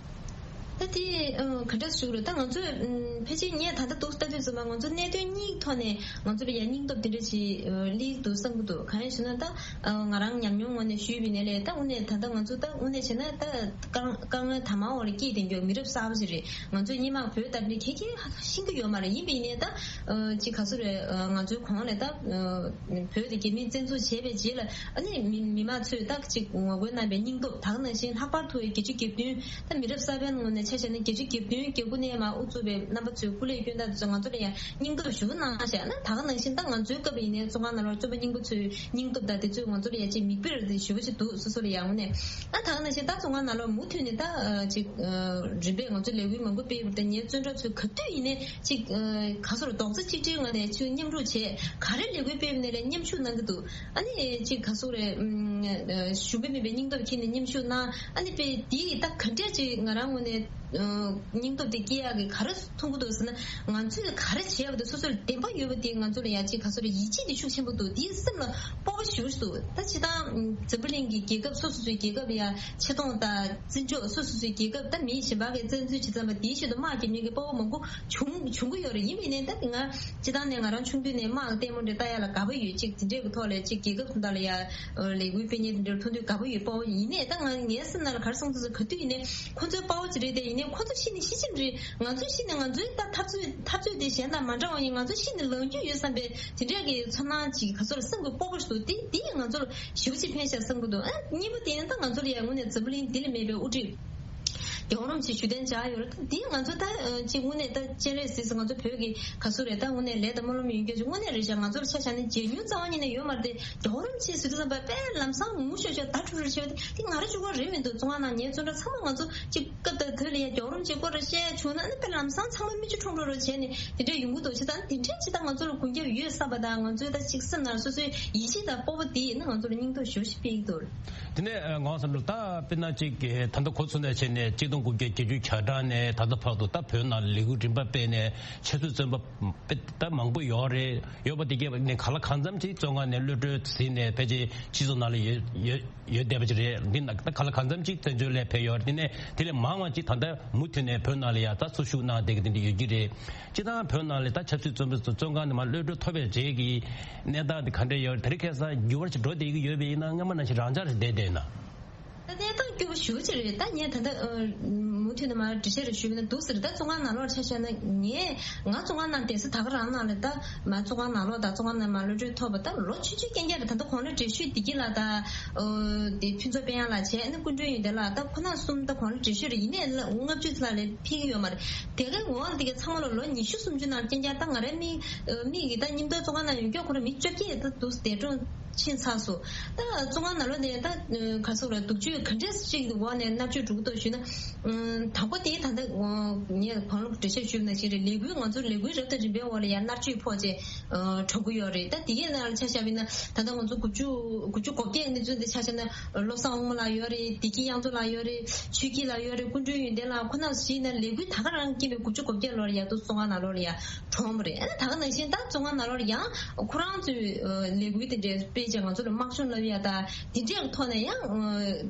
ད་དེ་ཨ་ག་འདྲས་སེ་བྱུང་རེད། ད་ང་ཚོས་ཨམ་ཕལ་ཆེར་ངས་ད་ལྟ་འདུག་ལྟ་དུས་ཙམ་པ། ང་ཚོ་གནད་དོན་གཉིས་ཐོག་ནས་ང་ཚོ་ལ་ཡ་སྙིང་སྟོབས་དེ་འདྲ་ཞིག་ཨ་སླེབས་འདུག་བསམ་གྱི་འདུག། གང་ཡིན་ཞེ་ན། ད་ཨ་ང་རང་ཉམས་མྱོང་ངོས་ནས་ཞུས་པ་ཡིན་ནའི་ལས། ད་དངོས་གནས་ད་ལྟ་ང་ཚོ་ད་དངོས་གནས་བྱས་ན་ད་དཀའ་དཀའ་ངལ་དྭངས་མ་འོག་ལ་སྐྱེས་བསྡད་མཁན་མི་རབས་གསར་པ་ཞིག་རེད། ང་ཚོས་སྔོན་མ་བོད་ལྟ་བུ་ག་གེ་ཧ་ཤེས་ཀྱི་ཡོད་མ་རེད། ཡིན་པ་ཡིན་ནའི་ད་ཨ་ཅིག་ག་ཚོད་རེད། ཨ་ང་ཚོའི་གོང་ལ་ད་ཨ་བོད་དེ་རྒྱ་མིས་བཙན་འཛུལ་བྱས་པའི་རྗེས་ལ། ཨ་ནི་མི་མི་མང་ཚོས་ད་ཅིག་ངོ་རྒོལ་གནང་བའི་སྙིང་སྟོབས། ད་ག་ནང་བཞིན་ལྷག་པར་དུ་བརྒྱད་ཅུ་གྱ་བདུན། ད་མི་རབས་གསར་པའི་ངོས་ནས་ཆ་བཞག་ན། བརྒྱད་ཅུ་གྱ་བདུན་གྱ་དགུ་ནས་མར་དབུ་བཙུགས་པའི་རྣམ་པ་ཚོས་སྐུ་ལས་བསྐྱོན་སྟངས་དེ་ཚོ་ང་ཚོ་ལ་ཡང་སྙིང་སྟོབས་ཞེ་པོ་གནང་བཞག་ན། ད་ག་ནང་བཞིན་ད་ང་ཚོའི་སྐབས་ཡིན་ནའི་བཙོན་ཁང་ནང་ལ་བཙོན་པ་རྙིང་པ་ཚོའི་སྙིང་སྟོབས་དང་དེ་ཚོས་ང་ཚོ་ལ་ཡང་ཅིག་མིག་དཔེར་དེ་ཞེ་པོ་ཅིག་འདུག། སོ་སོ་ལ་ཡང་། དངོས་གནས་ཨ་ད་ག་ནང་བཞིན་ད་བཙོན་ཁང་ནང་ལ་མུ་མཐུད་ནས་ད་ཨ་ཅིག་ཨ་རིམ་པས་ང་ཚོས་ལས་འགུལ་མང་པོ་སྤེལ་ཡོད་པ་དང་། ངའི་བཙོན་གྲོགས་ཚོས་ག་དུས་ཡིན་ནའི་ཅིག་ཨ་ག་ཚོད་རེད། རྡོག་རྩ་གཅིག་སྒྲིལ་ངང་ནས་ཅིག་མཉམ་རུབ་བྱས། ག་རེ་ལས་འགུལ་སྤེལ་ཡོད་ནའི་ལས་མཉམ་ཞུགས་གནང་གི་འདུག། ཨ་ནི་ཅིག་ག་ཚོད་རེད། ཨམ་ཞུམ་པ་མེད་པའི་སྙིང་སྟོབས་འཁྱེར་ནས་མཉམ་ཞུགས་གནང་། ཨ་ནི་དཔེ་དེ་ད་ག་འདྲས་ཅིག་ང་རང་ངོས་ནས་ཨ་སྙིང་སྟོབས་དེ་སྐྱེ་ཡག་གི་ག་རེ་མཐོང་གི་འདུག་ཟེར་ན། ང་ཚོས་ག་རེ་བྱས་པ་དེ་སོ་སོར་བདེན་པ་ཡོད་པ་དེ། ང་ཚོ་ལ་ཡང་ཅིག་ག་ཚོད་རེད། ཡིད་ཆེས་དེ་ཤུགས་ཆེན་པོ་འདུག། དེའི་སེམས་ལ་སྤོབས་པ་ཞེ་པོ་ཞིག་འདུག། ད་སྤྱིར་བཏང་འཛམ་བུ་གླིང་གི་རྒྱལ་ཁབ་སོ་སོ་སོའི་རྒྱལ་ཁབ་ཡ་ཆེ་མཐོང་དང་བརྩི་འཇོག། སོ་སོ་སོའི་རྒྱལ་ཁབ་ད་མི་གཞན་པ་གིས་བཙན་འཛུལ་བྱས་ཙམ་པ་དེའི་ཆེད་དུ་དམག་རྒྱག་མཁན་གྱི་དཔའ་བོ་མང་པོ་བྱུང་བྱུང་གི་ཡོད་རེད། ཡིན་པ་ཡིན་ནའི་ད་ང་སྤྱིར་བཏང་ནས་ང་རང་ཆུང་དུས་ནས་དམག་ལྟད་མོ་འདྲ་ལྟ་ཡག་ལ་དགའ་པོ་ཡོད། ཅིག་དེ་འདྲས་ཀྱི་ཐོག་ལ་ཅིག་རྒྱལ་ཁབ་དོན་དག་ལ་ཡ་ལས་འགུལ་སྤེལ་མཁན་དེ་འདྲ་མཐོང་དུས་དགའ་པོ་ཡོད། དཔའ་བོ་ཡིན་ནའི་ད་ང་ངའི་སེམས་ནང་ལ་ག་རེ་བསམ་སོང་ཟེར། ག་དུས་ཡིན་ནའི་ཁོ་ཚོའི་དཔའ་བོ་ཅིག་རེད་དེ། ཡིན་ནའི་ཁོ་ཚོ་ཤི་ནས་ཤི་ཕྱིན་རེད། ང་ཚོ་ཤི་ནས་ང་ཚོའི་ད་འཐབ་རྩོད་འཐབ་རྩོད་དེ་གཞན་དང་མ་འདྲ་བ་ཡིན། ང་ཚོ་ཤི་ནས་ལངས་རྒྱུ་ཡོད་བསམ་པའི་དེ་འདྲས་ཀྱི་ཚོར་སྣང་ཅིག་ག་ཚོད་ལ་སེམས་ཀྱི་སྤོབས་པ་ཞིག་འདུག། དེ་དེ་ཡིས་ང་ཚོར་ཞེ་པོ་ཅིག་ཕན་ཤག་བསམ་གྱི་འདུག། ཨ་གཉིས་པ་དེ་ནི་ད་ང་ཚོ་ལ་ཡང་དངོས་གནས་འཛམ་བུ་གླིང་འདི་ལ་མེད་པའི་དབུ་ཁྲིད་རྒྱལ་བ་རིན་པོ་ཆེ་ཞུ་གཏན་འཇགས་ཡོད་རེད། ད་འདི་ང་ཚོ་ད་ཨ་ཅིག་དངོས་གནས་ད་སྤྱན་རས་གཟིགས་སུ་ང་ཚོ་བོད་ཀྱི་ག་ཚོད་རེད། ད་དངོས་གནས་ལས་དང་སྨོན་ལམ་ཡོད་མཁན་ཅིག་དངོས་གནས་རེད་ཤག། ང་ཚོ་ལ་ཆ་བཞག་ན་མཇལ་མྱོང་རྩ་བ་ཉིད་ནས་ཡོད་མ་རེད་དེ། རྒྱལ་བ་རིན་པོ་ཆེ་ཟེར་དུས་ཙམ་པ་དཔེ་ལམ་སང་ངུ་ཤོར་ཤོར་དྭགས་ཁྲུག་ཁྲུག་བྱས་པ་དེ་དེ་ང་རང་གཅིག་པོ་རེད་མི་འདུག། བཙོན་ཁང་ནང་ངའི་བཙོན་གྲོགས་ཚང་མ་ང་ཚོ་གཅིག་སྐབས་དང་དུས་ལ་ཡ་རྒྱལ་བ་རིན་པོ་ཆེའི་སྐོར་རེ་བཤད་བྱུང་ན། ཨ་ནི་དཔེ་ལམ་སང་ཚང་མ་མིག་ཆུ་ཁྲོམ་ཁྲོམ་རེ་བྱས་ནས་དེ་འདྲས་ཡོང་གི་འདུག། བྱས་ཙང་དེ་འདྲས་ཅིག་ད་ང་ཚོ་ལ་སྒུག་རྒྱབ་ཡོད་བསམ་པ་དང་། ང་ཚོའི་ད་གཅིག་སེམས་ནང་སོ་སོའི་ཡིད་ཆེས་དང་སྤོབས་པ་དེ་ཡིན་ན་ང་ཚོ་ལ་སྙིང་སྟོབས་ཞེ་པོ་ཞིག་སྤེལ་གྱི་འདུག། དེ་ནས་ངག་དབང་བསམ་གྲུབ། ད་དཔེར་ན་ཅིག་ད་ལྟ་གོ་ཚོད་ནས་བྱས་ནས་གཅིག་སྟོང་དགུ་བརྒྱ་བརྒྱད་ཅུ་གྱ་གྲངས་ནས་ད་ལྟ་བར་དུ་ད་བོད་ནང་ལས་འགུལ་རིམ་པ་སྤེལ་ནས་ཆབ་སྲིད་བཙོན་པ་དཔེ་ད་མང་པོ་ཡོད་རེད། ཡོད་པ་དེ་གས་ནས་གང་ལ་གང་འཚམ་ཅིག་བཙོན་ཁང་ནས་གློད་གྲོལ་ཟིན་ནས་ཕལ་ཆེར་སྤྱི་ཚོགས་ནང་ལ་ཡོད་ཡོད་ཡོད་བསྡད་པ་ཅིག་རེད། འདི་ན་ད་གང་ལ་གང་འཚམ་ཅིག་བཙན་བྱོལ་ལ་ཕེབས་ཡོད་རེད། དེ་ནས་དེ་ལས་མང་བ་ཅིག་ད་ལྟ་མུ་མཐུད་ནས་བོད་ནང་ལ་ཡ་ད་འཚོ་བཞུགས་གནང་བསྡད་ཀྱི་དེ་འདྲ་ཡོད་ཀྱི་རེད། སྤྱིར་བཏང་བོད་ནང་ལ་ད་ཆབ་སྲིད་བཙོན་པ་ཚོ་བཙོན་ཁང་ནས་མར་གློད་གྲོལ་ཐོབ་པའི་རྗེས་ཀྱི་གནས་སྟངས་དེ་ག་འདྲ་ཡོད་རེད། དེ་རིང་ཁ་སང་འགྱུར་བ་ཅིག་འགྲོ་བསྡད་ཀྱི་ཡོད་པ་ཡིན་ན། སྔོན་མ་ནང་བཞིན་རང་འཇགས་རེ་བསྡད་བསྡད་ན། ད་གནས་སྟངས་སྐྱོ་པོ་ཞེ་པོ་ཅིག་རེད། ད་ངས་ད་ལྟ་ཨ་མུ་མཐུད་ནས་མར་འགྲེལ་བཤད་རེ་ཞུས་པ་ན་འདུག་ཟེར། ད་བཙོན་ཁང་ནང་ལོགས་ཆ་བཞག་ན། ངས་ང་བཙོན་ཁང་ནང་བསྡད་ས་ད་ག་རང་ནང་ལ། ད་མར་བཙོན་ཁང་ནང་ལོགས་དང་བཙོན་ཁང་ནང་མར་གློད་གྲོལ་ཐོབ་པ་ད་ལོ་ཆུང་ཆུང་རྐྱང་རྐྱང་རེད། ད་ལྟ་དགུང་ལོ་བགྲེས་ཤོས་བདེ་སྐྱིད་ལགས་དང་། ཨོ་དེ་ཕུན་ཚོགས་དཔལ་དབྱངས་ལགས་བྱས། ཨ་ནི་སྐུ་མགྲོན་ཡོན་ཏན་ལགས། ད་ཁོ་རྣམ་གསུམ་ད་དགུང་ལོ་བགྲེས་ཤོས་རེད། ཡིན་ནའི་ལ་ལྔ་བཅུ་ཙམ་ལས་ཕེབས་ཀྱི་ཡོད་མ་རེད། དེ་གའི་འོག་ལ་དེ་གའི་ཚང་མ་ལ་ལོ་ཉི་ཤུ་སུམ་ཅུ་ནང་རྐྱང་རྐྱང་། ད་ང་རའི་མིག་ཨ་མིག་གིས་ད་མཉམ་དུ་བཙོན་ཁང་ནང་ཡོད་མཁན་ཁོ་རང་མི་བཅོ་བརྒྱད་ད་འདུག་འདས་གྲོངས་ཕྱིན་ཚར་སོང་། ད་བཙོན་ཁང་ནང་ལོགས་ནས་ད་ག་ཚོད་རེད། སྡུག་སྤྱོད་ག་འདྲས་ཅིག་འོག་ནས་མནར་གཅོད་འགྲོ་གི་འདུག་ཞུས་ན། ཨམ་དང་པོ་དེ་ད་ལྟ་ངས་གོང་ལ་འགྲེལ་བཤད་ཞུས་པ་ནང་བཞིན་རེད། ལས་འགུལ་ང་ཚོ་ལས་འགུལ་རབ་དང་རིམ་པའི་འོག་ལ་ཡང་མནར་གཅོད་ཕོག་བྱས་ཨ་གྲོངས་ཀྱི་ཡོད་རེད། ད་དེ་གའི་ནང་ལ་ཆ་བཞག་པ་ཡིན་ན་ད་ལྟ་ང་ཚོ་དགུ་བཅུ་དགུ་བཅུ་གོ་བརྒྱད་གནས་ཚུལ་འདི་ཆ་བཞག་ན། བློ་བཟང་དབང་མོ་ལགས་ཡོད་རེད། བདེ་སྐྱིད་གཡང་འཛོམས་ལགས་ཡོད་རེད། ཆོས་སྐྱིད་ལགས་ཡོད་རེད། སྐུ་མགྲོན་ཡོན་ཏན་ལགས། ཁོ་རྣམ་གཞི་ཡིན་ན་ལས་འགུལ་ད་ག་རང་སྐྱེས་པའི་དགུ་བཅུ་གོ་བརྒྱད་ལོར་ཡ་ད་བཙོན་ཁང་ནང་ལོགས་ལ་ཡ་གྲོངས་པ་རེད། ཨ་ནི་ད་ག་ནང་བཞིན་ད་བཙོན་ཁང་ནང་ལོགས་ལ་ཡང་ཁོ་རང་ཚོའི་ཨ་ལས་འགུལ་དེ་འདྲའི་སྤེལ། ཅེས་ང་ཚོ་ལ་དམག་སྦྱོང་བསླབ་ཡ་དང་དེ་འདྲའི་ཐོག་ནས་ཡང་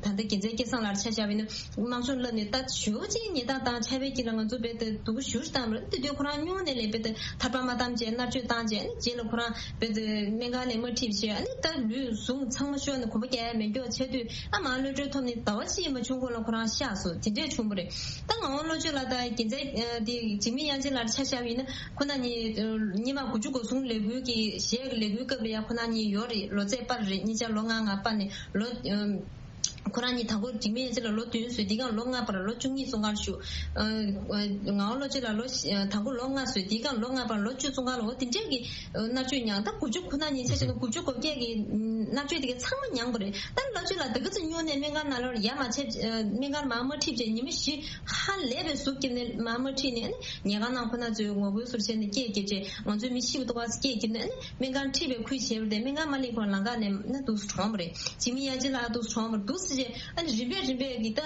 ད་ལྟ་རྒྱལ་མཚན་སྐལ་བཟང་ལགས་ཆ་བཞག་པ་ཡིན་ན་དམག་སྦྱོང་བསླབ་ནས་ད་ཞུ་ཅིག་ཉེས་རྡུང་དང་ཆབ་ཡ་གྱི་ལ་ང་ཚོ་དཔེ་དེ་སྡུག་པོ་ཞེ་པོ་ཅིག་བཏང་བ་རེད། དེ་དུས་ཁོ་རང་སྨྱོ་ནས་ལས་དཔེ་དེ་ཐར་པ་མ་བཏང་བྱས་མནར་གཅོད་བཏང་བྱས་ནས་རྗེས་ལ་ཁོ་རང་དཔེ་དེ་སྨན་ཁང་ནས་མ་ཁྲིད་བྱས་ཨ་ནི་ད་ལུས་ཟུངས་ཚང་མ་ཤོར་ནས་གོམ་པ་རྒྱག་ཡ་མེད་མཁན་ཆགས་དུས་ཨ་མར་གློད་གྲོལ་ཐོབ་ནས་ཟླ་བ་གཅིག་མ་བྱུང་གོང་ལ་ཁོ་རང་གཤགས་སོང་། དེ་འདྲས་བྱུང་བ་རེད། ད་ངག་དབང་བློ་གྲོས་ལགས་དང་རྒྱལ་མཚན་དེ་འཇིགས་མེད་དབྱངས་ཅན་ལགས་ཆ་བཞག་པ་ཡིན་ན། ཁོ་རང་གཉིས་སྔོན་མ་དགུ་བཅུ་གོ་གསུམ་ལས་འགུལ་གྱི་གཞས་ཀྱི་ལས་འགུལ་སྐབས་ལ་ཡང་ཁོ་རང་གཉིས་ཡོད་རེད། ལོ་ཚད་སྤར་རེད། གཉིས་ཆ་ལོ་ལྔ་ལྔ་སྤར་ནས་ལོ། ཁོ་རང་གཉིས་དང་པོ་འཇིགས་མེད་དབྱངས་ཅན་ལགས་ལོ་བདུན་བཟོས། དེའི་སྒང་ལོ་ལྔ་སྤར་ལོ་བཅུ་གཉིས་བཙོན་ཁང་བཞུགས། ངག་དབང་བློ་གྲོས་ལགས་ལོ་དང་པོ་ལོ་ལྔ་བཟོས། དེའི་སྒང་ལོ་ལྔ་སྤར་ལོ་བཅུ་བཙོན་ཁང་ལ། འོ་དེ་འདྲས་ཀྱི་མནར་གཅོད་མྱངས། ད་དགུ་བཅུ་ཁོ་རང་གཉིས་ཆ་བཞག་ན་དགུ་བཅུ་གོ་བརྒྱད་ཀྱི་མནར་གཅོད་དེ་ག་ཚང་མ་མྱངས་པ་རེད། ད་བློ་གྲོས་ལགས་ད་ག་ཚོད་སྨྱོ་ནས་སྨན་ཁང་ནང་ལོགས་ཡར་མར་ཆས་སྨན་ཁང་མར་མ་ཁྲིད་བྱས་ཉི་མ་བཞི་ཧ་ལས་པའི་ཟུག་བརྒྱབ་ནས་མར་མ་ཁྲིད་ནས་ཨ་ནི། ཉལ་ཁང་ནང་ཁོ་ན་ཚོས་ངོ་རྒོལ་སོགས་བྱས་ནས་སྐད་བརྒྱབ་རྗེས་ང་ཚོའི་མི་ཤི་བ་འདུག་པ་སྐད་བརྒྱབ་ནས་ཨ་ནི་སྨན་ཁང་ཁྲིད་པའི་ཁུལ་བྱས་པ་དེ་སྨན་ཁང་མ་སླེབས་གོང་ལམ་ཁ་ནས་ཨ་ནི་འདུག་སེ་གྲོངས་པ་རེད། འཇིགས་མེད་དབྱངས་ཅན་ལགས་འདུག་སེ་གྲོངས་པ་རེད། འདུག་སེ་བྱས་ཨ་ནི་རིམ་པས་རིམ་པས་ཀྱིས་ད་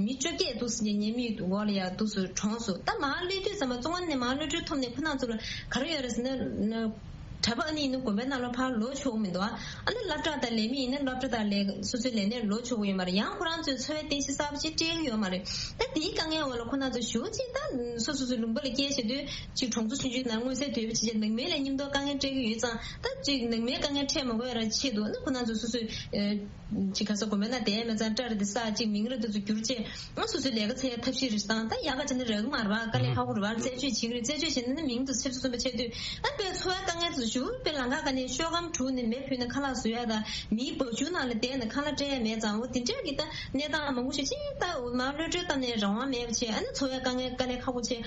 མི་བཅོ་བརྒྱད་འདུག་སེ་བྱས་ཉེས་མེད་འོག་ལ་ཡ་འདུག་སེ་གྲོངས་སོང་། ད་མར་གློད་དུས་ཙམ་པ་བཙོན་ཁང་ནས་མར་གློད་གྲོལ་ཐོབ་ནས་ཁོ་ན་ཚོ་ལ་ག་རེ་ཡོད་རེད་ཟེར་ན། གྲྭ་པ་ཨ་ནི་ཡིན་ན་དགོན་པའི་ནང་ལ་ཕར་ལོག་ཆོག་གི་མི་འདུག་ཨ། ཨ་ནི་སློབ་གྲྭ་དང་ལས་མི་ཡིན་ན་སློབ་གྲྭ་དང་ལས་སོ་སོའི་ལས་གནས་ལོག་ཆོག་གི་ཡོད་མ་རེད། ཡང་ཁོ་རང་ཚོའི་འཚོ་བའི་རྟེན་གཞི་གསར་པ་ཅིག་སྤྲད་ཀྱི་ཡོད་མ་རེད། ད་དེའི་དཀའ་ངལ་འོག་ལ་ཁོ་རང་ཚོ་ཞེ་པོ་ཅིག་ད་སོ་སོ་སོའི་ལུང་པ་ལ་སྐྱེལ་བྱེད་དུས་ཅིག་གྲོང་ཚོ་ཆུང་ཆུང་ནང་མངོན་གསལ་དོད་པོ་བྱེད་བྱེད་ནང་མི་ལ་མཉམ་དུ་དཀའ་ངལ་འཕྲད་ཀྱི་ཡོད་ཙང་། ད་ཅིག་ནང་མིའི་དཀའ་ངལ་འཕྲད་མ་དགོས་ཡ་ཆེད་དུ་ཨ་ནི་ཁོ་རང་ཚོ་སོ་སོའི་ཅིག་ག་ས་དགོན་པའི་ནང་བསྡད་མེད་ཙང་སྐྲ་རེ་དེ་བསགས། ཅིག་མིང་རེ་དེ་ཚོ་བསྒྱུར་བྱས། ང་སོ་སོའི་ལས་ཀ་འཚོལ་ཡ་ཐབས་ཤེས་རེ་བཏང་། ད་ཡག་ག་བྱས་ན་རག་གི་མ་རེད་པ། དཀའ་ལས་ཁག་པོ་རེད་པ། རྩད་གཅོད་བྱེད་ཀྱི་རེད། རྩད་གཅོད་བྱེད་ན་ནི་མིང་དུ་ཆབ་སྲིད་བཙོན་པ་ཆགས་དུས་ཨ་དཔེ་འཚོ་བའི་དཀའ་ངལ་དེ་ཚོ་ཞེ་པོ་དཔེ་ལམ་ཁ་སྒང་ནས་ཤོག་སྒམ་དྲུད་ནས་མེ་ཕུལ་ནས་ཁ་ལག་བཟོ་ཡ་དང་མིའི་སྦག་ཆུའི་ནང་ལ་བསྡད་ནས་ཁ་ལག་སྤྲད་ཡ་མེད་ཙང་། འོ་དེ་འདྲའི་གི་ད་གནས་སྟངས་མང་པོ་ཞིག་ཅིག་ད་མར་གློད་གྲོལ་བཏང་ནས་རང་དབང་མེད་པ་བྱས། ཨ་ནི་འཚོ་བའི་དཀའ་ངལ་དཀའ་ལས་ཁག་པོ་བྱས།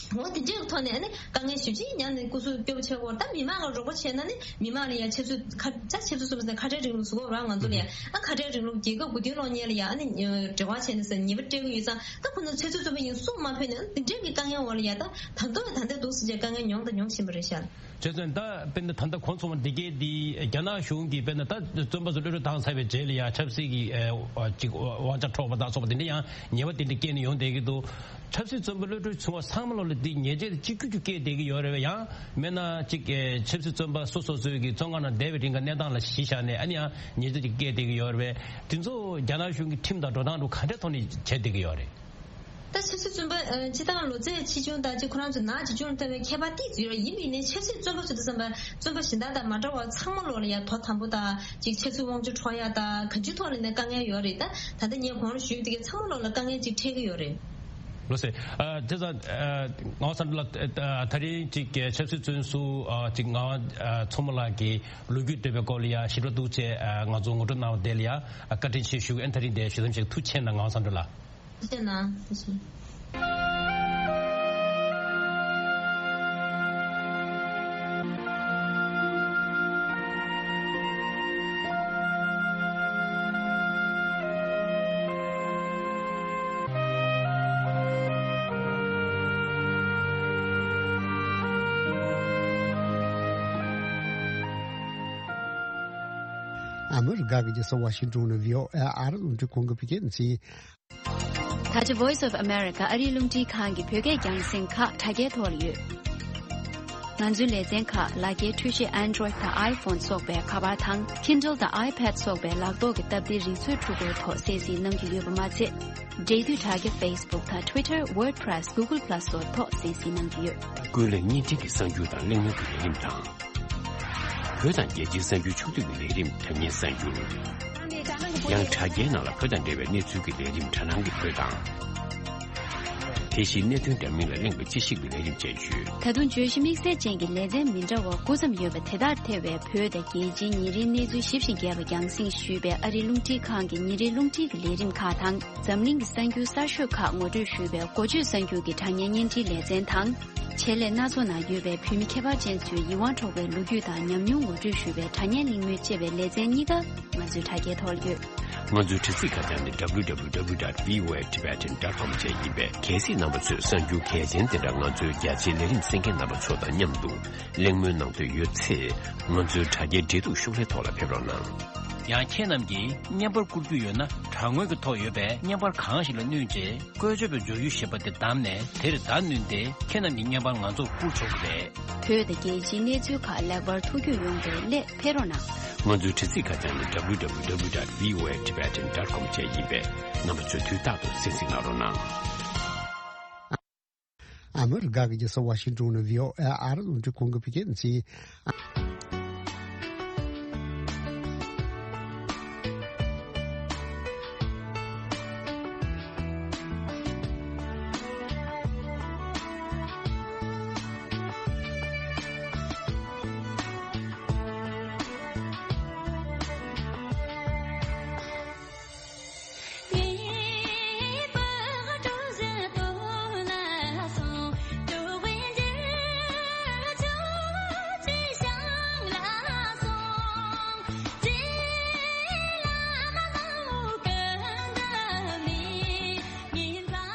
འོ་དེ་འདྲའི་ཐོག་ནས་ཨ་ནི་དཀའ་ངལ་ཞེ་པོ་ཅིག་མྱངས་ནས་སྐུ་གཟུགས་སྐྱོ་པོ་ཆགས་ཀྱི་ཡོད་རེད། ད་མི་མང་ལ་རོགས་པ་བྱས་ན་ནི་མི་མང་ལ་ཡང་ཆབ་སྲིད་ཁ་ད་ཆབ་སྲིད་བཙོན་པ་ཟེར་ན་ཁ་བྲལ་རིང་ལུགས་ཟེར་གྱི་ཡོད་རེད་པ། ང་ཚོ་ལ་ཡང་ཨ་ཁ་བྲལ་རིང་ལུགས་རྒྱལ་ཁབ་མགོ་རྟིང་སློག་མཁན་ལ་ཡང་ཨ་ནི་འབྲེལ་བ་བྱས་ནས་ཟེར་ཉེས་པ་སྤྲད་ཀྱི་ཡོད་ཙང་། ད་ཁོ་ཚོ་ཆབ་སྲིད་བཙོན་པ་ཡིན་གསུངས་མ་ཕོད་ནས་ཨ་ནི་དེ་འདྲའི་གི་དཀའ་ངལ་འོག་ལ་ཡང་ད་ད་མདོ་ལ་ད་ལྟ་འདུག་སེ་བྱས་དཀའ་ངལ་མྱོང་དང་མྱོང་བཞིན་པ་རེད་ཤག་བྱས་ཙང་ད་དཔེར་ན་ད་ལྟ་གོང་ཚོགས་མ་འདི་གའི་འདི་རྒྱ་ནག་གཞུང་གིས་དཔེར་ན་ད་བཙོན་པ་ཚོ་གློད་གྲོལ་བཏང་ཚར་བའི་རྗེས་ལ་ཡང་ཆབ་སྲིད་ཀྱི་ཨ་ཅིག་དབང་ཆ་འཕྲོག་པ་དང་སོགས་པ་དེ་འདྲ་ཡང་ཉེས་པ་དེ་འདྲ་བཀལ་ནས་ཡོང་བསྡད་ཀྱི་འདུག་ཆབ་སྲིད་བཙོན་པ་གློད་གྲོལ་བྱུང་བ་ཚང་མ་ལོ་ལ་འདི་ཉེས་ཆད་གཅིག་གྱུར་གྱིས་བཀལ་བསྡད་ཀྱི་ཡོད་རེད་པས། ཡང་མིན་ན་ཅིག་ཆབ་སྲིད་བཙོན་པ་སོ་སོ་སོའི་གི་བཙོན་ཁང་ནང་བསྡད་པའི་རིང་གི་གནས་སྟངས་ལ་གཞི་བཞག་ནས་ཨ་ནི་ཡང་ཉེས་ཆད་ཅིག་བཀལ་བསྡད་ཀྱི་ཡོད་རེད་པས། དེ་ཚོ་རྒྱ་ནག་གཞུང་གི་ཁྲིམས་དང་འགྲོ་སྟངས་དང་ག་འདྲའི་ཐོག་ནས་བྱས་བསྡད་ཀྱི་ཡོད་རེད། ད་ཆབ་སྲིད་བཙོན་པ་ཨ་སྤྱིར་བཏང་ལོ་ཚད་ཆེ་ཆུང་དང་ཅིག་ཁོ་རང་ཚོ་ནག་ཅིག་ཆུང་ལ་ལྟ་བའི་ཁྱད་པར་ཏོག་ཙམ་ཡོད་རེད། ཡིན་པ་ཡིན་ནའི་ཆབ་སྲིད་བཙོན་པ་ཚོ་དེ་ཙམ་པ་བཙོན་པ་གཞན་དག་དང་མ་འདྲ་བར་ཚང་མ་ལོག་ལ་ཡང་དོ་དམ་པོ་དང་ཅིག་ཆབ་སྲིད་དབང་ཆ་འཕྲོག་ཡ་དང་གང་ཅིའི་ཐོག་ལ་ནས་དཀའ་ངལ་ཡོད་རེད། ད་ད་ལྟ་ངས་གོང་ལ་ཞུས་པ་དེ་གའི་ཚང་མ་ལོག་ལ་དཀའ་ངལ་ཅིག་འཕྲད་ཀྱི་ཡོད་རེད། ལགས་སེ། ཨ་དེ་ཙང་ཨ་ངག་དབང་བསམ་འགྲུབ་ལགས། ཨ་ད་རིང་ཅིག་ཆབ་སྲིད་བཙོན་ཟུར་ཨ་ཅིག་ངག་དབང་ཨ་མཚོ་མོ་ལགས་ཀྱི་ལོ་རྒྱུས་བསྟོད་པའི་སྐོར་ལ་ཡ་ཞིབ་ཕྲ་འདུག་བྱས་ཨ་ང་ཚོ་ངོ་སྤྲོད་གནང་བ་དེ་ལ་ཡ་ཨ་བཀའ་དྲིན་ཆེ་ཞུ་གི། ཨ་ད་རིང་དེ་ཞུ་མཚམས་བཞག་ཐུགས་རྗེ་ཆེ་གནང་། ངག་དབང་བསམ་འགྲུབ་ལགས། ཐུགས་རྗེ་གནང་། ཐུགས་རྗེ་ཆེ། ཨ་མི་རི་ཀ་གི་རྒྱལ་ས་ཝ་ཤིང་ཏོན་ནས་བྷི་ཨོ་ཨེ་ཨ་རི་རླུང་འཕྲིན་ཁང་གི་བོད་སྐད་སྡེ་ཚན། ད་ཆ་Voice of America ཨ་རིའི་རླུང་འཕྲིན་ཁང་གི་བོད་སྐད་རྒྱང་སྲིང་ཁག་དྲ་རྒྱའི་ཐོག་ལ་ཡོད། ང་ཚོའི་ལེ་ཚན་ཁག་ལག་འཁྱེར་འཕྲུལ་ཆས་Android་དང་iPhone་སོགས་པའི་ཁ་པར་དང་Kindle་དང་iPad་སོགས་པའི་ལག་ཐོག་གི་སྟབས་བདེའི་རིག་མཛོད་འཕྲུལ་འཁོར་ཐོག་གསན་གཟིགས་གནང་རྒྱུ་ཡོད་པ་མ་ཚད། འབྲེལ་མཐུད་དྲ་རྒྱ་Facebook་དང་Twitter WordPress Google Plus་སོགས་ཐོག་གསན་གཟིགས་གནང་རྒྱུ་ཡོད། ཀུན་གླེང་བརྙན་འཕྲིན་གྱི་གསར་འགྱུར་དང་གླེང་མོལ་གྱི་ལས་རིམ་དང་། བོད་དང་རྒྱལ་སྤྱིའི་གསར་འགྱུར་ཕྱོགས་བསྡུས་ཀྱི་ལས་རིམ་དྲ་བརྙན་གསར་འགྱུར། ཡང་དྲ་རྒྱའི་ནང་ལ་བོད་དང་འབྲེལ་བའི་གནས་ཚུལ་གྱི་ལས་རིམ་དྲ་སྣང་གི་བོད་དང་། དེ་བཞིན་གནད་དོན་འདྲ་མིན་ལ་གླེང་བའི་དཔྱད་ཞིབ་ཀྱི་ལས་རིམ་བཅས་ཡོད། ད་དུང་བརྗོད་གཞི་དམིགས་བསལ་ཅན་གྱི་ལེ་ཚན་མི་འདྲ་བ་དགུ་ཙམ་ཡོད་པ་དེ་དག་ཐེ་བའི་བོད་དང་རྒྱལ་སྤྱིའི་ཉིན་རེའི་གནས་ཚུལ་ཞིབ་ཅིང་རྒྱས་པ་རྒྱང་སྲིང་ཞུས་པའི་ཨ་རིའི་རླུང་འཕྲིན་ཁང་གི་ཉིན་རེའི་རླུང་འཕྲིན་གྱི་ལས་རིམ་ཁག་དང་འཛམ་གླིང་གི་གསར་འགྱུར་གསར་ཤོས་ཁག་ངོ་སྤྲོད་ཞུས་པའི་འགོ་བརྗོད་གསར་འགྱུར་གྱི་དྲ་བརྙན་བརྙན་འཕྲིན་ལེ་ཚན་དང་། ཆེད་ལས་སྣ་ཚོགས་ནང་ཡོད་པའི་བོད་མི་ཁྱད་པར་ཅན་ཚོའི་ཡིད་དབང་འཕྲོག་པའི་ལོ་རྒྱུས་དང་ཉམས་མྱོང་ངོ་སྤྲོད་ཞུས་པའི་དྲ་བརྙན་གླེང་མོལ་བཅས་པའི་ལེ་ཚན་གཉིས་ཀ་ང་ཚོའི་དྲ་རྒྱའི་ཐོག་ཡོད། ང་ཚོའི་དྲ་ཚིགས་ཁ་བྱང་ནི་W W W dot V O A Tibetan dot com བཅས་ཡིན་པས། གལ་སྲིད་ རྣམ་པ་ཚོས་གསར་འགྱུར་གལ་ཆེན་དེ་འདྲ་ང་ཚོའི་རྒྱ་ཆེའི་ལས་རིམ་གསན་མཁན་རྣམ་པ་ཚོ་དང་མཉམ་དུ་གླེང་མོལ་གནང་འདོད་ཡོད་ཚེ། ང་ཚོའི་དྲ་རྒྱའི་འབྲེལ་གཏུག་ཤོག་ལྷེ་ཐོག་ལ་ཕེབས་རོགས་གནང་། ཡང་ཁྱེད་རྣམས་ཀྱིས་བརྙན་པར་བསྐུར་རྒྱུ་ཡོད་ན། དྲ་ངོས་ཀྱི་ཐོག་ཡོད་པའི་བརྙན་པར་གང་ཞིག་ལ་བསྣུན་རྗེས། བཀོལ་སྤྱོད་པའི་སྦྱོར་ཡུལ་ཞེས་པ་དེ་བདམས་ནས། དེར་བརྡ་བསྣུན་ཏེ། ཁྱེད་རྣམས་ཀྱི་བརྙན་པར་ང་ཚོར་བསྐུར་ཆོག་གི་རེད། བོད་དང་རྒྱལ་སྤྱིའི་གནས་ཚུལ་ཁག་ལེགས་པར་ཐུགས་རྒྱུས་ཡོང་བའི་སླད་ཕེབས་རོགས་གནང་། ང་ཚོའི་དྲ་ཚིགས་ཁ་བྱང་ནི་www.voatibetan.com བཅས་ཡིན་པས། རྣམ་པ་ཚོས་དུས་རྟག་ཏུ་གསན་གཟིགས་གནང་རོགས་གནང་། ཨ་མི་རི་ཀ་གི་རྒྱལ་ས་ཝ་ཤིང་ཏོན་ནས་བྷི་ཨོ་ཨེ་ཨ་རི་རླུང་འཕྲིན་ཁང་གི་བོད་སྐད་སྡེ་ཚན།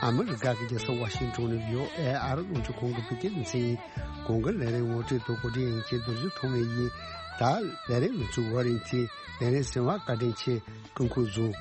ཨ་མི་རི་ཀ་གི་རྒྱལ་ས་ཝ་ཤིང་ཏོན་ནས་བྷི་ཨོ་ཨེ་ཨ་རི་རླུང་འཕྲིན་ཁང་གི་བོད་སྐད་སྡེ་ཚན། གོང་གི་ལས་རིམ་ངོ་སྤྲོད་དང་གོ་སྒྲིག་ཡན་ཆད་མདོར་བསྡུས་ཐོག་ནས་ཡིན། ད་ལས་རིམ་ལ་ཚུད་པ་རིང་ཚེ། ལས་རིམ་གསན་པར་བཀའ་དྲིན་ཆེ། སྐུ་ཁམས་བཟང་།